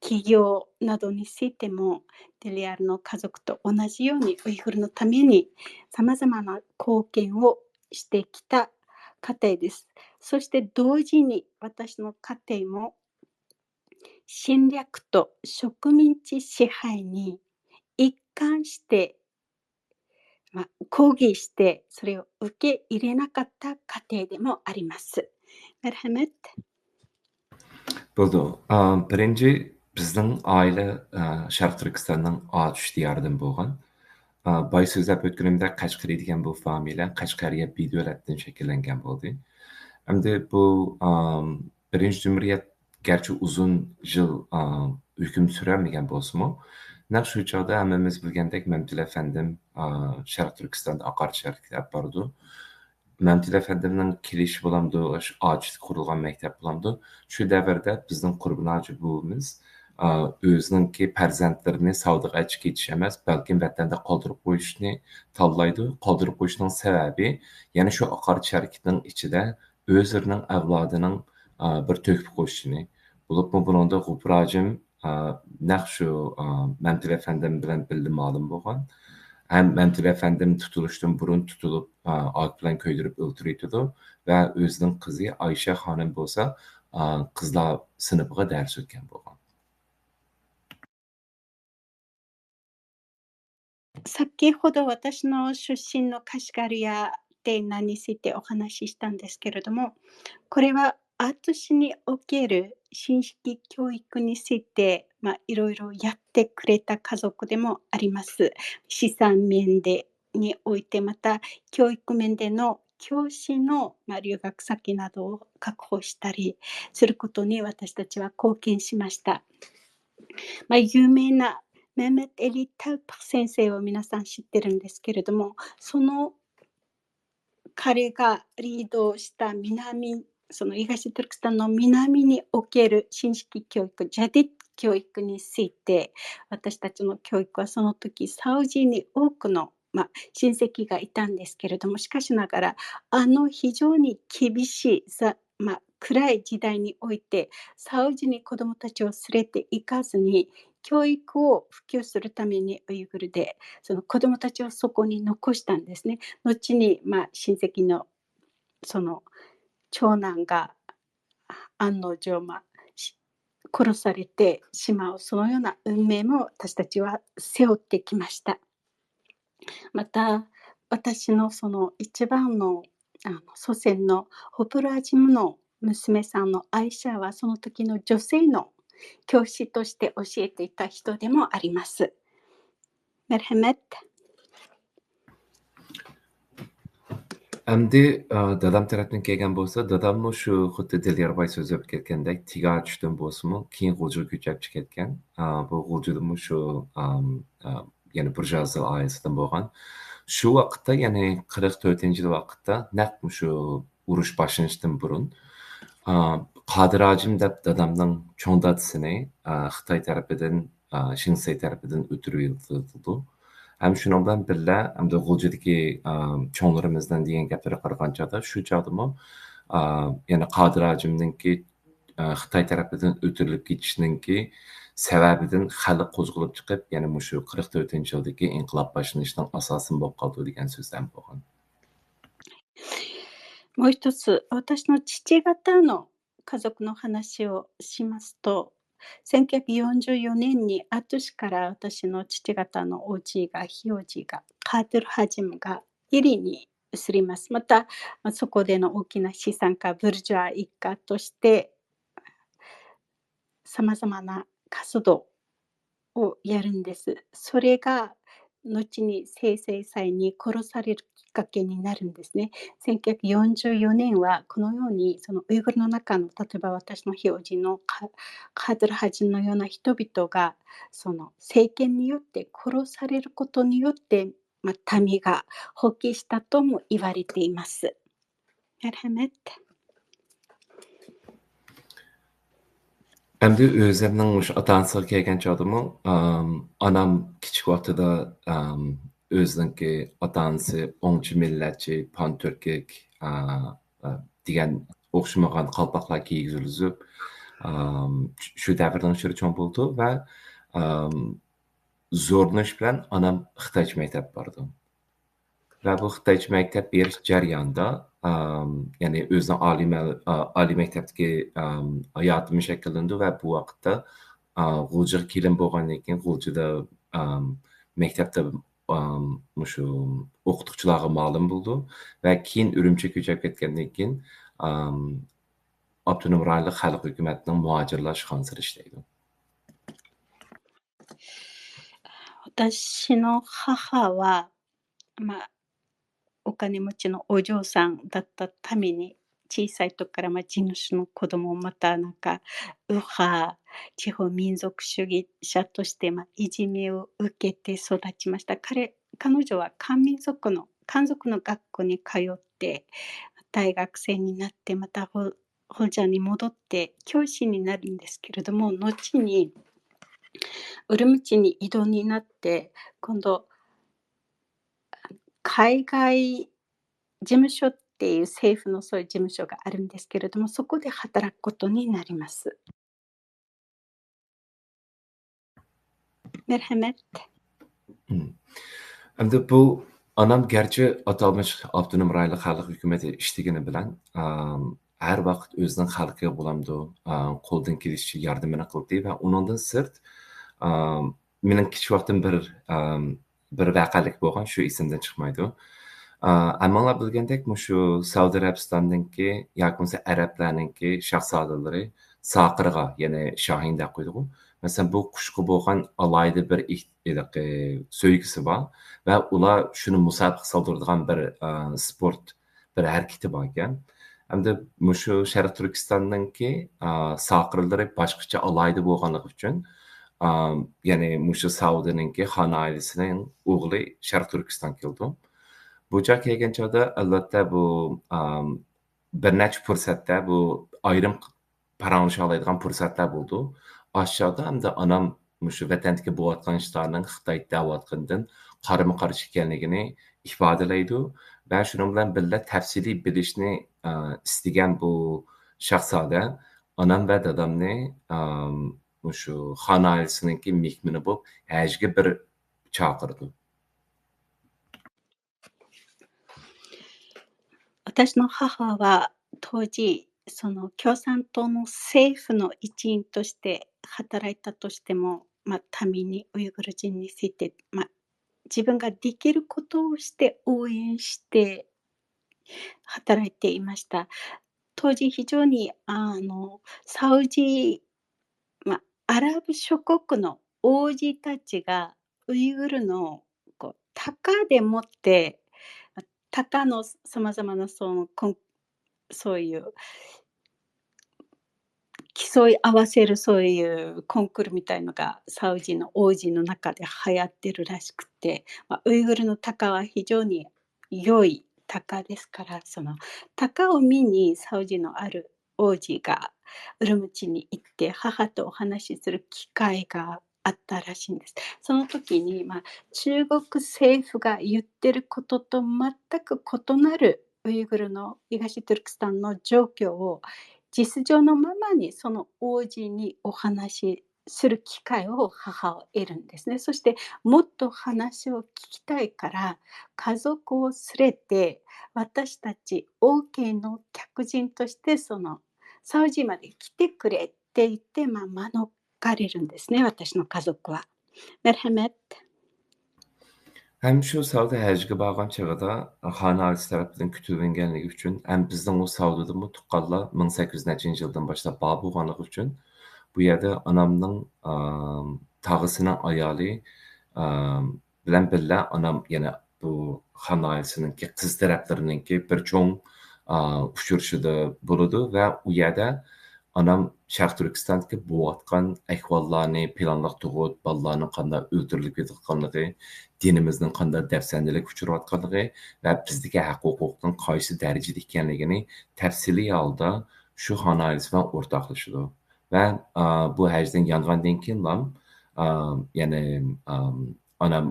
企業などについても、デリアールの家族と同じようにウイグルのためにさまざまな貢献をしてきた家庭です。そして同時に私の家庭も侵略と植民地支配に一貫して、まあ、抗議して、それを受け入れなかった家庭でもあります。 مەرھەمەت. بولدى. بىرىنچى، بىزنىڭ ئائىلە شەرقىي تۈركىستاننىڭ ئاتۇش دىيارىدىن بولغان. باي سۆزلەپ ئۆتكىنىمدەك، قەشقىرى دېگەن بۇ فامىلە قەشقەرىيە بىدۆلەتتىن شەكىللەنگەن بولدى. ئەمدى بۇ بىرىنچى جۇمھۇرىيەت گەرچە ئۇزۇن يىل ھۆكۈم سۈرەلمىگەن بولسىمۇ، نەق شۇ چاغدا ھەممىمىز بىلگەندەك مەمتىلى ئەپەندىم، ئا، شەرقىي تۈركىستاندا ئاقارچە ھەرىكەت ئېلىپ بارىدۇ. مەمتىلى ئەپەندىمنىڭ كېلىشى بولامدۇ، ئاشۇ ئاچىسى قۇرۇلغان مەكتەپ بولامدۇ، شۇ دەۋردە بىزنىڭ قۇربان ھاجى بوۋىمىز، ئا، ئۆزىنىڭكى پەرزەنتلىرىنى ساۋدىغا ئەچىقىپ كېتىش ئەمەس، بەلكىم ۋەتەندە قالدۇرۇپ قويۇشنى تاللايدۇ. قالدۇرۇپ قويۇشنىڭ سەۋەبى، يەنە شۇ ئاقارچە ھەرىكىتىنىڭ ئىچىدە ئۆزلىرىنىڭ ئەۋلادىنىڭ، ئا، بىر تۆھپە قوشۇشىنى. بولۇپمۇ بۇنىڭدا غوپۇر ھاجىم، ئا، نەق شۇ، ئا، مەمتىلى ئەپەندىم بىلەن بىللە مالۇم بولغان. ھەم مەمتىلى ئەپەندىم تۇتۇلۇشتىن بۇرۇن تۇتۇلۇپ، ئا، ئاك بىلەن كۆيدۈرۈپ ئۆلتۈرۈۋېتىدۇ ۋە ئۆزىنىڭ قىزى ئايشە خانىم بولسا، ئا، قىزلار سىنىپىغا دەرس ئۆتكەن بولغان. 先ほど私の出身のカシュガルヤっていうのについてお話ししたんですけれども、これは私における新式教育について、まあ、いろいろやってくれた家族でもあります。資産面で、において、また教育面での教師の、まあ、留学先などを確保したりすることに私たちは貢献しました。まあ、有名なメメット・エリ・タウパク先生を皆さん知ってるんですけれども、その彼がリードした南、その東トルクスタンの南における新式教育、ジャディッド教育について、私たちの教育はその時サウジに多くの、まあ、親戚がいたんですけれども、しかしながら、あの非常に厳しい、まあ、暗い時代において、サウジに子供たちを連れて行かずに、教育を普及するためにウイグルで、その子供たちをそこに残したんですね。後に、まあ、親戚のその長男が案の定、まあ、殺されてしまう、そのような運命も私たちは背負ってきました。また、私のその一番の、あの祖先のホプラジムの娘さんのアイシャは、その時の女性の教師として教えていた人でもあります。 Merhamet. ئەمدى، ئا، دادام تەرەپتىن كەلگەن بولسا، داداممۇ شۇ خۇددى دىليارباي سۆزلەپ كەتكەندەك تىگا چۈشتىن بولسىمۇ، كېيىن غۇلجىغا كۆچۈپ كەتكەن. ئا، بۇ غۇلجىدىمۇ شۇ، ئام، ئا، يەنە بۇرژۇئازىيە ئائىلىسىدىن بولغان. شۇ ۋاقىتتا، يەنى قىرىق تۆتىنچى يىل ۋاقىتتا، نەق مۇشۇ ئۇرۇش باشلىنىشتىن بۇرۇن، ئا، قادىر ھاجىم دەپ دادامنىڭ چوڭ دادىسىنى، ئا، خىتاي تەرىپىدىن، ئا، شىنسەي تەرىپىدىن ئۆلتۈرۈۋېتىلىدۇ. ھەم شۇنىڭ بىلەن بىللە، ئەمدى غۇلجىدىكى، ئا، چوڭلىرىمىزنىڭ دېگەن گەپلىرىگە قارىغان چاغدا، شۇ چاغدىمۇ، ئا، يەنە قادىر ھاجىمنىڭكى، ئا، خىتاي تەرىپىدىن ئۆلتۈرۈلۈپ كېتىشنىڭكى سەۋەبىدىن خەلق قوزغىلىپ چىقىپ، يەنە مۇشۇ قىرىق تۆتىنچى يىلدىكى ئىنقىلاب باشلىنىشنىڭ ئاساسىنى بولۇپ قالىدۇ دېگەن سۆزلەرمۇ بولغان. もう一つ、私の父方の家族の話をしますと、せんきゅうひゃくよんじゅうよねんにアトシから私の父方のおじいが、ひいおじいが、カートル・ハジムがイリに移ります。また、まあそこでの大きな資産家、ブルジュア一家として、さまざまな活動をやるんです。それが、後に生成祭に殺されるきっかけになるんですね。せんきゅうひゃくよんじゅうよねんは、このように、そのウイグルの中の、例えば私のひいおじのカカートル・ハジンのような人々が、その政権によって殺されることによって、まあ、民が放棄したとも言われています。 Merhamet. ئەمدى ئۆزۈمنىڭ مۇشۇ ئاتا-ئانىسىغا كەلگەن چاغدىمۇ، ئام، ئانام كىچىك ۋاقتىدا، ئام، ئۆزىنىڭكى ئاتا-ئانىسى ئوڭچى مىللەتچى، پانتۈركىك، ئا، ئا، دېگەن ئوخشىمىغان قالپاقلار كىيگۈزۈپ، ئام، شۇ دەۋرنىڭ ئىچىدە چوڭ بولىدۇ ۋە، ئام، زورلىنىش بىلەن ئانام خىتايچە مەكتەپ بارىدۇ. ۋە بۇ خىتايچە مەكتەپ بېرىش جەريانىدا، ئام، يەنى ئۆزىنىڭ ئالىي مە-، ئا، ئالىي مەكتەپتىكى، ئام، ھاياتىمۇ شەكىللىنىدۇ ۋە بۇ ۋاقىتتا، ئا، غۇلجىغا كېلىن بولغاندىن كېيىن غۇلجىدا، ئام، مەكتەپتە، ئام، مۇشۇ ئوقۇتقۇچىلارغا مالۇم بولىدۇ ۋە كېيىن ئۈرۈمچىگە كۆچۈپ كەتكەندىن كېيىن، ئام، ئاپتونوم رايونلۇق خەلق ھۆكۈمەتنىڭ مۇھاجىرلار ئىشخانىسىدا ئىشلەيدۇ. 私の母は、まあ、お金持ちのお嬢さんだったために、小さい時から、まあ、地主の子供、またなんか、右派地方民族主義者として、まあ、いじめを受けて育ちました。彼、彼女は漢民族の、漢族の学校に通って、大学生になって、また、ホ、ホルジャーに戻って教師になるんですけれども、後に、ウルムチに異動になって、今度、海外事務所っていう政府のそういう事務所があるんですけれども、そこで働くことになります。Merhamet. ئەمدى بۇ ئانام گەرچە ئاتالمىش ئاپتونوم رايونلۇق خەلق ھۆكۈمىتى ئىشلىگىنى بىلەن، ئام، ھەر ۋاقىت ئۆزىنىڭ خەلقىگە بولامدۇ، ئا، قولىدىن كېلىشىچە ياردىمىنى قىلدى ۋە ئۇنىڭدىن سىرت، ئام، مېنىڭ كىچىك ۋاقتىم بىر، ئام، بىر ۋەقەلىك بولغان، شۇ ئېسىمدىن چىقمايدۇ. ئا، ھەممىڭلار بىلگەندەك، مۇشۇ سەئۇدى ئەرەبىستاننىڭكى ياكى بولمىسا ئەرەبلەرنىڭكى شاھزادىلىرى ساقىرغا، يەنى شاھىن دەپ قويدىغۇ. مەسىلەن، بۇ قۇشقا بولغان ئالاھىدە بىر ئېھ-، ھېلىقى سۆيگۈسى بار ۋە ئۇلار شۇنى مۇسابىقە سالدۇرىدىغان بىر، ئا، سپورت، بىر ھەرىكىتى باركەن. ئەمدى مۇشۇ شەرقىي تۈركىستاننىڭكى، ئا، ساقىرلىرى باشقىچە ئالاھىدە بولغانلىقى ئۈچۈن، ئا، يەنى مۇشۇ سەئۇدىنىڭكى خان ئائىلىسىنىڭ ئوغلى شەرقىي تۈركىستان كېلىدۇ. بۇ چاغ كەلگەن چاغدا، ئەلۋەتتە، بۇ، ئا، بىر نەچچە پۇرسەتتە بۇ ئايرىم پاراڭلىشالايدىغان پۇرسەتلەر بولىدۇ. ئاشۇ چاغدا ئەمدى ئانام مۇشۇ ۋەتەندىكى بولۇۋاتقان ئىشلارنىڭ خىتاي دەۋاتقىنىدىن قارىمۇ قارشى ئىكەنلىكىنى ئىپادىلەيدۇ ۋە شۇنىڭ بىلەن بىللە تەپسىلىي بىلىشنى، ئە، ئىستىگەن بۇ شاھزادە ئانام ۋە دادامنى، ئەم، مۇشۇ خان ئائىلىسىنىڭكى مېھمىنى بولۇپ ھەجگە بىر چاقىرىدۇ. 私の母は当時、その共産党の政府の一員として働いたとしても、まあ、民に、ウイグル人について、まあ、自分ができることをして、応援して働いていました。当時非常に、あの、サウジ、まあ、アラブ諸国の王子たちが、ウイグルの、こう、鷹でもって、まあ、鷹のさまざまな、その、コン、そういう、競い合わせるそういうコンクールみたいのが、サウジの王子の中で流行ってるらしくて、まあ、ウイグルの鷹は非常に良い鷹ですから、その鷹を見にサウジのある王子がウルムチに行って、母とお話しする機会があったらしいんです。その時に、まあ、中国政府が言ってることと全く異なる、ウイグルの、東トルクスタンの状況を、実情のままにその王子にお話しする機会を母は得るんですね。そして、もっと話を聞きたいから、家族を連れて、私たち OK の客人として、その、サウジまで来てくれって言って、まあ、招かれるんですね、私の家族は。Merhamet. ھەم شۇ سەئۇدى ھەجگە بارغان چېغىدا خان ئائىلىسى تەرىپىدىن كۈتۈۋېلىنگەنلىكى ئۈچۈن، ھەم بىزنىڭ ئۇ سەئۇدىدىمۇ تۇغقانلار مىڭ سەككىز يۈز نەچچىنچى يىلدىن باشلاپ بار بولغانلىقى ئۈچۈن، بۇ يەردە ئانامنىڭ، ئام، تاغىسىنىڭ ئايالى، ئام، بىلەن بىللە ئانام يەنە بۇ خان ئائىلىسىنىڭكى قىز تەرەپلىرىنىڭكى بىر چوڭ، ئا، ئۇچرىشىشىدا بولىدۇ ۋە ئۇ يەردە ئانام شەرقىي تۈركىستاندىكى بولۇۋاتقان ئەھۋاللارنى، پىلانلىق تۇغۇت، بالىلارنىڭ قانداق ئۆلتۈرۈلۈپ كېتىۋاتقانلىقى، دىنىمىزنىڭ قانداق دەپسەندىلىككە ئۇچراۋاتقانلىقى ۋە بىزدىكى ھەق-ھوقۇقنىڭ قايسى دەرىجىدە ئىكەنلىكىنى تەپسىلىي ھالدا شۇ خان ئائىلىسى بىلەن ئورتاقلىشىدۇ. ۋە، ئا، بۇ ھەجدىن يانغاندىن كېيىنلا، ئا، يەنى، ئا، ئانام،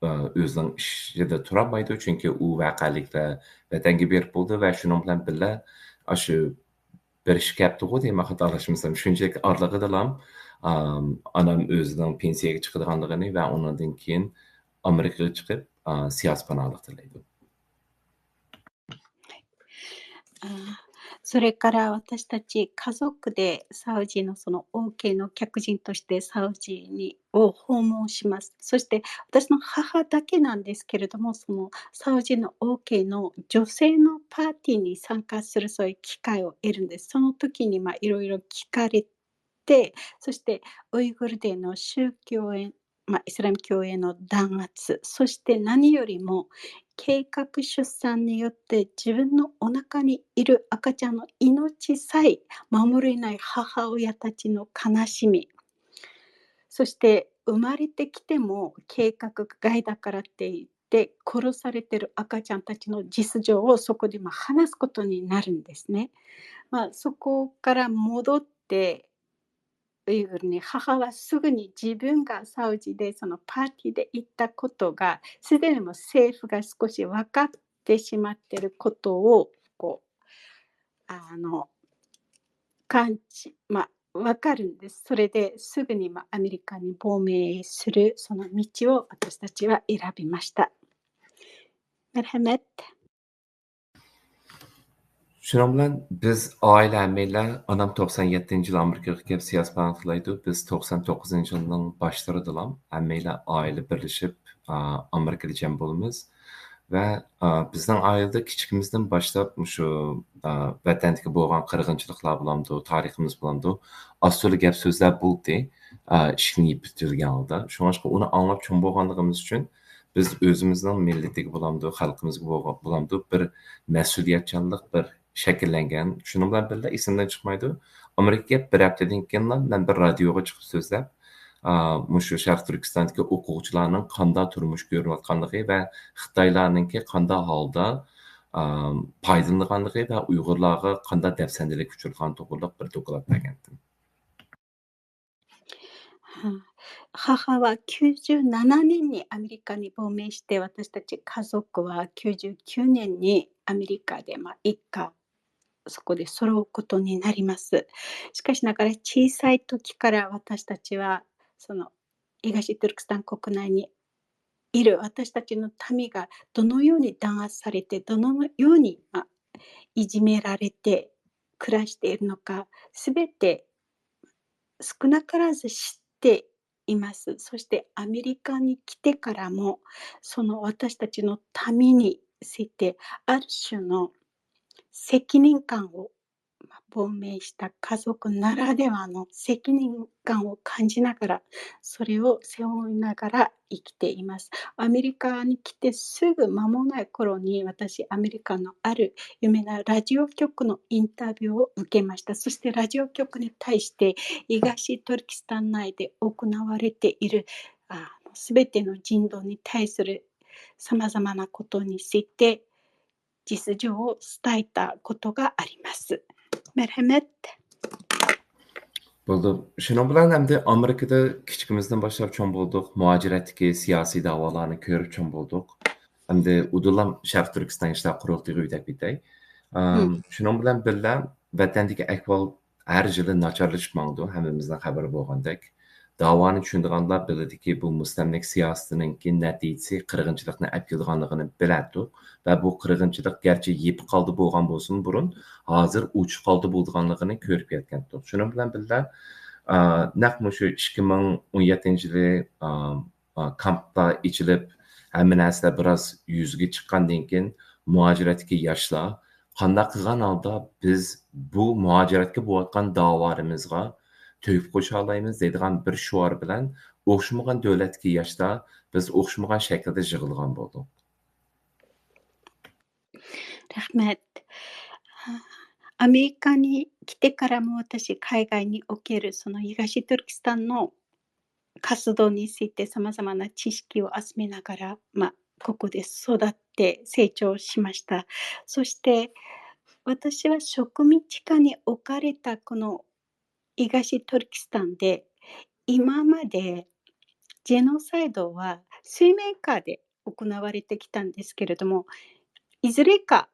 ئا، ئۆزىنىڭ ئىشىدا تۇرالمايدۇ، چۈنكى ئۇ ۋەقەلىكلەر ۋەتەنگە بېرىپ بولدى ۋە شۇنىڭ بىلەن بىللە، ئاشۇ بىر ئىككى ھەپتىغۇ دەيمەن، خاتالاشمىسام، شۇنچىلىك ئارىلىقىدىلا، ئام، ئانام ئۆزىنىڭ پېنسىيەگە چىقىدىغانلىقىنى ۋە ئۇنىڭدىن كېيىن ئامېرىكىغا چىقىپ، ئا، سىياسىي پاناھلىق تىلەيدۇ. あー、それから私たち家族でサウジのその OK の客人としてサウジに、を訪問します。そして私の母だけなんですけれども、そのサウジの OK の女性のパーティーに参加するそういう機会を得るんです。その時に、まあ、いろいろ聞かれて、そしてウイグルでの宗教へ、まあ、イスラム教への弾圧、そして何よりも計画出産によって自分のお腹にいる赤ちゃんの命さえ守れない母親たちの悲しみ、そして生まれてきても計画外だからって言って殺されてる赤ちゃんたちの実情をそこでまあ話すことになるんですね。まあ、そこから戻って、ウイグルに母はすぐに自分がサウジでそのパーティーで行ったことが、すでにもう政府が少し分かってしまってることを、こう、あの、感知、まあ、分かるんです。それですぐに、まあ、アメリカに亡命するその道を私たちは選びました。مرحبا. شۇنىڭ بىلەن بىز ئائىلە ھەممەيلەن، ئانام توقسان يەتتىنچى يىلى ئامېرىكىغا كېلىپ سىياسىي پائالىيەت قىلايدۇ. بىز توقسان توققۇزىنچى يىلنىڭ باشلىرىدىلا ھەممەيلەن ئائىلە بىرلىشىپ، ئا، ئامېرىكىدا جەم بولىمىز. ۋە، ئا، بىزنىڭ ئائىلىدە كىچىكىمىزدىن باشلاپ مۇشۇ، ئا، ۋەتەندىكى بولغان قىرغىنچىلىقلار بولامدۇ، تارىخىمىز بولامدۇ، ئاز تولا گەپ سۆزلەر بولدى، ئا، ئىشىكنى يېپىۋېتىلگەن ھالدا. شۇڭلاشقا ئۇنى ئاڭلاپ چوڭ بولغانلىقىمىز ئۈچۈن بىز ئۆزىمىزنىڭ مىللىتىگە بولامدۇ، خەلقىمىزگە بولغا-، بولامدۇ بىر مەسئۇلىيەتچانلىق، بىر شەكىللەنگەن. شۇنىڭ بىلەن بىللە ئېسىمدىن چىقمايدۇ، ئامېرىكىغا كېلىپ بىر ھەپتىدىن كېيىنلا مەن بىر رادىيوغا چىقىپ سۆزلەپ، ئا، مۇشۇ شەرقىي تۈركىستاندىكى ئوقۇغۇچىلارنىڭ قانداق تۇرمۇش كۆرۈۋاتقانلىقى ۋە خىتايلارنىڭكى قانداق ھالدا، ئا، پايدىلىنىدىغانلىقى ۋە ئۇيغۇرلارغا قانداق دەپسەندىلىككە ئۇچرىغانلىقى توغرىلىق بىر دوكلات بەرگەنتىم. 母はきゅうじゅうななねんにアメリカに亡命して、私たち家族はきゅうじゅうきゅうねんにアメリカで、まあ、一家、そこで揃うことになります。しかしながら、小さい時から私たちは、その、東トルクスタン国内にいる私たちの民がどのように弾圧されて、どのように、まあ、いじめられて暮らしているのか、すべて少なからず知っています。そしてアメリカに来てからも、その私たちの民について、ある種の責任感を、まあ、亡命した家族ならではの責任感を感じながら、それを背負いながら生きています。アメリカに来てすぐ間もない頃に、私、アメリカのある有名なラジオ局のインタビューを受けました。そしてラジオ局に対して、東トルキスタン内で行われている、あの、すべての人道に対するさまざまなことについて、実情を伝えたことがあります。مرحبا. بولدى. شۇنىڭ بىلەن ئەمدى ئامېرىكىدا كىچىكىمىزدىن باشلاپ چوڭ بولدۇق. مۇھاجىرەتتىكى سىياسىي دەۋالارنى كۆرۈپ چوڭ بولدۇق. ئەمدى ئۇدۇلام شەرقىي تۈركىستان ئىشلار قۇرۇلتىيىغا ئۆتۈپ كېتەي. ئەم، شۇنىڭ بىلەن بىللە، ۋەتەندىكى ئەھۋال ھەر يىلى ناچارلىشىپ ماڭىدۇ، ھەممىمىزنىڭ خەۋىرى بولغاندەك. داۋانى چۈشىنىدىغانلار بىلىدۇكى، بۇ مۇستەملىكە سىياسىتىنىڭكى نەتىجىسى قىرغىنچىلىقنى ئەپ كېلىدىغانلىقىنى بىلەتتۇق. ۋە بۇ قىرغىنچىلىق گەرچە يېپىق ھالدا بولغان بولسىمۇ بۇرۇن، ھازىر ئوچۇق ھالدا بولىدىغانلىقىنى كۆرۈپ يەتكەنتۇق. شۇنىڭ بىلەن بىللە، ئا، نەق مۇشۇ ئىككى مىڭ ئون يەتتىنچى يىلى، ئا، ئا، كامپلار ئېچىلىپ، ھەممە نەرسىلەر بىراز يۈزگە چىققاندىن كېيىن، مۇھاجىرەتتىكى ياشلار قانداق قىلغان ھالدا بىز بۇ مۇھاجىرەتكە بولۇۋاتقان داۋالىرىمىزغا تۆھپە قوشالايمىز دەيدىغان بىر شوئار بىلەن ئوخشىمىغان دۆلەتتىكى ياشلار بىز ئوخشىمىغان شەكىلدە يىغىلغان بولدۇق. رەھمەت. アメリカに来てからも私、海外におけるその東トルキスタンの活動についてさまざまな知識を集めながら、まあ、ここで育って成長しました。そして、私は植民地下に置かれたこの東トルキスタンで、今までジェノサイドは水面下で行われてきたんですけれども、いずれか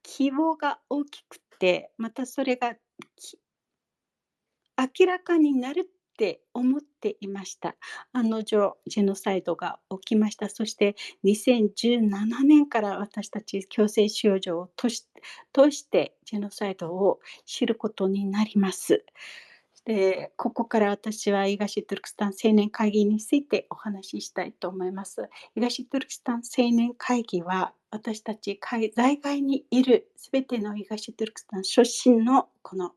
規模が大きくて、またそれがき-、明らかになるって思っていました。案の定、ジェノサイドが起きました。そして、にせんじゅうななねんから私たち強制収容所を通し、通して、ジェノサイドを知ることになります。で、ここから私は東トルクスタン青年会議についてお話ししたいと思います。東トルクスタン青年会議は、私たち海-、在外にいるすべての東トルクスタン出身のこの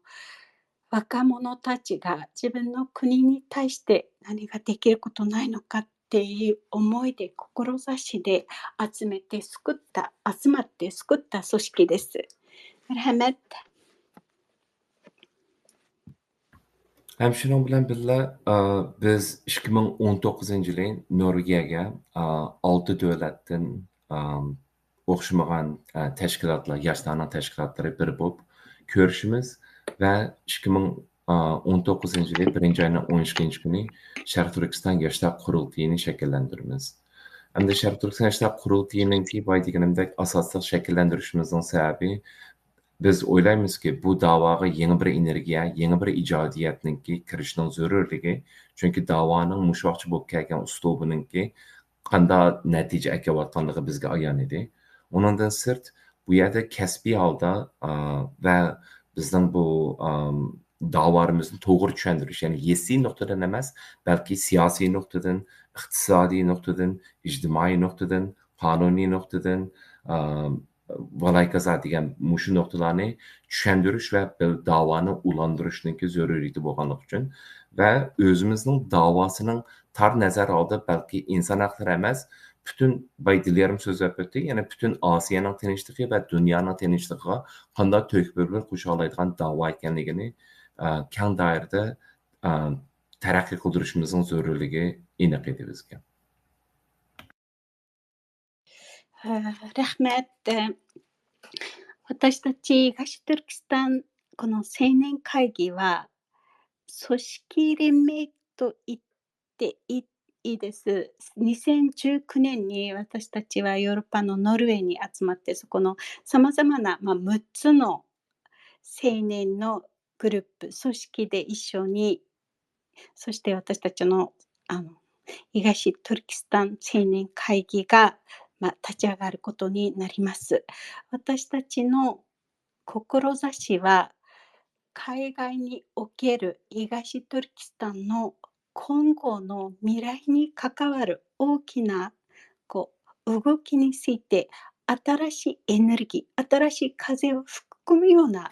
若者たちが自分の国に対して何ができることないのか、っていう思いで、志で集めて作った、集まって作った組織です。 رەھمەت. ھەم شۇنىڭ بىلەن بىللە، ئا، بىز ئىككى مىڭ ئون توققۇزىنچى يىلى نورۋېگىيەگە، ئا، ئالتە دۆلەتتىن، ئا، ئوخشىمىغان، ئا، تەشكىلاتلار، ياشلارنىڭ تەشكىلاتلىرى بىر بولۇپ كۆرۈشىمىز ۋە ئىككى مىڭ ئون توققۇزىنچى يىلى بىرىنچى ئاينىڭ ئون ئىككىنچى كۈنى شەرقىي تۈركىستان ياشلار قۇرۇلتىيىنى شەكىللەندۈرىمىز. ئەمدى شەرقىي تۈركىستان ياشلار قۇرۇلتىيىنىڭكى بايا دېگىنىمدەك ئاساسلىق شەكىللەندۈرۈشىمىزنىڭ سەۋەبى، بىز ئويلايمىزكى، بۇ داۋاغا يېڭى بىر ئېنېرگىيە، يېڭى بىر ئىجادىيەتنىڭكى كىرىشنىڭ زۆرۈرلۈكى، چۈنكى داۋانىڭ مۇشۇ ۋاقىتقىچە بولۇپ كەلگەن ئۇسلۇبىنىڭكى قانداق نەتىجە ئەكەلىۋاتقانلىقى بىزگە ئايان ئىدى. ئۇنىڭدىن سىرت، بۇ يەردە كەسپىي ھالدا، ئا، ۋە بىزنىڭ بۇ، ئام، داۋالىرىمىزنى توغرا چۈشەندۈرۈش، يەنى ھېسسىي نۇقتىدىن ئەمەس، بەلكى سىياسىي نۇقتىدىن، ئىقتىسادىي نۇقتىدىن، ئىجتىمائىي نۇقتىدىن، قانۇنىي نۇقتىدىن، ئام، ۋالايكازا دېگەن مۇشۇ نۇقتىلارنى چۈشەندۈرۈش ۋە بىر داۋانى ئۇلاندۇرۇشنىڭكى زۆرۈرىيىتى بولغانلىقى ئۈچۈن ۋە ئۆزىمىزنىڭ داۋاسىنىڭ تار نەزەر ئالدى بەلكى ئىنسان ھەقلىرى ئەمەس، پۈتۈن، باي دىليەرمۇ سۆزلەپ ئۆتتى، يەنى پۈتۈن ئاسىيانىڭ تىنچلىقى ۋە دۇنيانىڭ تىنچلىقىغا قانداق تۆھپە بىر قوشالايدىغان داۋا ئىكەنلىكىنى، ئە، كەڭ دائىرىدە، ئە، تەرەققىي قىلدۇرۇشىمىزنىڭ زۆرۈرلۈكى ئېنىق ئىدى بىزگە. あ、 رەھمەت. 私たち東トルキスタン、この青年会議は、組織連盟と言っていい、いいです。にせんじゅうきゅうねんに私たちはヨーロッパのノルウェーに集まって、そこのさまざまな、まあ、むっつの青年のグループ、組織で一緒に、そして私たちの、あの、東トルキスタン青年会議が、まあ、立ち上がることになります。私たちの志は、海外における東トルキスタンの今後の未来に関わる大きな、こう、動きについて、新しいエネルギー、新しい風を吹き込むような、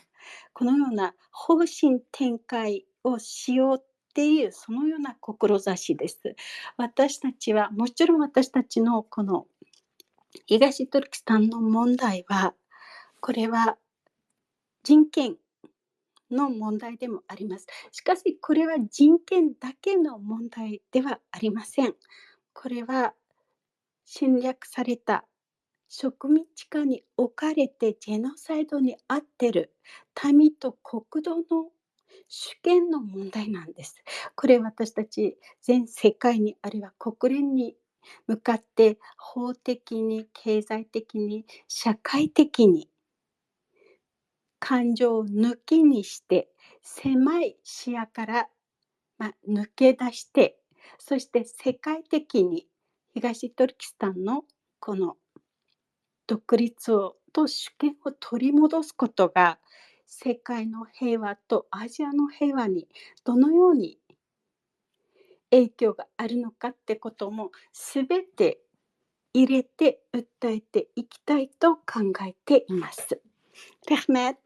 このような方針展開をしようっていう、そのような志です。私たちは、もちろん私たちのこの東トルキスタンの問題は、これは人権の問題でもあります。しかし、これは人権だけの問題ではありません。これは侵略された植民地下に置かれてジェノサイドに遭ってる民と国土の主権の問題なんです。これ、私たち全世界に、あるいは国連に向かって法的に、経済的に、社会的に感情を抜きにして、狭い視野から、まあ、抜け出して、そして世界的に東トルキスタンのこの独立をと主権を取り戻すことが、世界の平和とアジアの平和にどのように影響があるのかってことも、すべて入れて訴えていきたいと考えています。 رەھمەت.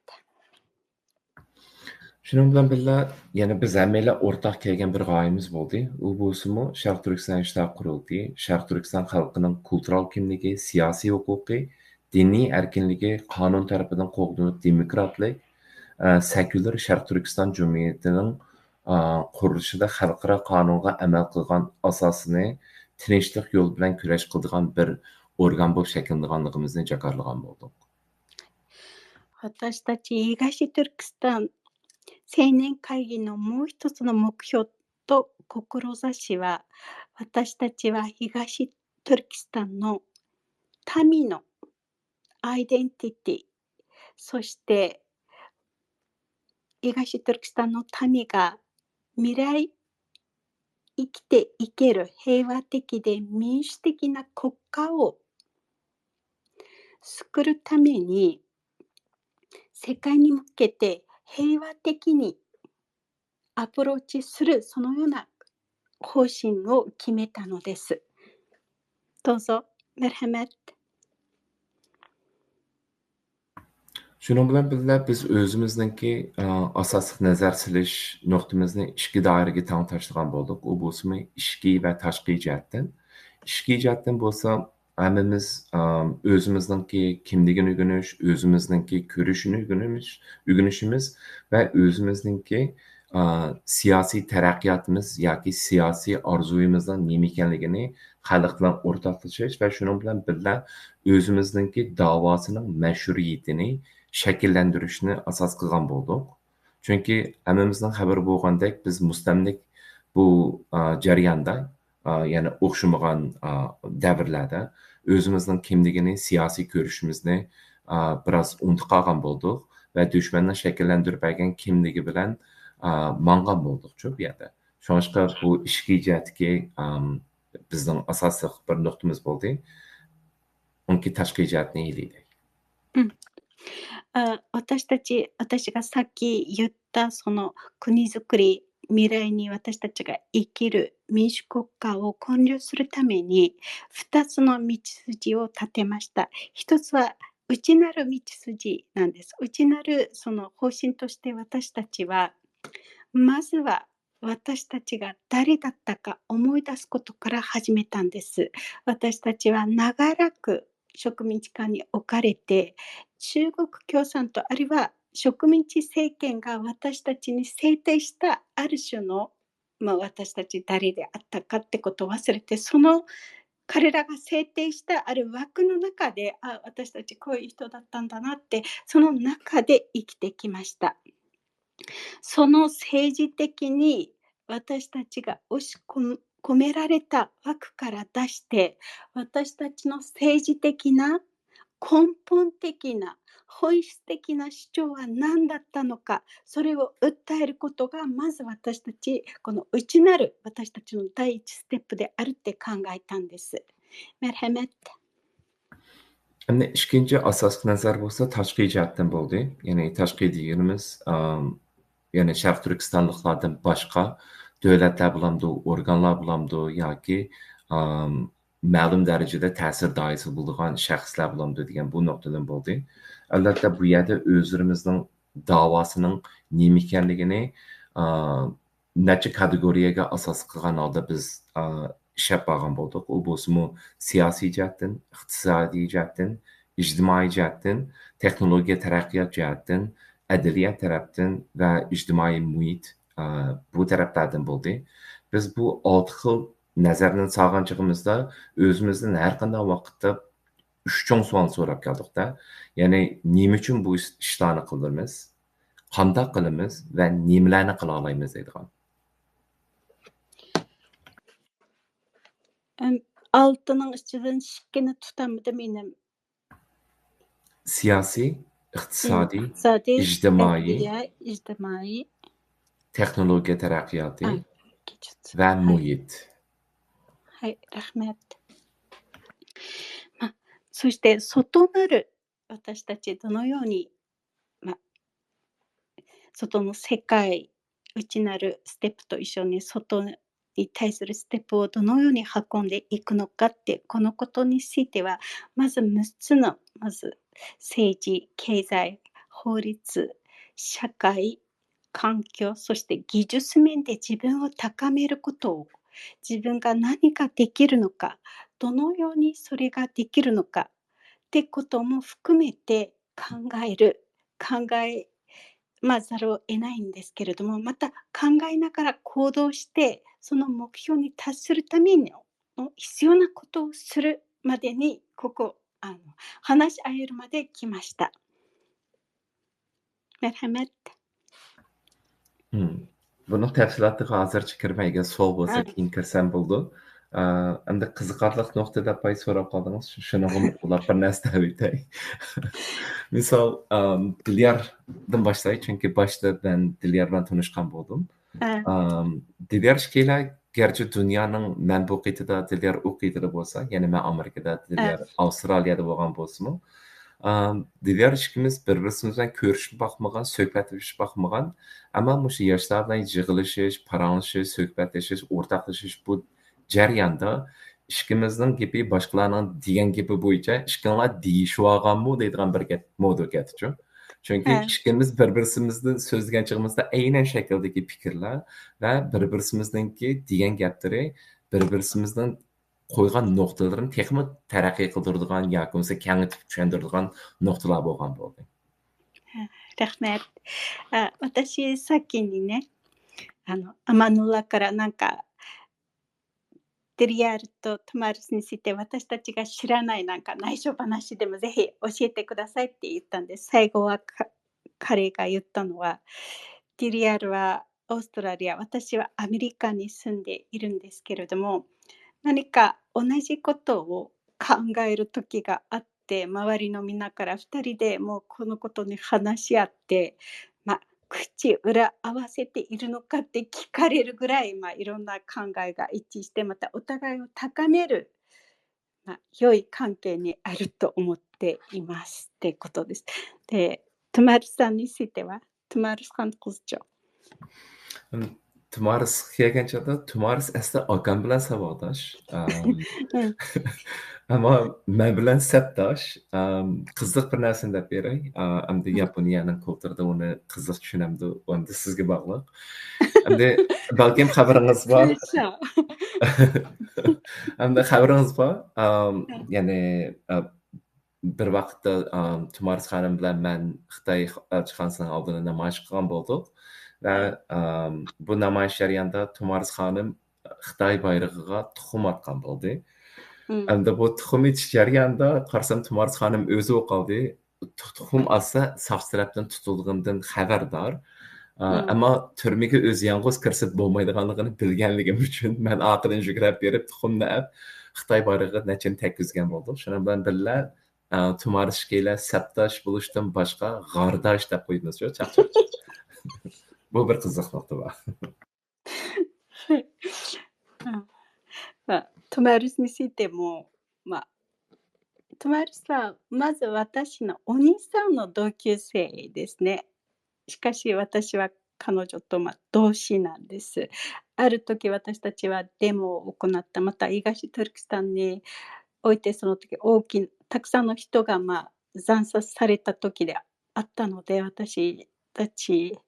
شۇنىڭ بىلەن بىللە، يەنە بىز ھەممەيلەن ئورتاق كەلگەن بىر غايىمىز بولدى. ئۇ بولسىمۇ شەرقىي تۈركىستان ياشلار قۇرۇلتىيى، شەرقىي تۈركىستان خەلقىنىڭ كۇلتۇرال كىملىكى، سىياسىي ھوقۇقى، دىنىي ئەركىنلىكى قانۇن تەرىپىدىن قوغدىلىپ، دېموكراتلىق، ئە، سېكۇلار شەرقىي تۈركىستان جۇمھۇرىيىتىنىڭ، ئە، قۇرۇلۇشىدا خەلقئارا قانۇنغا ئەمەل قىلغان ئاساسىنى تىنچلىق يولى بىلەن كۈرەش قىلىدىغان بىر ئورگان بولۇپ شەكىللىنىدىغانلىقىمىزنى جاكارلىغان بولدۇق. 私たち東トルキスタン青年会議のもう一つの目標と志は、私たちは東トルキスタンの民のアイデンティティ、そして東トルキスタンの民が未来生きていける平和的で民主的な国家を作るために、世界に向けて平和的にアプローチする、そのような方針を決めたのです。 دوزو، مەرھەمەت. شۇنىڭ بىلەن بىللە، بىز ئۆزىمىزنىڭكى، ئە، ئاساسلىق نەزەر سېلىش نۇقتىمىزنى ئىككى دائىرىگە تەڭ تاشلىغان بولدۇق. ئۇ بولسىمۇ ئىچكى ۋە تاشقى جەھەتتىن. ئىچكى جەھەتتىن بولسا، ھەممىمىز، ئام، ئۆزىمىزنىڭكى كىملىكىنى ئۆگىنىش، ئۆزىمىزنىڭكى كۆرۈشىنى ئۆگىنىش، ئۆگىنىشىمىز ۋە ئۆزىمىزنىڭكى، ئا، سىياسىي تەرەققىياتىمىز ياكى سىياسىي ئارزۇيىمىزنىڭ نېمە ئىكەنلىكىنى خەلق بىلەن ئورتاقلىشىش ۋە شۇنىڭ بىلەن بىللە ئۆزىمىزنىڭكى داۋاسىنىڭ مەشھۇرىيىتىنى شەكىللەندۈرۈشنى ئاساس قىلغان بولدۇق. چۈنكى ھەممىمىزنىڭ خەۋىرى بولغاندەك، بىز مۇستەملىك بۇ، ئا، جەرياندا، ئا، يەنى ئوخشىمىغان، ئا، دەۋرلەردە ئۆزىمىزنىڭ كىملىكىنى، سىياسىي كۆرۈشىمىزنى، ئا، بىراز ئۇنتۇپ قالغان بولدۇق ۋە دۈشمەننىڭ شەكىللەندۈرۈپ بەرگەن كىملىكى بىلەن، ئا، ماڭغان بولدۇقچۇ بۇ يەردە. شۇڭلاشقا بۇ ئىچكى جەھەتتىكى، ئام، بىزنىڭ ئاساسلىق بىر نۇقتىمىز بولدى. ئۇنكى تاشقى جەھەتنى ئېلىيلى. うん。あ、私たち、私がさっき言ったその国づくり、未来に私たちが生きる民主国家を建立するために、二つの道筋を立てました。一つは内なる道筋なんです。内なるその方針として私たちは、まずは私たちが誰だったか思い出すことから始めたんです。私たちは長らく植民地下に置かれて、中国共産党あるいは植民地政権が私たちに制定したある種の、まあ、私たち誰であったかってことを忘れて、その彼らが制定したある枠の中で、あ、私たちこういう人だったんだなって、その中で生きてきました。その政治的に私たちが押し込められた枠から出して、私たちの政治的な根本的な本質的な主張は何だったのか、それを訴えることがまず私たち、この内なる私たちの第一ステップであるって考えたんです。 مرحمت. ئەمدى ئىككىنچى ئاساسلىق نەزەر بولسا تاشقى جەھەتتىن بولدى. يەنى تاشقى دېگىنىمىز، ئام، يەنى شەرقىي تۈركىستانلىقلاردىن باشقا دۆلەتلەر بولامدۇ، ئورگانلار بولامدۇ ياكى، ئام، مەلۇم دەرىجىدە تەسىر دائىرىسى بولىدىغان شەخسلەر بولامدۇ دېگەن بۇ نۇقتىدىن بولدى. ئەلۋەتتە، بۇ يەردە ئۆزلىرىمىزنىڭ داۋاسىنىڭ نېمە ئىكەنلىكىنى، ئا، نەچچە كاتېگورىيەگە ئاساس قىلغان ھالدا بىز، ئا، ئىشلەپ بارغان بولدۇق. ئۇ بولسىمۇ سىياسىي جەھەتتىن، ئىقتىسادىي جەھەتتىن، ئىجتىمائىي جەھەتتىن، تېخنولوگىيە تەرەققىيات جەھەتتىن، ئەدلىيە تەرەپتىن ۋە ئىجتىمائىي مۇھىت، ئا، بۇ تەرەپلەردىن بولدى. بىز بۇ ئالتە خىل نەزەرنى سالغان چېغىمىزدا ئۆزىمىزدىن ھەر قانداق ۋاقىتتا ئۈچ چوڭ سوئالنى سوراپ كەلدۇق-دە. يەنى نېمە ئۈچۈن بۇ ئىش-، ئىشلارنى قىلىمىز؟ قانداق قىلىمىز ۋە نېمىلەرنى قىلالايمىز دەيدىغان. ئەم، ئالتىنىڭ ئىچىدىن ئىككىنى تۇتالمىدىم، ئىنىم. سىياسىي، ئىقتىسادىي، ئىقتىسادىي، ئىجتىمائىي، ئەدلىيە، ئىجتىمائىي، تېخنولوگىيە تەرەققىياتى ھە، كېچىكتى. ۋە ھە. مۇھىت. ھەي، رەھمەت. まあ、そして外なる私たちどのように、まあ、外の世界、内なるステップと一緒に外に対するステップをどのように運んでいくのかって、このことについては、まず六つの、まず政治、経済、法律、社会、環境、そして技術面で自分を高めることを、自分が何ができるのか、どのようにそれができるのかってことも含めて考える、考え、まあ、ざるを得ないんですけれども、また考えながら行動して、その目標に達するためにの必要なことをするまでに、ここ、あの、話し合えるまで来ました。 مرحمت. ھىم. بۇنىڭ تەپسىلاتىغا ھازىرچە كىرمەي، ئەگەر سوئال بولسا ھە. كېيىن كىرسەم بولىدۇ. ئا، ئەمدى قىزىقارلىق نۇقتا دەپ پاي سوراپ قالدىڭىز. شۇنىڭغا ئۇلاپ بىر نەرسە دەۋېتەي. مىسال، ئام، دىلياردىن باشلاي، چۈنكى باشتا مەن دىليار بىلەن تونۇشقان بولدۇم. ھە. ئام، دىليار ئىككىيلەن گەرچە دۇنيانىڭ مەن بۇ قېتىدا، دىليار ئۇ قېتىدا بولسا، يەنى مەن ئامېرىكىدا، دىليار ئاۋسترالىيەدە بولغان بولسىمۇ، ئام، دىليار ئىككىمىز بىر-بىرسىمىز بىلەن كۆرۈشۈپ باقمىغان، سۆھبەتلىشىپ باقمىغان، ئەمما مۇشۇ ياشلار بىلەن يىغىلىشىش، پاراڭلىشىش، سۆھبەتلىشىش، ئورتاقلىشىش بۇ جەرياندا ئىككىمىزنىڭ گېپى باشقىلارنىڭ دېگەن گېپى بويىچە ئىككىڭلار دېيىشىۋالغانمۇ دەيدىغان بىر گەپ، مودېل كەتتىچۇ. چۈنكى ھە. ئىككىمىز بىر-بىرسىمىزنى سۆزلىگەن چېغىمىزدا ئەينەن شەكىلدىكى پىكىرلەر ۋە بىر-بىرسىمىزنىڭكى دېگەن گەپلىرى بىر-بىرسىمىزنىڭ قويغان نۇقتىلىرىنى تېخىمۇ تەرەققىي قىلدۇرىدىغان ياكى بولمىسا كېڭىتىپ چۈشەندۈرىدىغان نۇقتىلار بولغان بولدى. あ、 رەھمەت. あ、私先にね、あの、アマンドラからなんか、デリアルとトマルスについて私たちが知らないなんか内緒話でもぜひ教えてくださいって言ったんです。最後はか、彼が言ったのは、デリアルはオーストラリア、私はアメリカに住んでいるんですけれども、何か同じことを考える時があって、周りのみんなからふたりでもうこのことに話し合って、まあ、口裏合わせているのかって聞かれるぐらい、まあ、いろんな考えが一致して、またお互いを高める、まあ、良い関係にあると思っていますってことです。で、トマルさんについては、 تۇمارىسخان قىزچۇ. تۇمارىسقا كەلگەن چاغدا، تۇمارىس ئەسلى ئاكام بىلەن ساۋاقداش. ئەم، ئەمما مەن بىلەن سەپداش. ئەم، قىزىق بىر نەرسىنى دەپ بېرەي. ئا، ئەمدى ياپونىيەنىڭ كۇلتۇرىدا ئۇنى قىزىق چۈشىنەمدۇ، ئەمدى سىزگە باغلىق. ئەمدى بەلكىم خەۋىرىڭىز بار. ئەمدى خەۋىرىڭىز بار. ئەم، يەنى، ئە، بىر ۋاقىتتا، ئام، تۇمارىس خانىم بىلەن مەن خىتاي ئەلچىخانىسىنىڭ ئالدىدا نامايىش قىلغان بولدۇق ۋە، ئام، بۇ نامايىش جەريانىدا تۇمارىس خانىم خىتاي بايرىقىغا تۇخۇم ئاتقان بولدى. ئەمدى بۇ تۇخۇم ئېتىش جەريانىدا قارىسام، تۇمارىس خانىم ئۆزى قالدى. تۇ-، تۇخۇم ئاتسا ساقچى تەرەپتىن تۇتۇلغىنىدىن خەۋەردار. ئا، ئەمما تۈرمىگە ئۆزى يالغۇز كىرسە بولمايدىغانلىقىنى بىلگەنلىكىم ئۈچۈن، مەن ئارقىدىن يۈگۈرۈپ بېرىپ، تۇخۇمنى ئەپ، خىتاي بايرىقىغا نەچچىنى تەگكۈزگەن بولدۇق. شۇنىڭ بىلەن بىللە، ئا، تۇمارىس ئىككىيلەن سەپداش بولۇشتىن باشقا، غارداش دەپ قويىمىزچۇ، چاقچاق. بۇ بىر قىزىق نۇقتا بار. あ、トマルスについても、まあ、トマルスは、まず私のお兄さんの同級生ですね。しかし私は彼女と、まあ、同志なんです。ある時私たちはデモを行った、また東トルキスタンにおいてその時大きな、たくさんの人が、まあ、惨殺された時であったので、私たち、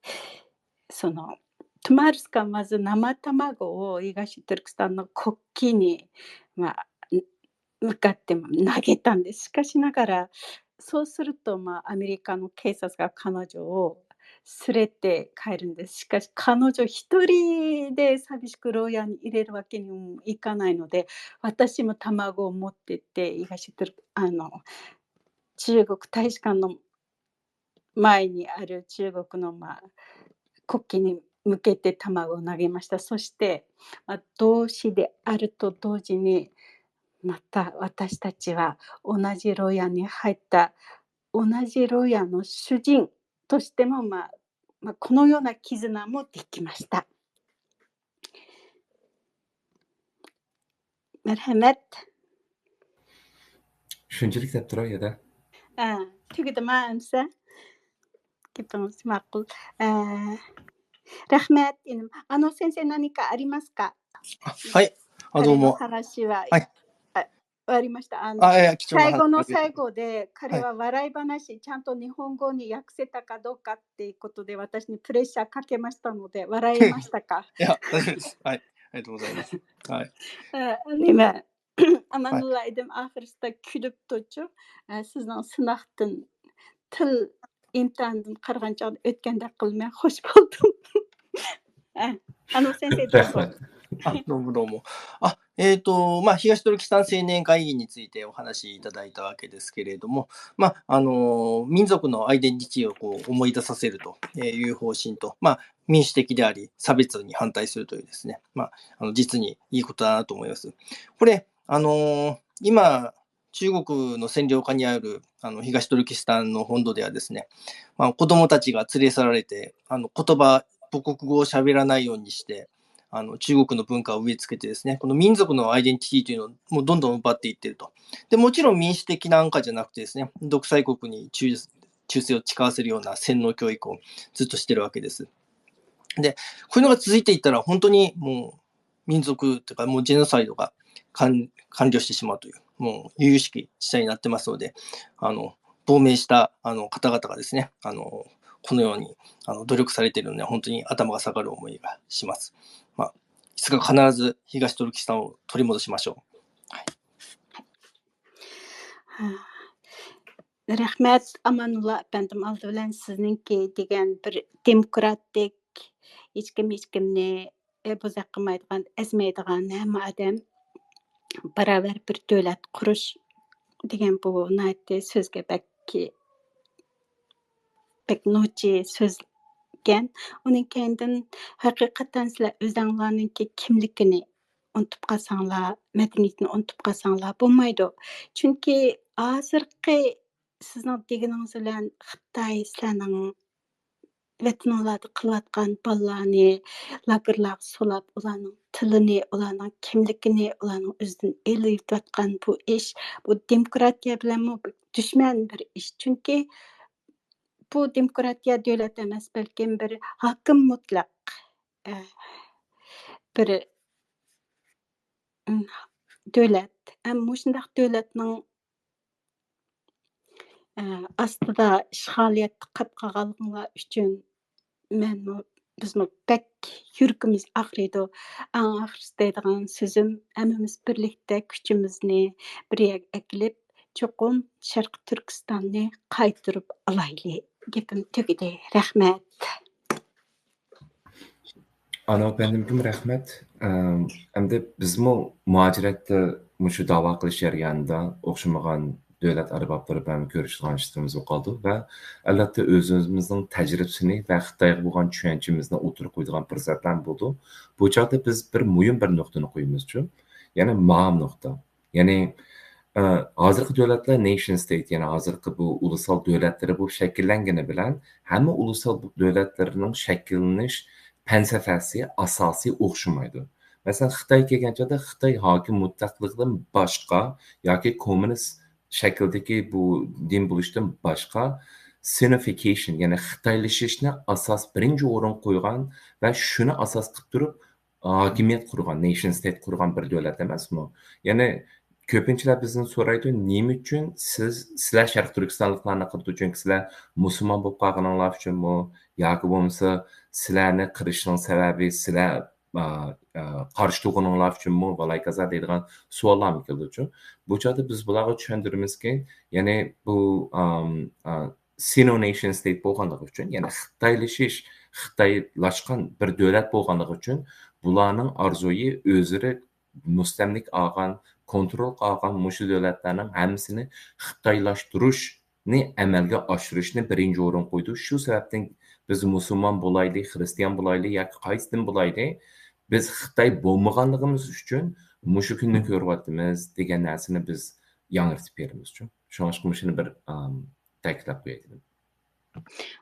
その、トマルスがまず生卵を東トルキスタンの国旗に、まあ、向かって投げたんです。しかしながら、そうすると、まあ、アメリカの警察が彼女を連れて帰るんです。しかし、彼女一人で寂しく牢屋に入れるわけにもいかないので、私も卵を持ってって、東トル、あの、中国大使館の前にある中国の、まあ、国旗に向けて卵を投げました。そして、まあ、同志であると同時に、また私たちは同じ牢屋に入った、同じ牢屋の主人としても、まあ、まあ、このような絆もできました。 مەرھەمەت. شۇنچىلىك دەپ تۇراي يا-دە. ھە، تۈگىدىما ئەمسە؟ گېپىڭىز ماقۇل. ئە، رەھمەت، ئىنىم. あの、先生、何かありますか？あ、はい。あ、どうも。彼の話は、はい。あ、終わりました。あの、あ、いや、貴重な話。最後の最後で、彼は笑い話、ちゃんと日本語に訳せたかどうかっていうことで、私にプレッシャーかけましたので、笑いましたか？いや、大丈夫です。はい。ありがとうございます。はい。 ئە، نېمە؟ ئامانۇللا ئىدىم ئاخىرسىدا كۈلۈپ تۇرچۇ. ئە، سىزنىڭ سىناقتىن تىل ئىمتىھاندىن قارىغان چاغدا ئۆتكەندەك قىلىمەن. خوش بولدۇم. ئە، ئانۇ سەن سەيدىخان. あ、どうもどうも。あ、えっと、まあ、東トルキスタン青年会議についてお話しいただいたわけですけれども、まあ、あの、民族のアイデンティティをこう思い出させるという方針と、まあ、民主的であり、差別に反対するというですね、まあ、あの、実にいいことだなと思います。これ、あの、今、中国の占領下にある、あの、東トルキスタンの本土ではですね、まあ、子供たちが連れ去られて、あの、言葉、母国語を喋らないようにして、あの、中国の文化を植え付けてですね、この民族のアイデンティティというのをもうどんどん奪っていってると。で、もちろん民主的なんかじゃなくてですね、独裁国に忠、忠誠を誓わせるような洗脳教育をずっとしてるわけです。で、こういうのが続いていったら、本当にもう民族というか、もうジェノサイドが完、完了してしまうという、もう由々しき事態になってますので、あの、亡命した、あの、方々がですね、あの、このように、あの、努力されているので、本当に頭が下がる思いがします。まあ、いつか必ず東トルキスタンを取り戻しましょう。رەھمەت، ئامانۇللا ئەپەندىم، ئالدى بىلەن سىزنىڭكى دېگەن بىر دېموكراتىك، ھېچكىم ھېچكىمنى، ئە، بوزەك قىلمايدىغان، ئەزمەيدىغان، ھەممە ئادەم باراۋەر بىر دۆلەت قۇرۇش دېگەن بۇ ناھايىتى سۆزگە بەك، بەك نوچى سۆزكەن. ئۇنىڭ كەينىدىن ھەقىقەتەن سىلەر ئۆزەڭلارنىڭكى كىملىكىنى ئۇنتۇپ قالساڭلار، مەدەنىيىتىنى ئۇنتۇپ قالساڭلار بولمايدۇ. چۈنكى ھازىرقى سىزنىڭ دېگىنىڭىز بىلەن خىتاي سىلەرنىڭ ۋەتىنىڭلاردا قىلىۋاتقان بالىلارنى لاگېرلارغا سولاپ، ئۇلارنىڭ تىلىنى، ئۇلارنىڭ كىملىكىنى، ئۇلارنىڭ ئۆزىدىن ئېلىۋېتىۋاتقان بۇ ئىش، بۇ دېموكراتىيە بىلەنمۇ دۈشمەن بىر ئىش. چۈنكى بۇ دېموكراتىيە دۆلەت ئەمەس، بەلكىم بىر ھاكىم مۇتلەق، ئە، بىر، ئىم، دۆلەت. ئەم، مۇشۇنداق دۆلەتنىڭ ئە، ئاستىدا ئىشغالىيەتتە قاپ قالغانلىقىڭلار ئۈچۈن مەنمۇ، بىزمۇ بەك يۈرىكىمىز ئاغرىيدۇ. ئەڭ ئاخىرسى دەيدىغان سۆزۈم، ھەممىمىز بىرلىكتە كۈچىمىزنى بىر يەرگە ئەكېلىپ، چوقۇم شەرقىي تۈركىستاننى قايتۇرۇپ ئالايلى. گېپىم تۈگىدى. رەھمەت. ئاناۋ ئەپەندىمگىمۇ رەھمەت. ئەم، ئەمدى بىزمۇ مۇھاجىرەتتە مۇشۇ داۋا قىلىش جەريانىدا ئوخشىمىغان دۆلەت ئەربابلىرى بىلەن كۆرۈشىدىغان ئىشلىرىمىزمۇ قالىدۇ ۋە ئەلۋەتتە ئۆزىمىزنىڭ تەجرىبىسىنى ۋە خىتايغا بولغان چۈشەنچىمىزنى ئوتتۇرىغا قويىدىغان پۇرسەتلەرمۇ بولىدۇ. بۇ چاغدا بىز بىر مۇھىم بىر نۇقتىنى قويىمىزچۇ، يەنى ماۋۇ نۇقتا. يەنى، ئە، ھازىرقى دۆلەتلەر نېيشن ستېيت، يەنى ھازىرقى بۇ ئۇلۇسال دۆلەتلىرى بولۇپ شەكىللەنگىنى بىلەن، ھەممە ئۇلۇسال دۆلەتلىرىنىڭ شەكىللىنىش پەلسەپىسى، ئاساسى ئوخشىمايدۇ. مەسىلەن، خىتاي كەلگەن چاغدا خىتاي ھاكىم مۇتلەقلىقىدىن باشقا ياكى كوممۇنىست شەكىلدىكى بۇ دىن بولۇشتىن باشقا، سىنىفىكېيشن، يەنى خىتايلىشىشنى ئاساس، بىرىنچى ئورۇنغا قويغان ۋە شۇنى ئاساس قىلىپ تۇرۇپ، ھاكىمىيەت قۇرغان، نېيشن ستېيت قۇرغان بىر دۆلەت ئەمەسمۇ؟ يەنى كۆپىنچىلەر بىزدىن سورايدۇ، نېمە ئۈچۈن سىز، سىلەر شەرقىي تۈركىستانلىقلارنى قىلىدۇ، چۈنكى سىلەر مۇسۇلمان بولۇپ قالغىنىڭلار ئۈچۈنمۇ ياكى بولمىسا سىلەرنى قىرىشنىڭ سەۋەبى سىلەر، ئا، ئا، قارشى تۇرغىنىڭلار ئۈچۈنمۇ، ۋالايكازا دەيدىغان سوئاللارمۇ كېلىدۇچۇ. بۇ چاغدا بىز بۇلارغا چۈشەندۈرىمىزكى، يەنى بۇ، ئام، ئا، سىنو نېيشن ستېيت بولغانلىقى ئۈچۈن، يەنى خىتايلىشىش، خىتايلاشقان بىر دۆلەت بولغانلىقى ئۈچۈن بۇلارنىڭ ئارزۇيى ئۆزلىرى مۇستەملىكە ئالغان، كونترولغا ئالغان مۇشۇ دۆلەتلەرنىڭ ھەممىسىنى خىتايلاشتۇرۇشنى ئەمەلگە ئاشۇرۇشنى بىرىنچى ئورۇنغا قويىدۇ. شۇ سەۋەبتىن بىز مۇسۇلمان بولايلى، خىرىستىيان بولايلى ياكى قايسى دىن بولايلى، بىز خىتاي بولمىغانلىقىمىز ئۈچۈن مۇشۇ كۈننى كۆرۈۋاتىمىز دېگەن نەرسىنى بىز ياڭرىتىپ بېرىمىزچۇ. شۇڭلاشقا مۇشۇنى بىر، ئام، تەكىتلەپ قوياي دېدىم.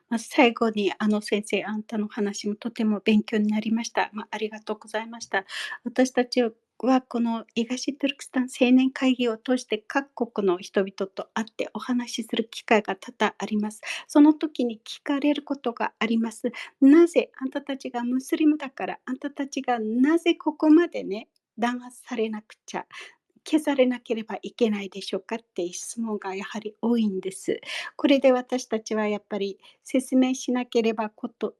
まあ、最後に、あの、先生、あなたの話もとても勉強になりました。まあ、ありがとうございました。私たちはこの東トルクスタン青年会議を通して各国の人々と会ってお話しする機会が多々あります。その時に聞かれることがあります。なぜあんたたちがムスリムだから、あんたたちがなぜここまでね、 弾圧されなくちゃ、消されなければいけないでしょうかっていう質問がやはり多いんです。これで私たちはやっぱり説明しなければこと、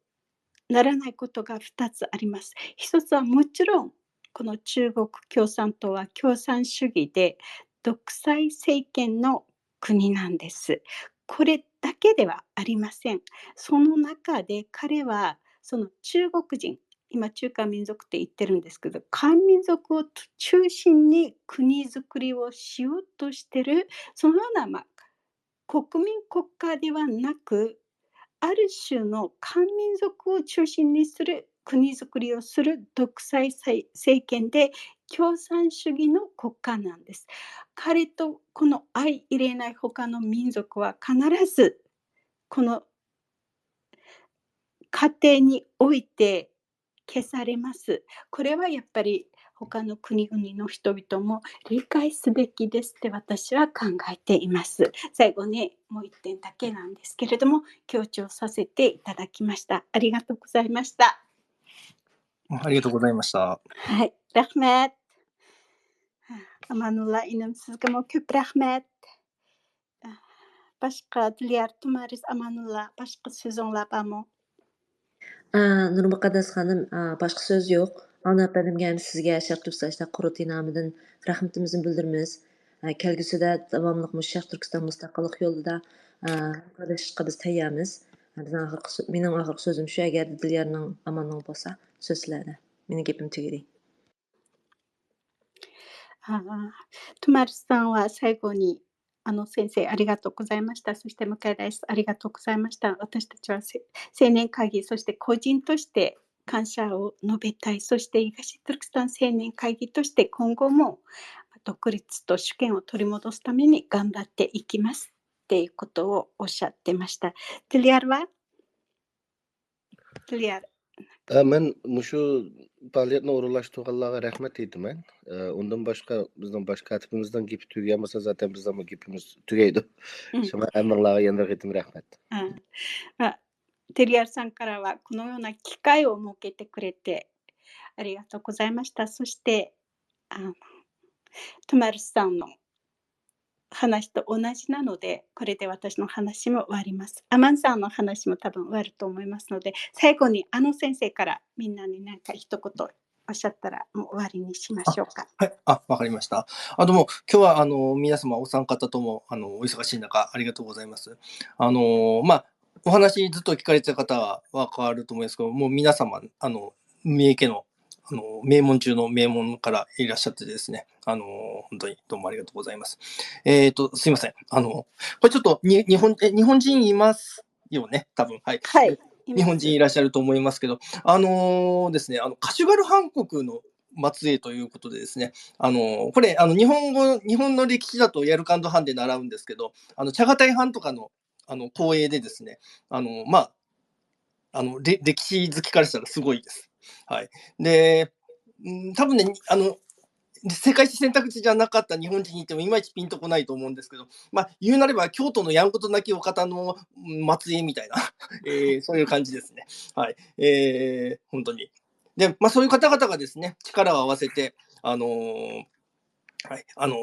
ならないことがふたつあります。一つはもちろん、この中国共産党は共産主義で独裁政権の国なんです。これだけではありません。その中で彼は、その中国人、今中華民族って言ってるんですけど、漢民族を中心に国づくりをしようとしてる、そのような、まあ、国民国家ではなく、ある種の漢民族を中心にする国づくりをする独裁政権で、共産主義の国家なんです。彼とこの相入れない他の民族は必ずこの過程において消されます。これはやっぱり他の国々の人々も理解すべきですって私は考えています。最後にもう一点だけなんですけれども、強調させていただきました。ありがとうございました。ありがとうございました。はい、رەھمەت. ئامانۇللا ئىنىم، سىزگىمۇ كۆپ رەھمەت. باشقا، دىليار تۇمارىس، ئامانۇللا، باشقا سۆزۈڭلار بارمۇ؟ ئە، نۇرمۇقەددەس خانىم، ئە، باشقا سۆز يوق. ئانا ئەپەندىمگە ھەم سىزگە شەرقىي تۈركىستان ئىشلار قۇرۇلتىيى نامىدىن رەھمىتىمىزنى بىلدۈرىمىز. ئە، كەلگۈسىدە داۋاملىق مۇشۇ شەرقىي تۈركىستان مۇستەقىللىق يولىدا، ئە، ھەمكارلىشىشقا بىز تەييارمىز. بىزنىڭ ئاخىرقى سۆ-، مېنىڭ ئاخىرقى سۆزۈم شۇ، ئەگەردە دىليارنىڭ ئامانلىقى بولسا، سۆز سىلەردە. مېنىڭ گېپىم تۈگىدى. あー、トマルさんは最後に、あの先生、ありがとうございました。そして、向井大師、ありがとうございました。私たちはせ青年会議、そして個人として感謝を述べたい。そして、東トルクスタン青年会議として今後も独立と主権を取り戻すために頑張っていきますっていうことをおっしゃってました。 Dilyar var? Dilyar. ھە، مەن مۇشۇ پائالىيەتنى ئورۇنلاشتۇرغانلارغا رەھمەت ئېيتىمەن. ئە، ئۇندىن باشقا بىزنىڭ باش كاتىپىمىزنىڭ گېپى تۈگىگەن بولسا، زاتەن بىزنىڭمۇ گېپىمىز تۈگەيدۇ. شۇڭا ھەممىڭلارغا يەنە بىر قېتىم رەھمەت. あ、あ、テリアルさんからはこのような機会を設けてくれてありがとうございました。そして、あの、トマルさんの話と同じなので、これで私の話も終わります。アマンさんの話も多分終わると思いますので、最後にあの先生からみんなに何か一言おっしゃったらもう終わりにしましょうか。はい、あ、わかりました。あ、どうも、今日はあの皆様お三方ともあのお忙しい中ありがとうございます。あのまあお話ずっと聞かれてた方はわかると思うんですけど、もう皆様あの三重家のあの名門中の名門からいらっしゃってですね、あの本当にどうもありがとうございます。えっ、とすいません、あのこれちょっとに日本え日本人いますよね、多分。はい。はい。日本人いらっしゃると思いますけど、あのーですね、あのカシュガル・ハン国の末裔ということでですね、あのーこれあの日本語日本の歴史だとヤルカンド・ハンで習うんですけど、あのチャガタイ・ハンとかのあの光栄でですね、あのまああのれ歴史好きからしたらすごいです。はい。で、うん多分ね、あの世界史選択肢じゃなかった日本人に言ってもいまいちピンとこないと思うんですけど、まあ、言うなれば京都のやんごとなきお方のうん末裔みたいな、えーそういう感じですね。はい。えー本当に。で、まあ、そういう方々がですね、力を合わせて、あのーはい、あのー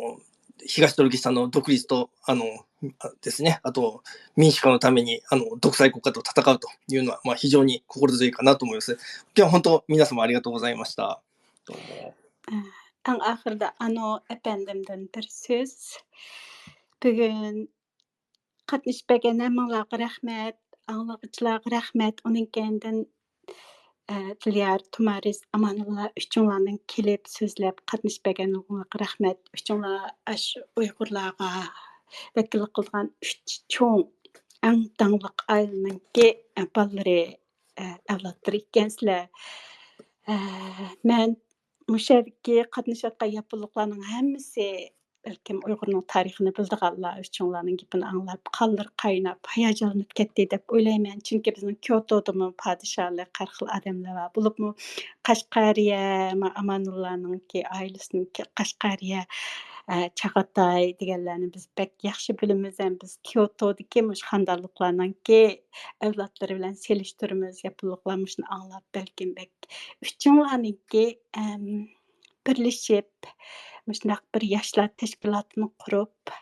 東トルキスタンの独立と、あのーあですね、あと民主化のためにあの独裁国家と戦うというのは、まあ、非常に心強いかなと思います。今日は本当皆様ありがとうございました。どうも。 ئەڭ ئاخىرىدا ئانو ئەپەندىمدىن بىر سۆز. بۈگۈن قاتنىشىپ بەرگەن ھەممىڭلارغا رەھمەت، ئاڭلىغۇچىلارغا رەھمەت. ئۇنىڭ كەينىدىن، ئە، دىليار، تۇمارىس، ئامانۇللا ئۈچۈڭلارنىڭ كېلىپ سۆزلەپ قاتنىشىپ بەرگەنلىكىڭلارغا رەھمەت. ئۈچۈڭلار ئاشۇ ئۇيغۇرلارغا ۋەكىللىك قىلىدىغان ئۈچ چوڭ، ئەڭ داڭلىق ئائىلىنىڭكى، ئە، بالىلىرى، ئە، ئەۋلادلىرى ئىكەنسىلەر. ئە، مەن مۇشۇ يەردىكى قاتنىشىۋاتقان ياپونلۇقلارنىڭ ھەممىسى بەلكىم ئۇيغۇرنىڭ تارىخىنى بىلىدىغانلار ئۈچۈن ئۇلارنىڭ گېپىنى ئاڭلاپ، قانلىرى قايناپ، ھاياجانلىنىپ كەتتى دەپ ئويلايمەن. چۈنكى بىزنىڭ كيوتودا مۇ پادىشاھلىق، ھەر خىل ئادەملەر بار. بولۇپمۇ قەشقەرىيە، ما-، ئامانۇللانىڭكى ئائىلىسىنىڭكى قەشقەرىيە، ئە، چاغاتاي دېگەنلەرنى بىز بەك ياخشى بىلىمىز. ھەم بىز كيوتودىكى مۇشۇ خانىدانلىقلارنىڭكى ئەۋلادلىرى بىلەن سېلىشتۇرىمىز. ياپونلۇقلار مۇشۇنى ئاڭلاپ، بەلكىم بەك ئۈچۈڭلارنىڭكى، ئەم، بىرلىشىپ، مۇشۇنداق بىر ياشلار تەشكىلاتىنى قۇرۇپ،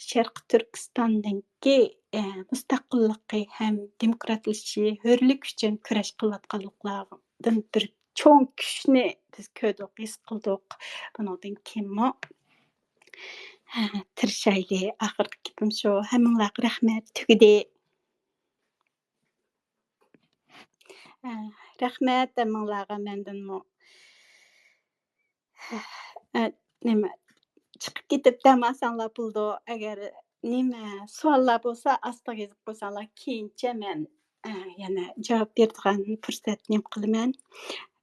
شەرقىي تۈركىستاننىڭكى، ئە، مۇستەقىللىقى ھەم دېموكراتلىشىشى، ھۆرلۈك ئۈچۈن كۈرەش قىلىۋاتقانلىقلاردىن بىر چوڭ كۈچنى بىز كۆردۇق، ھېس قىلدۇق. بۇنىڭدىن كېيىنمۇ، ئە، تىرىشايلى. ئاخىرقى گېپىم شۇ. ھەممىڭلارغا رەھمەت. تۈگىدى. ئە، رەھمەت ھەممىڭلارغا مەندىنمۇ. ئە، نېمە، چىقىپ كېتىپ دەم ئالساڭلار بولىدۇ. ئەگەر نېمە سوئاللار بولسا ئاستىغا يېزىپ قويساڭلار، كېيىنچە مەن، ئە، يەنە جاۋاب بېرىدىغان پۇرسەت نېمە قىلىمەن.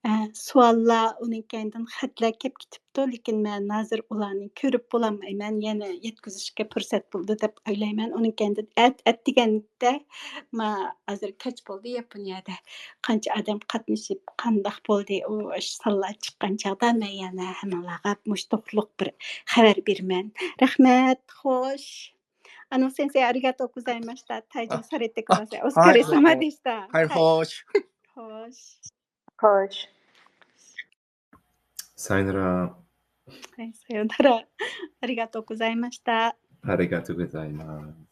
ئە، سوئاللار، ئۇنىڭ كەينىدىن خەتلەر كەپ كېتىپتۇ، لېكىن مەن ھازىر ئۇلارنى كۆرۈپ بولالمايمەن، يەنە يەتكۈزۈشكە پۇرسەت بولىدۇ دەپ ئويلايمەن. ئۇنىڭ كەينىدىن ئەت-، ئەتىگەندە ما ھازىر كەچ بولدى ياپونىيەدە. قانچە ئادەم قاتنىشىپ، قانداق بولدى، ئۇ سانلار چىققان چاغدا مەن يەنە ھەممىڭلارغا مۇشۇ توغرۇلۇق بىر خەۋەر بېرىمەن. رەھمەت، خوش. あの先生、ありがとうございました。退場されてください。お疲れ様でした。はい、はい、どうも。はい、خوش. خوش. خوش. سايونارا. はい、さよなら。ありがとうございました。ありがとうございます。